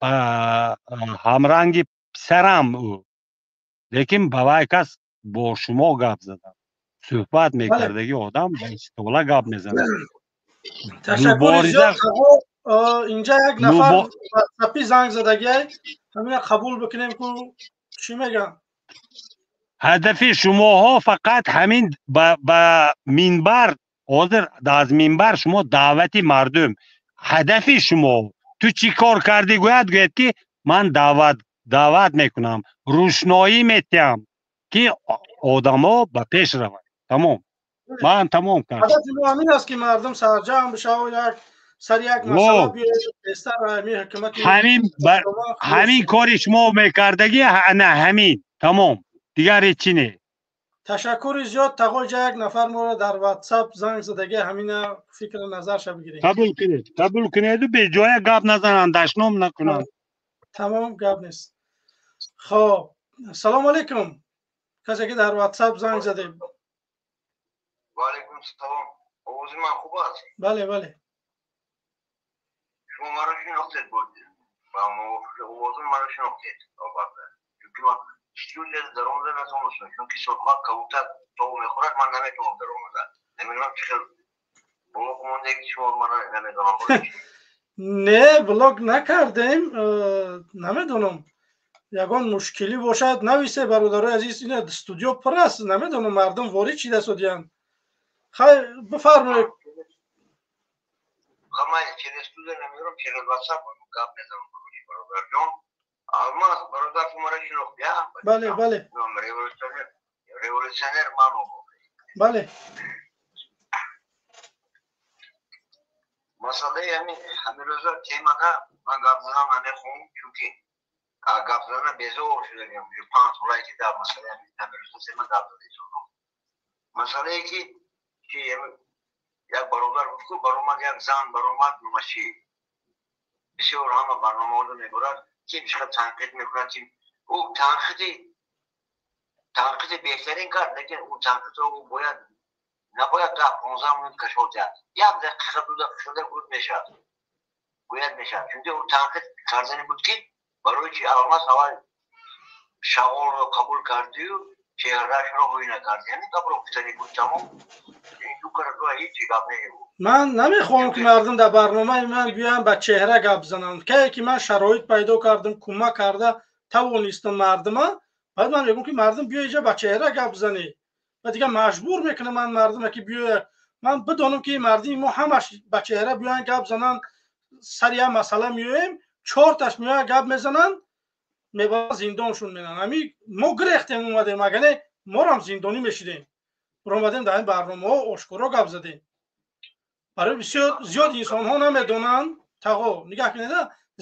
ҳамранги писарам ӯ, лекин ба вай кас бо шумо гап задам. Суҳбат мекардагӣ одам ба истола гап мезанад. Ташаккури зиёд. Инҷа як нафар ватсапи занг задагиай, ҳамина қабул бикунем, ку чӣ мегӯям. Ҳадафи шумоҳо фақат ҳамин ба минбар, ҳозир аз минбар шумо даъвати мардум. Ҳадафи шумо, ту чӣ кор кардӣ гӯяд, гӯяд ки ман даъват мекунам, рӯшноӣ метиҳам, ки одамо ба пеш раванд. Тамом, ман тамом кардам. Ҳадафи мо ҳамин аст, ки мардум сарҷамъ бишавад, як сари як масъала биёяд, тезтар ҳамин ҳукумати Ҳамин кори шумо мекардагӣ, ана ҳамин, тамом, дигар ҳеҷ чӣ не. Ташаккури зиёд, тағоҷа. Як нафар моро дар ватсап занг задагӣ, ҳамина фикру назарша бигирем. Қабул кунед, қабул кунеду беҷоя гап назананд, дашном накунанд. Тамом, гап нест. Хоб, салому алайкум, касе ки дар ватсап занг задем. Ваалайкум салом. Овози ман хуб аст? Бале. Шумо маро шинохтед, овози маро шинохтед албатта, чунки ман студияда даромада натавонистам, чунки соатҳо кабутар тов мехӯрад, ман наметавонам даромада. Намедонам, чӣ хел блок мондаги шумо маро, намедонам. Не, блок накардем. Намедонам, ягон мушкилӣ бошад, нависе, бародарои азиз. Ина студио пур аст, намедонам, мардум ворид чида судиянд. Хайр, бифармоед. Ман через студия намерам, через WhatsApp гап мезанам, бародарҷон. Алмаз бародар, шуморо шинохт, я? Бале. Революционер ман. Бале. Масъалаи ҳамин рӯза темада ман гап задан намехоҳам, чунки гап задан безор шудагам. 5 солае ки дар масъалаи ҳамин рӯза тема гап зада истодам. Масъалае ки як бародар гуфт, баромад, як зан баромад, номаши бисёр ҳама барномаҳоро мебурад, ким чӣ танқид мекунад, ким ӯ танқиди беҳтарин кард, лекин ӯ танқидро ӯ бояд набояд 10-15 минут кашол диҳад, як дақиқа, 2 дақиқада гуд мешавад, гӯяд мешавад, чунки ӯ танқид кардане буд, ки барои чи Алмаз аввал шағолро қабул кардию чеҳраашро ҳӯй накард. Ҳамин гапро гуфтани буд, тамом. Ман намехоҳам, ки мардум дар барномаи ман биёянд, ба чеҳра гап зананд. Кае ки ман шароит пайдо кардам, кӯмак карда тавонистам мардума, Баъд ман мегӯм, ки мардум биё иҷа ба чеҳра гап бизанӣ, ва дигар маҷбур мекунам ман мардума, ки биё, ман бидонам, ки мардими мо ҳамаш ба чеҳра биёянд гап зананд. Сари як масъала меоем, чорташ меояд, гап мезананд, мебаранд, зиндоншон менанд. Ҳами мо гирехтем, омадем, агар не, морам зиндонӣ мешидем. Омадем, дар ин барномаҳо ошкоро гап задем. Барои бисёр зиёд инсонҳо намедонанд, тағо, нигаҳ кунед,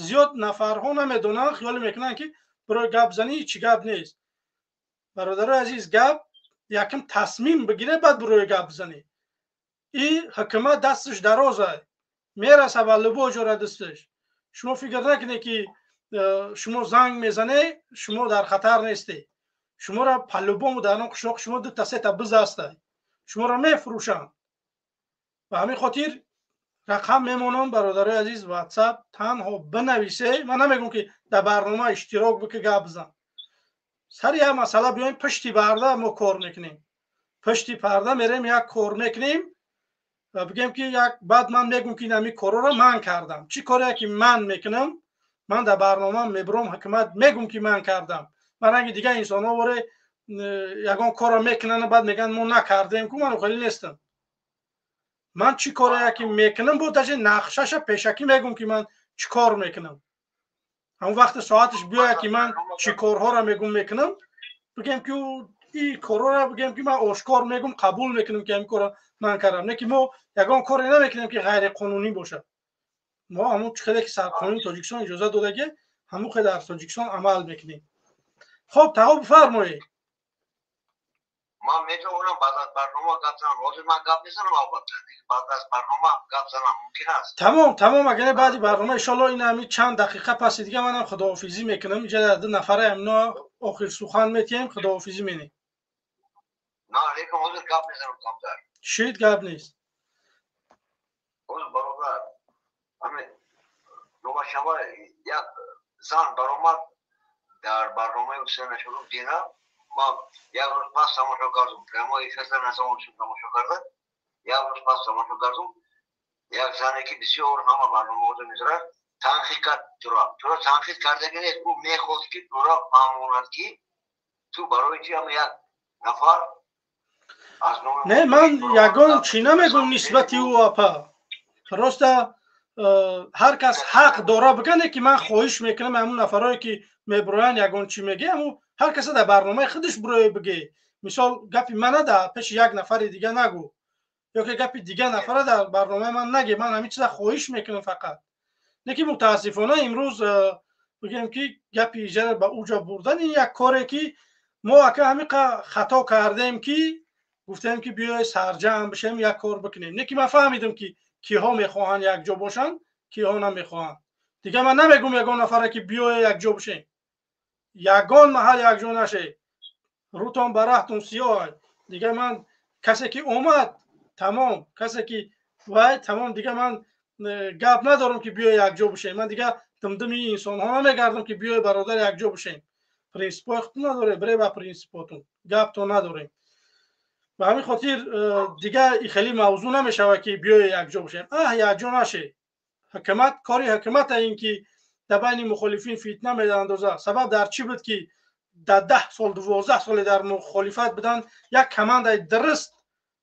зиёд нафарҳо намедонанд, хиёле мекунанд, ки барои гап занӣ чӣ гап нест. Бародарои азиз, гап якм тасмим бигире, баъд барои гап бизанӣ. И ҳукумат дасташ дароза, мераса ба любой ҷора дасташ. Шумо фикр накунед, ки шумо занг мезане, шумо дар хатар нестед. Шуморо по-любому дар он қишлоқ шумо дута сета биз ҳаста, шуморо мефурӯшанд. Ба ҳамин хотир рақам мемонам, бародарои азиз, Ватсап танҳо бинависе. Ман намегӯм, ки дар барнома иштирок бики, гап бизан. Сари як масъала биёем, пушти парда мо кор мекунем, пушти парда мерем, як кор мекунем ва бигем, ки як баъд ман мегӯм, ки ин корҳоро ман кардам. Чӣ коре ки ман мекунам, ман дар барнома мебурам, ҳукумат мегӯм, ки ман кардам. Ман ранги дигар инсонҳо воре ягон корро мекунанд, баъд мегӯянд, мо накардем ку. Ман хеле нестам. Ман чӣ коре ки мекунам, бо даже нақшаша пешакӣ мегӯм, ки ман чӣ кор мекунам. Ҳамон вақти соаташ биёяд, ки ман чӣ корҳоро мегӯм мекунам, бигем, ки и корҳоро бигем, ки ман ошкор мегӯм, қабул мекунам, ки ҳамин корро ман кардам. Не ки мо ягон коре намекунем, ки ғайриқонунӣ бошад. Мо ҳамон хеле ки сарқонуни Тоҷикистон иҷоза додаги, ҳамон хеле дар Тоҷикистон амал мекунем. Хоб, таҳо, бифармоед. Ман метавонам баъд аз барнома гап занам? Ҳозир ман гап мезанам, албатта, баъд аз барнома гап занам мумкин аст? Тамом, агар баъди барнома, иншоалло, ин ҳами чанд дақиқа паси дига манам худоҳофизӣ мекунам. Инҷа ду нафара ҳамино охир сухан метиҳем, худоҳофизӣ менем. На, лекин ҳозир гап мезанам камтар. Шид, гап нест. Ҳозир, бародар, ҳамин нобашава як зан баромад дар барномаи Ҳусейн Ашуров дина. Ман як рӯз пас тамошо кардам, прямой эфирда натавонистам тамошо карда, як рӯз пас тамошо кардам. Як зане, ки бисёр ҳама барномаҳоро мезарад, танқид кард туро. Танқид кардаги нест, ӯ мехост, ки туро фаҳмонад, ки ту барои чи ҳама як нафар аз номи Не, ман ягон чӣ намегӯм нисбати ӯ, апа. Просто ҳар кас ҳақ дора бигане, ки ман хоҳиш мекунам, ҳамун нафарое ки мебуроянд, ягон чӣ меге, ҳамун ҳар каса дар барномаи худаш буроя биге. Мисол, гапи мана дар пеши як нафари дига нагӯ, ё ки гапи дига нафара дар барномаи ман наге. Ман ҳамин чиза хоҳиш мекунам фақат. Не ки мутаассифона имрӯз бигем, ки гапи иҷара ба уҷа бурдан, ин як коре, ки мо ака ҳамиқа хато кардем, ки гуфтем, ки биёй сарҷамъ бишем, як кор бикунем. Не ки ман фаҳмидам, ки киҳо мехоҳанд якҷо бошанд, киҳо намехоҳанд. Дигар ман намегӯм ягон нафаре, ки биёе якҷо бишем. Ягон маҳал якҷо наше, рӯтон ба раҳтон сиёҳ. Дигар ман касе ки омад, тамом, касе ки вай, тамом. Дигар ман гап надорам, ки биё якҷо бишем. Ман дигар димдими инсонҳо намегардам, ки биёй, бародар, якҷо бишем. Принсипҳои худтон надорем, бире ба принсипотон, гаптон надорем. Ба ҳамин хотир дигар хеле мавзӯъ намешавад, ки биёе якҷо бошем. Аҳ, якҷо наше. Ҳукумат, кори ҳукумата ин ки дар байни мухолифин фитна меандозад. Сабаб дар чӣ буд, ки дар 10 сол, 12 соле дар мухолифат буданд, як командаи дуруст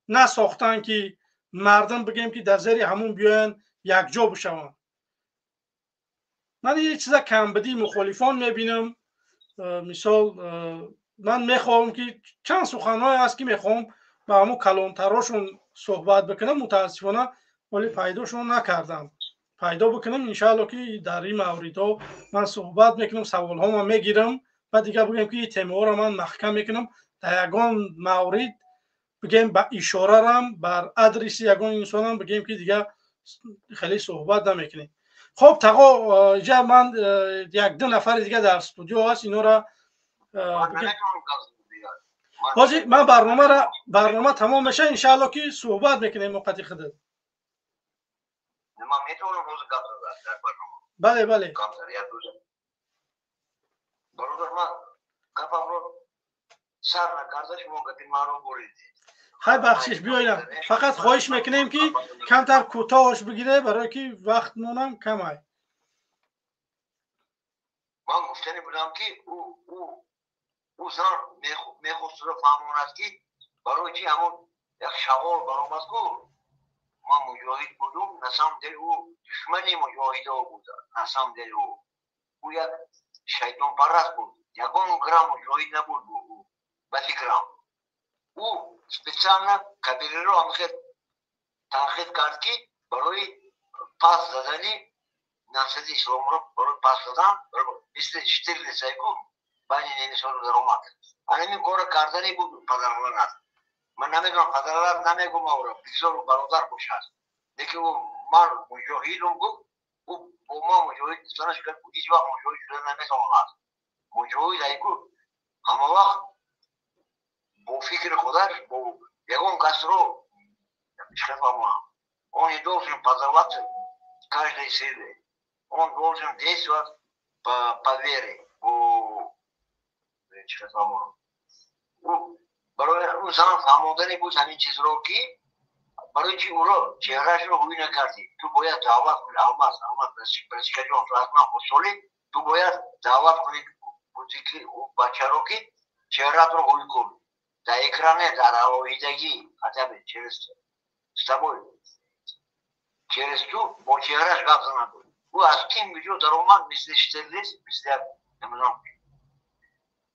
насохтанд, ки мардум бигем, ки дар зери ҳамун биёянд, якҷо бишаванд? Ман ин чиза камбудии мухолифон мебинам. Мисол, ман мехоҳам, ки чанд суханҳое аст, ки мехоҳам ба ҳамун калонтарошон суҳбат бикунам. Мутаассифона, вале пайдошон накардам. Пайдо бикунам, иншаалло, ки дар ин мавридҳо ман суҳбат мекунам, саволҳома мегирам ва дигар бигӯем, ки темаҳоро ман маҳкам мекунам. Дар ягон маврид бигем, ба ишорарам, бар адреси ягон инсонам бигем, ки дигар хеле суҳбат намекунем. Хоб, тағо, иҷа ман як ду нафари дига дар студио ҳаст, инора ҳозир ман барнома тамом меша, иншаалло, ки суҳбат мекунем муқати худат. Ман метавонам ҳозир гап зада дар барнома? Бале. Бародар, ман гапамро сар накарда, шумо гапи маро буридед. Хай, бахшиш, биёям. Фақат хоҳиш мекунем, ки камтар кӯтоҳаш бигире, барое ки вақтмонам камай. Ман гуфтани будам, ки ӯ Ӯ зан мехост фаҳмонад, ки барои чи ҳамон як шағол баромад, ку ман муҷоҳид будум. На самом деле ӯ душмани муҷоҳидо буд. На самом деле ӯ як шайтонпараст буд, ягон грамм муҷоҳид набуд. Ӯ, ба фикрам, ӯ специально Кабириро ҳамхел танқид кард, ки барои пас задани наҳзати исломро, барои пас задан, мисли Штирлицайку байни немисоро даромад. Анамин корро кардани буд. Падарланат, ман намедонам, падарланат намегум, авро бисёр бародар бошад, лекин ӯ ман муҷоҳидум гуфт. Ӯ бо ман муҷоҳид гуфтанаш, ҳеҷ вақт муҷоҳид шуда наметавонад. Муҷоҳид айку ҳама вақт бо фикри худаш, бо ягон касро чӣ фаҳмонам, он не должен поддаваться каждой силе, он должен действовать по вере, по чӣ фаҳмонам. Барои ӯ зан фаҳмондане буд ҳамин чизро, ки барои чи ӯро чеҳраашро ҳуй накардӣ? Ту бояд даъват кунӣ. Алмаз, Алмаз Братишкаҷон, ту аз ман худсолӣ, ту бояд даъват кунӣ ки бачаро, ки чеҳраатро ҳуй кун дар экране, дар алоҳидагӣ, хотя бы через с тобой, через ту бо чеҳраш гап занад. Ӯ аз ким куҷо даромад, мисли Штирлиц, мисли як намедонам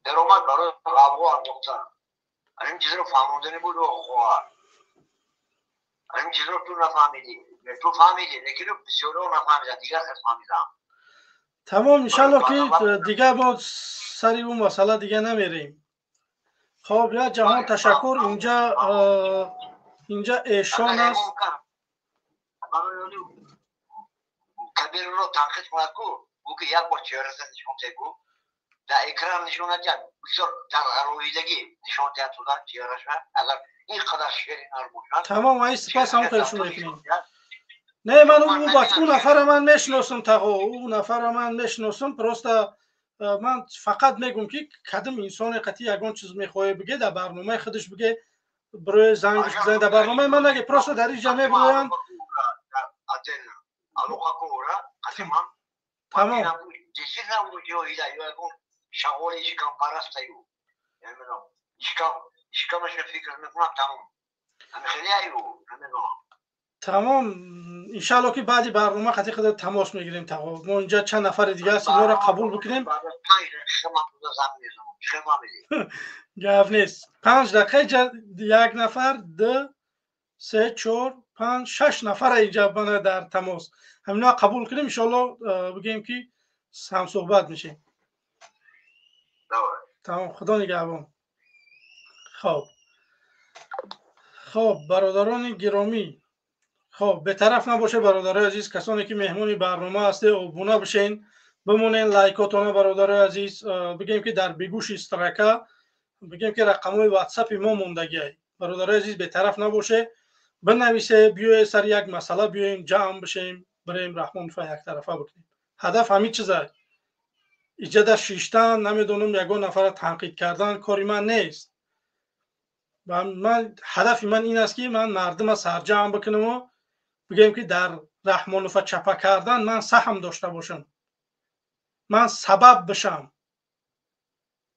даромад барои ғавғо андохтан. Ҳамин чизро фаҳмондани буд. Хоҳар, ҳамин чизро ту нафаҳмидӣ. Ту фаҳмидӣ, лекин бисёриҳо нафаҳмиданд, дигар кас фаҳмидам. Тамом, иншалло, ки дигар мо сари ӯ масъала дига намерем. Хоб, як ҷаҳон ташаккур. Инҷа эшон аст. Кабирро танқид кунад ку, ӯ ки як бор чеҳраса нишон тегу, дар экран нишон надиҳад, бисёр дар алоҳидагӣ нишон диҳад туда чеҳраша, агар ин қадар шери нар бошад. Тамом, ай сипас ҳам хелшо мекунем. Не, ман ӯ нафара ман мешиносам, тағо, ӯ нафара ман мешиносам. Просто ман фақат мегӯм, ки кадом инсоне қатъи ягон чиз мехоҳе биге, дар барномаи худаш биге, бирои зангш бизане, дар барномаи ман наге. Просто дар инҷа мебироянд. Тамом. Шағоли шикампарастаю, шикамаша фикр мекунам, тамом, хеле аю намедонам. Тамом, иншалло, ки баъди барнома қатъи худа тамос мегирем. Тағо, мо инҷа чанд нафари дига аст, инҳоро қабул бикунем. Гап нест, 5 дақиқа. Инҷа як нафар, ду, се, чор, панҷ, шаш нафара инҷа мана дар тамос. Ҳаминҳоро қабул кунем, иншоалло, бигӯем, ки ҳамсӯҳбат мешем. Тамом, худо нигаҳбон. Хоб, бародарони гиромӣ, хоб, бетараф набоше, бародарои азиз. Касоне ки меҳмони барнома ҳасте, обуна бишен, бимонен лайкотона, бародарои азиз. Бигем, ки дар бегӯши строка, бигем, ки рақамҳои ватсапи мо мондагиай. Бародарои азиз, бетараф набоше, бинависе, биёе сари як масъала, биёем ҷамъ бишем, бирем Раҳмонфа яктарафа бикунем. Ҳадаф ҳамин чиза. Иҷада шиштан, намедонам, ягон нафара танқид кардан кори ман нест. Ман ҳадафи ман ин аст, ки ман мардума сарҷамъ бикунаму бигӯем, ки дар Раҳмонова чапа кардан ман саҳм дошта бошам, ман сабаб бишам,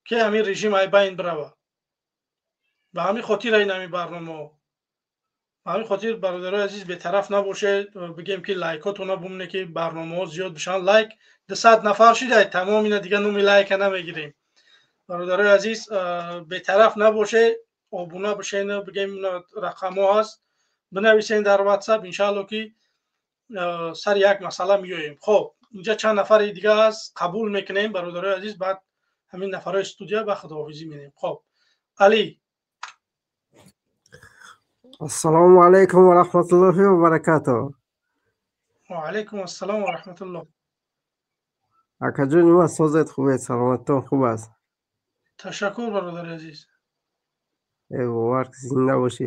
ки ҳамин режим ай байн бирава. Ба ҳамин хотир ин ҳамин барномаҳо, ба ҳамин хотир, бародарои азиз, бетараф набошед. Бигем, ки лайкотона бумне, ки барномаҳо зиёд бишанд. Лайк 200 нафар шидай, тамом, ина дига номи лайка намегирем. Бародарои азиз, бетараф набоше, обуна бишен. Бигем, рақамҳо ҳаст, бинависен дар ватсап. Иншаалло, ки сари як масъала меоем. Хоб, инҷа чанд нафари дига ҳаст, қабул мекунем, бародарои азиз, баъд ҳамин нафарҳои студия ба худоҳофизӣ менем. Хоб, Али. Ассалому алайкум ва раҳматуллоҳи ва баракатуҳ. Ва алайкум ассалом ва раҳматуллоҳ. Акаҷони ман, созед, хубед, саломаттон хуб аст? Ташаккур, бародари азиз. Э, бовар, зинда бошӣ.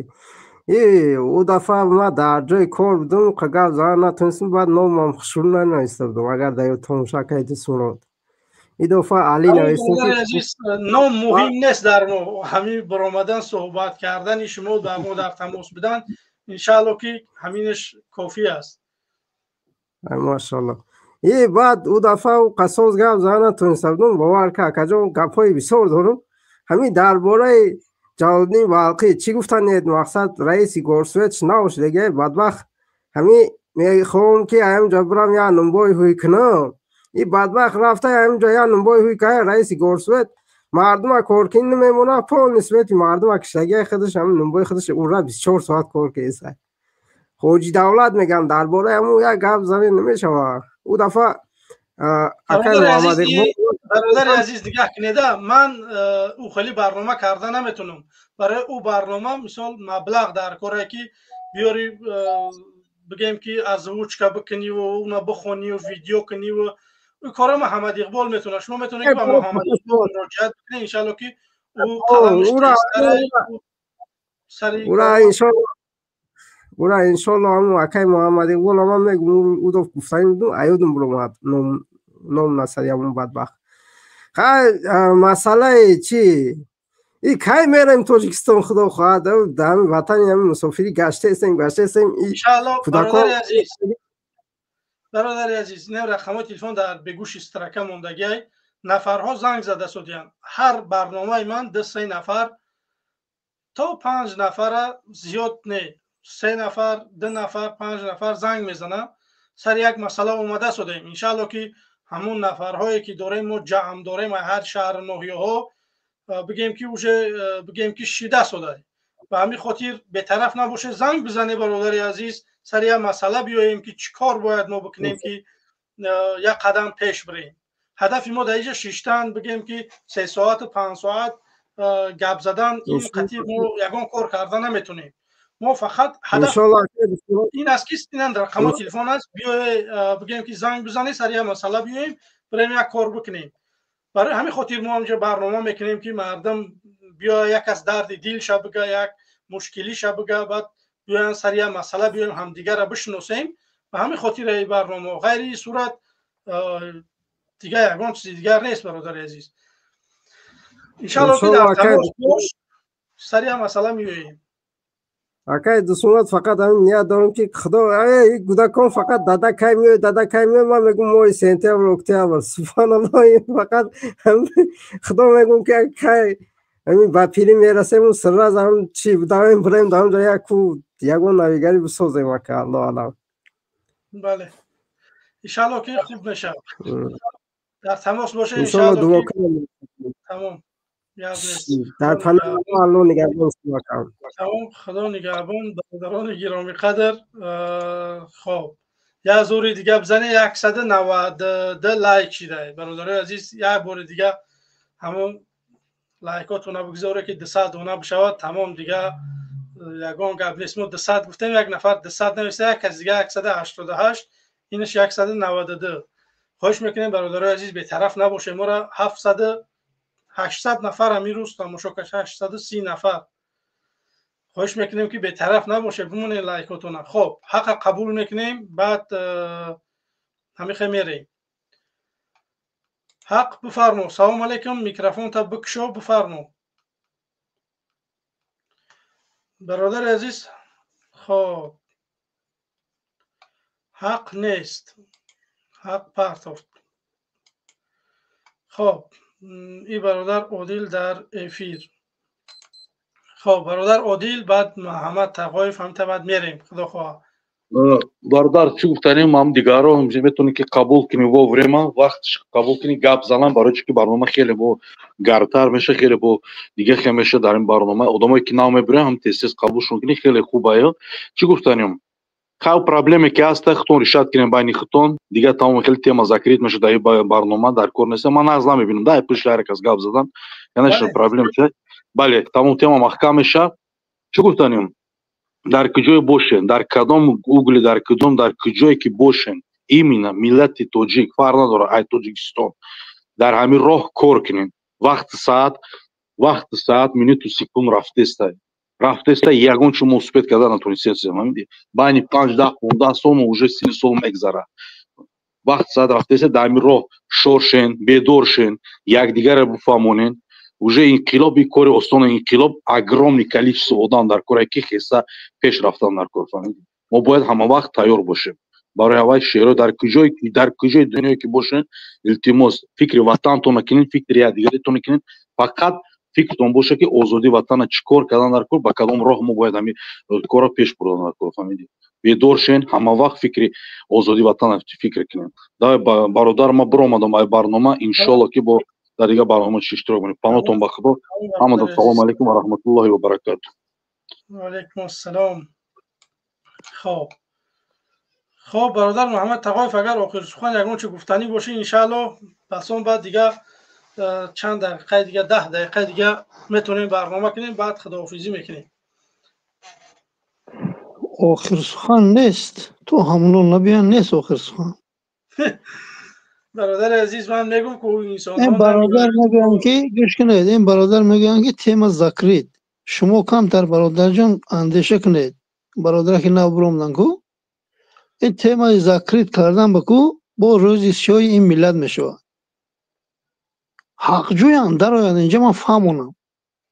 Ӯ дафъа ман дар ҷои кор будум, гап задан натонистам, баъд номам хушрӯ нанависта будам, агар дар ёдтон боша, акаи Дусмурод. И дафъа Али навистем. Азиз, ном муҳим нест дар мо. Ҳамин баромадан, суҳбат кардани шумо, дар мо дар тамос будан, иншаалло, ки ҳаминаш кофӣ аст. Машалло. И баъд ӯ дафъа ӯ қасос гап задан натониста будум, бовар ка, акаҷон, гапҳои бисёр дорум. Ҳамин дар бораи Ҷалолиддин Балқӣ чӣ гуфтанед? Мақсад раиси горсовет набошидаги бадбахт. Ҳамин мехоҳам ки ҳаминҷо бирам як нумбои ҳуй кунам. И бадбахт рафта ҳаминҷо як нумбои ҳуй кая, раиси горсовет мардума коркин намемонад, полный свети мардума киштагии худаш, ҳамин нумбои худаш ура 24 соат кор кеса. Хоҷи Давлат мегам, дар бораи ҳамун як гап занем намешавад. Ӯ дафъа акай Муҳаммад Иқбол. Бародари азиз, дигаҳ кунеда, ман ӯ хеле барнома карда наметунам. Барои ӯ барнома мисол маблағ дар коре ки биёри, бигем ки озвучка бикуниву уна бихониву видео куниву ӯ кора Муҳаммад Иқбол метавонад. Шумо метавонед ки ба Муҳаммад Иқбол муроҷиат бикунед, иншаалло ки ӯ қаламаш тезтар. Ура иншоалло, ура иншоалло, ҳамун акай Муҳаммад Иқбол ман мегум, ӯ гуфтанӣ будум, аёдум биромад ном насари ҳамун бадбахт. Хай, масъалаи чи? И кай мерем Тоҷикистон, худо хоҳад, дар ҳамин ватани ҳамин мусофирӣ гаштаистем, гаштаистем. Иншаалло, бародари азиз, бародари азиз, не рақамҳои телефон дар бегӯши строка мондагиай, нафарҳо занг зада судиянд. Ҳар барномаи ман ду се нафар то панҷ нафара зиёд не, се нафар, ду нафар, панҷ нафар занг мезананд. Сари як масъала омада судем. Иншаалло ки ҳамун нафарҳое ки дорем, мо ҷамъ дорем ҳар шаҳру ноҳияҳо, бигем ки уже бигем ки шида судай. Ба ҳамин хотир бетараф набошед, занг бизане, бародари азиз, сари як масъала биёем ки чӣ кор бояд мо бикунем ки як қадам пеш бирем. Ҳадафи мо дар инҷа шиштан, бигем ки се соату панҷ соат гап задан, ин қатъи мо ягон кор карда наметонем. Мо фақат ҳадаф ин аст ки инан рақамҳои телефон аст, биёе, бигем ки занг бизанед, сари як масъала биёем, бирем як кор бикунем. Барои ҳамин хотир мо ҳамҷа барнома мекунем ки мардум биё, як аз дарди дилша бига, як мушкилиша бига, баъд биёян сари як масъала биёем, ҳамдигарро бишиносем. Ба ҳамин хотир ин барнома, ғайри ин сурат дигар ягон чизи дигар нест, бародари азиз. Иншалло ки дар тамос бош, сари як масъала меоем. Акай Дусмурод, фақат ҳамин ният дорам ки худо кӯдакон фақат дада кай меояд, дада кай меояд, ман мегӯм моҳи сентябр, октябр. Субҳаналлоҳ, фақат худо мегӯм ки кай ҳамин ба пирӣ мерасем, сразу ҳам чи давем, бирем дар онҷо як ку ягон навигарӣ бисозем, ака, аллоҳ алам. Бале, иншалло ки хуб мешавад. Дар тамос бошед. Иншалло, дуо кунем. Тамом. Дар паноҳи Аллоҳ нигаҳбон шумо. Тамом, худо нигаҳбон, бародарони гиромӣ қадр. Хоб, як зури дига бизанед, 192 лайк шида, бародарои азиз. Як бори дига ҳамон лайкотона бигзоре ки 200 дона бишавад. Тамом, дига ягон гап нест. Мо 200 гуфтем, як нафар 200 нависта, як кас дига 188, инаш 192. Хоҳиш мекунем, бародарои азиз, бетараф набошед. Моро 700 800 нафар ҳамин рӯз тамошо кард, 830 нафар. Хоҳиш мекунем ки бетараф набошед, бимонед лайкотона. Хоб, ҳаққа қабул мекунем, баъд ҳамихе мерем. Ҳақ, бифармо. Салом алейкум, микрофонта бикушо, бифармо, бародари азиз. Хоб, ҳақ нест, ҳақ партофт. Хоб, ин бародар Одил дар эфир. Хоб, бародар Одил, баъд Муҳаммад Тағоев, ҳамта баъд мерем, худо хоҳад. Бародар, чӣ гуфтанем, ҳам дигарро метавонӣ ки қабул кунӣ, во время вақтш қабул кунӣ, гап занам, барои чӣ ки барнома хеле бо гардтар меша, хеле бо дига хел меша. Дар ин барнома одамое ки нав мебирем, ҳам тез тез қабулшон кунӣ, хеле хуб аю. Чӣ гуфтанем, хай, проблеме ки ҳаста, худтон решать кунем байни худтон, дигар тамом, хеле тема закрыт меша. Дар ин барнома дар кор нест, ман нағз намебинам да пушти ҳар кас гап задан, конечно, проблем чи. Бале, тамом, тема маҳкам меша. Чӣ гуфтанем, дар куҷое бошен, дар кадом угли, дар кудом, дар куҷое ки бошен, именно миллати тоҷик, фарқ надорад ай Тоҷикистон, дар ҳамин роҳ кор кунем. Вақти саат, вақти саат, минуту секунд рафтеста, рафтеста, ягон чӣ мо успеть карда натонистем. Байни 5, 10, 15 сол мо уже 30 сол мегзарад. Вақт саат рафтеста, дар ҳамин роҳ шоршен, бедор шен, якдигарро бифаҳмонен. Уже инқилоб ин кори осона, инқилоб огромный количество одам дар кор, ки хеса пеш рафтан дар кор. Фаҳмидӣ, мо бояд ҳама вақт тайёр бошем барои ҳавай шеъро. Дар куҷое, дар куҷои дунёе ки бошен, илтимос, фикри ватантона кунед, фикри якдигаритона кунед, фақат Фикртон боша, ки озодии ватана чӣ кор кардан дар кор, ба кадом роҳ мо бояд ҳамин корро пеш бурдан дар кор. Фаҳмидӣ? Бедор шен, ҳама вақт фикри озодии ватана фикр кунем. Давай, бародар, ма биромадам ай барнома, иншолло, ки бо дар дигар барнома чӣ иштирок кунем. Панотон ба Худо. Ҳамада салому алайкум ва раҳматуллоҳи ва баракату. Ва алайкум ассалом. Хоб, бародар Муҳаммад Тағоев, агар охир сухан ягон чи гуфтанӣ бошӣ, иншаалло, пас он баъд дига чанд дақиқаи дига, 10 дақиқаи дига метавонем барнома кунем, баъд худоҳофизӣ мекунем. Охир сухан нест, то ҳамоно набиён, нест охир сухан. Бародари азиз, ман мегӯм, ки инсонҳо Ин бародар мегӯянд, ки, гӯш кунед, ин бародар мегӯянд, ки тема закрыт. Шумо камтар, бародарҷон, андеша кунед. Бародаре ки нав биромадан ку, ин темаи закрыт кардан ба ку бо рӯзи сиёҳи ин миллат мешавад. Ҳақҷӯянд, дароянд инҷа, ман фаҳмонам,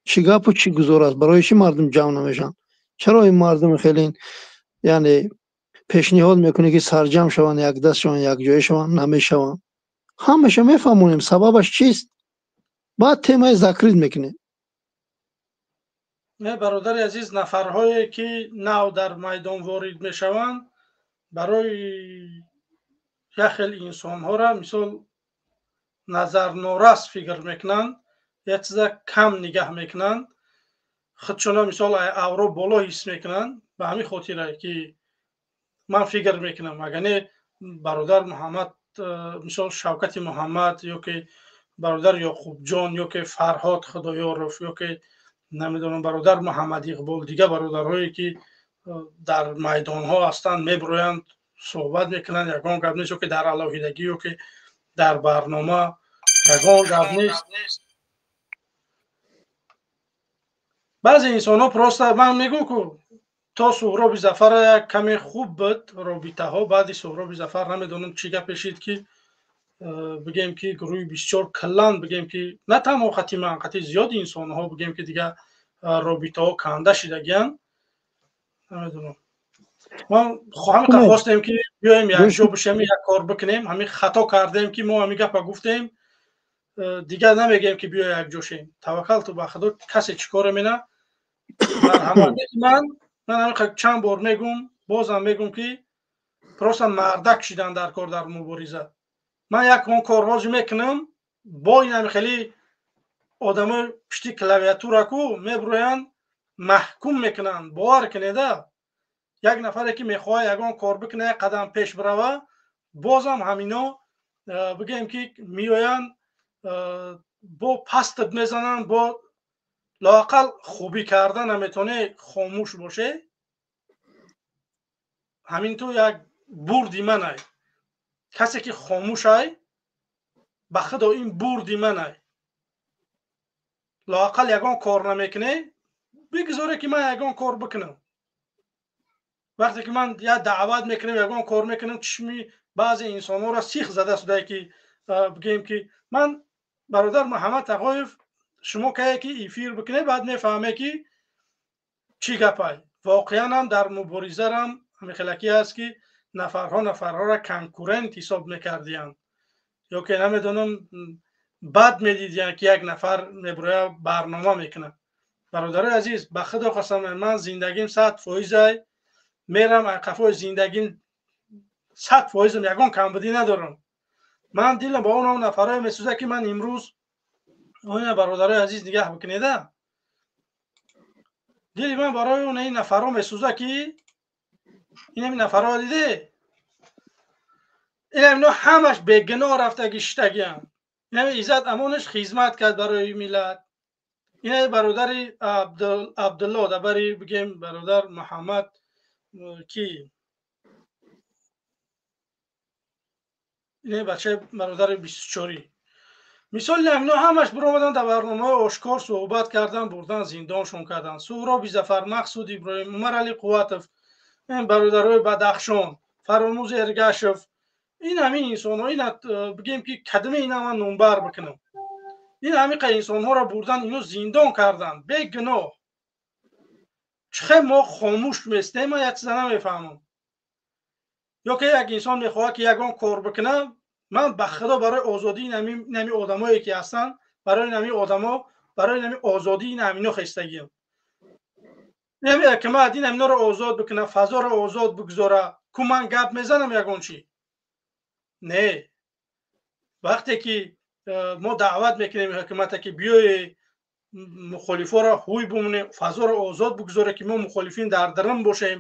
чӣ гапу чӣ гузор аст, барои чӣ мардум ҷамъ намешаванд, чаро ин мардум хеле, яъне, пешниҳод мекунӣ, ки сарҷамъ шаванд, якдаст шаванд, якҷоя шаванд, намешаванд. Ҳамаша мефаҳмонем, сабабаш чист, баъд темаи закрыт мекунем. Не, бародари азиз, нафарҳое ки нав дар майдон ворид мешаванд, барои як хел инсонҳоро, мисол, назарнорас фикр мекунанд, як чиза кам нигаҳ мекунанд, худшона, мисол, авро боло ҳис мекунанд. Ба ҳамин хотире ки ман фикр мекунам, агар не, бародар Муҳаммад, мисол, Шавкати Муҳаммад ё ки бародар Ёқубҷон ё ки Фарҳод Худоёров ё ки намедонам, бародар Муҳаммад Иқбол, дигар бародарҳое ки дар майдонҳо ҳастанд, мебироянд, суҳбат мекунанд, ягон гап нест, ё ки дар алоҳидагӣ, ё ки дар барнома, ягон гап нест. Баъзе инсонҳо просто, ман мегӯм, ку то Суҳроби Зафара як каме хуб буд робитаҳо, баъди Суҳроби Зафар намедонам чӣ гапе шид, ки бигем, ки гурӯҳи бисёр каллан, бигем, ки на танҳо қати ман, қати зиёди инсонҳо, бигем, ки дигар робитаҳо канда шидагиянд. Намедонам, ман ҳамин хостем, ки биёем, якҷо бишем, як кор бикунем. Ҳамин хато кардем, ки мо ҳамин гапа гуфтем. Дигар намегӯем, ки биё якҷо шем. Таваккалту ба Худо, касе чӣ коре мена. Ман ҳамин чанд бор мегӯм, бозам мегӯм, ки просто мардак шидан дар кор дар мубориза. Ман як он корҳози мекунам, бо ин ҳами хеле одамои пишти клавиатура ку мебироянд, маҳкум мекунанд. Бовар кунеда, як нафаре ки мехоҳад ягон кор бикунад, як қадам пеш бирава, бозам ҳамино, бигӯем, ки меоянд, бо пастат мезананд, бо лоақал хубӣ карда наметавонӣ, хомӯш боше. Ҳамин ту як бурди манай, касе ки хомӯшай, ба Худо, ин бурди манай. Лоақал ягон кор намекунӣ, бигзоре, ки ман ягон кор бикунам. Вақте ки ман як даъват мекунам, ягон кор мекунам, чишми баъзе инсонҳоро сих зада шудае, ки бигӯем, ки ман, бародар Муҳаммад Тағоев, шумо кае ки эфир бикунед, баъд мефаҳме, ки чӣ гапай. Воқеан ҳам дар муборизарам ҳамихелакӣ аст, ки нафарҳо нафарҳоро конкурент ҳисоб мекардиянд ё ки намедонам, бад медидиянд, ки як нафар мебироя, барнома мекунад. Бародарои азиз, ба Худо қасам, ман зиндагим 100 фоизай, мерам қафои зиндагим 100 фоизам, ягон камбудӣ надорам. Ман дилам ба он нафарое месӯзад, ки ман имрӯз оина, бародарои азиз, нигаҳ бикунеда, дили ман барои он ин нафарҳо месӯзад, ки инами нафарҳо диде, инам ино ҳамаш бегуноҳ рафтаги шиштагиам. Инами Иззат Амонаш хизмат кард барои миллат, ина бародари Абдулло дабари, бигем, бародар Муҳаммад, ки ина бачаи бародари 24-ӣ, мисоли ҳамино ҳамаш биромадан, дар барномаҳои ошкор суҳбат кардан, бурдан, зиндоншон кардан. Суҳроби Зафар, Мақсуд Иброҳим, Умарали Қувватов, ин бародарои Бадахшон, Фаромуз Эргашев, ин ҳамин инсонҳо, ина, бигем, ки кадаме ина ман номбар бикунам, ин ҳамиқа инсонҳоро бурдан, ино зиндон кардан бегуноҳ. Чихе мо хомӯш местем, ман як чиза намефаҳмам. Ё ки як инсон мехоҳад, ки ягон кор бикунад, ман ба Худо, барои озодии нами одамое ки ҳастанд, барои нами одамо. Барои ҳамин озодии ин ҳамино хестагиам. Ҳамин ҳукумат ин ҳаминоро озод бикунад, фазоро озод бигзора. Ку ман гап мезанам ягон чӣ? Не. Вақте ки мо даъват мекунем ҳукумата, ки биёе мухолифоро ҳуй бимонем, фазоро озод бигзоре, ки мо мухолифин дар дарун бошем,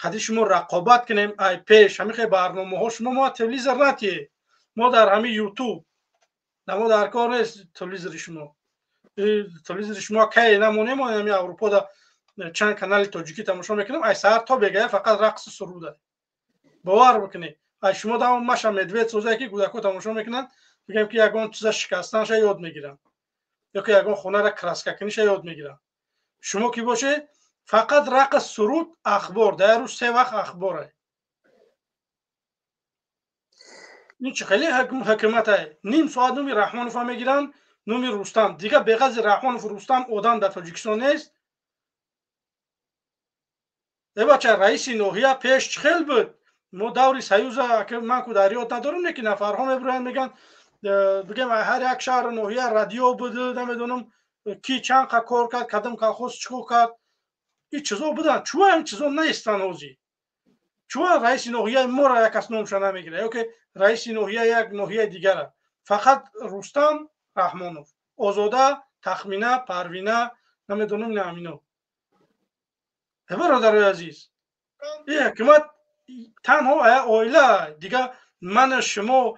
қади шумо рақобат кунем, ай пеш ҳамин хел барномаҳо шумо мо телевизор натиҳе, мо дар ҳамин ютуб намо дар кор нест телевизори шумо. Телевизори шумо кай намонем, мо ҳамин Аврупода чанд канали тоҷикӣ тамошо мекунем, ай саҳар то бегая фақат рақсу суруда. Бовар бикунед, ай шумо дам Маша Медвед созае, ки кӯдакҳо тамошо мекунанд, бигем ки ягон чиза шикастанша ёд мегиранд ё ки ягон хонаро краска куниша ёд мегиранд. Шумо ки боше, фақат рақс, суруд, ахбор, дар рӯз се вақт ахборе. Ин чӣ хеле ҳукумате? Ним соат номи Раҳмонова мегиранд, номи Рустам. Дига беғази Раҳмонов, Рустам одам дар Тоҷикистон нест. Э бача, раиси ноҳия пеш чӣ хел буд? Мо даври союза ман ку дар ёд надорам, не ки нафарҳо мебироянд, мегӯянд, бигем, ҳар як шаҳру ноҳия радио буд, намедонам ки чанд қа кор кард, кадом колхоз чӣ кор кард. Ин чизо буданд. Чӯ ин чизо нестанд ҳозир? Чӯ раиси ноҳияи моро як кас номша намегирад ё ки раиси ноҳия як ноҳияи дигара? Фақат Рустам Раҳмонов, Озода, Тахмина, Парвина, намедонам, намино. Э бародарои азиз, ин ҳукумат танҳо оила, дига мана шумо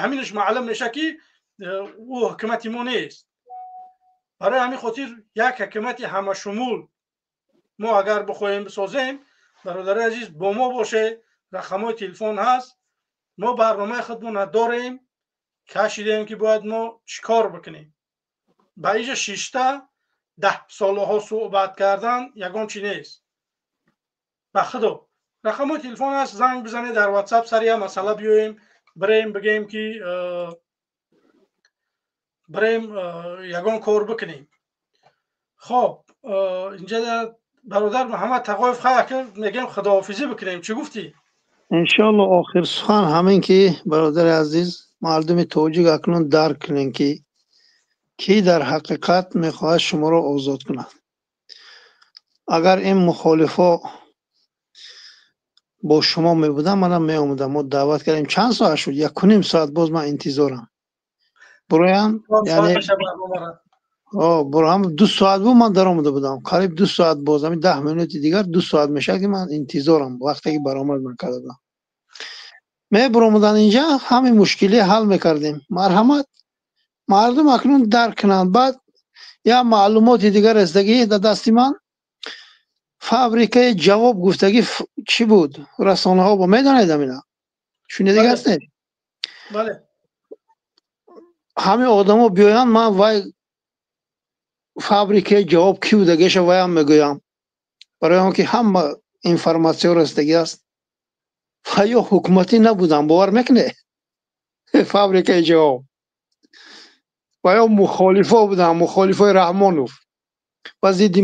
ҳаминаш маълум меша, ки ӯ ҳукумати мо нест. Барои ҳамин хотир як ҳукумати ҳамашумул мо агар бихоҳем бисозем, бародарои азиз, бо мо боше, рақамҳои телефон ҳаст, мо барномаи худмона дорем, кашидем, ки бояд мо чӣ кор бикунем. Ба иҷа шишта 10 солаҳо суҳбат кардан ягон чӣ нест. Ба худо, рақамҳои телефон ҳаст, занг бизанед дар ватсап, сари як масъала биёем, бирем, бигем ки бирем ягон кор бикунем. Хоб, инҷа бародар Муҳаммад Тағоев, хайр, мегем худоҳофизӣ бикунем. Чӣ гуфтӣ? Иншоалло, охир сухан ҳамин ки, бародари азиз, мардуми тоҷик акнун дарк кунем, ки кӣ дар ҳақиқат мехоҳад шуморо озод кунад. Агар ин мухолифо бо шумо мебудам, манам меомадам. Мо даъват кардем, чанд соат шуд? 1.5 соат боз ман интизорам. Буроям, яъне бурам 2 соат буд, ман даромада будам. Қариб 2 соат боз, ҳамин 10 минути дигар 2 соат мешавад, ки ман интизорам, вақте ки баромад ман карда будам. Мебуромадан инҷа, ҳамин мушкилӣ ҳал мекардем. Марҳамат, мардум акнун дарк кунанд. Баъд як маълумоти дигар расидагӣ дар дасти ман, фабрикаи ҷавоб гуфтагӣ чӣ буд? Расонаҳо бо медонед амина? Шунидагӣ ҳастед? Бале. Ҳамин одамо биёянд, ман вай фабрикаи ҷавоб кӣ будагиша ваям мегӯям. Барои он ки ҳама информатсиё расидагӣ аст. Ва ё ҳукуматӣ набудам, бовар мекунед? Фабрикаи ҷавоб. Ва ё мухолифо будам, мухолифои Раҳмонов. Ба зидди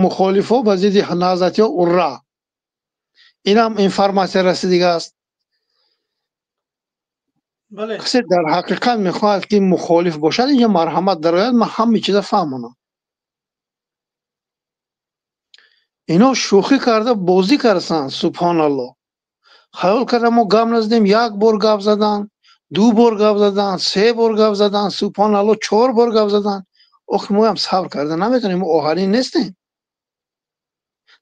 мухолифо, ба зидди наҳзатиҳо ура. Инам информатсия расидига аст. Касе дар ҳақиқат мехоҳад, ки мухолиф бошад, инҷа марҳамат дарояд, ман ҳама чиза фаҳмонам. Ино шӯхӣ карда, бозӣ карданд, субҳоналлоҳ. Хаёл карда мо гап назадем, як бор гап задан, ду бор гап задан, се бор гап задан, субҳоналлоҳ, чор бор гап задан. Охи моям сабр карда наметавонем, мо оҳанин нестем.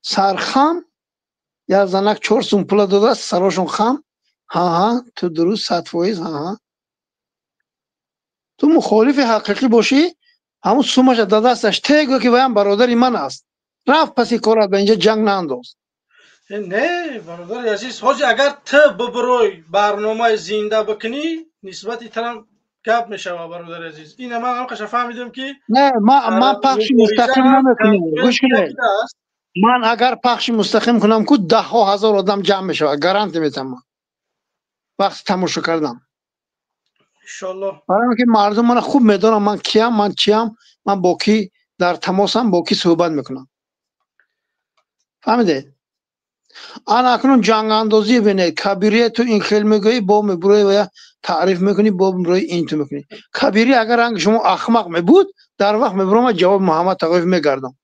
Сархам як занак 4 сум пула додааст, сарошон хам. Ҳа, ту дуруст, 100%, ҳа. Ту мухолифи ҳақиқӣ бошӣ, ҳамун сумаша дар дасташ те, гӯ ки ваям бародари ман аст. Рафт паси корат, ба инҷа ҷанг наандоз. Не, бародари азиз, ҳозир агар ту бибирой барномаи зинда бикунӣ, нисбати тарам гап мешавад, бародари азиз. Ина ман ҳамқаша фаҳмидам, ки Не, ман пахши мустақим намекунам. Гӯш кунед. Ман агар пахши мустақим кунам, ку даҳҳо ҳазор одам ҷамъ мешавад, гарантия метиҳам ман. Вақти тамошо кардам. Иншоаллоҳ. Барои он ки мардум мана хуб медонанд, ман киям, ман чиям, ман бо кӣ дар тамосам, бо кӣ суҳбат мекунам. Фаҳмидед? Ана акнун ҷангандозӣ бинед, кабирия ту ин хел мегӯӣ, бо мебурӯи ва таъриф мекунӣ, бо мебурӯи ин ту мекунӣ. Кабирӣ агар ранги шумо ахмақ мебуд, дар вақт мебуромад ҷавоби Муҳаммад Тағоев мегардам.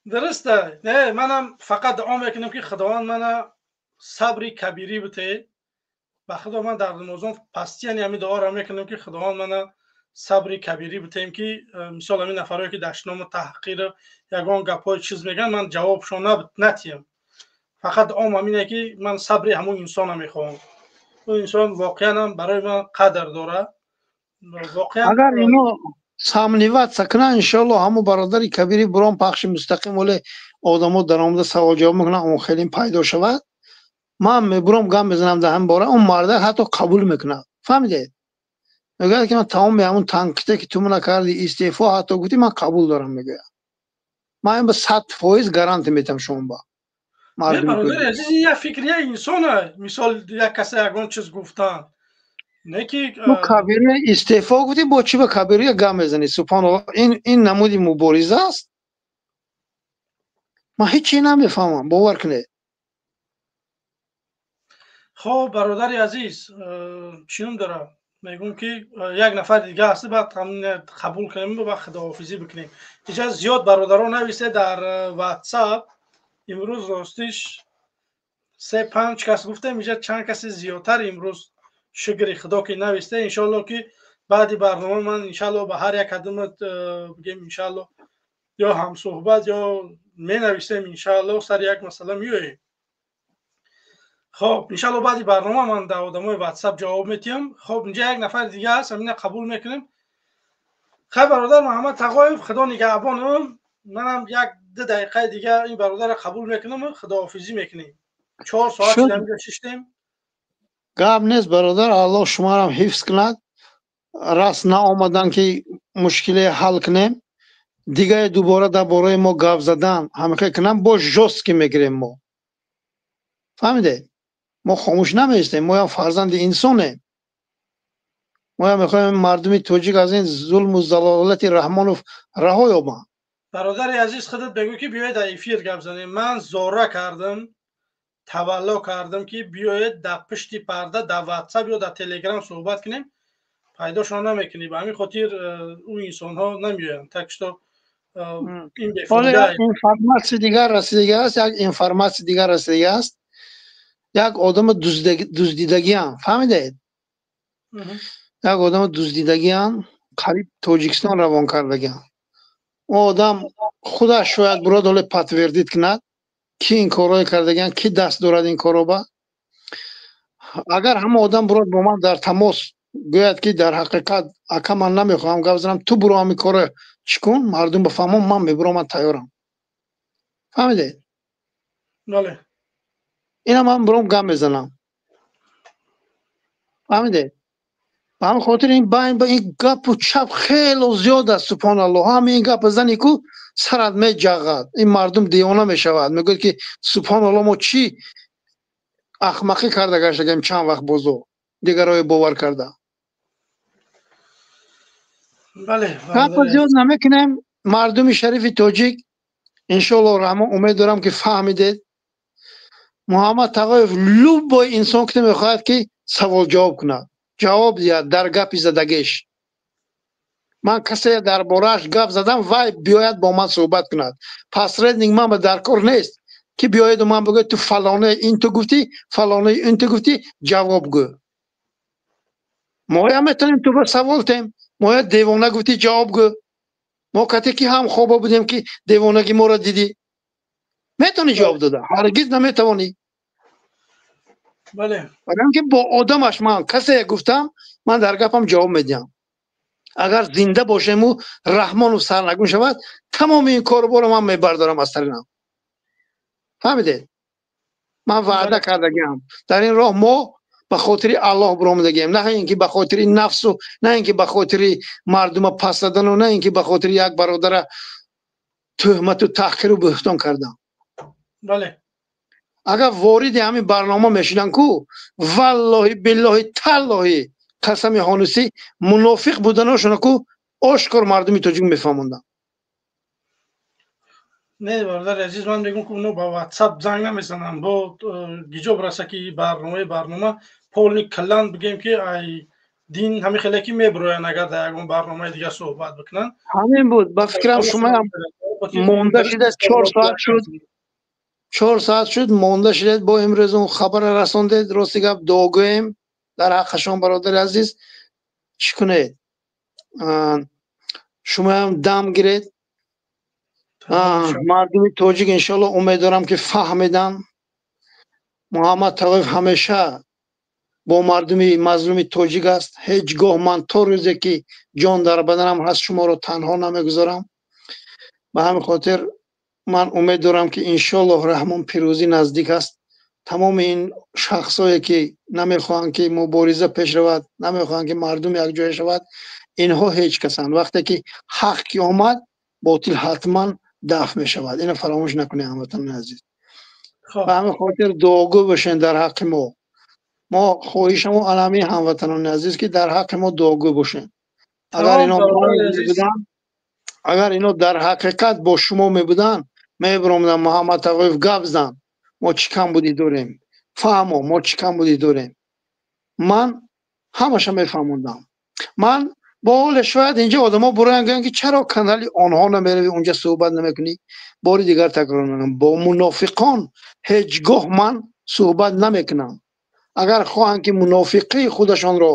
Дуруст аст. Не, манам фақат дуо мекунам, ки Худованд мана сабри кабирӣ бите. Ба Худо, ман дар намозон пастияни ҳамин дуоро мекунам, ки Худованд мана сабри кабирӣ битем, ки мисол ҳамин нафарое ки дашному таҳқиру ягон гапҳои чиз мегӯянд, ман ҷавобшон натиҳам. Фақат дуом ҳамине, ки ман сабри ҳамун инсона мехоҳам. Ӯ инсон воқеан ҳам барои ман қадр дорад. Воқеан. Агар ино сомневаться кунанд, иншоалло, ҳамун бародари кабири бурон пахши мустақим, оле одамо даромада савол ҷавоб мекунанд, он хеле пайдо шавад, ман мебурам, гап мезанам дар ҳамин бора, он мардак ҳатто қабул мекунад. Фаҳмидед? Мегӯяд, ки ман тамоми ҳамун танқиде, ки ту мана карди, истеъфо ҳатто гуфтӣ, ман қабул дорам, мегӯяд. Ман ин ба 100% гарантия метиҳам шумо ба мардуми бародари азиз, ин як фикри як инсона. Мисол, як касе ягон чиз гуфтан, не ки Ту кабирия истеъфо гуфтӣ, бо чӣ ба кабирия гап мезанӣ? Субҳоналлоҳ, ин намуди мубориза аст? Ман ҳеҷ чиз намефаҳмам, бовар кунед. Хоб, бародари азиз, чӣ ном дорад, мегӯм, ки як нафари дига ҳаст, баъд қабул кунем ва худоҳофизӣ бикунем. Иҷа зиёд бародарон нависе дар ватсап. Имрӯз ростиш се панҷ кас гуфтем, иҷа чанд каси зиёдтар имрӯз, шукри Худо, ки нависте. Иншоалло, ки баъди барнома ман иншоалло ба ҳар як кадомат бигем, иншоалло, ё ҳамсӯҳбат, ё менависем, иншоалло, сари як масъала меоем. Хоб, иншоалло, баъди барнома ман дар одамои ватсап ҷавоб метиҳам. Хоб, инҷа як нафари дига ҳаст, ҳамина қабул мекунем. Хай, бародар Муҳаммад Тағоев, Худо нигаҳбонам. Манам як ду дақиқаи дига ин бародарро қабул мекунам, худоҳофизӣ мекунем. 4 соат шуда инҷа шиштем. Гап нест, бародар, Аллоҳ шумоам ҳифз кунад. Раст наомадан, ки мушкиле ҳал кунем. Дигар дубора дар бораи мо гап задан ҳамихел кунам, бо жёсткий мегирем мо. Фаҳмидед? Мо хомӯш намеистем, моям фарзанди инсонем. Моям мехоҳем мардуми тоҷик аз ин зулму залолати Раҳмонов раҳо ёбанд. Бародари азиз, худат бигӯ, ки биёед дар эфир гап занем. Ман зора кардам, тавалло кардам, ки биёед дар пушти парда, дар ватсап ё дар телеграм суҳбат кунем, пайдошон намекунӣ. Ба ҳамин хотир ӯ инсонҳо намеоянд, так что ин бефоида. Информация дигар расидага аст, як информация дигар расидага аст. Як одами дуздидагиам, фаҳмидед, як одами дуздидагиам қариб Тоҷикистон равон кардагиам. Он одам худаш шояд бурод, ҳоле подтвердить кунад, ки ин корҳое кардагиам, ки даст дорад ин корҳо. Агар ҳама одам бурод бо ман дар тамос, гӯяд, ки дар ҳақиқат, ака, ман намехоҳам гап занам, ту буро, ҳамин корро чӣ кун, мардум бифаҳмон, ман мебурам, ман тайёрам. Фаҳмидед? Бале. Ина ман буром, гап мезанам. Фаҳмидед? Ба ҳамин хотир ин байн ба ин гапу чап хело зиёд аст. Субҳоналлоҳ, ҳамин ин гапа зани ку сарат меҷағад, ин мардум девона мешавад, мегӯяд, ки субҳоналлоҳ, мо чӣ ахмақӣ карда гаштагем, чанд вақт бозо дигарое бовар карда. Бале. Гапа зиёд намекунем. Мардуми шарифи тоҷик, иншоалло раҳмон, умед дорам, ки фаҳмидед. Муҳаммад Тағоев любой инсон, ки мехоҳад, ки савол ҷавоб кунад, ҷавоб диҳад дар гапи задагиш. Ман касе дар борааш гап задам, вай биёяд, бо ман суҳбат кунад. Посредник ман ба дар кор нест, ки биёеду ман бигӯяд, ту фалоне ин ту гуфтӣ, фалоне ин ту гуфтӣ, ҷавоб гӯ. Моя метавонем ту ба савол тем, моя девона гуфтӣ, ҷавоб гӯ. Мо кате ки ҳам хобо будем, ки девонагӣ моро дидӣ, метавонӣ ҷавоб дода? Ҳаргиз наметавонӣ. Бале. Барои ки бо одамаш ман касе гуфтам, ман дар гапам ҷавоб медиҳам. Агар зинда бошему Раҳмонов сарнагун шавад, тамоми ин коруборо ман мебардорам аз саринам. Фаҳмидед? Ман ваъда кардагиам. Дар ин роҳ мо ба хотири Аллоҳ биромадагием, на ин ки ба хотири нафсу, на ин ки ба хотири мардума пас задану, на ин ки ба хотири як бародара тӯҳмату таҳқиру буҳтон кардан. Бале. Агар вориди ҳамин барнома мешуданд ку, валлоҳи, биллоҳи, таллоҳи, қасами ҳонусӣ, мунофиқ буданошона ку ошкор мардуми тоҷик мефаҳмонданд. Не, бародари азиз, ман мегӯям, ки оно ба WhatsApp занг намезананд. Бо гиҷоб раса, ки барнома полни калан бигем, ки ай дин ҳамин хеле ки мебироянд, агар дар ягон барномаи дигар суҳбат бикунанд. Ҳамин буд. Ба фикрам, шумоам монда шудааст, 4 соат шуд, 4 соат шуд, монда шудед. Бо имрӯз он хабара расондед. Рости гап, дуогӯем дар ҳаққашон. Бародари азиз, чӣ кунед, шумоам дам гиред. Мардуми тоҷик, иншоалло, умед дорам, ки фаҳмиданд. Муҳаммад Тағоев ҳамеша бо мардуми мазлуми тоҷик аст. Ҳеҷ гоҳ ман то рӯзе ки ҷон дар баданам ҳаст, шуморо танҳо намегузорам. Ба ҳамин хотир ман умед дорам, ки иншоаллоҳ Раҳмон пирӯзӣ наздик аст. Тамоми ин шахсое ки намехоҳанд, ки мубориза пеш равад, намехоҳанд, ки мардум якҷоя шавад, инҳо ҳеҷ касанд. Вақте ки ҳақ ки омад, ботил ҳатман дафъ мешавад. Ино фаромӯш накунед, ҳамватанони азиз. Ба ҳамин хотир дуогӯ бошед дар ҳаққи мо. Мо хоҳишамо алами, ҳамватанони азиз, ки дар ҳаққи мо дуогӯ бошед. Агар ино мебуданд, агар ино дар ҳақиқат бо шумо мебуданд, мебиромаданд: «Муҳаммад Тағоев, гап зан, мо чӣ камбудӣ дорем, фаҳмо, мо чӣ камбудӣ дорем». Ман ҳамаша мефаҳмондам. Ман бо ҳоле шояд инҷа одамо буроянд, гӯянд, ки чаро канали онҳо намеравӣ, унҷа суҳбат намекунӣ. Бори дигар такрор мекунам: бо мунофиқон ҳеҷ гоҳ ман суҳбат намекунам. Агар хоҳанд, ки мунофиқии худашонро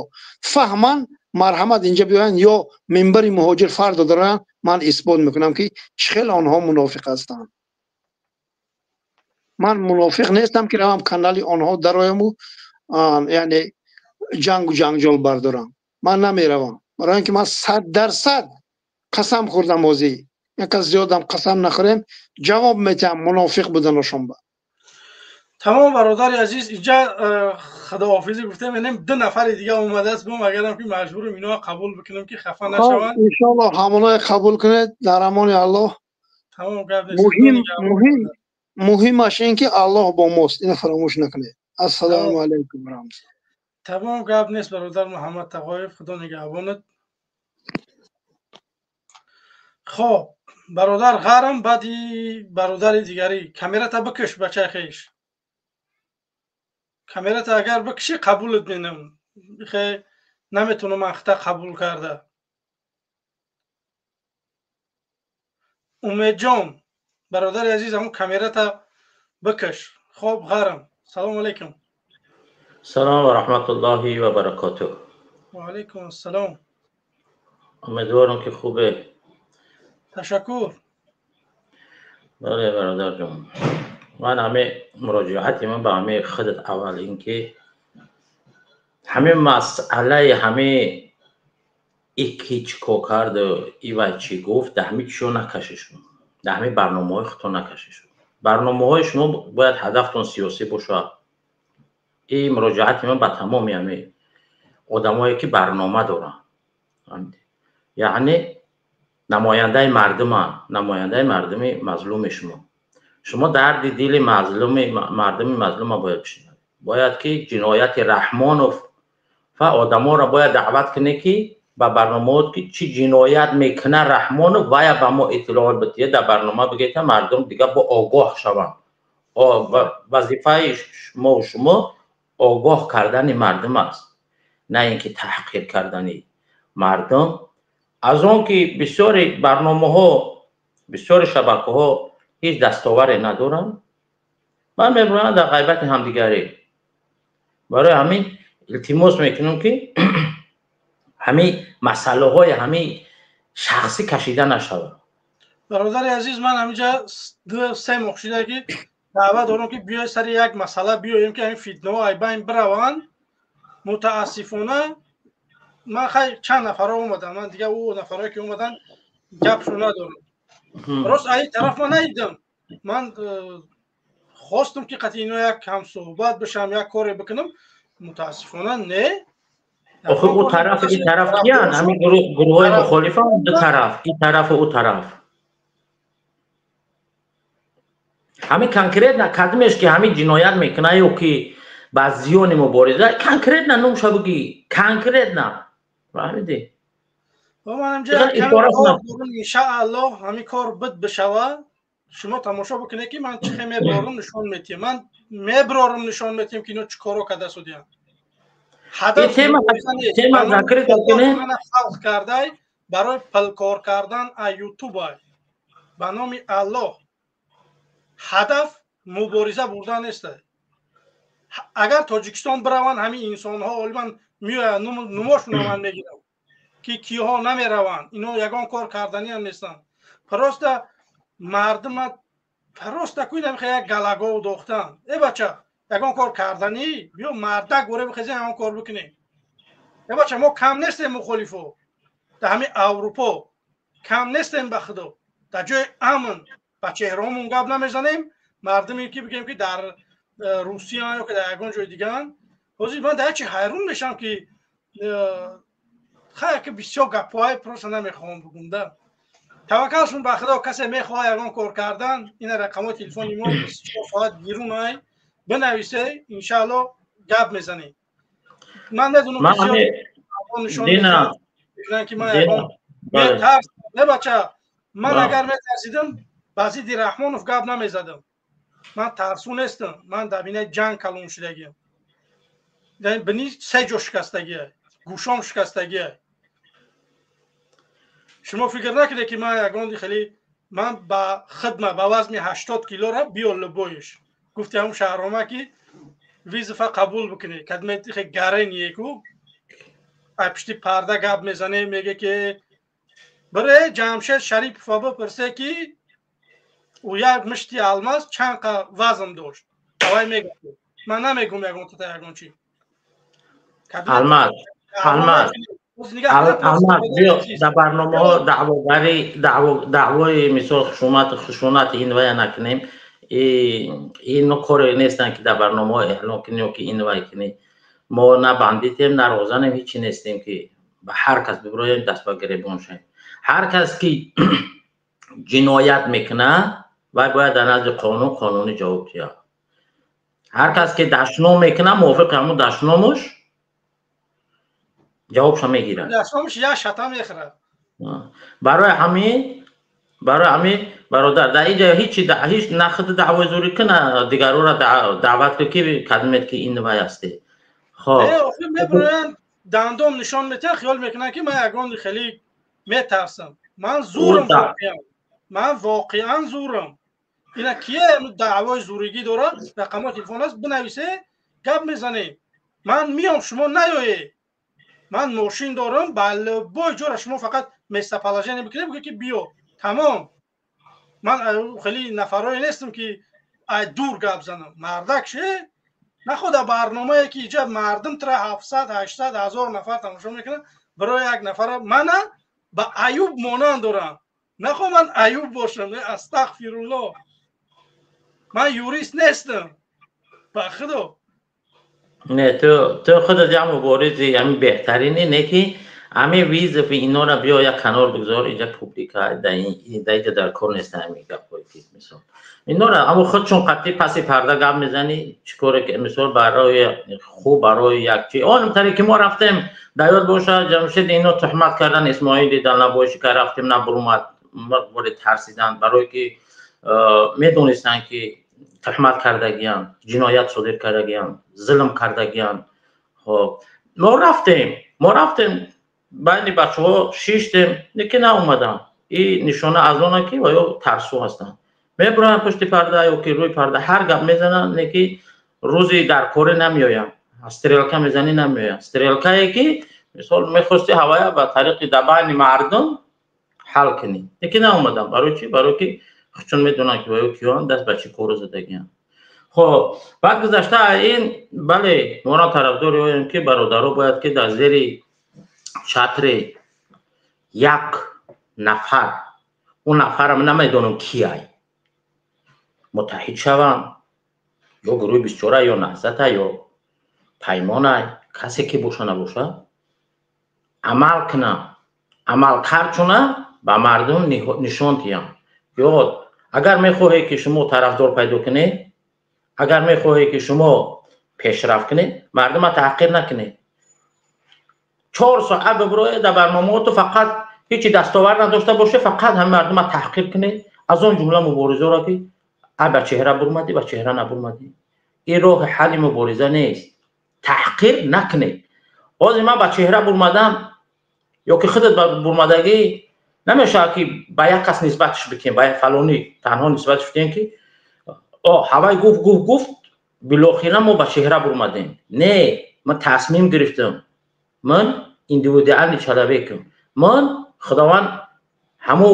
фаҳманд, марҳамат, инҷа биёянд ё минбари муҳоҷир фардо дароянд, ман исбот мекунам, ки чӣ хел онҳо мунофиқ ҳастанд. Ман мунофиқ нестам, ки равам канали онҳо дарояму, яъне ҷангу ҷанҷол бардорам. Ман намеравам, барои ин ки ман 100% қасам хӯрдам. Ҳозӣ як кас зиёдам қасам нахӯрем, ҷавоб метиҳам мунофиқ буданашон ба. Тамом, бародари азиз, инҷа худоҳофизӣ гуфтем. Инем ду нафари дига омадааст бом, агарам ки маҷбурам иноа қабул бикунам, ки хафа нашаванд. Иншоалло, ҳамоное қабул кунед. Дар амони Аллоҳ. Тамом, гап. Муҳим, муҳимаш ин ки Аллоҳ бо мост, ино фаромӯш накунед. Ассалому алайкум варахматуллоҳ. Тамом, гап нест, бародар Муҳаммад Тағоев, худо нигаҳбонат. Хоб, бародар Ғарм, баъди бародари дигарӣ. Камерата бикиш, бачаи хеш, камерата агар бикишӣ, қабулат менам. Хе наметавонам ахта қабул карда. Умедҷон, бародари азиз, ҳамун камерата бикаш. Хоб, Ғарм, салому алайкум. Салом ва раҳматуллоҳи ва баракотуҳ. Ва алайкум ассалом. Умедворам, ки хубе. Ташаккур. Бале, бародарҷон, ман ҳаме муроҷиати ман ба ҳамаи худат, аввал ин ки ҳамин масъалаи ҳаме ики чӣ кор карду ивай чӣ гуфт, дар ҳамин чиё накашед шумо, дар ҳамин барномаҳои худтон накашед. Шумо барномаҳои шумо бояд ҳадафтон сиёсӣ бошад. Ин муроҷиати ман ба тамоми ҳамин одамое ки барнома доранд, яъне намояндаи мардуманд, намояндаи мардуми мазлуми шумо. Шумо дарди дили мазлуми мардуми мазлума бояд бишинавед. Бояд ки ҷинояти Раҳмонов ва одаморо бояд даъват кунед, ки ба барномаот, ки чӣ ҷиноят мекунад Раҳмонов, вая ба мо иттилоот бидиҳед, дар барнома бигӯед, мардум дига бо огоҳ шаванд. Вазифаи мову шумо огоҳ кардани мардум аст, на ин ки таҳқир кардани мардум. Аз он ки бисёри барномаҳо, бисёри шабакаҳо ҳеҷ дастоваре надоранд, ман мебурам дар ғайбати ҳамдигарӣ. Барои ҳамин илтимос мекунам, ки ҳамин масъалаҳои ҳамин шахсӣ кашида нашавад. Бародари азиз, ман ҳаминҷа 2-3 моҳ шуда, ки даъват дорам, ки биёй сари як масъала биёем, ки ҳамин фитнаҳо ай байн бираванд. Мутаассифона, ман хай чанд нафарҳо омаданд, ман дигар ӯ нафарҳое ки омаданд, гапшо надорам. Рост, ай тараф ман надидам. Ман хостум, ки қатъи ино як ҳамсуҳбат бишам, як коре бикунам, мутаассифона не. Охир ӯ тараф, ин тараф киян? Ҳамин гурӯҳҳои мухолифан, ду тараф, ин тарафу ӯ тараф. Ҳамин конкретно кадмеш ки ҳамин ҷиноят мекунад ё ки ба зиёни мубориза, конкретно номша бигӣ, конкретно, фаҳмидӣ? Иншааллоҳ, ҳамин кор бид бишава. Шумо тамошо бикунед, ки ман чӣ хел меброрум, нишон метиҳам. Ман меброрум, нишон метиҳам, ки ино чӣ коро карда судиянд. Ҳадаф кардай барои пулкор кардан а ютубай. Ба номи Аллоҳ, ҳадаф мубориза бурдан нест. Агар Тоҷикистон бираванд, ҳамин инсонҳо олиман меоянд, нумошонро ман мегирам, ки киҳо намераванд. Ино ягон кор карданиам нестанд. Просто мардума просто куй намехоҳ як галагов дохтан. Э бача, ягон кор карданӣ биё, мардак горе бихезем, ягон кор бикунем. Э бача, мо кам нестем, мухолифо дар ҳамин Аврупо кам нестем, ба Худо. Дар ҷои амн ба чеҳраҳомон гап намезанем. Мардуме ки бигем, ки дар Русия ё ки дар ягон ҷои дигаан. Ҳозир ман дар як чи ҳайрон мешавам, ки хая, ки бисёр гапҳои просто намехоҳам бигум да. Таваккалшон ба Худо. Касе мехоҳад ягон кор кардан, ина рақамҳои телефони мо 24 соат гирунай, бинависе, иншаалло гап мезанем. Ман медонам, нишон ки ман ягон метарс не, бача. Ман агар метарсидам, ба зидди Раҳмонов гап намезадам. Ман тарсу нестам. Ман дар бинаи ҷанг калон шудагиам. Бини, се ҷо шикастагия, гӯшом шикастагия. Шумо фикр накунед, ки ман ягон хеле. Ман ба хидма ба вазни 80 килора биё, любоиш гуфти ҳамн шаҳрома, ки вызова қабул бикунед. Кадметихе гарение-ку ай пишти парда гап мезане, меге, ки бире Ҷамшед Шарипова бипурсе, ки ӯ як мишти алмаз чанд қа вазн дошт. Авай мега, ман намегум ягон тата ягон чи. Алмаз, Алмаз, Алмаз, биё, дар барномаҳо даъвогарӣ, даъвои мисол хушумат, хушунат ин вая накунем. Ино коре нестанд, ки дар барномаҳо эълон кунӣ ё ки ин вай кунӣ. Мо на бандитем, на розанем, ҳичи нестем, ки ба ҳар кас бибироем, даст ба гиребон шавем. Ҳар кас ки ҷиноят мекунад, вай бояд дар назди қонун қонунӣ ҷавоб диҳад. Ҳар кас ки дашном мекунад, мувофиқи ҳамун дашномуш ҷавобша мегирад. Дашномуш як шата мехӯрад. Барои ҳамин, бародар, дар инҷа ҳичи ҳеҷ на худ даъвои зӯрӣ куна, дигарора даъват кун, ки кадмет ки ин вай ҳасте. Хоб, мебироянд, дандон нишон метиҳанд, хиёл мекунанд, ки ман ягон хеле метарсам. Ман зурам, воқеан ман воқеан зурам. Ина кие даъвои зуригӣ дорад, рақамҳои телефон аст, бинависе, гап мезанем. Ман миём, шумо наёед. Ман мошин дорам, ба любой ҷора шумо фақат местоположение бикунед, бигӯед, ки биё, тамом. Ман хеле нафарое нестам, ки ай дур гап занам. Мардак ше, находа барномае, ки иҷа мардум тра 700-800 ҳазор нафар тамошо мекунад, барои як нафара мана ба Аюб монанд дорам. Нахо ман Аюб бошам, астағфирулло. Ман юрист нестам, ба Худо. Не, ту худат як муборизи ҳамин беҳтарини, не ки ҳамин вызови инора биё як канор бигзор. Инҷа публика, дар инҷа дар кор нест ҳамин гапҳое, ки мисол инора ҳамо худшон қатъи паси парда гап мезанӣ. Чӣ коре ки мисол барои хуб, барои як чи он таре ки мо рафтем, дар ёд боша, Ҷамшед, ино туҳмат кардан Исмоили Далнабоши, ка рафтем, набурумад, боре тарсиданд, барое ки медонистанд, ки туҳмат кардагиянд, ҷиноят содир кардагиянд, зулм кардагиянд. Хоб, мо рафтем, байни бачаҳо шиштем, лекин наомадам. И нишона аз оне, ки оё тарсу ҳастанд, мебуранд пушти парда ё ки рӯи парда ҳар гап мезананд, не ки рӯзи дар коре намеоянд, стрелка мезанӣ, намеоянд. Стрелкае ки мисол мехости ҳавая ба тариқи дар байни мардум ҳал кунӣ, лекин наомадам. Барои чӣ? Барои ки чун медонанд, ки оё киён даст ба чӣ кору задагиянд. Хоб, баъд гузашта ин, бале, моро тарафдори оем, ки бародаро бояд ки дар зери чатри як нафар, он нафарам намедонам кияй, муттаҳид шаванд, ё гурӯҳи бисчора, ё Наҳзата, ё Паймонай, касе ки боша набоша, амал кунам, амалкард чуна ба мардум нишон диҳам. Ё агар мехоҳед, ки шумо тарафдор пайдо кунед, агар мехоҳед, ки шумо пешрафт кунед, мардума таҳқир накунед. 4 соат бибироед дар барномаҳото, фақат ҳечи дастовард надошта боше, фақат ҳами мардума таҳқир кунед. Аз он ҷумла муборизаро ки ба чеҳра бурмадӣ, ба чеҳра набурмадӣ. Ин роҳи ҳалли мубориза нест. Таҳқир накунед. Ҳозир ман ба чеҳра бурмадам ё ки худат бурмадагӣ намешавад ки ба як кас нисбатш бикунем, ба фалонӣ танҳо нисбатш бикунем ки ҳавай гуфт гуфт гуфт, билохира мо ба чеҳра бурмадем. Не, ман тасмим гирифтам. Ман индивидуальный человекам. Ман Худованд ҳаму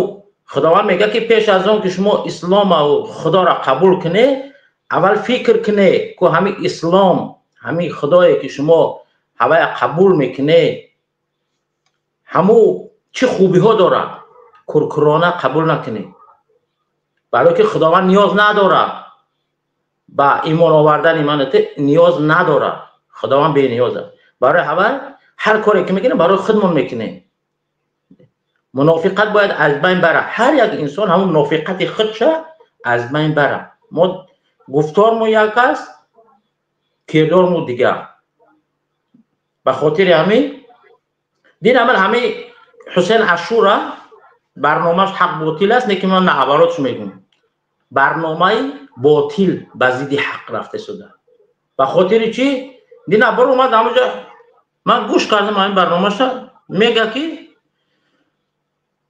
Худованд мегӯяд ки пеш аз он ки шумо ислому Худоро қабул кунед, аввал фикр кунед ку ҳамин ислом, ҳамин Худое ки шумо ҳавая қабул мекунед, ҳаму чӣ хубиҳо дорад, куркурона қабул накунед. Барое ки Худованд ниёз надорад ба имон овардани ман, ниёз надорад. Худованд бениёз аст. Барои ҳавай ҳар коре ки мекунем барои худмон мекунем. Мунофиқат бояд аз байн барад. Ҳар як инсон ҳамун мунофиқати худша аз байн барад. Мо гуфтормо як аст, кирдормо дигар. Ба хотири ҳамин дин амал ҳамин Ҳусайн Ашура барномааш ҳақ ботил аст, лекин ман наоборотш мегӯям. Барномаи ботил ба зидди ҳақ рафта шуда. Ба хотири чӣ? Дин абор омад ҳамонҷо, ман гӯш кардам ҳамин барномаша, мега ки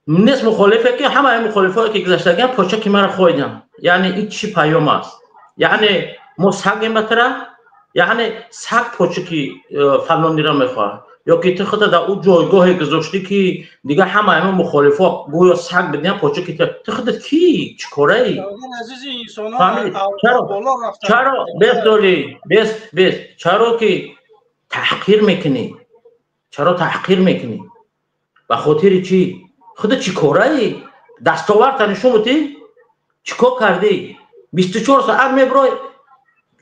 нест мухолифе ки ҳамаи мухолифое ки гузаштагиан почаки маро хоиданд. Яъне ин чӣ паём аст? Яъне мо сагем ба тара? Яъне саг почаки фалониро мехоҳад? Ё ки ту худро дар ӯ ҷойгоҳе гузоштӣ ки дигар ҳамаи мо мухолифо гӯё саг бидиҳанд почаки ту. Ту худат кӣ? Чӣ кораӣ? Чаро бес дорӣ? Бес бес. Чаро ки таҳқир мекунӣ? Чаро таҳқир мекунӣ? Ба хотири чӣ? Худат чӣ кораӣ? Дастовардта нишон будӣ? Чӣ кор кардӣ? 24 соат меброй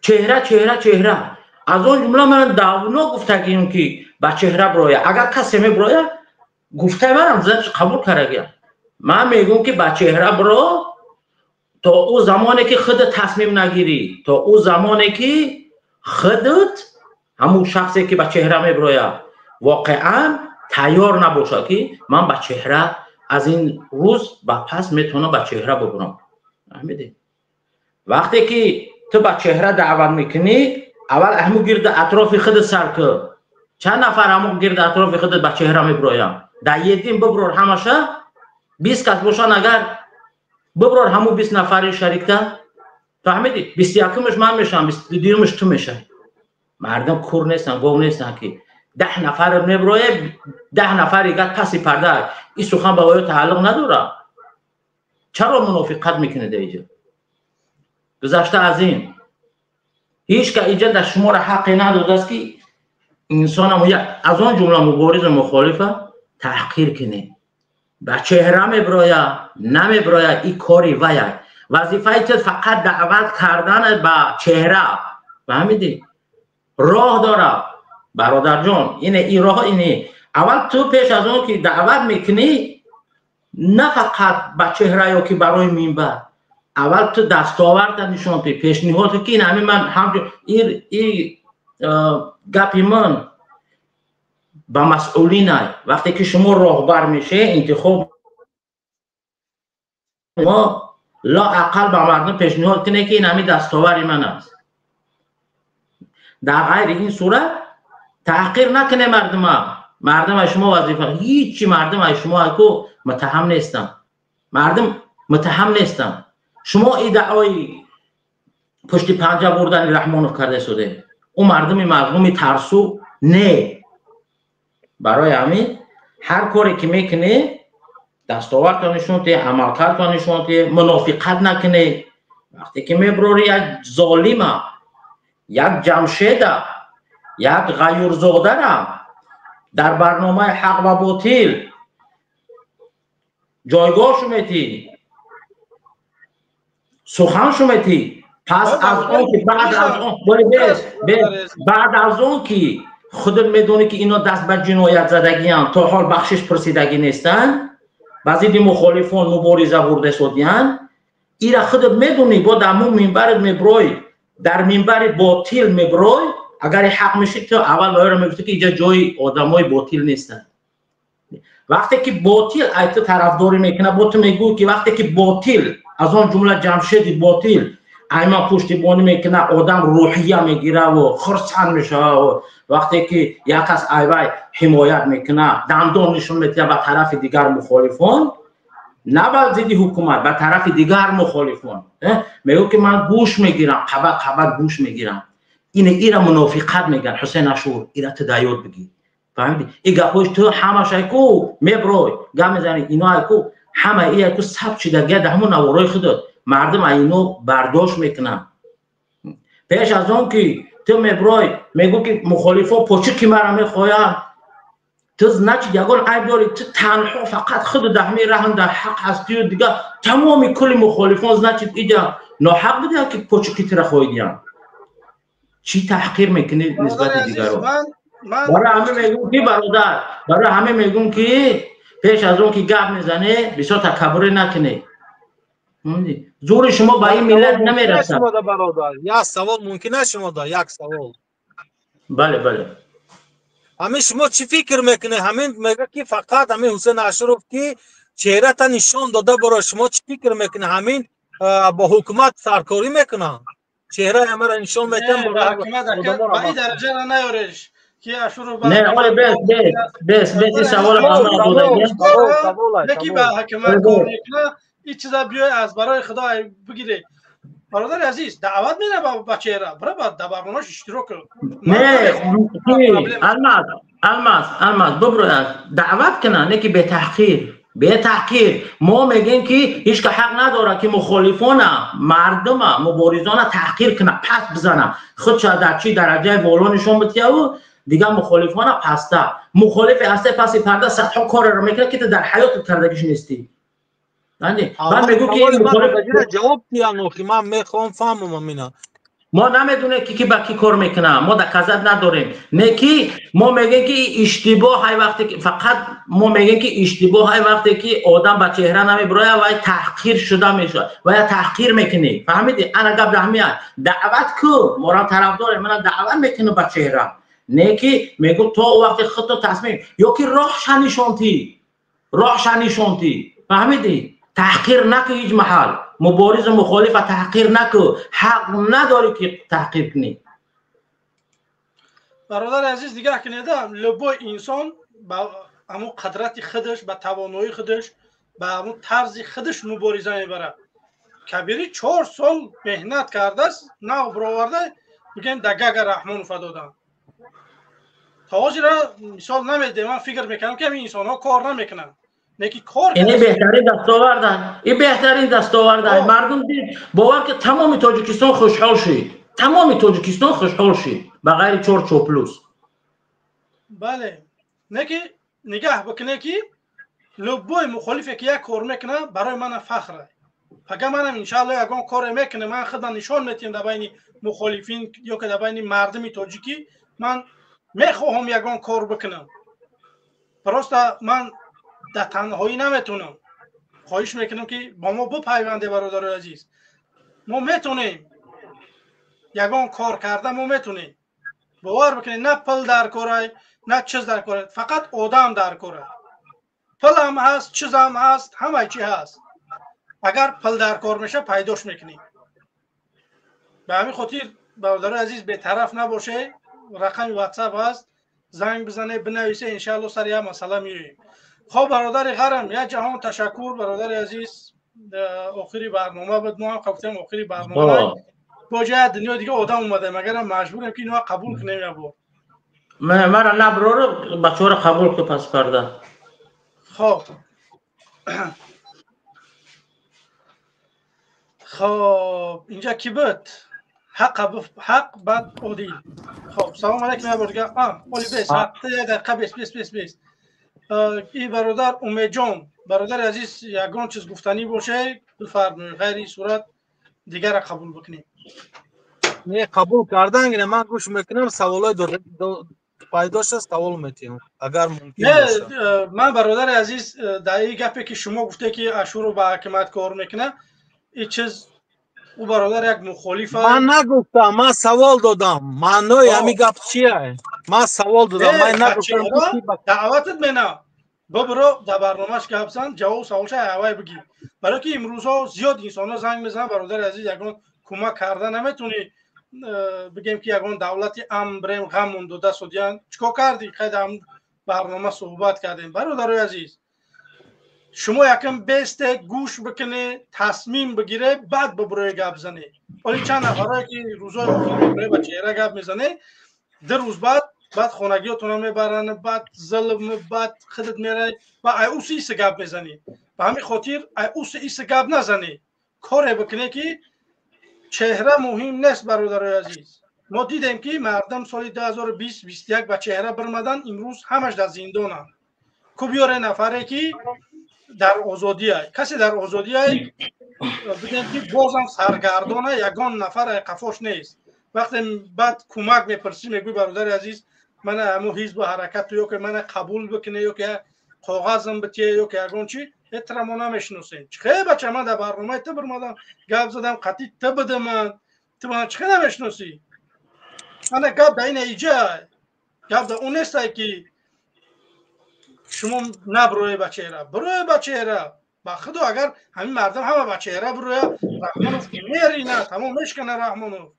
чеҳра чеҳра чеҳра. Аз он ҷумла ман давно гуфтагием ки ба чеҳра броя. Агар касе меброя, гуфтаи манам қабул кардагиам. Ман мегӯям ки ба чеҳра бро то ӯ замоне ки худат тасмим нагирӣ, то ӯ замоне ки худат ҳамун шахсе ки ба чеҳра меброяд воқеан тайёр набошад ки ман ба чеҳра аз ин рӯз ба пас метавонам ба чеҳра бубурам. Фаҳмидӣ? Вақте ки ту ба чеҳра даъват мекунӣ, аввал ҳамун гирди атрофи худат сар кун. Чанд нафар ҳамун гирди атрофи худат ба чеҳра меброянд? Дар един биброр ҳамаша, 20 кас бошанд, агар биброр ҳамун 20 нафари шарикта, фаҳмидӣ? 21-мш ман мешавам, 22-мш ту мешавӣ. Мардум кур нестанд, гов нестанд ки 10 нафар меброяд, 10 нафари дигар паси парда. Ин сухан ба оё тааллуқ надорад. Чаро мунофиқат мекунед инҷо? Гузашта аз ин ҳеҷ ка инҷа дар шуморо ҳаққе надодааст ки инсонам аз он ҷумла муборизу мухолифа таҳқир кунед. Ба чеҳра меброяд, намеброяд, ин кори вай аст. Вазифаи ту фақат даъват кардан ба чеҳра. Фаҳмидӣ? Роҳ дорад бародарҷон, ине ин роҳ ине. Аввал ту пеш аз он ки даъват мекунӣ, на фақат ба чеҳра ё ки барои минбар, аввал ту дастоварда нишон диҳ, пешниҳод ки ин ҳамин ман ҳамчун ин гапи ман ба масъулин ай. Вақте ки шумо роҳбар мешед, интихоб мо лоақал ба мардум пешниҳод кунед ки ин ҳамин дастовари ман аст. Дар ғайри ин сурат таҳқир накунед мардума. Мардум аз шумо вазифа ҳичи, мардум аз шумо ку муттаҳам нестанд. Мардум муттаҳам нестанд. Шумо иддаои пушти панҷа бурдани Раҳмонов карда шуде. Ӯ мардуми мазлуми тарсу не. Барои ҳамин ҳар коре ки мекунед, дастовардтон нишон диҳед, амалкардтон нишон диҳед, мунофиқат накунед. Вақте ки меброри як золима, як ҷамшеда, як ғаюрзодара дар барномаи ҳақ ва ботил ҷойгоҳ метӣ, сухан шуметӣ, пас аз он ки баъд аз он баъд аз он ки худат медонӣ ки ино даст ба ҷиноят задагиянд, то ҳол бахшиш пурсидагӣ нестанд, ба зидди мухолифон мубориза бурда шудиянд, ира худат медонӣ, бо дар ҳамун минбарат меброй, дар минбари ботил меброй. Агар ҳақ мешид, ту аввал ба ёро мегуфтӣ ки инҷа ҷои одамои ботил нестанд. Вақте ки ботил ай ту тарафдорӣ мекунад, бо ту мегӯӣ ки вақте ки ботил аз он ҷумла Ҷамшеди ботил айман пуштибонӣ мекунад, одам рӯҳия мегираву хурсанд мешавад. Вақте ки як кас айвай ҳимоят мекунад, дандон нишон медиҳад ба тарафи дигар мухолифон, на ба зидди ҳукумат, ба тарафи дигар мухолифон, мегӯ ки ман гӯш мегирам, қабат қабат гӯш мегирам. Ина ира мунофиқат мегӯянд. Ҳусейн Ашур, ира ту дар ёд бигир, фаҳмидӣ? И гапҳои ту ҳамаш айку меброй гап мезанӣ, ино айку ҳама и айку сабт шидагия дар ҳамон наворои худот. Мардум ино бардошт мекунанд. Пеш аз он ки ту меброй мегӯ ки мухолифо почики мара мехоҳанд, ту значит ягон айб дорӣ. Ту танҳо фақат худу дар ҳамин раҳм дар ҳақ ҳастию, дигар тамоми кулли мухолифон значит иҷа ноҳақ будия ки почики тура хоҳидиянд. Чӣ таҳқир мекунӣ нисбати дигарон? Барои ҳамин мегӯм ки бародар, барои ҳамин мегӯм ки пеш аз он ки гап мезанӣ, бисёр такаббурӣ накунӣ. Зури шумо ба ин миллат намерасад. Як савол мумкин аст шумода? Як савол. Бале, бале. Ҳамин шумо чӣ фикр мекунед? Ҳамин мега ки фақат ҳамин Ҳусейн Ашуров ки чеҳрата нишон дода, барои шумо чӣ фикр мекунед? Ҳамин бо ҳукумат саркорӣ мекунанд, чеҳраи ҳамаро нишон медиҳанд. Ба ин дараҷа наёреш ки Ашуров. Не, оле, бес, бес, бес, бес, ин савола ба ман додагӣ. Ки ба ҳукумат кор мекунад, ин чиза биёй аз барои Худо бигире. Бародари азиз, даъват мера ба чеҳра, бира дар барномааш иштирок кун. Не, Алмаз, Алмаз, Алмаз, биброяд, даъват кунад, не ки бетаҳқир, бетаҳқир. Мо мегӯем ки ҳеҷ ка ҳақ надорад ки мухолифона, мардума, муборизона таҳқир кунад, паст бизанад, худша дар чӣ дараҷаи боло нишон бидиҳаву дигар мухолифона паста. Мухолифе ҳасте, паси парда садҳо кореро мекунад ки ту дар ҳаётат кардагиш нестӣ. Баъд мегӯ ки ҷавоб диҳам, охи ман мехоҳам фаҳмам амина. Мо намедонем ки ки ба кӣ кор мекунад, мо доказат надорем. Не ки мо мегӯем ки иштибоҳ ҳай вақте ки фақат мо мегӯем ки иштибоҳ ҳай вақте ки одам ба чеҳра намебирояд, вай таҳқир шуда мешавад, вая таҳқир мекунӣ. Фаҳмидӣ? Ана гап даҳмият. Даъват ку, моро тарафдорем, мана даъват мекунӣ ба чеҳра. Не ки мегӯ то вақте худто тасмим ё ки роҳша нишонтӣ, роҳша нишонтӣ. Фаҳмидӣ? Таҳқир наку ҳеҷ маҳал. Муборизу мухолифа таҳқир наку, ҳақ надорӣ ки таҳқир кунӣ. Бародари азиз, нигоҳ кунед, любой инсон ба ҳамун қадрати худаш, ба тавоноии худаш, ба ҳамун тарзи худаш мубориза мебарад. Кабирӣ 4 сол меҳнат кардааст, нав бироварда, бигӯем да Гага Раҳмонова додам. То ҳозира мисол намедиҳем, ман фикр мекунам ки ҳамин инсонҳо кор намекунанд. Неки кор ин беҳтарин дастовард, ин беҳтарин дастовард. Мардум дид, бовар ки тамоми Тоҷикистон хушҳол шуд, тамоми Тоҷикистон хушҳол шуд, ба ғайри чор чоплус. Бале, неки нигаҳ бикунед ки любой мухолифе ки як кор мекунад, барои мана фахр. Пага манам иншаалло ягон коре мекунам, ман худам нишон метиҳам дар байни мухолифин ё ки дар байни мардуми тоҷикӣ. Ман мехоҳам ягон кор бикунам, просто ман дар танҳоӣ наметунам. Хоҳиш мекунам ки бо мо бипайванде, бародарои азиз. Мо метунем ягон кор карда, мо метунем. Бовар бикунед, на пул дар корай, на чиз дар корай, фақат одам дар корай. Пулам ҳаст, чизам ҳаст, ҳамаи чи ҳаст. Агар пул дар кор меша, пайдош мекунем. Ба ҳамин хотир, бародарои азиз, бетараф набошед. Рақами ватсап ҳаст, занг бизанед, бинависед, иншаалло сари як масъала меоем. Хоб, бародари ғарам, як ҷаҳон ташаккур, бародари азиз. Охири барнома буд, мо ҳам гуфтем охири барнома. Бо ҷои дунё дига одам омадаем, агарам маҷбурем ки инҳо қабул кунем як бор. Мара наброру бачаҳоро қабул кун пас парда. Хоб. Хоб, инҷа ки буд? Ҳақ, ҳақ, бад одил. Хоб, салом алайкум як бор дига. Оли бес, ҳақ, як дақиқа бес, бес, бес, бес. Ин бародар Умедҷон, бародари азиз, ягон чиз гуфтанӣ боше, бифармоед, ғайри ин сурат дигарро қабул бикунем. Не, қабул кардан гина, ман гӯш мекунам, саволои пайдо шуд, савол метиҳам, агар мумкин бошад. Ман, бародари азиз, дар ин гапе ки шумо гуфте ки Ашуров ба ҳакимат кор мекунад, ин чиз ӯ бародар як мухолиф. Ман нагуфтам, ман савол додам. Маънои ҳамин гап чия? Ман савол додам, ман нагуфтам. Даъватат менам. Бибиро дар барномааш гап зан, ҷавобу саволша ҳавай бигир. Барои ки имрӯзҳо зиёд инсонҳо занг мезананд, бародари азиз, ягон кӯмак карда наметавонӣ, бигем ки ягон давлати амн бирем, ғаммон дода судиян. Чикор кардӣ? Хай дар барнома суҳбат кардем. Бародарои азиз, шумо якм бесте гӯш бикунед, тасмим бигире, баъд бибирои гап занед. Оли чанд нафарое ки рӯзои охир мебироe ба чеҳра гап мезанед, 2 рӯз баъд хонагиётонро мебаранд, баъд зулм, баъд худат мерай ва ай уси иса гап мезанӣ. Ба ҳамин хотир ай уси иса гап назанӣ, коре бикунед ки чеҳра муҳим нест. Бародарои азиз, мо дидем ки мардум соли 2020-21 ба чеҳра бирмадан, имрӯз ҳамаш дар зиндонанд. Ку биёре нафаре ки дар озодиай, касе дар озодиай, бидем ки бозам саргардона, ягон нафар қафош нест. Вақте баъд кӯмак мепурсӣ, мегӯй бародари азиз, мана ҳамун ҳизбу ҳаракату ё ки мана қабул бикунӣ, ё ки коғазам битие, ё ки ягон чи, этра мо намешиносем. Чихе бача, ман дар барномаи ту бирмадам, гап задам, қатъи ту бидам, ман ту мана чихе намешиносӣ? Ана гап да ина иҷа, гап да он нестай ки шумо набурӯе ба чеҳра, бурӯе ба чеҳра. Ба худо, агар ҳамин мардум ҳама ба чеҳра бурӯя, Раҳмонов мерина, тамом мешкана Раҳмонов.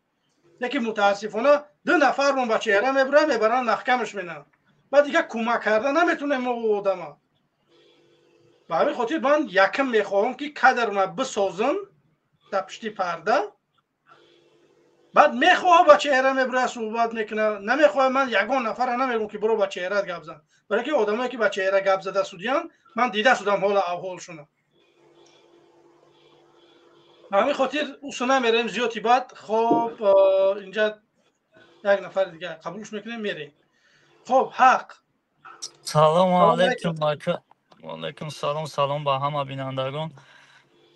Лекин мутаассифона 2 нафармон ба чеҳра мебуранд, мебаранд маҳкамаш менанд. Баъд дигар кӯмак карда наметонем мо одама. Ба ҳамин хотир ман якм мехоҳам ки кадрма бисозам дар пишти парда. Баъд мехоҳа ба чеҳра мебурад, суҳбат мекунад, намехоҳа, ман ягон нафарро намегӯм ки буро ба чеҳрат гап зан. Барои ки одамое ки ба чеҳра гап зада судиянд, ман дида судам ҳола авҳолшона. Ба ҳамин хотир усу намерем зиёди баъд. Хоб, инҷа як нафари дигар қабулш мекунем, мерем. Хоб, ҳақ. Салому алайкум ака. Ва алайкум салом, салом ба ҳама бинандагон.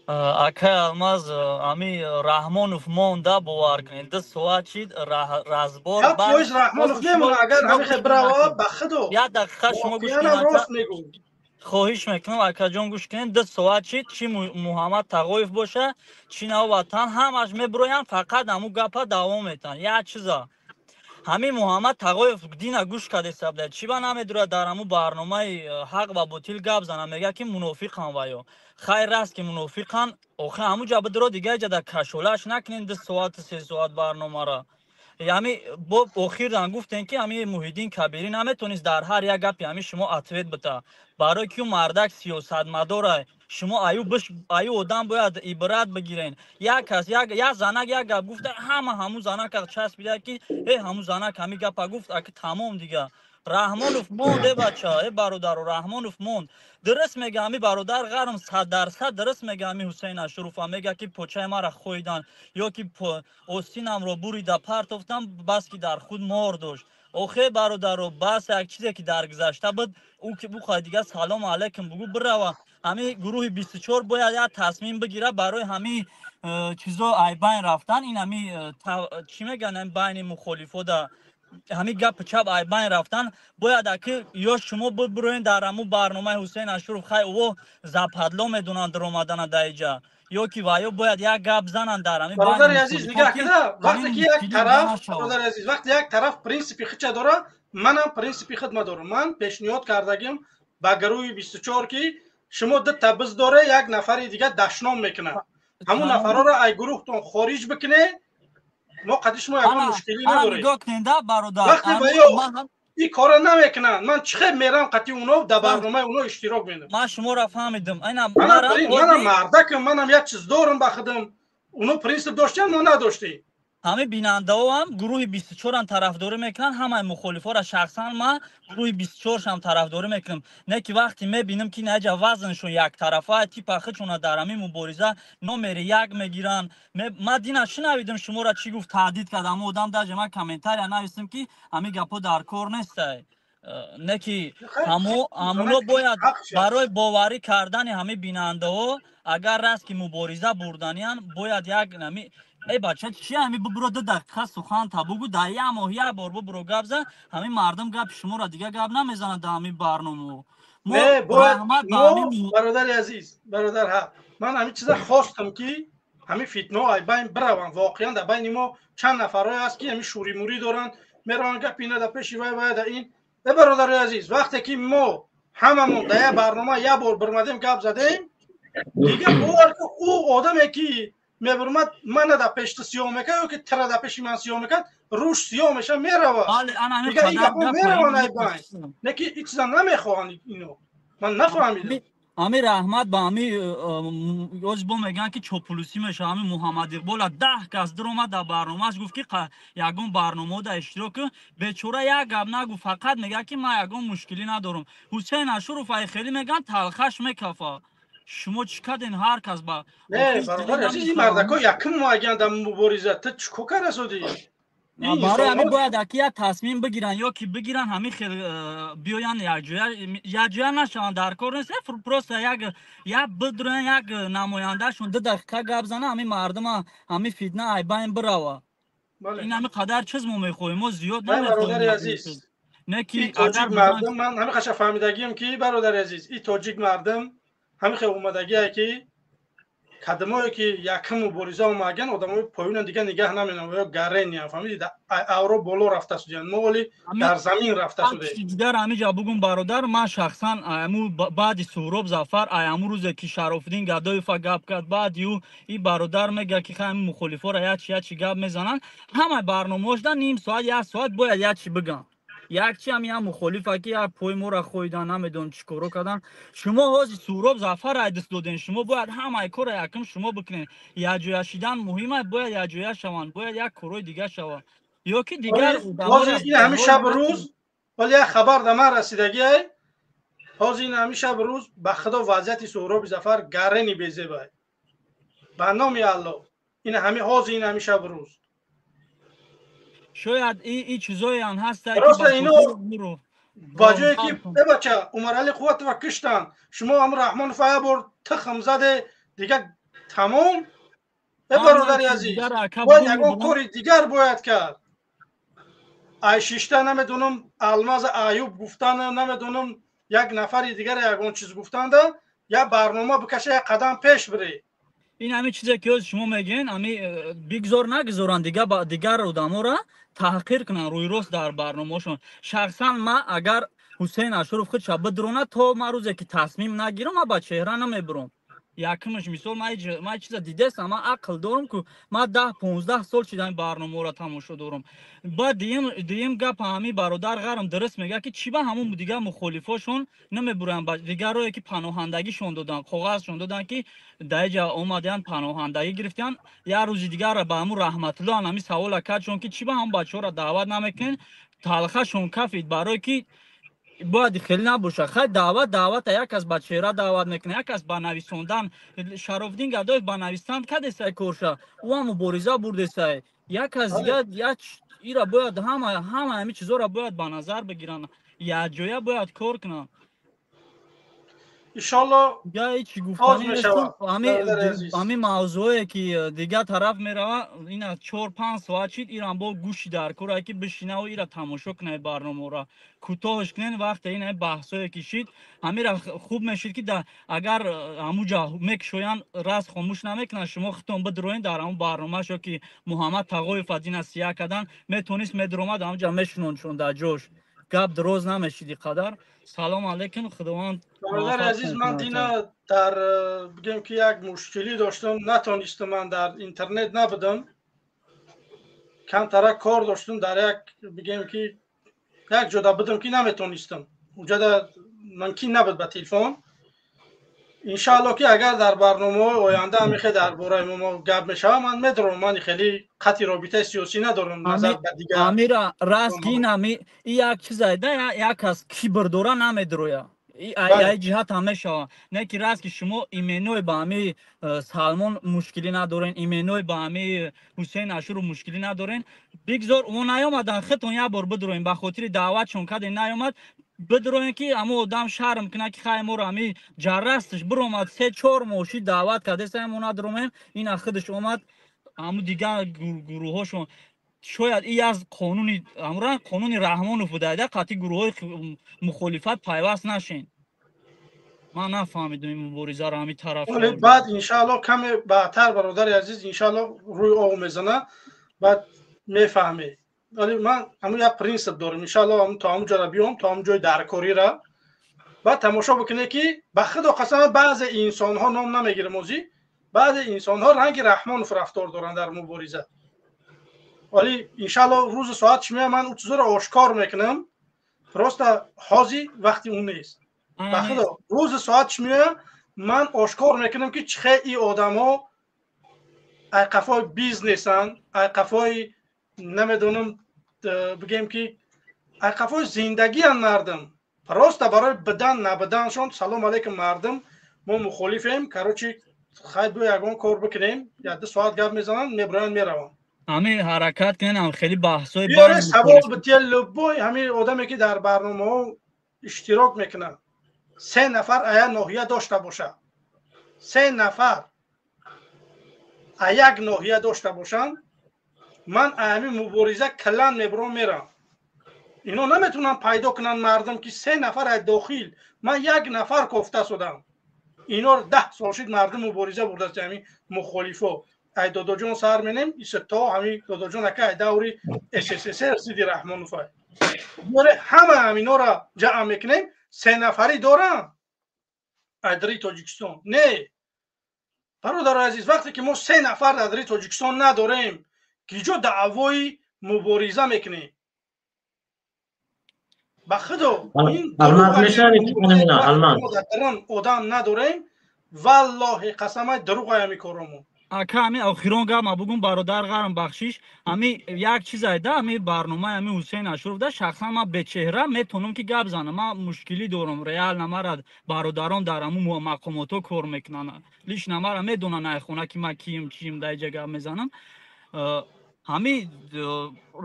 Акай Алмаз, ами Раҳмонов монда, бовар кунед, 2 соат шид разбор. 100% Раҳмонов мемона, агар ҳамин хел бирава, ба худо. Як дақиқа шумо гӯш Воқеан кунед, рост мегӯ. Хоҳиш мекунам, акаҷон, гӯш кунед, 2 соат шид, чи Муҳаммад Тағоев боша, чи Навватан, ҳамаш мебироянд, фақат ҳамун гапа давом метаҳанд. Як чиза. Ҳамин Муҳаммад Тағоев дина гӯш кардеста буда, чӣ ба намедурад дар ҳамун барномаи ҳақ ва ботил гап зана, мегӯяд ки мунофиқам ва ё. Хайр аст ки мунофиқан, охир ҳамун ҷа бидуро, дигар ҷа дар кашолааш накунед 2 соат, 3 соат барномаро. Ҳами бо охирдан гуфтем ки ҳами Муҳиддин Кабирӣ наметонист дар ҳар як гапи ҳами шумо ответ бита, барои ки ӯ мардак сиёсатмадорай. Шумо аю одам бояд ибрат бигирен. Як кас, як занак як гап гуфта, ҳама ҳамун занака часпида ки э ҳамун занак ҳами гапа гуфт, аки тамом дига. Раҳмонов монд, э бача, э бародаро, Раҳмонов монд. Дуруст мега ҳами бародар ғарм, 100% дуруст мега ҳами Ҳусейн Ашуруфа, мега ки почаи мара хоидан ё ки остинамро бурида партофтам, бас ки дар худ мор дошт. Охе бародаро, бас як чизе ки дар гузашта буд, ӯ ки бухоҳад дига салому алайкум бугӯ бирава. Ҳами гурӯҳи 24 бояд як тасмим бигирад барои ҳами чизо ай байн рафтан, ин ҳами чӣ мегӯянд, ҳами байни мухолифода ҳами гапи чап ай байн рафтан бояд аки ё шумо бибуроен дар ҳамун барномаи Ҳусейн Ашуров, хай ӯ западло медонанд даромадана дар иҷа, ё ки ваё бояд як гап зананд дар ҳамин Бародари байни азиз, мухолифон нигоҳ ки кида, вақте ҳамин ки як мушкилӣ тараф, нашавад. бародари азиз, вақте як тараф принсипи худша дора, манам принсипи худма дорам. Ман пешниҳод кардагим ба гурӯҳи 24 ки шумо 2 та биз доре, як нафари дига дашном мекунад. Ҳамун нафарҳоро ай гурӯҳтон хориҷ бикунед, мо қади шумо ягон мушкилӣ надорем. Нигоҳ кунед, да, бародар. Вақте ба ё ин корро намекунанд, ман чӣ хел мерам қати уно дар барномаи уно иштирок менам? Ман шуморо фаҳмидам. Айна Манам мардакам, манам як чиз дорам ба худам. Уно принсип доштанд, мо надоштем. Ҳамин бинандаҳо ҳам гурӯҳи 24-ам тарафдорӣ мекунанд, ҳамаи мухолифҳоро шахсан ман гурӯҳи 24-шам тарафдорӣ мекунам. Не ки вақте мебинам ки наҷа вазншон яктарафа, типа худшона дар ҳамин мубориза номери 1 мегиранд. Ман дина шунавидам шуморо чӣ гуфт, таҳдид кард ҳамон одам, даже ман комментария навистам ки ҳамин гапҳо дар кор нестай. Не ки ҳамуно бояд барои боварӣ кардани ҳамин бинандаҳо, агар раст ки мубориза бурданиян, бояд як ҳами эй бача, чи ҳами бубуро 2 дақиқа сухан та бугӯ, дар як моҳ як бор бубуро гап зан, ҳамин мардум гапи шуморо дига гап намезанад дар ҳамин барномаҳо. Мо Не, бояд раҳмат ба мо, ҳамин бародари азиз, бародар ҳақ, ман ҳамин чиза хостам ки ҳамин фитнаҳо ай байн бираванд. Воқеан дар байни мо чанд нафарҳое ҳаст ки ҳамин шӯримурӣ доранд, мераванд гапи ина дар пеши вай, вай дар ин. Э бародари азиз, вақте ки мо Ҳамамон дар як барнома як бор бирмадем, гап задем. Дигар бовар ки ӯ одаме ки мебурмад, мана дар пеши ту сиёҳ мекард ё ки тира дар пеши ман сиёҳ мекард, рӯш сиёҳ меша, меравад. Дигар ин гапҳо мераванд ай байн. Не ки ин чиза намехоҳанд ино. Ман нафаҳмидам. Ами раҳмат ба ами оз бо мегӯянд ки чоплусӣ мешавад. Ами Муҳаммад Иқбола 10 кас дуромад дар барномааш, гуфт ки ягон барномао дар иштирок кун. Бечора як гап нагуфт, фақат мегӯяд ки ман ягон мушкилӣ надорам. Ҳусейн Ашуров ай хелӣ мегӯянд талхаш мекафа. Шумо чӣ карден? Ҳар кас ба Не, бародари азиз, ин мардако якум муайян дар мубориза. Ту чӣ кор карасодӣ? Барои ҳамин бояд аки як тасмим бигиранд ё ки бигиранд ҳамин хел биёянд якҷоя, якҷоя нашаванд, дар кор нест, просто як бидуранд, як намояндашон 2 дақиқа гап зана, ҳамин мардума ҳамин фитна ай байн бирава. Ин ҳамин қадар чиз мо мехоҳем, мо зиёд намехоҳем. Азиз, не ки тоҷик мардум, ман ҳамин қаша фаҳмидагиам ки бародари азиз, и тоҷик мардум ҳамин хел омадагие ки кадомое ки якум мубориза омаган, одамои поёнан дигар нигаҳ наменам ё гарения, фаҳмидӣ, авро боло рафта судиян, мо оли дар замин рафта судем. Дигар ҳамиҷа бугум бародар, ман шахсан аму баъди Суҳроб Зафар, аму рӯзе ки Шарофиддин Гадоева гап кард, баъди ӯ ин бародар мегӯяд ки ҳами мухолифоро якчи якчи гап мезананд, ҳамаи барномаҳошда ним соат як соат бояд якчи бигӯям. Якчи ҳам як мухолифа ки як пои моро хоидан, намедонам чӣ коро кардан. Шумо ҳозир Суҳроб Зафар айдис доден, шумо бояд ҳамаи корро якум шумо бикунед. Якҷоя шидан муҳим аст, бояд якҷоя шаванд, бояд як корҳои дигар шавад. Ё ки дигар ҳозир ин ҳамин шабу рӯз, вале як хабар да ман расидагиай, ҳозир ин ҳамин шабу рӯз ба худо вазъияти Суҳроби Зафар гарени безебай. Ба номи Аллоҳ. Ин ҳамин ҳозир ин ҳамин шабу рӯз. Шояд и чизоеам ҳаста просто ино ба ҷое ки бача Умарали Қувватова киштанд, шумо ам Раҳмонов як бор тухм заде, дигар тамом. Э бародари азиз, бояд ягон кори дигар бояд кард. Ай шишта намедонам Алмаз Аюб гуфтан, намедонам як нафари дигар ягон чиз гуфтанда, як барнома бикаша, як қадам пеш биред. Ин ҳамин чизе ки ҳозир шумо мегӯед, ҳами бигзор нагузоранд дигар одаморо таҳқир кунанд рӯйрост дар барномаҳошон. Шахсан ман агар Ҳусейн Ашуров худша бидурона, то ман рӯзе ки тасмим нагирам, ман ба чеҳра намебурам. Якумаш мисол ман чиза дидестам, ман ақл дорам ку ман 10-15 сол шида ин барномаҳоро тамошо дорам. Баъд дуюм гап ҳамин бародар ғарм дуруст мегӯяд ки чӣ ба ҳамун дигар мухолифошон намебуранд, ба дигарое ки паноҳандагишон доданд, коғазшон доданд ки дар иҷа омадаянд паноҳандагӣ гирифтиянд. Як рӯзи дигарро ба ҳамун Раҳматулло ҳамин савола кардшон ки чӣ ба ҳамун бачаҳоро даъват намекунед, талхашон кафид, барое ки бояд хеле набошад. Хай даъвата як кас ба чеҳра даъват мекунад, як кас ба нависондан. Шарофиддин Гадоев ба навистан кадесай корша, ӯ ҳам мубориза бурдесай. Як кас дигар як ира бояд ҳама ҳамин чизоро бояд ба назар бигиранд, якҷоя бояд кор кунанд. Иншолло ҳеҷ гуфтанӣ нест. Ҳамин мавзӯое ки дигар тараф мерава, ина 4-5 соат шид, ирам бо гӯши дар кора ки бишинаву ира тамошо кунад барномаро. Кӯтоҳш кунед вақте ин баҳсое ки шид, ҳамира хуб мешид ки агар ҳамуҷа мекушоянд, раст хомӯш намекунанд, шумо худтон бидроед дар ҳамун барномааш ё ки Муҳаммад Тағоев аз ина сия кардан, метонист медромад ҳамуҷа мешунондшон дар ҷош. Гап дроз намешиди қадар. Салом алейкум, худованд. Бародари азиз, ман дина дар бигем ки як мушкилӣ доштам, натонистам, ман дар интернет набудам, камтара кор доштам, дар як бигем ки як ҷода будам ки наметонистам, уҷода мумкин набуд ба телефон. Иншаалло ки агар дар барномаҳои оянда ҳамин дар бораи мо гап мешавад, ман медорам, ман хеле қатъи робитаи сиёсӣ надорам назар ба дигар. Амира раст ки ин ҳами як чизае да, як кас кибр дора намедроя. Ай ҷиҳат ҳам мешавад. Не ки раст ки шумо именои ба ҳами Салмон мушкилӣ надорен, именои ба ҳами Ҳусейн Ашуров мушкилӣ надорен. Бигзор ӯ наёмадан, худтон як бор бидроен, ба хотири даъватшон каде наёмад, бидроен ки ҳамон одам шарм кунад ки хай моро ҳами ҷаррасташ биромад, 3-4 моҳ шид даъват кардеса, мо надромем, ина худаш омад, ҳамун дигар гурӯҳҳошон. Шояд и аз қонуни ҳамра қонуни Раҳмонов буда, қатъи гурӯҳҳои мухолифат пайваст нашен. Ман нафаҳмидам ин муборизаро ҳамин тараф. Баъд иншаалло каме баъдтар бародари азиз иншаалло рӯи оғ мезана, баъд мефаҳмед. Вале ман ҳамун як принсип дорам, иншаалло то ҳамун ҷоро биём, то ҳамун ҷои даркориро Баъд тамошо бикунед, ки ба худо қасам, баъзе инсонҳо, ном намегирам озӣ, баъзе инсонҳо ранги Раҳмонов рафтор доранд дар мубориза. Вале иншаалло рӯзи соат чи мея, ман ӯ чизоро ошкор мекунам. Просто ҳозир вақти он нест. Ба худо, рӯзи соат чи мея, ман ошкор мекунам, ки чихе и одамҳо ай қафои бизнесанд, ай қафои, намедонам, бигем ки ай қафои зиндагиан. Мардум просто барои бидан набиданшон: «Салом алейкум, мардум, мо мухолифем, короче, хай, бо ягон кор бикунем». Як ду соат гап мезананд, мебироянд, мераванд. Ҳамин ҳаракат кунем, хеле баҳсҳои Биёре, савол бития. Любой ҳамин одаме, ки дар барномаҳо иштирок мекунад, се нафар ая ноҳия дошта бошад, се нафар як ноҳия дошта бошанд, ман ҳамин мубориза калан мебурам, мерам. Ино наметавонанд пайдо кунанд, мардум, ки се нафар ай дохил. Ман як нафар кофта шудам. Ино 10 сол шид, мардум мубориза бурдаст. Ҳамин мухолифо ай Додоҷон сар менем то ҳамин Додоҷон ака, ай даври СССР зидди Раҳмонов ай ҳама ҳаминора ҷамъ мекунем. Се нафарӣ дорам айдари Тоҷикистон? Не, бародари азиз, вақте ки мо се нафар дар Тоҷикистон надорем, киҷо даъвои мубориза мекунем? Ба худо, одам надорем. Валлоҳи қасамай, дурӯғай ҳами коромо. Ака, ҳами охирон гап ма бугум, бародар Ғарм, бахшиш. Ҳами як чиз айда, ҳами барномаи ҳами Ҳусейн Ашуров да шахсан ман бечеҳра метавонам ки гап занам. Ман мушкилӣ дорам, реально мара бародарон дар ҳамун мақомотҳо кор мекунанд, лично мара медонанд ай хона, ки ман кием, чием, дар иҷа гап мезанам. Ҳами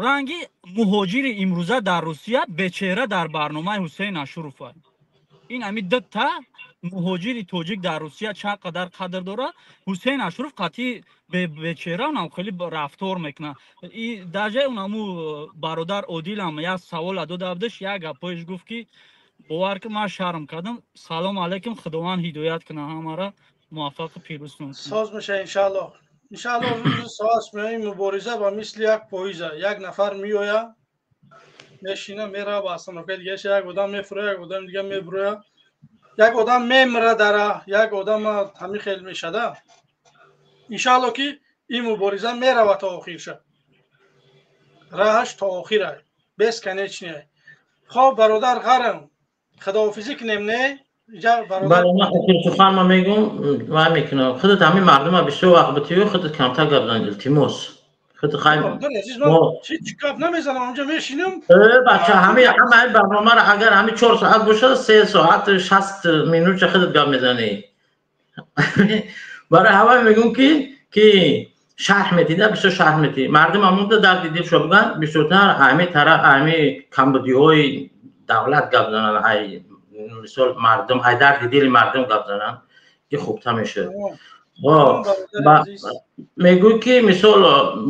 ранги муҳоҷири имрӯза дар Русия бечеҳра дар барномаи Ҳусейн Ашуров ин ҳами дута муҳоҷири тоҷик дар Русия чанд қадар қадр дорад. Ҳусейн Ашуров қатъи бечеҳра унам хеле рафтор мекунад. Даже унаму бародар Одилам як савола дода будаш, як гапоиш гуфт, ки бовар ки ман шарм кардам. Салом алейкум, Худованд ҳидоят кунад ҳамара, муваффақу пирӯзтон. Соз меша, иншааллоҳ. Иншааллоҳ, рӯзи соат меоем. Мубориза ба мисли як поиза: як нафар меоя, мешина, мерава ба остановкаи дигаша, як одам мефуроя, як одам дига мебуроя, як одам мемра дара, як одам ҳамин хел мешада. Иншаалло, ки ин мубориза мерава то охирша, раҳаш то охирай, бесконечный. Хоб, бародар Ғарм, худоҳофизӣ кунем, не? Бале, ман охир сухан ма мегум ва мекунам. Худат ҳамин мардума бисёр вақт битиё, худат камтар гап зан, илтимос. Худ хай. Ҳеҷ гап намезанам, онҷо мешинам. Бача, ҳами ҳама ин барномаро агар ҳами 4 соат бошад, 3 соат 60 минутча худат гап мезанӣ. Барои ҳавай мегум, ки шарҳ метида, бисёр шарҳ метӣ. Мардум ҳамонда дарди дилшо буган, бисёртар ҳами тараф, ҳами камбудиҳои давлат гап зананд, ай мисол мардум, ай дарди дили мардум гап зананд, ки хубтар мешавад. Мегӯй, ки мисол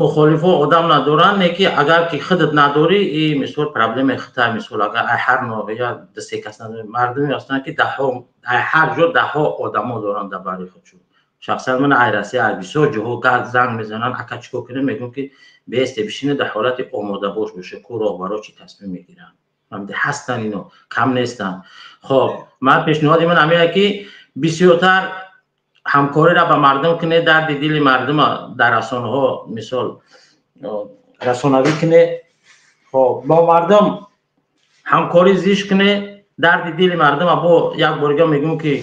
мухолифо одам надоранд, не, ки агар ки худат надорӣ, и мисол проблемаи худта. Мисол, агар ай ҳар ноҳия ду се кас надорӣ, мардуме ҳастанд, ки даҳҳо, ай ҳар ҷо даҳҳо одамо доранд дар барои худшон. Шахсан ман ай Россия, ай бисёр ҷоҳо занг мезананд: «Ака, чӣ кор кунем?» Мегӯм, ки бесте, бишина, дар ҳолати омодабош боша, ку роҳбаро чӣ тасмим мегиранд. Ҳастанд, ино кам нестанд. Хоб, ман пешниҳоди ман ҳамин, ки бисёртар ҳамкориро ба мардум кунед, дарди дили мардума дар расонаҳо мисол расонавӣ кунед. Хоб, бо мардум ҳамкорӣ зиш кунед, дарди дили мардума бо як борига мегӯм, ки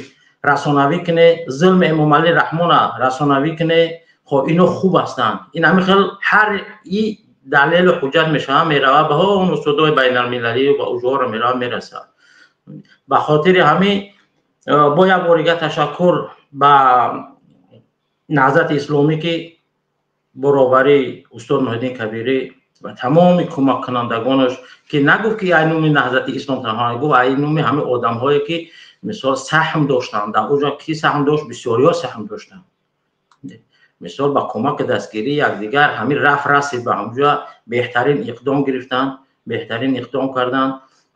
расонавӣ кунед, зулми Эмомалӣ Раҳмона расонавӣ кунед. Хоб, ино хуб ҳастанд. Ин ҳамин хел ҳар и далелу ҳуҷҷат мешавад, мерава ба он устодои байналмилалӣ ва уҷоро мерава, мерасад. Ба хотири ҳамин бо як борига ташаккур ба Наҳзати Исломӣ, ки баробари устод Муҳиддин Кабирӣ ва тамоми кӯмаккунандагонаш, ки нагуфт, ки ай номи Наҳзати Ислом танҳо гуфт, ай номи ҳамаи одамҳое, ки мисол саҳм доштанд дар уҷо. Ки саҳм дошт? Бисёриҳо саҳм доштанд. Мисол, ба кӯмаки дастгирии якдигар ҳамин рафт, расид ба ҳамҷоя. Беҳтарин иқдом гирифтанд, беҳтарин иқдом карданд.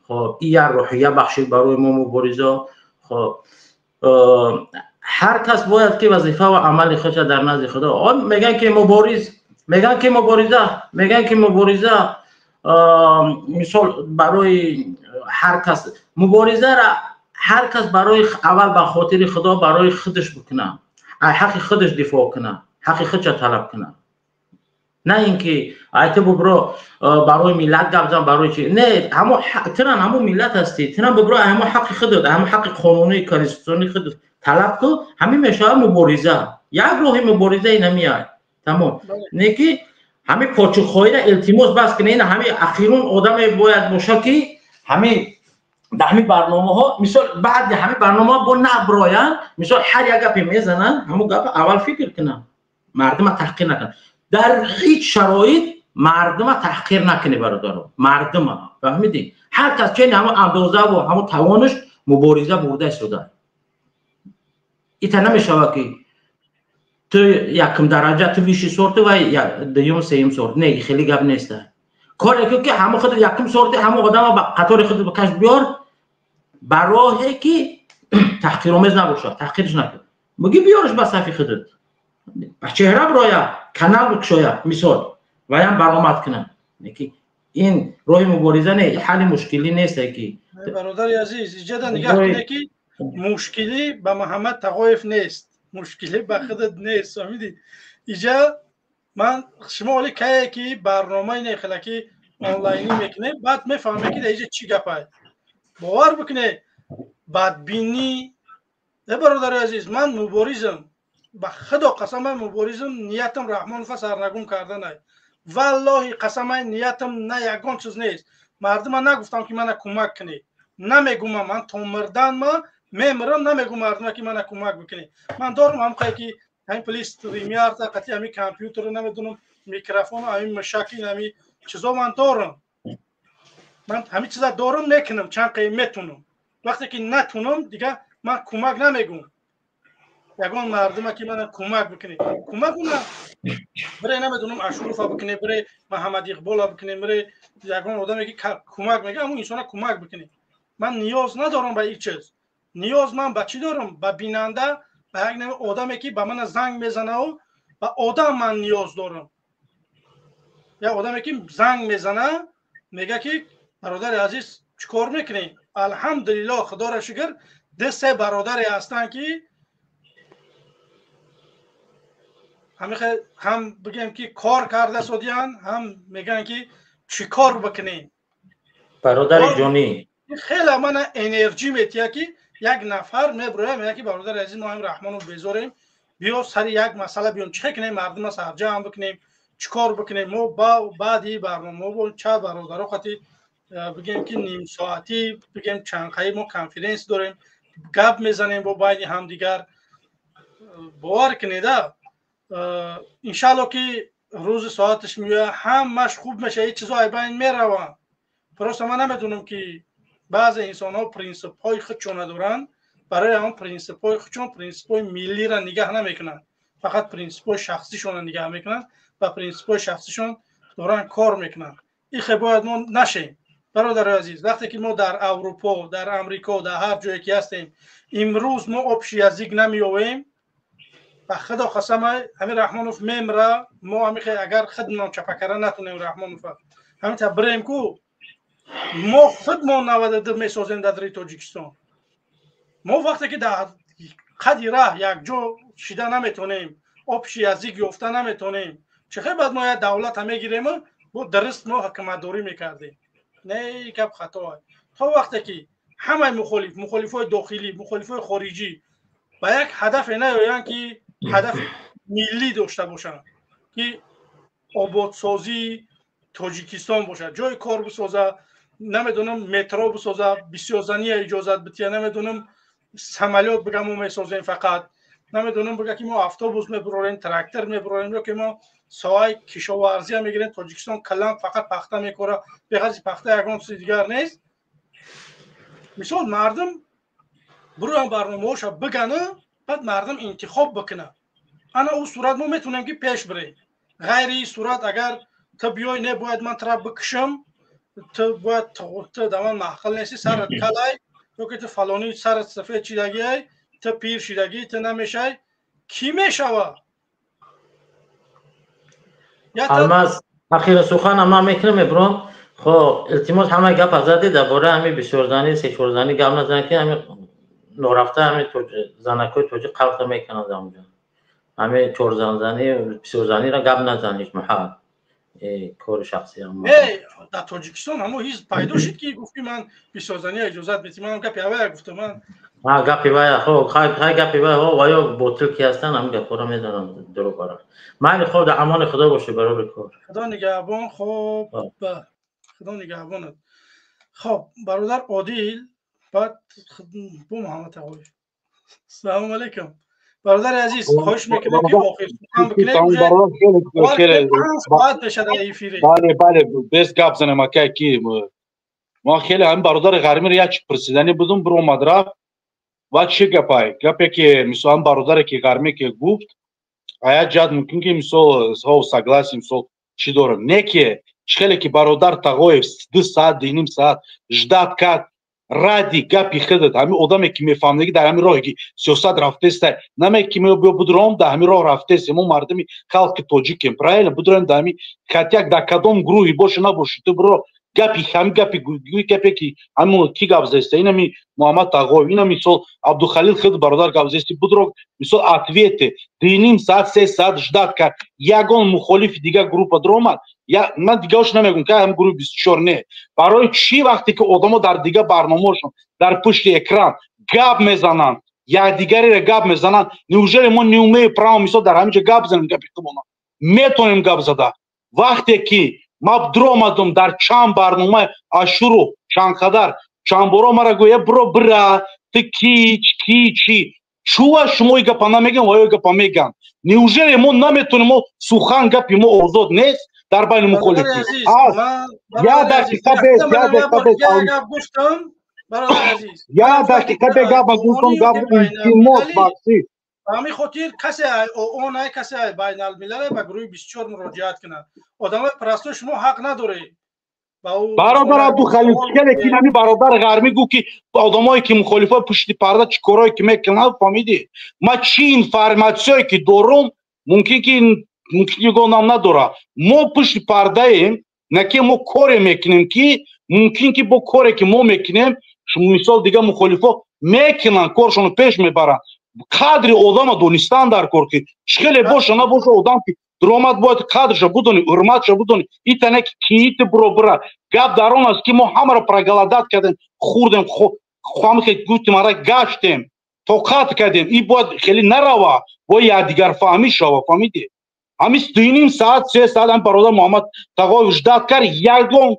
Хоб, ин як рӯҳия бахшид барои мо, муборизо. Хоб, ҳар кас бояд ки вазифа ва амали худша дар назди Худо. Мегӯянд, ки мубориз, мегӯянд, ки мубориза, мегӯянд, ки мубориза мисол барои ҳар кас муборизара Ҳар кас барои аввал ба хотири Худо барои худаш бикунад, ҳаққи худаш дифоъ кунад, ҳаққи худша талаб кунад. На ин ки ай ту бубро барои миллат гап зан, барои чи не, ҳамо тиран ҳамо миллат ҳастӣ, тиран бубро ҳамо ҳаққи худат, ҳамо ҳаққи қонунии конститутсионии худат талаб кун. Ҳамин мешавад мубориза. Як роҳи мубориза ин ҳамин тамом. Не ки ҳамин почухоҳиро илтимос бас кунед. Ин ҳамин ахирун одаме бояд боша ки ҳамин дар ҳамин барномаҳо, мисол баъди ҳамин барномаҳо бо наброянд, мисол ҳар як гапе мезананд, ҳамон гапа аввал фикр кунанд, мардума таҳқир накунанд. Дар ҳеҷ шароит мардума таҳқир накунӣ, бародаро, мардума фаҳмидӣ? Ҳар кас чени ҳамон андозаву ҳамон тавонаш мубориза бурда истода. Ита намешавад ки ту якум дараҷа, ту высший сорти ва дуюм, сеюм сорт. Не, хеле гап неста. Коре ки ҳамон худ якум сорти, ҳамон одама ба қатори худ ба каш биёр, ба роҳе ки таҳқиромез набошад, таҳқирш накун, муги биёрш ба сафи худат, ба чеҳра бироя, канал бикушоя, мисол ваям баромад кунад. Ин роҳи мубориза не, ҳалли мушкилӣ нест ки. Бародари азиз, иҷода нигаҳ кунед ки мушкилӣ ба Муҳаммад Тағоев нест, мушкилӣ ба худат нест. Фаҳмидӣ? Иҷа ман шумо оли кае ки барномаи нехела ки онлайнӣ мекунем, баъд мефаҳмем ки дар иҷа чӣ гапай. Бовар бикунед, бадбинӣ. Э бародари азиз, ман муборизам, ба худо қасам, ман муборизам, ниятам Раҳмонова сарнагун карданай. Валлоҳи қасамай, ниятам на ягон чиз нест. Мардума нагуфтам ки мана кӯмак кунед, намегумам, ман то мирдан ма мемирам, намегум мардума ки мана кӯмак бикунед. Ман дорам ҳамқае ки ҳамин пули стримярта қати ҳамин компютеру намедонам микрофону ҳамин мушаки ҳамин чизо ман дорам. Ман ҳамин чиза дорам, мекунам чанд қае метунам. Вақте ки натунам, дига ман кӯмак намегум ягон мардума ки мана кӯмак бикунед. Кӯмак уна бире намедонам Ашурова бикунед, бире Муҳаммад Иқбола бикунед, бире ягон одаме ки кӯмак мега, ҳамон инсона кӯмак бикунед. Ман ниёз надорам ба ин чиз. Ниёз ман ба чӣ дорам? Ба бинанда, ба як навъ одаме ки ба мана занг мезанаву ба одам ман ниёз дорам. Як одаме ки занг мезана, мега ки бародари азиз, чӣ кор мекунӣ? Алҳамдулиллоҳ, худоро шукр, ду се бародаре ҳастанд ки ҳам бигем ки кор карда содиянд, ҳам мегӯянд ки чӣ кор бикунем. Бародари ҷонӣ, хеле мана энерҷӣ метиҳад ки як нафар мебирояд, мегӯяд ки бародари азиз, мо ҳам Раҳмонов безорем, биё сари як масъала биём, чӣ кунем, мардума сарҷамъ бикунем, чӣ кор бикунем. Мо баъди барномаҳо бо чанд бародаро қати бигем ки нимсоатӣ, бигем чандқаи мо конференс дорем, гап мезанем бо байни ҳамдигар. Бовар кунеда, иншаалло ки рӯзи соаташ меояд, ҳамаш хуб мешавад, ҳеҷ чизо ай байн мераванд. Просто ман намедонам ки баъзе инсонҳо принсипҳои худшон надоранд, барои ҳамон принсипҳои худшон принсипҳои миллиро нигаҳ намекунанд, фақат принсипҳои шахсишонро нигаҳ мекунанд ва принсипҳои шахсишон доранд кор мекунанд. Ихе бояд мо нашем, бародари азиз. Вақте ки мо дар Аврупо, дар Амрико, дар ҳар ҷое ки ҳастем, имрӯз мо общий язык намеёвем, ба худо қасам, ҳамин Раҳмонов мемра, мо ҳамихе агар худмон чапакара натунем Раҳмонова, ҳамин та бирем ку мо худмон 92 месозем дар дари Тоҷикистон. Мо вақте ки дар қади раҳ якҷо шида наметонем, общий язык ёфта наметонем, чӣ хел баъд мо як давлата мегирему бо дуруст мо ҳукуматдорӣ мекардем? Не, гап хато. То вақте ки ҳамаи мухолиф, мухолифҳои дохилӣ, мухолифҳои хориҷӣ ба як ҳадафе наёянд ки ҳадафи миллӣ дошта бошанд, ки ободсозии Тоҷикистон бошад, ҷои кор бисоза, намедонам метро бисоза, бисёрзания иҷозат бития, намедонам самолёт бига мо месозем фақат, намедонам бига ки мо автобус мебурорем, трактор мебурорем, ё ки мо соҳаи кишоварзия мегирем. Тоҷикистон калан фақат пахта мекора, беғарзи пахта ягон чизи дигар нест. Мисол мардум буроян барномаҳоша бигану баъд мардум интихоб бикунад. Ана ӯ сурат мо метавонем ки пеш бирем. Ғайри ин сурат агар ту биёй, не, бояд ман тура бикушам, ту бояд ту да ман маъқул нести, сарат калай, ё ки ту фалонӣ сарат сафед шидагиай, ту пир шидагӣ, ту намешай, кӣ мешава? Алмаз, ахира сухан ман мекунам, мебурам. Хоб, илтимос, ҳамаи гап зади дар бораи ҳамин бисёрзанӣ, сечорзанӣ гап назанед, ки ҳамин Норафта ҳамин занакҳои тоҷик қалта мекунанд ҳамҷо. Ҳамин чорзанзанӣ, бисёрзаниро гап назан ҳеҷ маҳал. Кори шахсӣ. Не, дар Тоҷикистон ҳамо ҳизб пайдо шуд, ки гуфт, ки ман бисёрзанӣ иҷозат метим. Манам гапи авая гуфтам ман. Ҳа, гапи вая, хо, хай, гапи вая, хо, ваё ботил ки ҳастанд, ҳамин гапҳоро медонам, дурӯғ бара. Майли, хоб, дар амони Худо бошӣ, барори кор. Худо нигаҳбон, хоб, Худо нигаҳбонат. Хоб, бародар Одил, баъд бо Муҳаммад Тағоев. Салому алайкум. Бародари азиз, хоҳиш мекунем, ки охир сухан бикунед. Соат мешад эфире. Бале, бале, без гап занем, акай, ки ма хеле ҳамин бародари ғармиро як чи пурсиданӣ будум, биромад, рафт. Ва чӣ гапай? Гапе ки мисол ҳам бародаре ки ғармӣ ки гуфт, а як ҷиҳат мумкин ки мисол согласен, мисол чӣ дорам, не ки хеле ки бародар Тағоев 2 саат, 2.5 саат ждать кард ради гапи худат. Ҳамин одаме ки мефаҳмдаги дар ҳамин роҳе ки сиёсат рафтеста, наме ки биё будром, дар ҳамин роҳ рафтесем. Мо мардуми халқи тоҷикем, правильно? Будроем дар ҳамин хатяк, дар кадом гурӯҳи боша набоши, ту биро гапи ҳамин гапи гапе ки ҳамин ки гап заиста, инами Муҳаммад Тағоев, ина мисол Абдухалил худ бародар гап заисти, будро мисол ответы. 2.5 саат, 3 саат ждать кард, ягон мухолифи дигар группа дуромад? Ман дигаош намегум, ки ҳам гурӯҳи 24 не. Барои чӣ вақте ки одамо дар дигар барномаошон дар пушти экран гап мезананд, якдигареро гап мезананд, неужели мо не умеем право мисол дар ҳамин ҷо гап занем? Гапи худмона метонем гап зада. Вақте ки ма дуромадум дар чанд барнома, Ашуру чанд қадар чанд боро мара гӯя, биро, бира, ту ки ки чӣ чува, шумо и гапа намеган ва ё гапа меган. Неужели мо наметонем? Мо сухан, гапи мо озод нест дар байни мухолифӣ? Як дақиқа бес, як дақиқа бес, як дақиқа бе гапа гуфтам, гап, илтимос, бахшид. Ба ҳамин хотир касе ООН, касе байналмилале ба гурӯҳи 24 муроҷиат кунад. Одамои простой, шумо ҳақ надоред. Бародар Абдухалил, хеле ки ҳами бародар ғармӣ гуфт, ки одамое ки мухолифои пушти парда чӣ корое ки мекунанд, фаҳмидӣ? Ма чӣ информатсияе ки дорум, мумкин ягонам надорад. Мо пушти пардаем, на ки мо коре мекунем, ки мумкин ки бо коре ки мо мекунем, мисол дигар мухолифо мекунанд, коршонро пеш мебаранд. Қадри одама донистан дар кор, ки чӣ хеле боша набоша, одам ки дуромад, бояд қадрша будони, ҳурматша будони. Итане ки киити биро, бира. Гап дар он аст, ки мо ҳамаро проголодать кардем, хӯрдем, ҳамахе гуфтем, ара гаштем, тоқат кардем. И бояд хеле нарава, бояд якдигарфаҳмӣ шава, фаҳмидӣ? Ҳамин 2.5 саат, 3 саат ҳам бародар Муҳаммад Тағоев ждать кард, ягон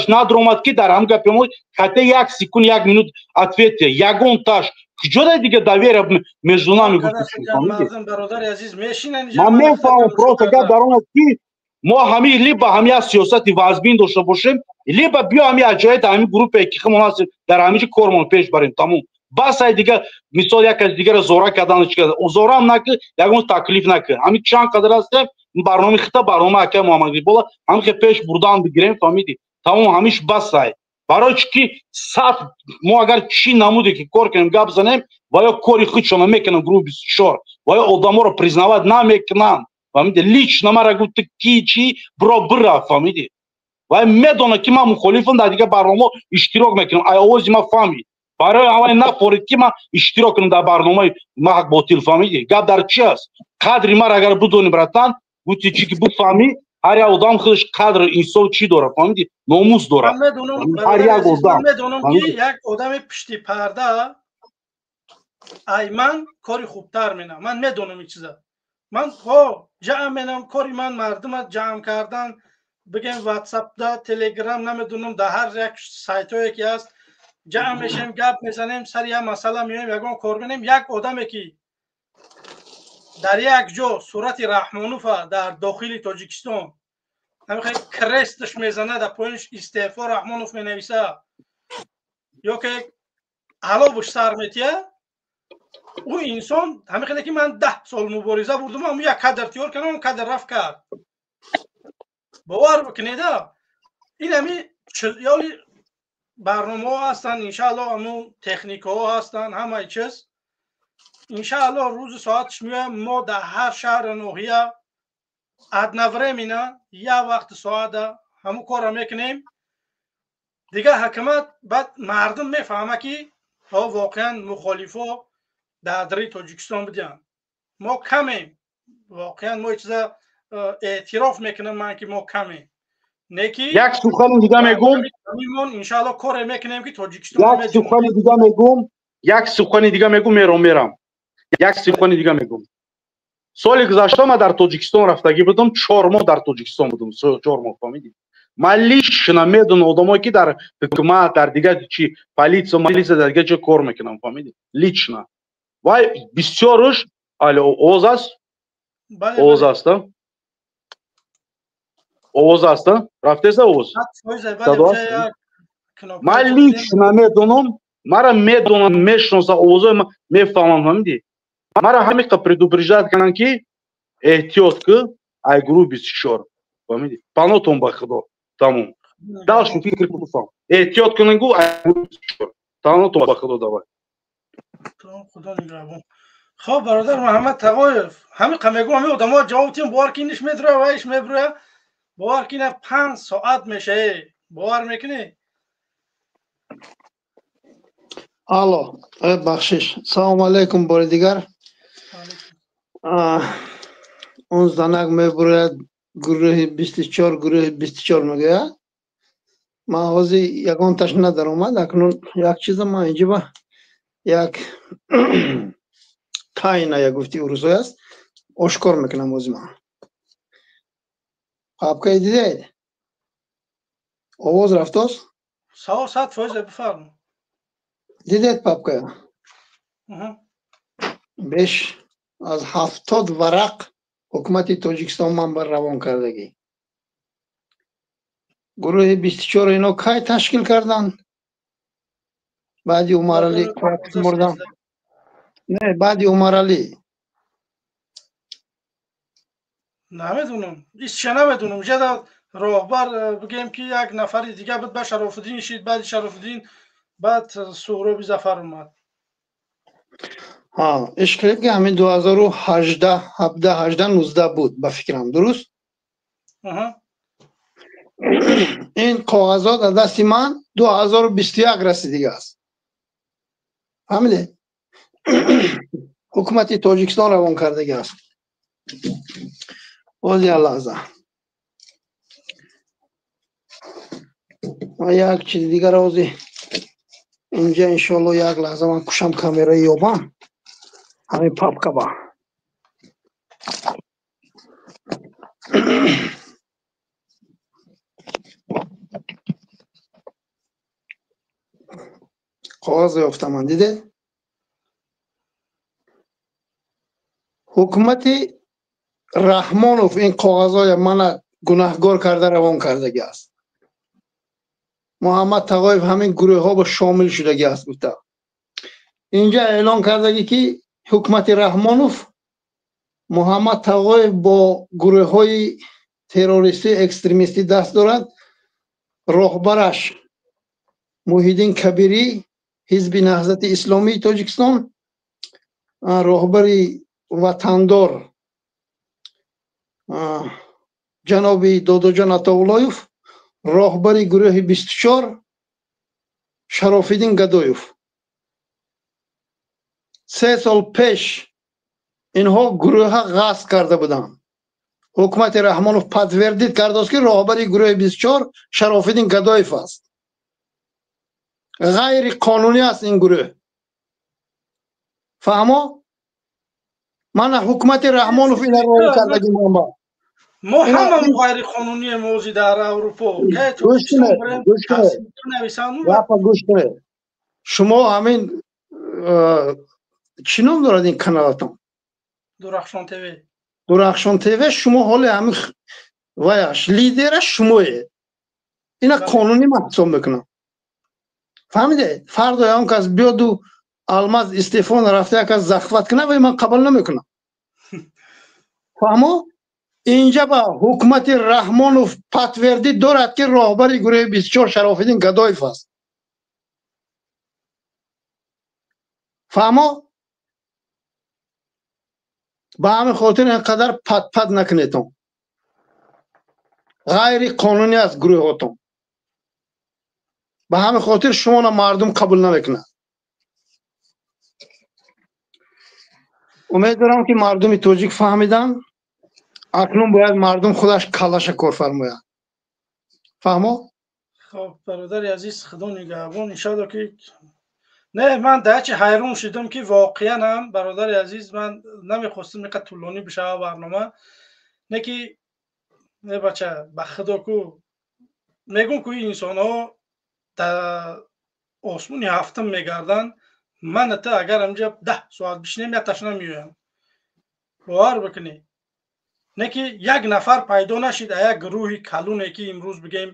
надромад, ки дар ҳам гапи мо ҳатто як секунд, як минут ответ ягон таш. Куҷо дига доверие между нами? Ман мефаҳмам, просто гап дар он аст, ки мо ҳами либо ҳами як сиёсати вазбин дошта бошем, либо биё ҳами аҷоиб дар ҳамин группае ки химон ҳастем, дар ҳамин ҷо кормон пеш барем, тамом, бас. Ай дигар мисол як кас дигара зора кардан, зорам накӣ, ягон таклиф накӣ. Ҳамин чанд қадар ҳастем, барномаи хита, барнома акай Муҳаммадиқбола ҳамин хе пеш бурдан бигирем, фаҳмидӣ? Тамом, ҳамиш бас. Ай барои чӣ ки сат мо агар чӣ намуде ки кор кунем, гап занем, ва ё кори худшона мекунам, гурӯҳи 24, ва ё одаморо признавать намекунанд, фаҳмиди? Лично мара гуфт, ки чӣ, биро, бира, фаҳмиди? Ва медонад, ки ман мухолифам, дар дигар барномаҳо иштирок мекунам. Ай овози ман фаҳмид, барои аввал нафорид, ки ман иштирок кунам дар барномаи ҳақ ботил, фаҳмиди? Гап дар чи аст? Қадри мара агар бидонӣ, братан, гуфти чӣ ки бифаҳмӣ, ҳар як одам худаш қадр, инсоф чӣ дорад, фаҳмиди? Номус дорад ҳар як одам. Медонам, ки як одами пишти парда ай ман кори хубтар менам. Ман медонам ин чиза. Ман хо ҷамъ менам, кори ман мардума ҷамъ кардан, бигем, ватсапда, телеграм, намедонам, дар ҳар як сайтҳое ки ҳаст, ҷамъ мешем, гап мезанем, сари як масъала меоем, ягон кор менем. Як одаме ки дар як ҷо сурати Раҳмонова дар дохили Тоҷикистон ҳамихе крестш мезана, дар поинш «Истеъфо Раҳмонов» менависа ё ки ҳалобуш сар метия, ӯ инсон ҳамихеле ки ман 10 сол мубориза бурдум, ҳамн як кадр тиёр кардам, кадр рафт кард. Бовар бикунеда, ин ҳами ёли барномаҳо ҳастанд, иншааллоҳ, ҳамун техникаҳо ҳастанд, ҳамаи чиз, иншааллоҳ, рӯзи соатш меоям. Мо дар ҳар шаҳру ноҳия одновременно як вақти соата ҳамун корро мекунем. Дигар ҳакумат, баъд мардум мефаҳма, ки Воқеан мухолифо дар дари Тоҷикистон буданд. Мо камем. Воқеан мо чиза эътироф мекунам ман ки мо камем. Неки як сухани дига мегум. Иншаалло коре мекунем ки Тоҷикистон. Як сухани дига мегум. Як сухани дига мегум, мерам. Як сухани дига мегум. Соли гузашта ман дар Тоҷикистон рафтагӣ будам, 4 моҳ дар Тоҷикистон будам, 4 моҳ, фаҳмидӣ? Ман лично медонам одамое ки дар ҳукумат, дар дигар чи полиция, милиция, дар дигар ҷо кор мекунам, фаҳмидӣ? Лично. Вай бисёрш ало овоз аст? Овоз аст, овоз аст, рафтеса овоз? Ман лично медонам, мара медонам, мешиносам, овозои мефаҳмам, фаҳмидӣ? Мара ҳамиқа предупреждать карданд ки эҳтиёт ки ай гурӯҳи 24, фаҳмидӣ? Панотон ба Худо, тамом. Дальше фикр кунам. Эҳтиёт кунед гу ай гурӯҳи 24. Панотон ба Худо, давай. Худо нигаҳбон. Хоб бародар Муҳаммад Тағоев, ҳамиқа мегӯм, ҳамин одамо ҷавоб тиҳем, бовар ки иниш медура ва иш мебура, бовар ки ина 5 соат мешае. Бовар мекунӣ? Алло, бахшиш. Салом алейкум бори дигар. Он занак мебурад гурӯҳи 24, гурӯҳи 24 мегӯяд. Ман ҳозир ягонташ надаромад. Акнун як чиза ман инҷа ба як тайна, як гуфти урусой аст, ошкор мекунам ҳозир ман. Папкаи дидед? Овоз рафтост? 100% бифармо. Дидед папкая? Беш аз 70 варақ ҳукумати Тоҷикистон ман бар равон кардагӣ. Гурӯҳи 24 ино кай ташкил карданд? Баъди Умаралӣ мурдан. Не, баъди Умаралӣ. Намедонам, ҳеч намедонам. Ҷада роҳбар бигем ки як нафари дига буд, ба Шарофуддин шид, баъди Шарофуддин баъд Суҳроби Зафар омад. Ҳа, ишқ кардед ки ҳамин 2018, 17, 18, 19 буд ба фикрам, дуруст? Ин коғазот аз дасти ман 2021 расидига аст. Фаҳмидед? Ҳукумати Тоҷикистон равон кардагӣ аст. Боз як лаҳза. Ман як чизи дигар ҳозир инҷа иншоалло як лаҳза ман кушам камераи ёбам. Ҳамин папка ба. Коғаз ёфтам ман, дидед? Ҳукумати Раҳмонов ин коғазҳоя мана гунаҳгор карда равон кардагӣ аст. Муҳаммад Тағоев ҳамин гурӯҳҳо ба шомил шудагӣ аст гуфта. Инҷа эълон кардагӣ ки ҳукумати Раҳмонов Муҳаммад Тағоев бо гурӯҳҳои террористӣ, экстремистӣ даст дорад. Роҳбараш Муҳиддин Кабирӣ, ҳизби Наҳзати Исломии Тоҷикистон, роҳбари ватандор ҷаноби Додоҷон Атоуллоев, роҳбари гурӯҳи 24 Шарофиддин Гадоев. 3 сол пеш инҳо гурӯҳа ғасб карда буданд. Ҳукумати Раҳмонов подтвердид кардааст ки роҳбари гурӯҳи 24 Шарофиддин Гадоев аст. Ғайриқонунӣ аст ин гурӯҳ. Фаҳмо? Мана ҳукумати Раҳмонов ина роҳ кардагӣ манба. Мо ҳамамон ғайриқонунием ҳозир дар Аврупо. Гӯш кунед, гӯш кунед. Гапа гӯш кунед. Шумо ҳамин чӣ ном дорад ин каналатон? Дурахшон ТВ. Дурахшон ТВ шумо ҳоле ҳамин ваяш лидераш шумоед. Ина қонунӣ ман ҳисоб мекунам. Фаҳмидед? Фардо он кас биёду Алмаз истеъфо рафта як кас захват кунад, вай ман қабул намекунам. Фаҳмо? Инҷа ба ҳукумати Раҳмонов подтвердид дорад ки роҳбари гурӯҳи 24 Шарофиддин Гадоев аст. Фаҳмо? Ба ҳамин хотир ин қадар патпат накунедон. Ғайриқонунӣ аст гурӯҳотон. Ба ҳамин хотир шуморо мардум қабул намекунад. Умед дорам ки мардуми тоҷик фаҳмиданд. Акнун бояд мардум худаш каллаша кор фармояд. Фаҳмо? Хоб, бародари азиз, худо нигаҳбон. Иншоалло ки не, ман дар чи ҳайрон шудам ки воқеан ҳам, бародари азиз, ман намехостам инқадр тӯлонӣ бишава барнома, не ки не бача, ба худо ку мегӯм ку инсонҳо дар осмони ҳафтум мегарданд. Ман та агар ҳамҷа 10 соат бишинем, якташ намеоям, бовар бикунӣ. Не ки як нафар пайдо нашид, а як гурӯҳи калоне ки имрӯз бигем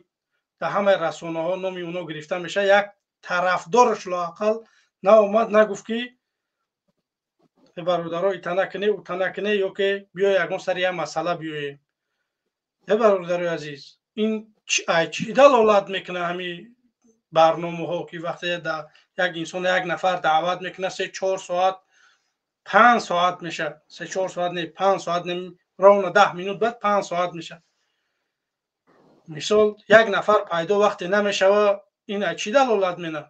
дар ҳамаи расонаҳо номи онҳо гирифта мешавад, як тарафдораш лоақал наомад, нагуфт ки бародаро, ита накунӣ, ута накунӣ, ё ки биё ягон сари як масъала биёем. Э бародарои азиз, ин чӣ далолат мекунад ҳамин барномаҳо, ки вақте як инсон, як нафар даъват мекунад, 3-4 соат, 5 соат мешавад, 3-4 соат не, 5 соат не, ровно 10 минут баъд 5 соат мешавад. Мисол, як нафар пайдо вақте намешава, ин чӣ далолат менад?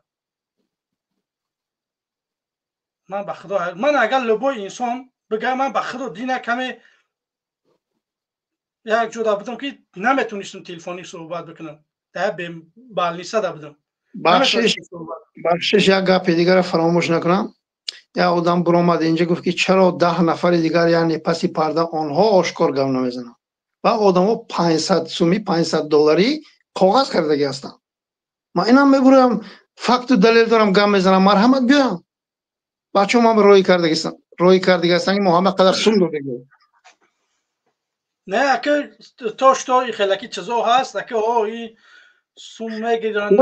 Ман ба худо, ман агар любой инсон бигӯям, ман ба худо дина каме як ҷода будам ки наметонистам телефонӣ суҳбат бикунам, дар больницада будам. Бахшиш, як гапи дигарро фаромӯш накунам. Як одам буромад инҷа, гуфт ки чаро 10 нафари дигар, яъне паси парда, онҳо ошкор гап намезананд ва одамо 500 суми, 500 долларӣ коғаз кардагӣ ҳастанд. Ман инам мебурам, факту далел дорам, гап мезанам, марҳамат биёям. Бачаҳо ман роҳӣ кардагӣ ҳастанд, ки мо ҳама қадар сум додагӣ. Не, ака, то что и хелаки чизо ҳаст, ака, о и сум мегиранд.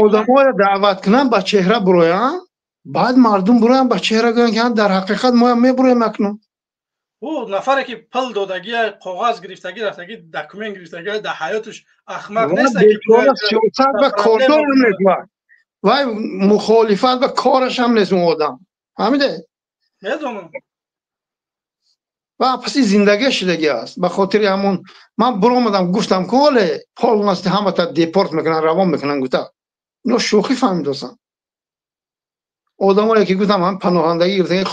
Одаморо даъват кунанд, ба чеҳра буроянд, баъд мардум буроянд, ба чеҳра гӯянд ки дар ҳақиқат моям мебуроем акнун. Ӯ нафаре ки пул додагӣ, коғаз гирифтагӣ, рафтагӣ, документ гирифтагӣ, дар ҳаёташ ахмақ нест. Сиёсат ба кордор нест, вай мухолифат ба кораш ҳам нест он одам, фаҳмиде? Медонам. Ва паси зиндагӣ шудагӣ аст. Ба хотири ҳамон ман буромадам, гуфтам ки оле полностью ҳамата депорт мекунанд, равон мекунанд, гуфта. Ино шӯхӣ фаҳмидосанд. Одамое ки гуфтам ҳам паноҳандагӣ гирифтагӣ,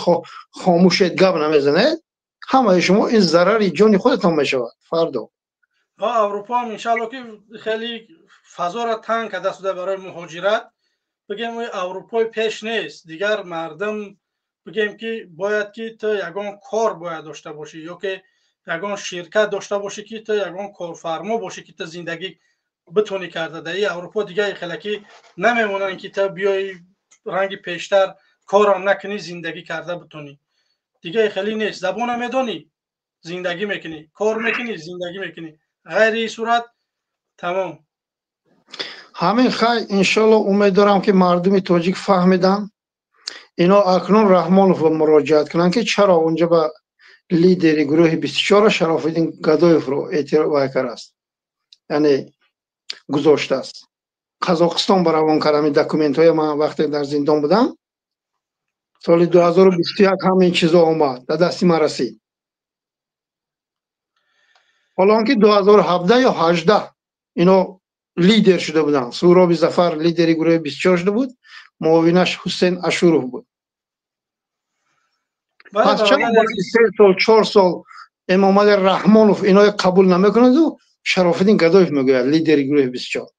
хомӯшед, гап намезанед, ҳамаи шумо ин зарари ҷони худатон мешавад фардо. Ва Аврупо ҳам иншаалло ки хеле фазоро танг карда шуда барои муҳоҷират. Бигем, Аврупои пеш нест, дигар мардум бигем ки бояд ки ту ягон кор бояд дошта бошӣ, ё ки ягон ширкат дошта бошӣ, ки ту ягон корфармо бошӣ, ки ту зиндагӣ битонӣ карда. Дар ин Аврупо дигар хелаки намемонанд ки ту биёи ранги пештар корам накунӣ, зиндагӣ карда битонӣ. Дигар хеле нест. Забона медонӣ, зиндагӣ мекунӣ, кор мекунӣ, зиндагӣ мекунӣ. Ғайри ин сурат тамом. Ҳамин хай, иншоалло умед дорам ки мардуми тоҷик фаҳмиданд. Ино акнун Раҳмонов муроҷиат кунанд ки чаро унҷа ба лидери гурӯҳи 24 Шарофиддин Гадоевро эътироф кардааст, яъне гузоштааст. Қазоқистон ба равон кард ҳамин документҳоя. Ман вақте дар зиндон будам соли 2021 ҳамин чизо омад, дар дасти ман расид. Ҳоло он ки 2017 ё 18 ино лидер шуда буданд. Суроби Зафар лидери гурӯҳи 24 шуда буд, муовинаш Ҳусейн Ашуров буд. Пас чаро 3 сол, 4 сол Эмомалӣ Раҳмонов иноро қабул намекунаду Шарофиддин Гадоев мегӯяд лидери гурӯҳи 24?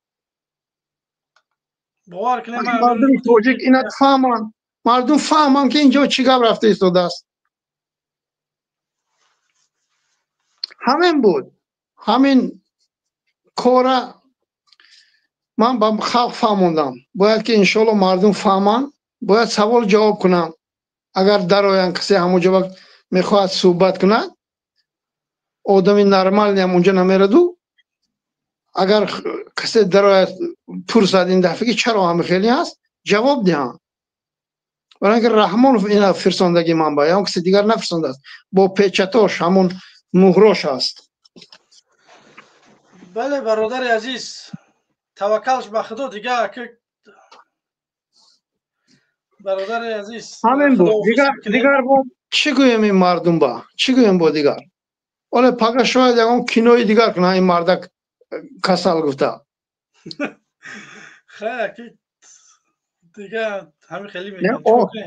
Бовар кунед, мардуми тоҷик ина фаҳманд, мардум фаҳманд ки инҷо чӣ гап рафта истодааст. Ҳамин буд, ҳамин кора ман ба халқ фаҳмондам. Бояд ки иншоалло мардум фаҳманд, бояд савол ҷавоб кунанд. Агар дароянд, касе ҳамон ҷо мехоҳад суҳбат кунад, одами нормалиам унҷа намераду. Агар касе дарояд пурсад ин дафъа ки чаро ҳамин хеле ҳаст, ҷавоб диҳанд. Барои инки Раҳмонов ина фирсондагии ман ба ягон касе дигар нафирсондааст, бо печатош ҳамон муҳрош ҳаст. Бале, бародари азиз, таваккалш ба худо. Дигар бародари азиз, ҳамин буд. Дигар бо чӣ гӯем ин мардум ба? Чӣ гӯем бо дигар? Оле пага шояд ягон кинои дигар кунанд, ин мардак касал гуфта. Хай, ки Дига ҳамин хеле мегӯянд.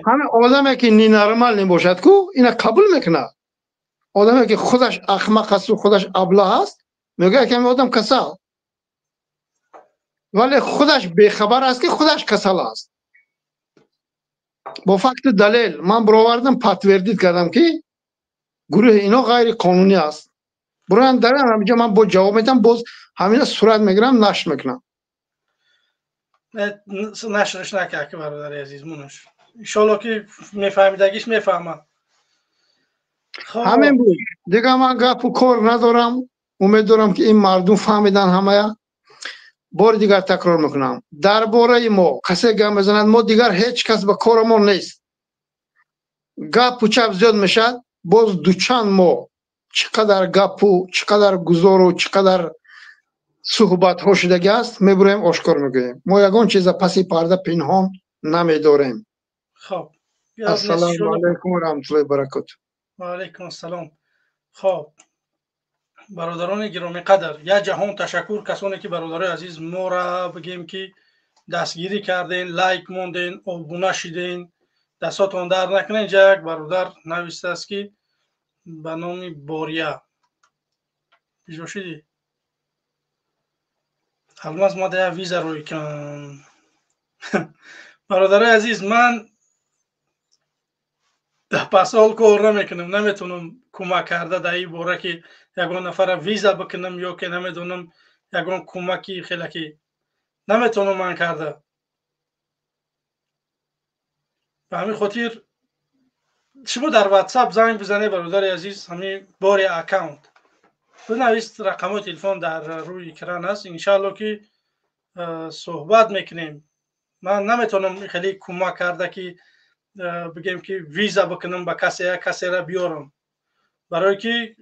Ҳамин одаме ки ненормал мебошад ку, ина қабул мекунад. Одаме ки худаш ахмақ асту худаш аблаҳ аст, мегӯяд ки ҳамин одам касал, вале худаш бехабар аст ки худаш касал аст. Бо факту далел ман баровардам, подтвердить кардам ки гурӯҳи ино ғайриқонунӣ аст. Буроян дар ҳаминҷо ман боз ҷавоб медиҳам, боз ҳамина сурат мегирам, нашр мекунам. Нашрш накард ки, бародари азиз, мунаш иншолло ки мефаҳмидагиш мефаҳмад. Ҳамин буд, дигар ман гапу кор надорам. Умед дорам ки ин мардум фаҳмидан ҳамая. Бори дигар такрор мекунам, дар бораи мо касе гап мезанад, мо дигар ҳеҷ кас ба корамон нест. Гапу чап зиёд мешавад, боз дучанд мо чӣ қадар гапу, чӣ қадар гузору, чӣ қадар суҳбатҳо шудагӣ аст, мебуроем, ошкор мегӯем. Мо ягон чиза паси парда пинҳон намедорем. Хоб. Ассалому алайкум ва раҳматуллоҳи баракоту. Ва алайкум ассалом. Хоб, бародарони гиромиқадр, як ҷаҳон ташаккур касоне ки, бародарои азиз, мора бигем ки дастгирӣ карден, лайк монден, обуна шиден, дастотон дард накунед. Инҷа як бародар навистааст ки ба номи Бория иҷро шидӣ. Алмаз мада як виза рӯй кун. Бародарои азиз, ман пасол кор намекунам, наметавонам кӯмак карда дар ин бора ки ягон нафара виза бикунам ё ки намедонам ягон кӯмаки хелаки наметавонам ман карда. Ба ҳамин хотир шумо дар ватсап занг бизанед, бародари азиз, ҳамин бори аккаунт бинавист, рақамҳои телефон дар рӯи экран аст. Иншаалло ки суҳбат мекунем. Ман наметавонам хеле кӯмак карда ки бигем ки виза бикунам ба касе, як касера биёрам, барое ки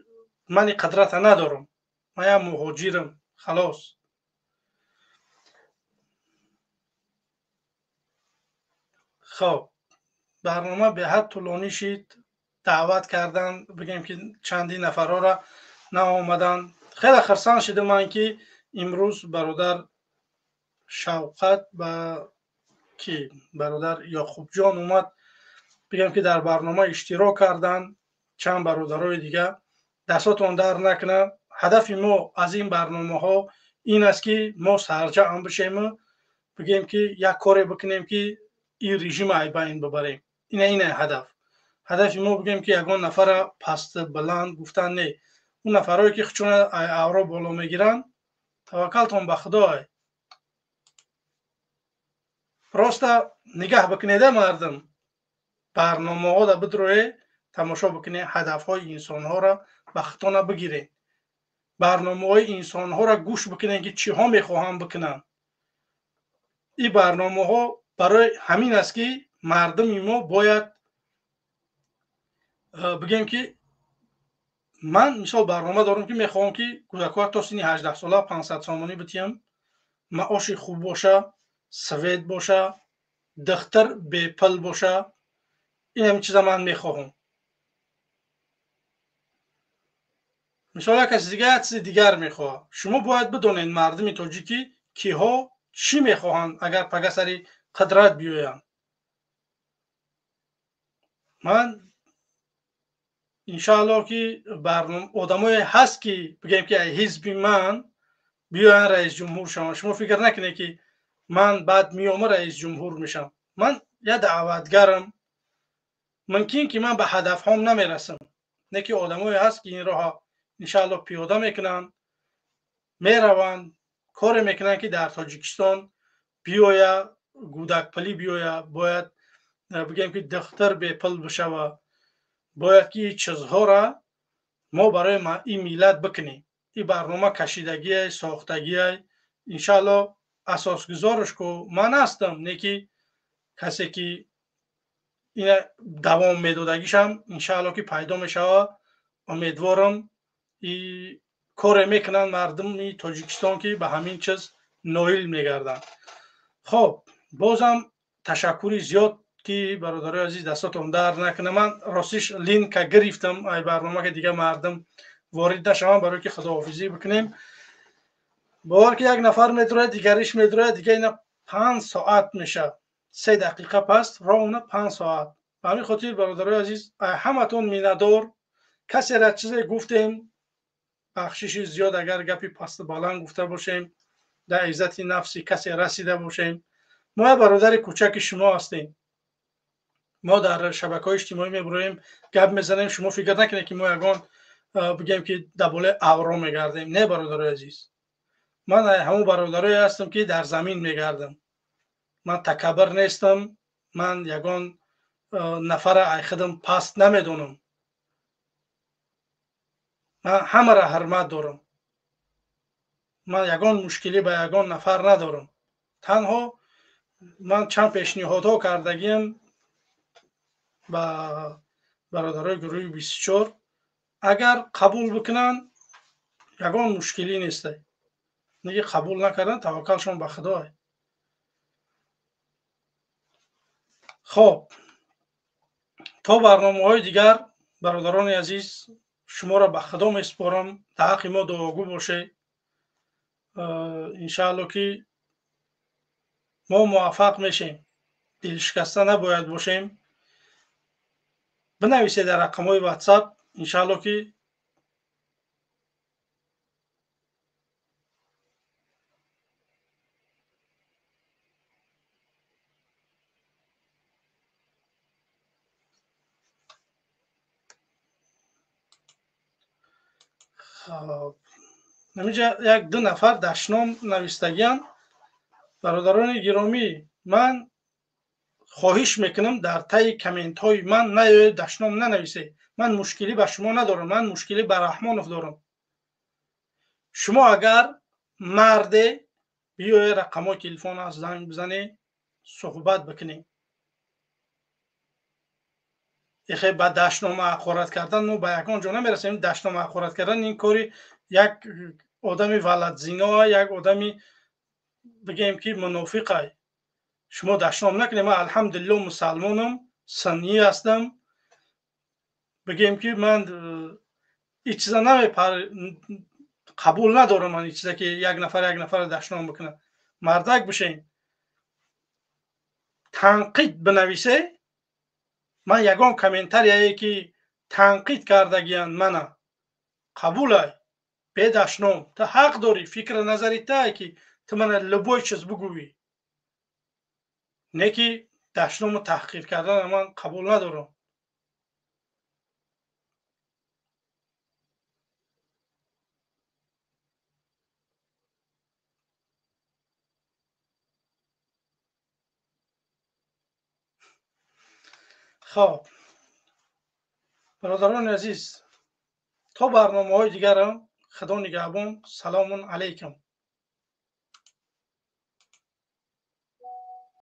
ман ин қадрата надорам. Ман як муҳоҷирам, халос. Хоб, барнома беҳад тӯлонӣ шид. Даъват кардан, бигем ки чандин нафарҳоро наомаданд. Хеле хурсанд шудам ман ки имрӯз бародар Шавқат ба ки бародар Ёқубҷон омад, бигем ки дар барнома иштирок карданд чанд бародарои дига. Дастотон дард накунад. Ҳадафи мо аз ин барномаҳо ин аст ки мо сарҷамъ бишему бигем ки як коре бикунем ки ин режима аз байн бибарем. Ина ҳадаф. Ҳадафи мо бигем ки ягон нафара паст баланд гуфтан не. Он нафарое ки хучуна авро боло мегиранд, таваккалтон ба худой. Просто нигаҳ бикунеда мардум, барномаҳо да бидроe, тамошо бикунед, ҳадафҳои инсонҳоро ба хитона бигиред, барномаҳои инсонҳоро гӯш бикунед ки чиҳо мехоҳанд бикунанд. Ин барномаҳо барои ҳамин аст ки мардуми мо бояд бигем ки ман мисол барнома дорам ки мехоҳам ки кӯдакҳоро то синни 18 сола 500 сомонӣ битиҳам, маоши хуб боша, свет боша, духтар бепул боша. Ин ҳамин чиза ман мехоҳам. Мисол як каси дига як чизи дигар мехоҳад. Шумо бояд бидонед, мардуми тоҷикӣ, киҳо чӣ мехоҳанд, агар пага сари қудрат биёянд. Ман иншааллоҳ ки одамое ҳаст ки бигем ки ҳизби ман биёянд раисҷумҳур шаванд. Шумо фикр накунед ки ман баъд меома раисҷумҳур мешавам. Ман як даъватгарам. Мумкин ки ман ба ҳадафҳом намерасам, не ки одамое ҳаст ки ин роҳа иншааллоҳ пиёда мекунанд, мераванд, коре мекунанд ки дар Тоҷикистон биёя гӯдакпулӣ биёя, бояд бигем ки духтар бепул бишава, бояд ки ин чизҳоро мо барои ин миллат бикунем. Ин барнома кашидагиай, сохтагиай, иншааллоҳ асосгузорш ку ман ҳастам, не ки касе ки ина давом медодагишам иншааллоҳ ки пайдо мешава. Умедворам и коре мекунанд мардуми Тоҷикистон ки ба ҳамин чиз ноил мегарданд. Хоб, бозам ташаккури зиёд ки бародарои азиз, дастотон дард накунад. Ман ростиш линка гирифтам ай барнома ки дига мардум ворид нашаванд, барое ки худоҳофизӣ бикунем. Бовар ки як нафар медурояд, дигариш медурояд, дига ина 5 соат мешавад. 3 дақиқа пас ровно 5 соат. Ба ҳамин хотир, бародарои азиз, ҳаматон миннатдор. Касера чизе гуфтем, бахшиши зиёд, агар гапи пасту баланд гуфта бошем, дар иззати нафси касе расида бошем. Мо як бародари кӯчаки шумо ҳастем. Мо дар шабакаҳои иҷтимоӣ мебуроем, гап мезанем. Шумо фикр накунед, ки мо ягон бигем, ки дар болои авро мегардем. Не, бародарои азиз, ман ҳамон бародарое ҳастам, ки дар замин мегардам. Ман такаббур нестам, ман ягон нафара ай худам паст намедонам. Ман ҳамаро ҳурмат дорам. Ман ягон мушкилӣ ба ягон нафар надорам. Танҳо ман чанд пешниҳодҳо кардагиам ба бародарои гурӯҳи 24. Агар қабул бикунанд, ягон мушкилӣ нестай. Неги қабул накардан, таваккалшон ба худой. Хоб, то барномаҳои дигар, бародарони азиз, шуморо ба худо месупорам. Дар ҳаққи мо дуогӯ бошед. Иншаалло, ки мо муваффақ мешем. Дилшикаста набояд бошем. Бинависед дар рақамҳои WhatsApp, иншаалло, ки ҳаминҷа як ду нафар дашном навистагиянд. Бародарони гиромӣ, ман хоҳиш мекунам, дар таи комментҳои ман наёед, дашном нанависед. Ман мушкилӣ ба шумо надорам, ман мушкилӣ ба Раҳмонов дорам. Шумо агар марде, биёед, рақамҳои телефон аст, занг бизанед, суҳбат бикунем. Эхе ба дашнома ҳақорат кардан мо ба ягон ҷо намерасем. Дашнома ҳақорат кардан ин кори як одами валадзино, як одами бигем ки мунофиқай. Шумо дашном накунед. Ман алҳамдулилло мусалмонам, суннӣ ҳастам. Бигем ки ман ин чиза намепар қабул надорам. Ман ин чиза ки як нафар як нафарро дашном бикунад. Мардак бишен, танқид бинависе. Ман ягон комментарияе ки танқид кардагиянд мана қабулай, бедашном. Ту ҳақ дорӣ, фикри назари тае ки ту мана любой чиз бугӯӣ, не ки дашному таҳқир кардана ман қабул надорам. Хоб, бародарони азиз, то барномаҳои дигарам, худо нигаҳбон. Саломун алайкум.